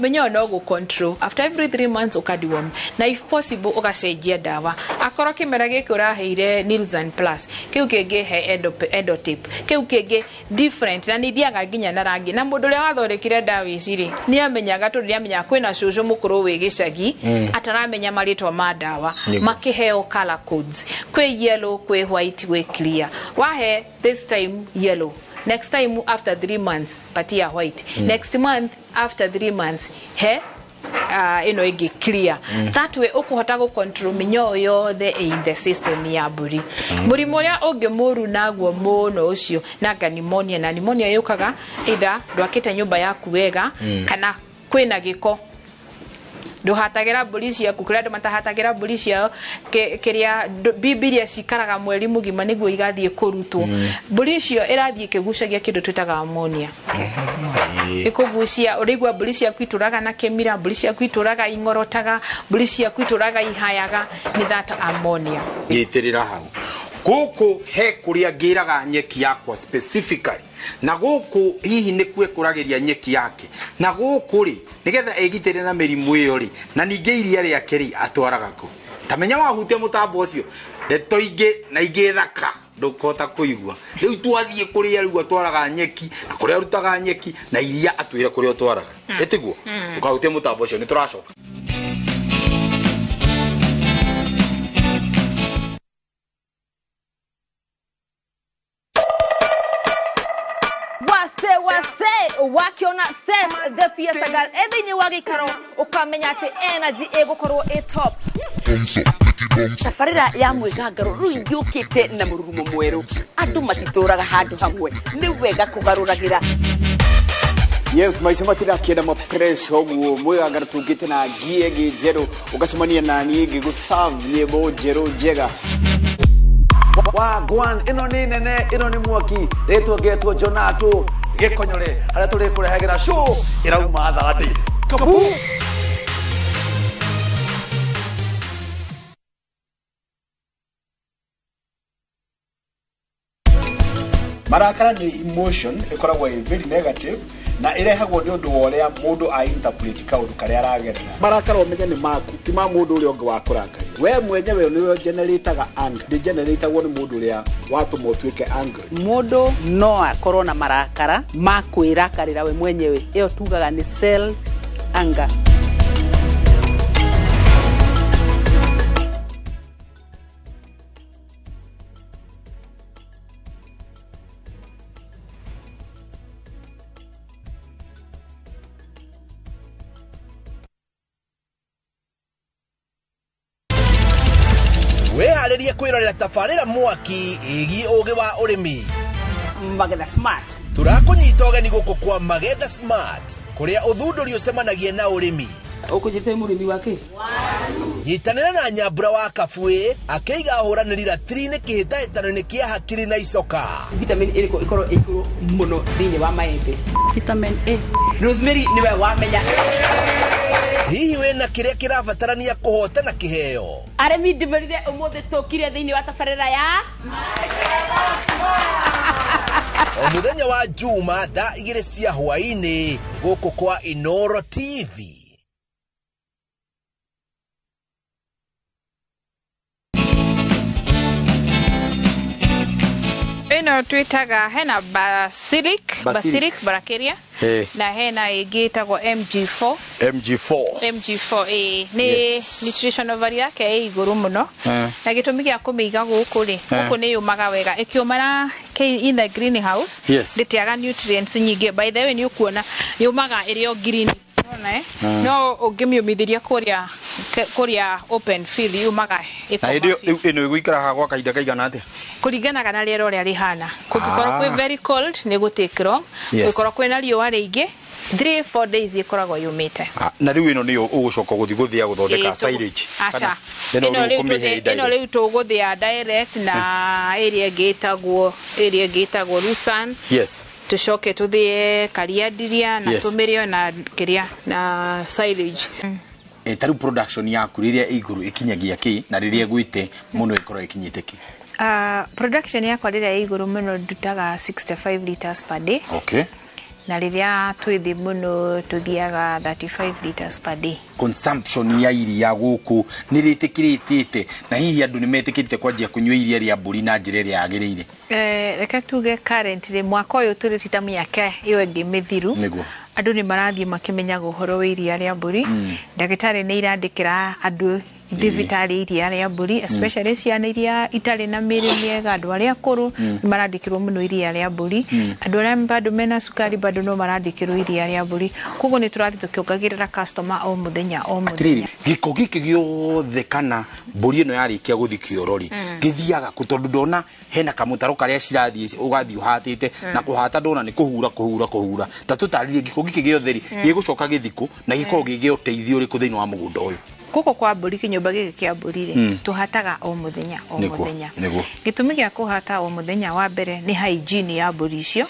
mĩnyoo no gũ control after every 3 months, ũkadeworm, na if possible ũgacenjia ndawa. Akorwo kĩmera gĩkĩ ũraheire Nilzan Plus, kĩu kĩngĩ he Endotip, kĩu kĩngĩ different, na nĩ ithiaga nginya na rangi. Na mũndũ ũrĩa wathondekire ndawa ici rĩ, nĩ amenyaga, tondũ nĩ amenyaga kwĩna cũcũ mũkũrũ wĩ gĩcagi ataramenya marĩtwa ma ndawa. Makĩheo color codes, kwĩ yellow, kwĩ white, gwĩ clear. Wahe this time yellow, next time after 3 months patia white, next month after 3 months he ĩno ĩngĩ clear. That way ũkũhota gũ control mĩnyoo yothe in the system ya mbũri. Mũrimũ ũrĩa ũngĩ mũru naguo mũno ũcio nanga pneumonia, na pneumonia yũkaga either ndwakĩte nyũmba yaku wega, kana kwĩna gĩko, ndũhatagĩra mbũri ciaku. Kũrĩa andũ matahatagĩra mbũri ciao, kĩrĩa mbimbi iria cikaraga mweri mũgima nĩguo igathiĩ kũrutwo, mbũri icio ĩrathiĩ ĩkĩgucagia kĩndũ twĩtaga ammonia, ĩkũgucia. Ũrĩigua mbũri ciaku itũraga na kĩmira, mbũri ciaku itũraga ing'orotaga, mbũri ciaku itũraga ihayaga, nĩ that ammonia. Gĩtĩrĩra hau gũkũ he kũrĩa ngĩraga nyeki yakwa specifically, na gũkũ hihi nĩkuo ĩkũragĩria nyeki yake, na gũkũ rĩ nĩgetha ĩgitĩre na mĩrimũ ĩyo rĩ, na ningĩ iria rĩake rĩ atwaraga kũ. Ta menya wahutia mũtambo ũcio, ndeto ingĩ na ingĩ thaka ndũkũhota kũigua. Rĩu twathiĩ kũrĩa rĩu atwaraga nyeki na kũrĩa arutaga nyeki na iria, atwĩre kũrĩa ũtwaraga, ĩtiguo? Ũkahutia mũtambo ũcio, nĩ tũracoka. Wase wase. Ses the Fiesta Girl e thĩinĩ wa gĩikaro ũkamenya atĩ energy ĩgũkorwo ĩ top. Tabarĩra ya mwĩgangaro rĩu yũkĩte na mũrurumo mwerũ. Andũ matitũraga handũ hamwe, nĩ wega kũgarũragĩra. Yes, maica matirakienda ma pressure ũguo mwĩgangaro tũngĩte na ngie ĩngĩ njerũ ũgacemania na niĩ ngĩgũserve nyĩmbo njerũ njega. Wagwan ĩno nĩ nene, ĩno nĩ mwaki rĩtwa ngetwo Jonato gĩkonyore harĩa tũrĩkũrehagĩra show ĩrauma Thursday. Kabu. Marakara nĩ emotion ĩkoragwo ĩ very negative na ĩrehagwo nĩ ũndũ wa ũrĩa mũndũ a interpret kaũndũ karĩa aragerera. Marakara ũmenye nĩ maku, ti ma mũndũ ũrĩa ũngĩ wakũrakaria. We mwenyewe nĩwe generataga anger, ndĩgeneratagwo nĩ mũndũ ũrĩa watũma ũtuĩke angry. Mũndũ no akorwo na marakara ma kwĩrakarĩra we mwenyewe, ĩyo tugaga nĩ self anger. Wĩharĩrie kwĩrorera tabarĩra mwaki ĩgiĩ ũgĩ wa ũrĩmi. Magetha Smart. Tũrakũnyita ũgeni gũkũ kwa Magetha Smart kũrĩa ũthundũri ũcemanagia na ũrĩmi. Ũkũnjĩte mũrĩmi wake? Nyitanĩra na Nyambura wa Kabuĩ akĩiga ahũranĩri ratiri-inĩ kĩhĩtahĩtano-inĩ kĩa hakiri na icoka. Vitamin ĩrĩkũ ĩkorwo ĩ igũrũ mũno thĩinĩ wa maembe? Vitamin A. Rosemary nĩwe wamenya. Hihi wĩna kĩrĩa kĩrabatarania kũhotana kĩheo? Arĩmi ndĩmerire ũmũthĩ tũkire thĩinĩ wa tabarĩra ya O mũthenya wa Juma thaa 2 cia hwaĩ-inĩ gũkũ kwa Inoro TV. Ĩno twĩtaga hena basilic, basilic brachiaria na hena ĩngĩ ĩtagwo MG4. MG4. MG4 ĩ nĩ nutritional value yake ĩ igũrũ mũno. Na gĩtũmi gĩa kũmĩiga gũkũ rĩ, gũkũ nĩ yũmaga wega ĩkĩũma na in the greenhouse ndĩteaga nutrients nyingĩ. By the way nĩ ũkuona yũmaga ĩrĩ o green. Ũrona, no ũngĩmĩũmithĩria kũrĩa open field yumaga. Na hĩndĩ ĩyo ĩno ĩgũikara haha gwa kahinda kaigana atĩa? Kũringanaga na rĩera ũrĩa rĩhana. Kũngĩkorwo kwĩ very cold nĩ gũtake long, kũngĩkorwo kwĩna riũa rĩingĩ 3-4 days ĩkoragwo yũmĩte. Na rĩu ĩno nĩyo ũgũcoka gũthiĩ gũthĩa gũthondeka silage? Aca, ĩno rĩu tũgũthĩa direct na ĩrĩa ĩngĩ ĩtagwo Lusan. Yes. Tucoke tuthie kariandiria na tũmĩrĩo na kĩrĩa na silage. Ta rĩu production yaku rĩrĩa ĩ igũrũ ĩkinyagia kĩ na rĩrĩa ĩgwĩte mũno ĩkorwo ĩkinyĩte kĩ? Production yakwa rĩrĩa ĩ igũrũ mũno ndutaga 65 liters per day. Okay. Na rĩrĩa twĩ thĩ mũno tũthiaga 35 liters per day. Consumption ya iria gũkũ nĩ rĩtĩkĩrĩtĩte na hihi andũ nĩ metĩkĩrĩte kwanjia kũnyua iria rĩa mbũri na njĩra ĩrĩa yagĩrĩire? Reke tuge currently mwaka ũyũ tũrĩ ti ta mĩaka ĩyo ĩngĩ mĩthiru. Nĩguo. Andũ nĩ marathiĩ makĩmenyaga ũhoro wa iria rĩa mbũri. Ndagĩtarĩ nĩ irandĩkĩra andũ thibitarĩ iria rĩa mbũri, especially ciana iria itarĩ na mĩĩrĩ mĩega, andũ arĩa akũrũ nĩ marandĩkĩrwo mũno iria rĩa mbũri. Andũ arĩa bado mena cukari bado no marandĩkĩrwo iria rĩa mbũri. Koguo nĩ tũrathiĩ tũkĩongagĩrĩra customer o mũthenya o mũthenya. Gĩko gĩkĩ gĩothe kana mbũri ĩno yarĩkia gũthiĩ kĩoro rĩ, gĩthiaga kũ? Tondũ ndona hena kamũtaro karĩa cirathiĩ ũgathiĩ ũhatĩte na kũhata ndona nĩ kũhura kũhura kũhura. Ta tũtarĩrie gĩko gĩkĩ gĩothe rĩ, gĩgũcoka gĩthikũ na gĩkorwo gĩ gĩa ũteithio ũrĩkũ thĩinĩ wa mũgũnda ũyũ? Gũkũ kwa mbũri, kĩnyũmba gĩkĩ kĩa mbũri rĩ, tũhataga o mũthenya o mũthenya. Gĩtũmi gĩa kũhata o mũthenya wa mbere nĩ hygiene ya mbũri icio.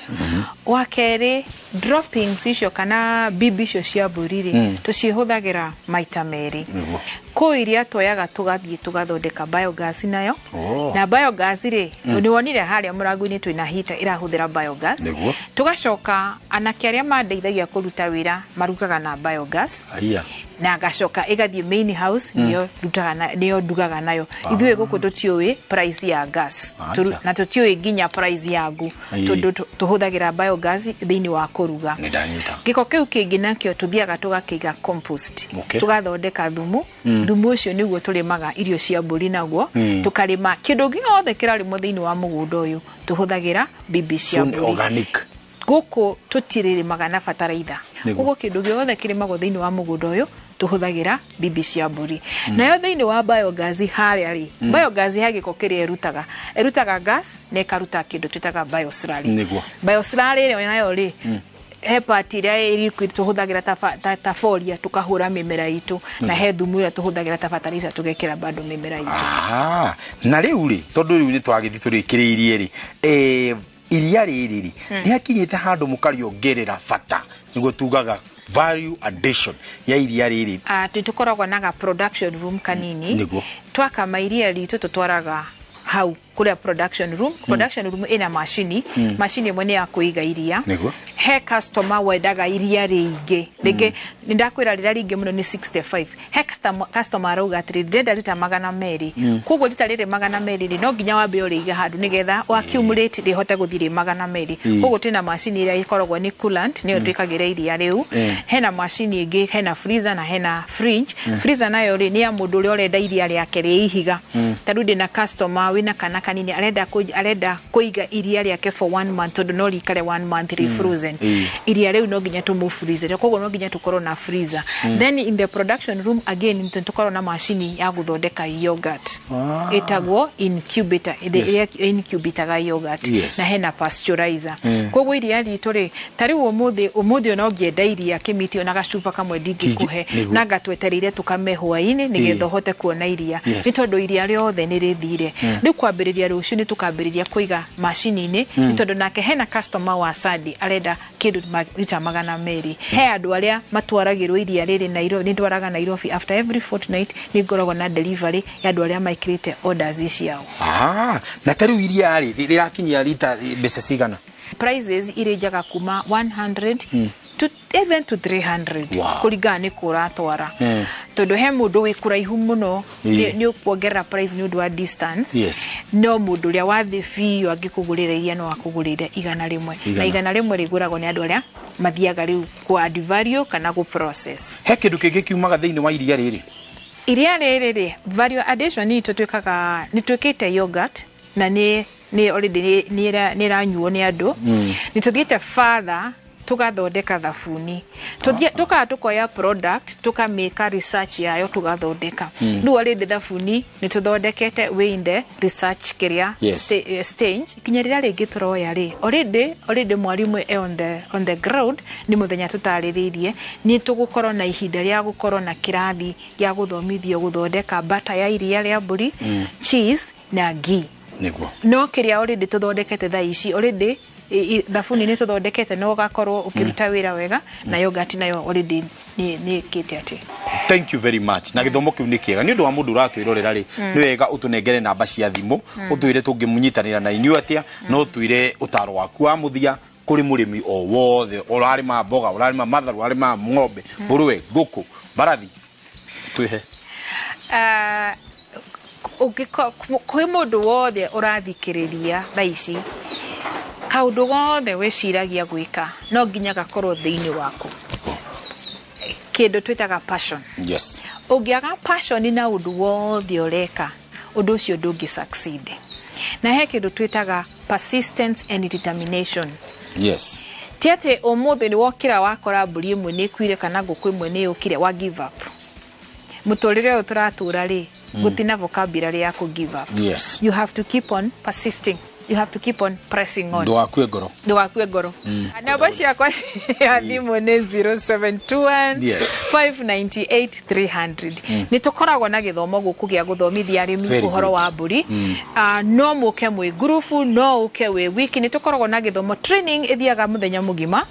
Wa kerĩ, droppings icio kana bibi icio cia mbũri rĩ, tũcihũthagĩra maita merĩ. Kũ iria twoyaga tũgathiĩ tũgathondeka biogas nayo. Na biogas rĩ, nĩ wonire harĩa mũrango-inĩ twĩna heater ĩrahũthĩra biogas. Tũgacoka anake arĩa mandeithagia kũruta wĩra marugaga na biogas. Na ngacoka ĩgathiĩ main house nĩyo ndutaga nĩyo ndugaga nayo. Ithuĩ gũkũ tũtiũĩ price ya gas na tũtiũĩ nginya price ya ngũ tondũ tũhũthagĩra biogas thĩinĩ wa kũruga. Gĩko kĩu kĩngĩ nakĩo tũthiaga tũgakĩiga compost. Tũgathondeka thumu. Thumu ũcio nĩguo tũrĩmaga irio cia mbũri naguo. Tũkarĩma kĩndũ gĩothe kĩrarĩmwo thĩinĩ wa mũgũnda ũyũ tũhũthagĩra bibi cia mbũri. Organic. Gũkũ tũtirĩrĩmaga na bataraitha. Koguo kĩndũ gĩothe kĩrĩmagwo thĩinĩ wa mũgũnda ũyũ tũhũthagĩra mbimbi cia mbũri. Nayo thĩinĩ wa biogas harĩa rĩ, biogas he gĩko kĩrĩa ĩrutaga. Ĩrutaga gas na ĩkaruta kĩndũ twĩtaga bioslurry. Bioslurry ĩyo nayo rĩ, he part ĩrĩa ĩ liquid tũhũthagĩra ta folia tũkahũra mĩmera itũ, na he thumu ĩrĩa tũhũthagĩra ta fertilizer tũgekĩra bado mĩmera itũ. Na rĩu rĩ, tondũ rĩu nĩ twagĩthiĩ tũrĩkĩrĩirie rĩ, iria rĩrĩ rĩ, nĩ hakinyĩte handũ mũkarĩongerera bata, nĩguo tugaga value addition ya iria rĩrĩ. Tũkoragwo na ga production room kanini. Twakama iria ritũ tũtwaraga hau kũrĩa production room. Production room ĩna macini. Macini ĩmwe nĩ ya kũiga iria. He customer wendaga iria rĩingĩ. Rĩngĩ nĩ ndakwĩra rĩrĩa rĩingĩ mũno nĩ 65. He customer arauga atĩrĩ, ndĩrenda rita 200. Koguo rita rĩrĩ 200 rĩ, no nginya wambe ũrĩige handũ nĩgetha wa accumulate rĩhote gũthiĩ rĩ 200. Koguo twĩna macini ĩrĩa ĩkoragwo nĩ coolant, nĩyo twĩkagĩra iria rĩu. Hena macini ĩngĩ, hena freezer na hena fridge. Freezer nayo rĩ, nĩ ya mũndũ ũrĩa ũrenda iria rĩake rĩ ihiga. Ta rĩu ndĩna customer wĩna kana kanini arenda kũiga iria rĩake for 1 month, tondũ no rĩikare 1 month rĩ frozen. Iria rĩu no nginya tũmũ freezer, koguo no nginya tũkorwo na freezer. Then in the production room again nĩ tũkorwo na macini ya gũthondeka yogurt. Ĩtagwo incubator, ĩrĩa incubataga yogurt. Na hena pasteurizer. Koguo iria ritũ rĩ, ta rĩu ũmũthĩ ona ũngĩenda iria kĩmiti ona gacuba kamwe ndingĩkũhe, na ngatwetereire tũkame hwaĩ-inĩ nĩgetha ũhote kuona iria. Nĩ tondũ iria rĩothe nĩ rĩthire. Rĩu kwambĩrĩria rũciũ nĩ tũkambĩrĩria kũiga macini-inĩ, nĩ tondũ nake hena customer wa Sadi arenda kĩndũ rita 200. He andũ arĩa matwaragĩrwo iria rĩrĩ Nairobi, nĩ ndwaraga Nairobi after every fortnight, nĩ ngoragwo na delivery ya andũ arĩa maikĩrĩte orders ciao. Na ta rĩu iria rĩ, rĩrakinyia rita mbeca cigana? Prices irĩnjaga kuma 100 to even to 300. Kũringana nĩ kũ ũratwara. Tondũ he mũndũ wĩ kũraihu mũno, nĩ ũkuongerera price nĩ ũndũ wa distance. No mũndũ ũrĩa wathiĩ biũ angĩkũgũrĩra iria no akũgũrĩre 100. Na 100 rĩgũragwo nĩ andũ arĩa mathiaga rĩu kũ add value kana gũ process. He kĩndũ kĩngĩ kiumaga thĩinĩ wa iria rĩrĩ? Iria rĩrĩ rĩ, value addition itũ twĩkaga, nĩ twĩkĩte yogurt na nĩ already nĩ ĩranyuo nĩ andũ. Nĩ tũthiĩte further tugathondeka thabuni. Tukaa tukoya product, tukamĩka research yayo tugathondeka. Rĩu already thabuni nĩ tũthondekete we in the research kĩrĩa stage. Kinya rĩrĩa rĩngĩ tũroya rĩ, already mwarimũ e on the ground, nĩ mũthenya tũtarĩrĩirie nĩ tũgũkorwo na ihinda rĩa gũkorwo na kĩrathi gĩa gũthomithio gũthondeka butter ya iria rĩa mbũri, cheese na ghee. No kĩrĩa already tũthondekete thaa ici, already thabuni nĩ tũthondekete no ũgakorwo ũkĩruta wĩra wega, na yogurt nayo already nĩ ĩkĩte atĩ. Thank you very much. Na gĩthomo kĩu nĩ kĩega. Nĩ ũndũ wa mũndũ ũratwĩrorera rĩ, nĩ wega ũtũnengere namba cia thimũ, ũtwĩre tũngĩmũnyitanĩra na inyuĩ atĩa, no ũtwĩre ũtaro waku wa mũthia kũrĩ mũrĩmi o wothe ũrarĩma mboga, ũrarĩma matharũ, ũrarĩma ng'ombe, ngũrũwe, ngũkũ, mbarathi. Twĩhe. Kwĩ mũndũ wothe ũrathikĩrĩria thaa ici, kaũndũ gothe wĩciragia gwĩka no nginya gakorwo thĩinĩ waku. Kĩndũ twĩtaga passion. Ũngĩaga passion na ũndũ wothe ũreka, ũndũ ũcio ndũngĩ succeed. Na he kĩndũ twĩtaga persistence and determination. Ti atĩ ũmũthĩ nĩ wokĩra wakora mbũri ĩmwe nĩ ĩkuire kana ngũkũ ĩmwe nĩ yũkire wa give up. Mũtũrĩre ũyũ tũratũra rĩ, gũtina vocabulary ya kũ give up. You have to keep on persisting. You have to keep on pressing on. Ndũgakue ngoro. Ndũgakue ngoro. Namba ciakwa cia thimũ nĩ 0721 598 300. Nĩ tũkoragwo na gĩthomo gũkũ gĩa gũthomithia arĩmi ũhoro wa mbũri. No mũke mwĩ ngurubu, no ũke wĩ wiki. Nĩ tũkoragwo na gĩthomo training ĩthiaga mũthenya mũgima.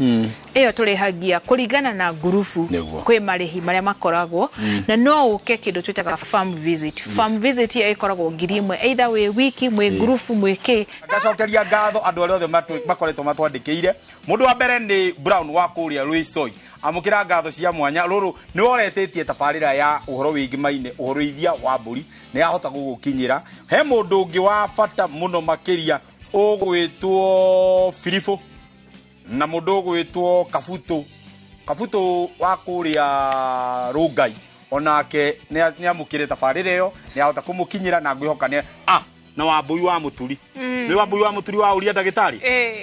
Ĩyo tũrĩhagia kũringana na ngurubu, kwĩ marĩhi marĩa makoragwo. Na no ũke kĩndũ twĩtaga farm visit. Farm visit ĩyo ĩkoragwo 1000, either wĩ wiki, mwĩ ngurubu, mwĩ kĩ. Ngacokeria ngatho andũ arĩa othe makoretwo matwandĩkĩire. Mũndũ wa mbere nĩ Brown wa kũrĩa Luisoi. Amũkĩra ngatho cia mwanya. Rũrũ nĩ woretĩtie tabarĩra ya ũhoro wĩgiĩ maine, ũhoro wa mbũri, nĩ yahota gũgũkinyĩra. He mũndũ ũngĩ wa bata mũno makĩria ũgwĩtwo Firifũ na mũndũ ũgwĩtwo Kabutu. Kabutu wa kũrĩa Rũngai onake nĩ amũkĩre tabarĩra ĩyo, nĩ ahota kũmũkinyĩra na ngwĩhoka nĩ na Wambui wa Mũturi. Nĩ Wambui wa Mũturi wa Ũria ndagĩtarĩ.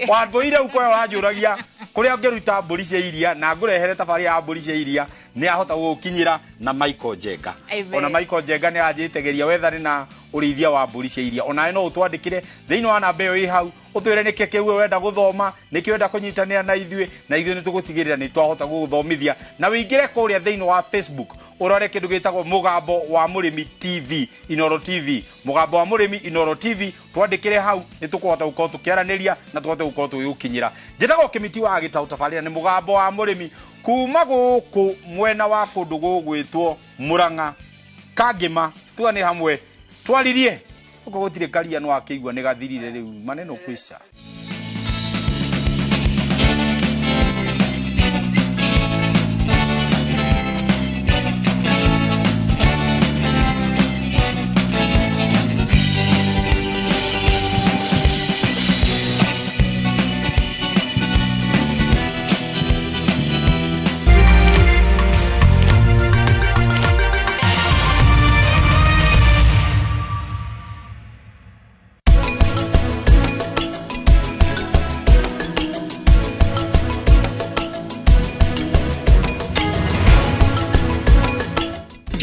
Wambui rĩu kwe wanjũragia kũrĩa ũngĩruta mbũri cia iria na ngũrehere tabarĩra ya mbũri cia iria nĩ ahota gũgũkinyĩra na Michael Njenga. Ona Michael Njenga nĩ aranjĩtĩgĩria wethane na ũrĩithia wa mbũri cia iria. Onawe no ũtwandĩkĩre thĩinĩ wa namba ĩyo ĩ hau ũtwĩre nĩkĩ kĩu we wenda gũthoma, nĩkĩ wenda kũnyitanĩra na ithuĩ, na ithuĩ nĩ tũgũtigĩrĩra nĩ twahota gũgũthomithia. Na wĩingĩre kũrĩa thĩinĩ wa Facebook ũrore kĩndũ gĩtagwo Mũgambo wa Mũrĩmi TV, Inoro TV, Mũgambo wa Mũrĩmi Inoro TV, twandĩkĩre hau nĩ tũkũhota gũkorwo tũkĩaranĩria na tũhote gũkorwo tũgĩgũkinyĩra. Njĩtagwo Kĩmiti wa Gĩtaũ, tabarĩra nĩ Mũgambo wa Mũrĩmi kuma gũkũ mwena wa kũndũ gũgwĩtwo Mũrang'a Kangĩma, tuga nĩ hamwe twaririe ũko gũtirĩ karia no akĩigua nĩ gathirire rĩu maneno kwica.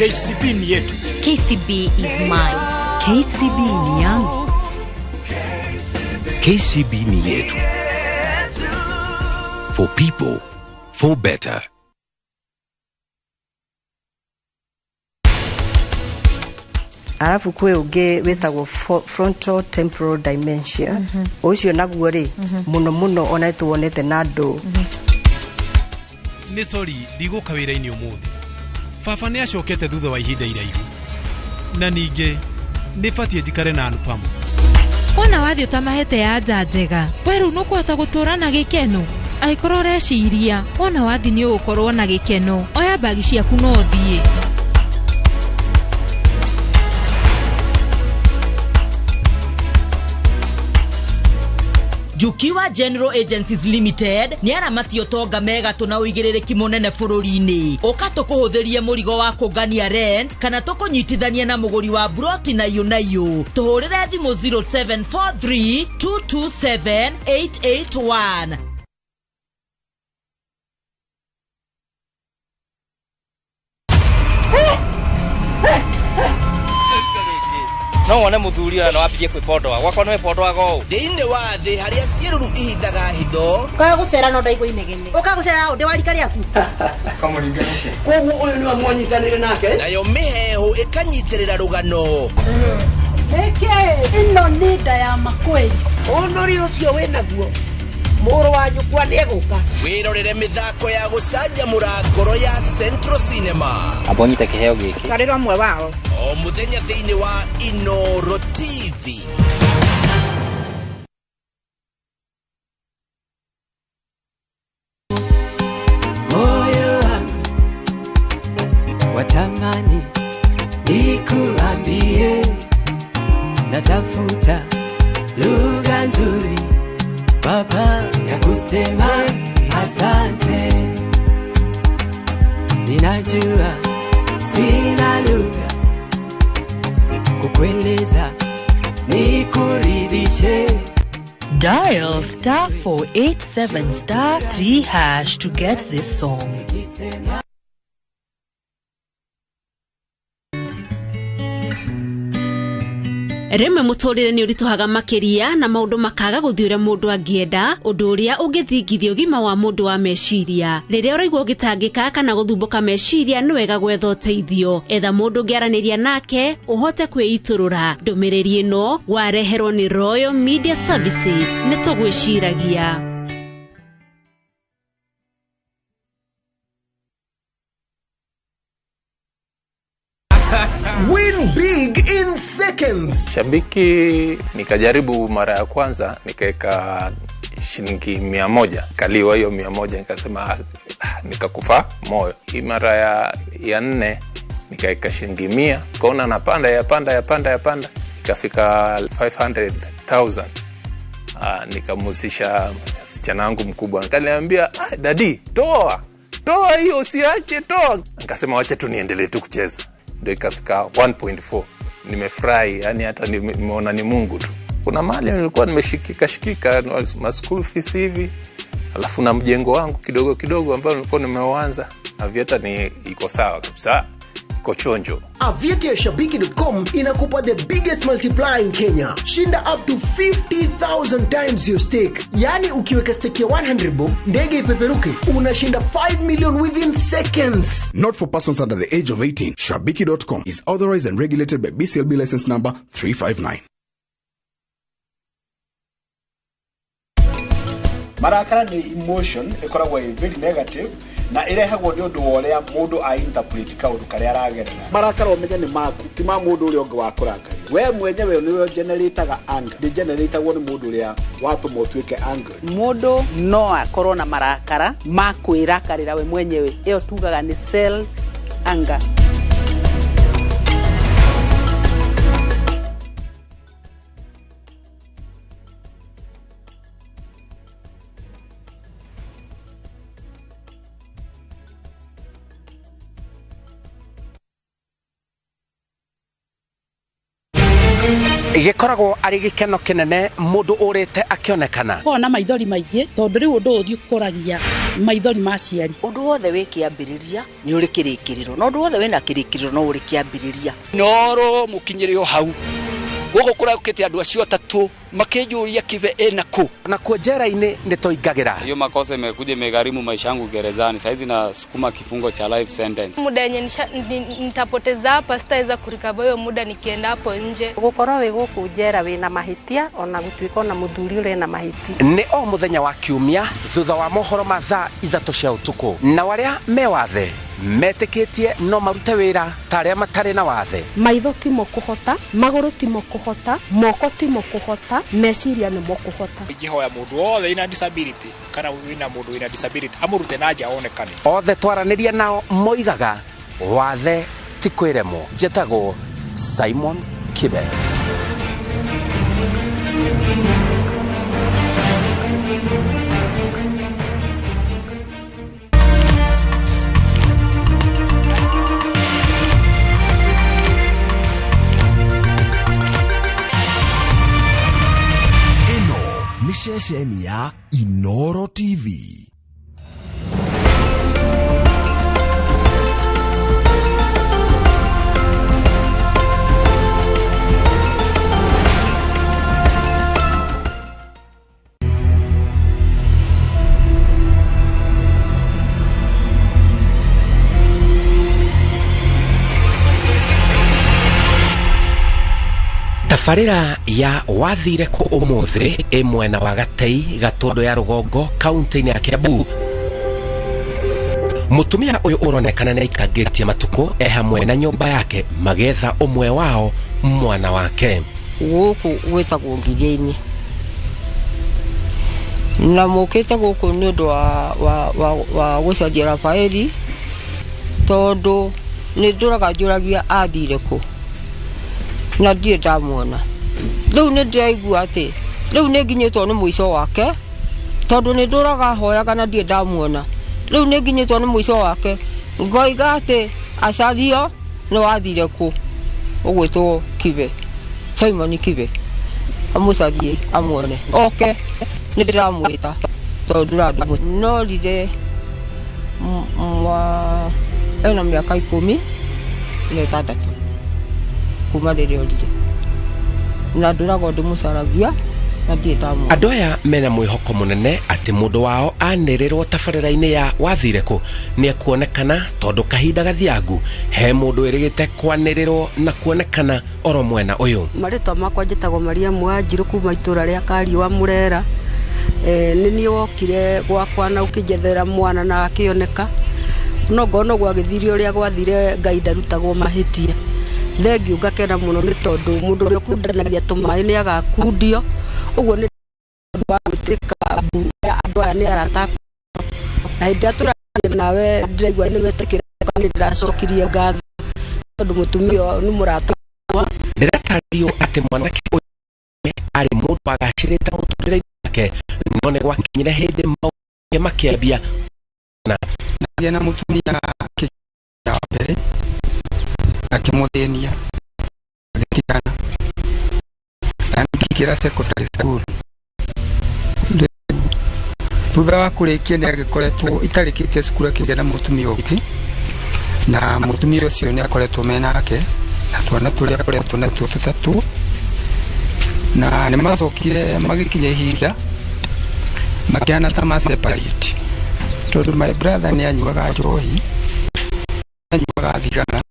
KCB ni yetu. KCB is mine. KCB ni yangu. KCB ni yetu. For people, for better. Alafu kwe uge wetagwo frontal temporal dementia. Ucio naguo ri muno muno ona tuonete na andu. Ni sorry ndigũka wĩra-inĩ ũmũthĩ. Baba nĩ acokete thutha wa ihinda iraihu. Na ningĩ nĩ batiĩ njikare na Anupama. Wona wathiĩ ũtamahete ya nja njega, we rĩu nũkũhota gũtũũra na gĩkeno. Angĩkorwo ũreciria wona wathiĩ nĩ ũgũkorwo na gĩkeno, oya mbagi ciaku na ũthiĩ. Jukiwa General Agencies Limited nĩ aramati ũtonga mega tũ na ũigĩrĩrĩki mũnene bũrũri-inĩ. Ũka tũkũhũthĩrie mũrigo wa kũngania rent kana tũkũnyitithanie na mũgũri wa broti na iyũ na iyũ. Tũhũrĩre thimũ 0743 227 881. No wone muthuri ũyũ no ambie kwĩpondoa gwakwa nĩ wĩpondoaga ũũ thĩinĩ wa thĩ harĩa ciĩruru ihithaga hitho ũkaga gũcera no ndaigua inegene ũkaga gũcera ũndĩ wa rika rĩaku koguo ũyũ nĩwe mwanyitanĩire nake nayo mĩheehũ ĩkanyitĩrĩra rũgano. Ĩkĩ ĩno nĩ nda ya makweli. Ũnũri ũcio wĩnaguo mũrũ wa nyũkwa nĩegũka. Wĩrorere mĩthako ya gũcanjamũra ngoro ya Central Cinema. Amba ũnyite kĩheo gĩkĩ. Twarĩrwo amwe wao. O mũthenya thĩinĩ wa Inoro TV. Moyo wangu watamani nikuambie, natafuta lugha nzuri Baba ya kusema asante. Ninajua sina lugha kukueleza nikuridhishe. Dial star 487 star 3 hash to get this song. Rĩmwe mũtũrĩre nĩ ũritũhaga makĩria na maũndũ makaga gũthiĩ ũrĩa mũndũ angĩenda, ũndũ ũrĩa ũngĩthingithia ũgima wa mũndũ wa meciria. Rĩrĩa ũraigua ũgĩtangĩka kana gũthumbũka meciria, nĩ wega gwetha ũteithio. Etha mũndũ ũngĩaranĩria nake ũhote kwĩitũrũra. Ndũmĩrĩri ĩno wareherwo nĩ Royal Media Services. Nĩ tũgwĩciragia. Win big in seconds. Shabiki nikajaribu mara ya kwanza nikaweka shilingi 100, kaliwa hiyo 100, nikasema nikakufa moyo. Hii mara ya nne nikaweka shilingi 100, kaona napanda yapanda ikafika 500,000. Nikamhusisha msichana wangu mkubwa, akaniambia daddy toa hiyo usiache toa. Nikasema wacha tu niendelee tu kucheza. Ndio ikafika 1.4. Nimefurahi, yani hata nimeona ni Mungu tu. Kuna mahali nilikuwa nimeshikika shikika ma school fees hivi, alafu na mjengo wangu kidogo kidogo ambao nilikuwa nimeuanza. Aviator ni iko sawa kabisa, iko chonjo. Aviator ya Shabiki.com inakupa the biggest multiplier in Kenya. Shinda up to 50,000 times your stake. Yani ukiweka stake ya 100 bob, ndege ipeperuke, unashinda 5 million within seconds. Not for persons under the age of 18. Shabiki.com is authorized and regulated by BCLB license number 359. Marakara nĩ emotion ĩkoragwo ĩ very negative na ĩrehagwo nĩ ũndũ wa ũrĩa mũndũ a interpret kaũndũ karĩa aragerera. Marakara ũmenye nĩ maku, ti ma mũndũ ũrĩa ũngĩ wakũrakaria. We mwenyewe nĩwe generataga anger, ndĩgeneratagwo nĩ mũndũ ũrĩa watũma ũtuĩke angry. Mũndũ no akorwo na marakara ma kwĩrakarĩra we mwenyewe, ĩyo tugaga nĩ self anger. Gĩkoragwo arĩ gĩkeno kĩnene mũndũ ũrĩte akĩonekana. Kona maithori maingĩ tondũ rĩu ũndũ ũthiĩ ũkoragia maithori ma aciari. Ũndũ wothe wĩ kĩambĩrĩria nĩ ũrĩ kĩrĩkĩrĩro, na ũndũ wothe wĩna kĩrĩkĩrĩro no ũrĩ kĩambĩrĩria. Noro mũkinyĩre o hau gũkũ kũraũkĩte andũ acio atatũ makĩnjũria Kibe ena kũ. Na kuo njera-inĩ nĩ tũingagĩra. Hiyo makosa imekuja imegharimu maisha yangu gerezani. Saizi nasukuma kifungo cha life sentence. Muda yenye nitapoteza hapa sitaweza kurikava hiyo muda nikienda hapo nje. Gukorwo wi guku njera wina mahitia ona gutuika ona muthuri uri na mahiti. Nĩ o mũthenya wa kiumia thutha wa mohoro ma thaa 3 cia ũtukũ, na arĩa me wathe metĩkĩtie no marute wĩra ta arĩa matarĩ na wathe. Maitho timo kũhota, magũrũ timo kũhota, moko timo kũhota, meciria nĩmo kũhota. Ingĩhoya mũndũ wothe wĩna disability kana wĩna mũndũ wĩna disability amũrute na nja onekane. Othe twaranĩria nao moigaga wathe ti kwĩremwo. Njĩtagwo Simon Kibe. Ceceni ya Inoro TV. Tabarĩra ya wathire kũ ũmũthĩ ĩ mwena wa Gatei Gatũndũ ya rũgongo kaunti-inĩ ya Kiambu. Mũtumia ũyũ ũronekana nĩ aikangĩtie matukũ e hamwe na nyũmba yake magetha ũmwe wao mwana wake. Gũkũ gwĩtagwo Ngigĩ-inĩ na mũkĩte gũkũ nĩ ũndũ wa gũcenjia Rafaeli tondũ nĩ ndũraga njũragia athire kũ na ndirĩ ndamuona. Rĩu nĩ ndĩraigua atĩ rĩu nĩ nginyĩtwo nĩ mũico wake tondũ nĩ ndũraga hoyaga na ndirĩ ndamuona. Rĩu nĩ nginyĩtwo nĩ mũico wake ngoiga atĩ acario nĩ wathire kũ ũgwĩtwo Kibe, Simon Kibe, amũcarie amuone oke. Nĩ ndĩramwĩta tondũ ndũra no rire ena mĩaka 16 kuma rĩrĩa orire na ndũraga ndĩmũcaragia na ndirĩ ndamuona. Andũ aya mena mwĩhoko mũnene atĩ mũndũ wao anĩrĩrwo tabarĩra-inĩ ya wathire kũ nĩ ekuonekana tondũ kahinda gathiangu he mũndũ ĩrĩgĩte kwanĩrĩrwo na kuonekana oro mwena ũyũ. Marĩtwa makwa njĩtagwo Maria Mwanjirũ kuma itũra rĩa Kariũa Mũrera. Nĩ niĩ wokire gwakwa na ũkĩnjethera mwana na akĩoneka, no ngona gwagĩthire ũrĩa gwathire Ngai ndarutagwo mahĩtia. Thengiũ ngakena mũno nĩ tondũ mũndũ ũrĩa ũkundanagia tũmaĩ nĩ agakundio. Ũguo nĩ wa gwĩtĩka andũ aya nĩ arata na hĩndĩ ĩrĩa tũraria nawe ndĩraigua nĩ wetĩkĩra nĩ ndĩracokirie ngatho tondũ mũtumia ũyũ nĩ mũrata. Ndĩratarĩrio atĩ mwanake ũyũ arĩ mũndũ wagacĩrĩte mũtũrĩre-inĩ wake no nĩ gwakinyire hĩndĩ maũndũ makĩambia na na mũtumia ya mbere akĩmũthĩnia agĩtigana na nikĩra Akĩingĩra secondary school. Thutha wa kũrĩkia nĩ agĩkoretwo itarĩkĩtie cukuru, akĩgĩa na mũtumia ũngĩ, na mũtumia ũcio nĩ akoretwo menake na twana tũrĩa akoretwo natuo tũtatũ. Na nĩ macokire magĩkinya ihinda makĩhana ta ma separate, tondũ my brother nĩ anyuaga njohi, anyuaga thigara,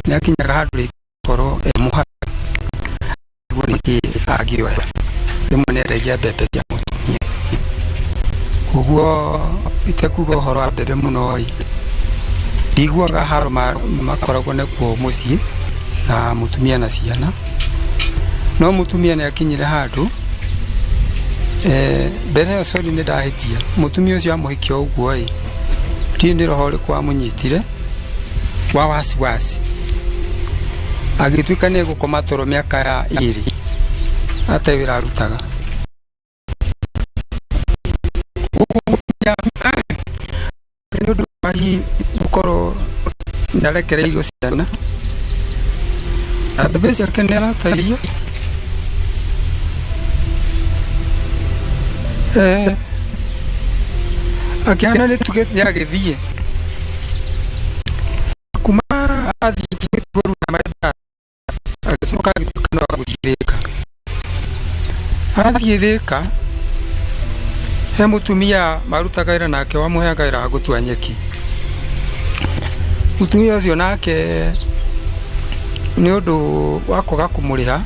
nĩ akinyaga handũ rĩngĩ korwo e mũhaka nĩguo nĩkĩ angĩoya. Rĩmwe nĩ endagia mbembe cia mũtumia. Ũguo itekuga ũhoro wa mbembe mũno rĩ, ndiguaga haro makoragwo nakuo mũciĩ na mũtumia na ciana. No mũtumia nĩ akinyire handũ, mbere ĩyo, sorry, nĩ ndahĩtia, mũtumia ũcio amũhikia ũguo ĩ, ndiũĩ nĩ roho ũrĩkũ wamũnyitire wa wasiwasi, agĩtuĩka nĩ egũkoma toro mĩaka ya 2 ate wĩra arutaga. Ũguo mũtumia nĩ ũndũ wa hihi gũkorwo nĩarekereirio ciana na mbembe ciake nĩ arateithio. Akĩhana nĩ tuge nĩ agĩthiĩ kuma athiĩ kĩgũrũ na maitha, agĩcoka agĩtuĩka no agũthiĩ Thĩka. Athiĩ Thĩka he mũtumia marutaga wĩra nake wamũheaga wĩra wa gũtua nyeki. Mũtumia ũcio nake nĩ ũndũ wa kwaga kũmũrĩha,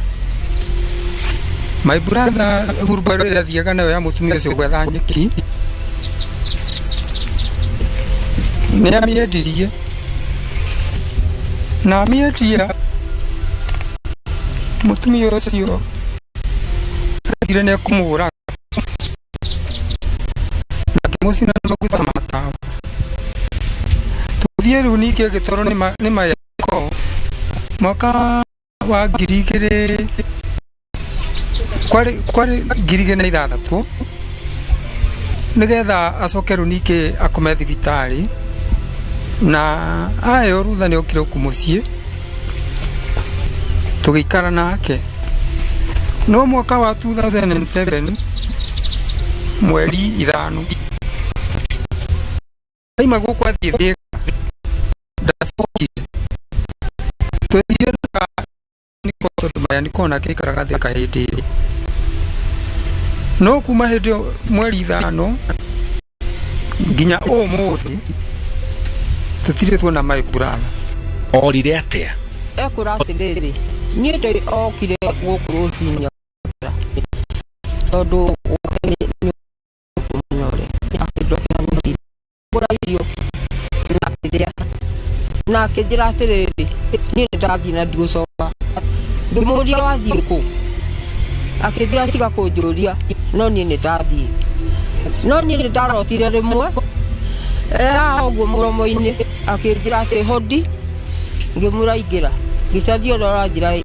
my brother hurubaro ĩrĩa athiaga nayo ya mũtumia ũcio gwetha nyeki nĩ amĩendirie, na amĩendia mũtumia ũcio athire nĩ ekũmũraga na akĩmũcina na maguta ma tawa. Tũthiĩ rĩu ningĩ agĩtwarwo nĩ mayako mwaka wa 2000, kwarĩ 2006, nĩgetha acoke rĩu ningĩ akome thibitarĩ. Na aheo rutha nĩ okire gũkũ mũciĩ tũgĩikara nake. No mwaka wa 2007 mweri 5 aima gũkũ athiĩ Thĩka, ndacokire. Twethire na niko tondũ Mayaniko nake aikaraga Thĩka hĩndĩ ĩyo. No kuma hĩndĩ ĩyo mweri 5 nginya ũmũthĩ tũtirĩ tuona my brother. Orire atĩa? Ekũra atĩrĩrĩ, niĩ ndĩ okire gũkũ rũcinĩ tondũ nĩ akĩndokera mũciĩ gũra irio na akĩrĩa na akĩnjĩra atĩrĩrĩ, niĩ nĩ ndathiĩ na ndigũcoka. Ngĩmũria wathiĩ kũ? Akĩnjĩra tiga kũnjũria, no niĩ nĩ ndathiĩ. No niĩ nĩ ndarotire rĩmwe haha ũguo mũromo-inĩ, akĩnjĩra atĩ hodi, ngĩmũra ingĩra, ngĩcaria ũrĩa ũranjĩra.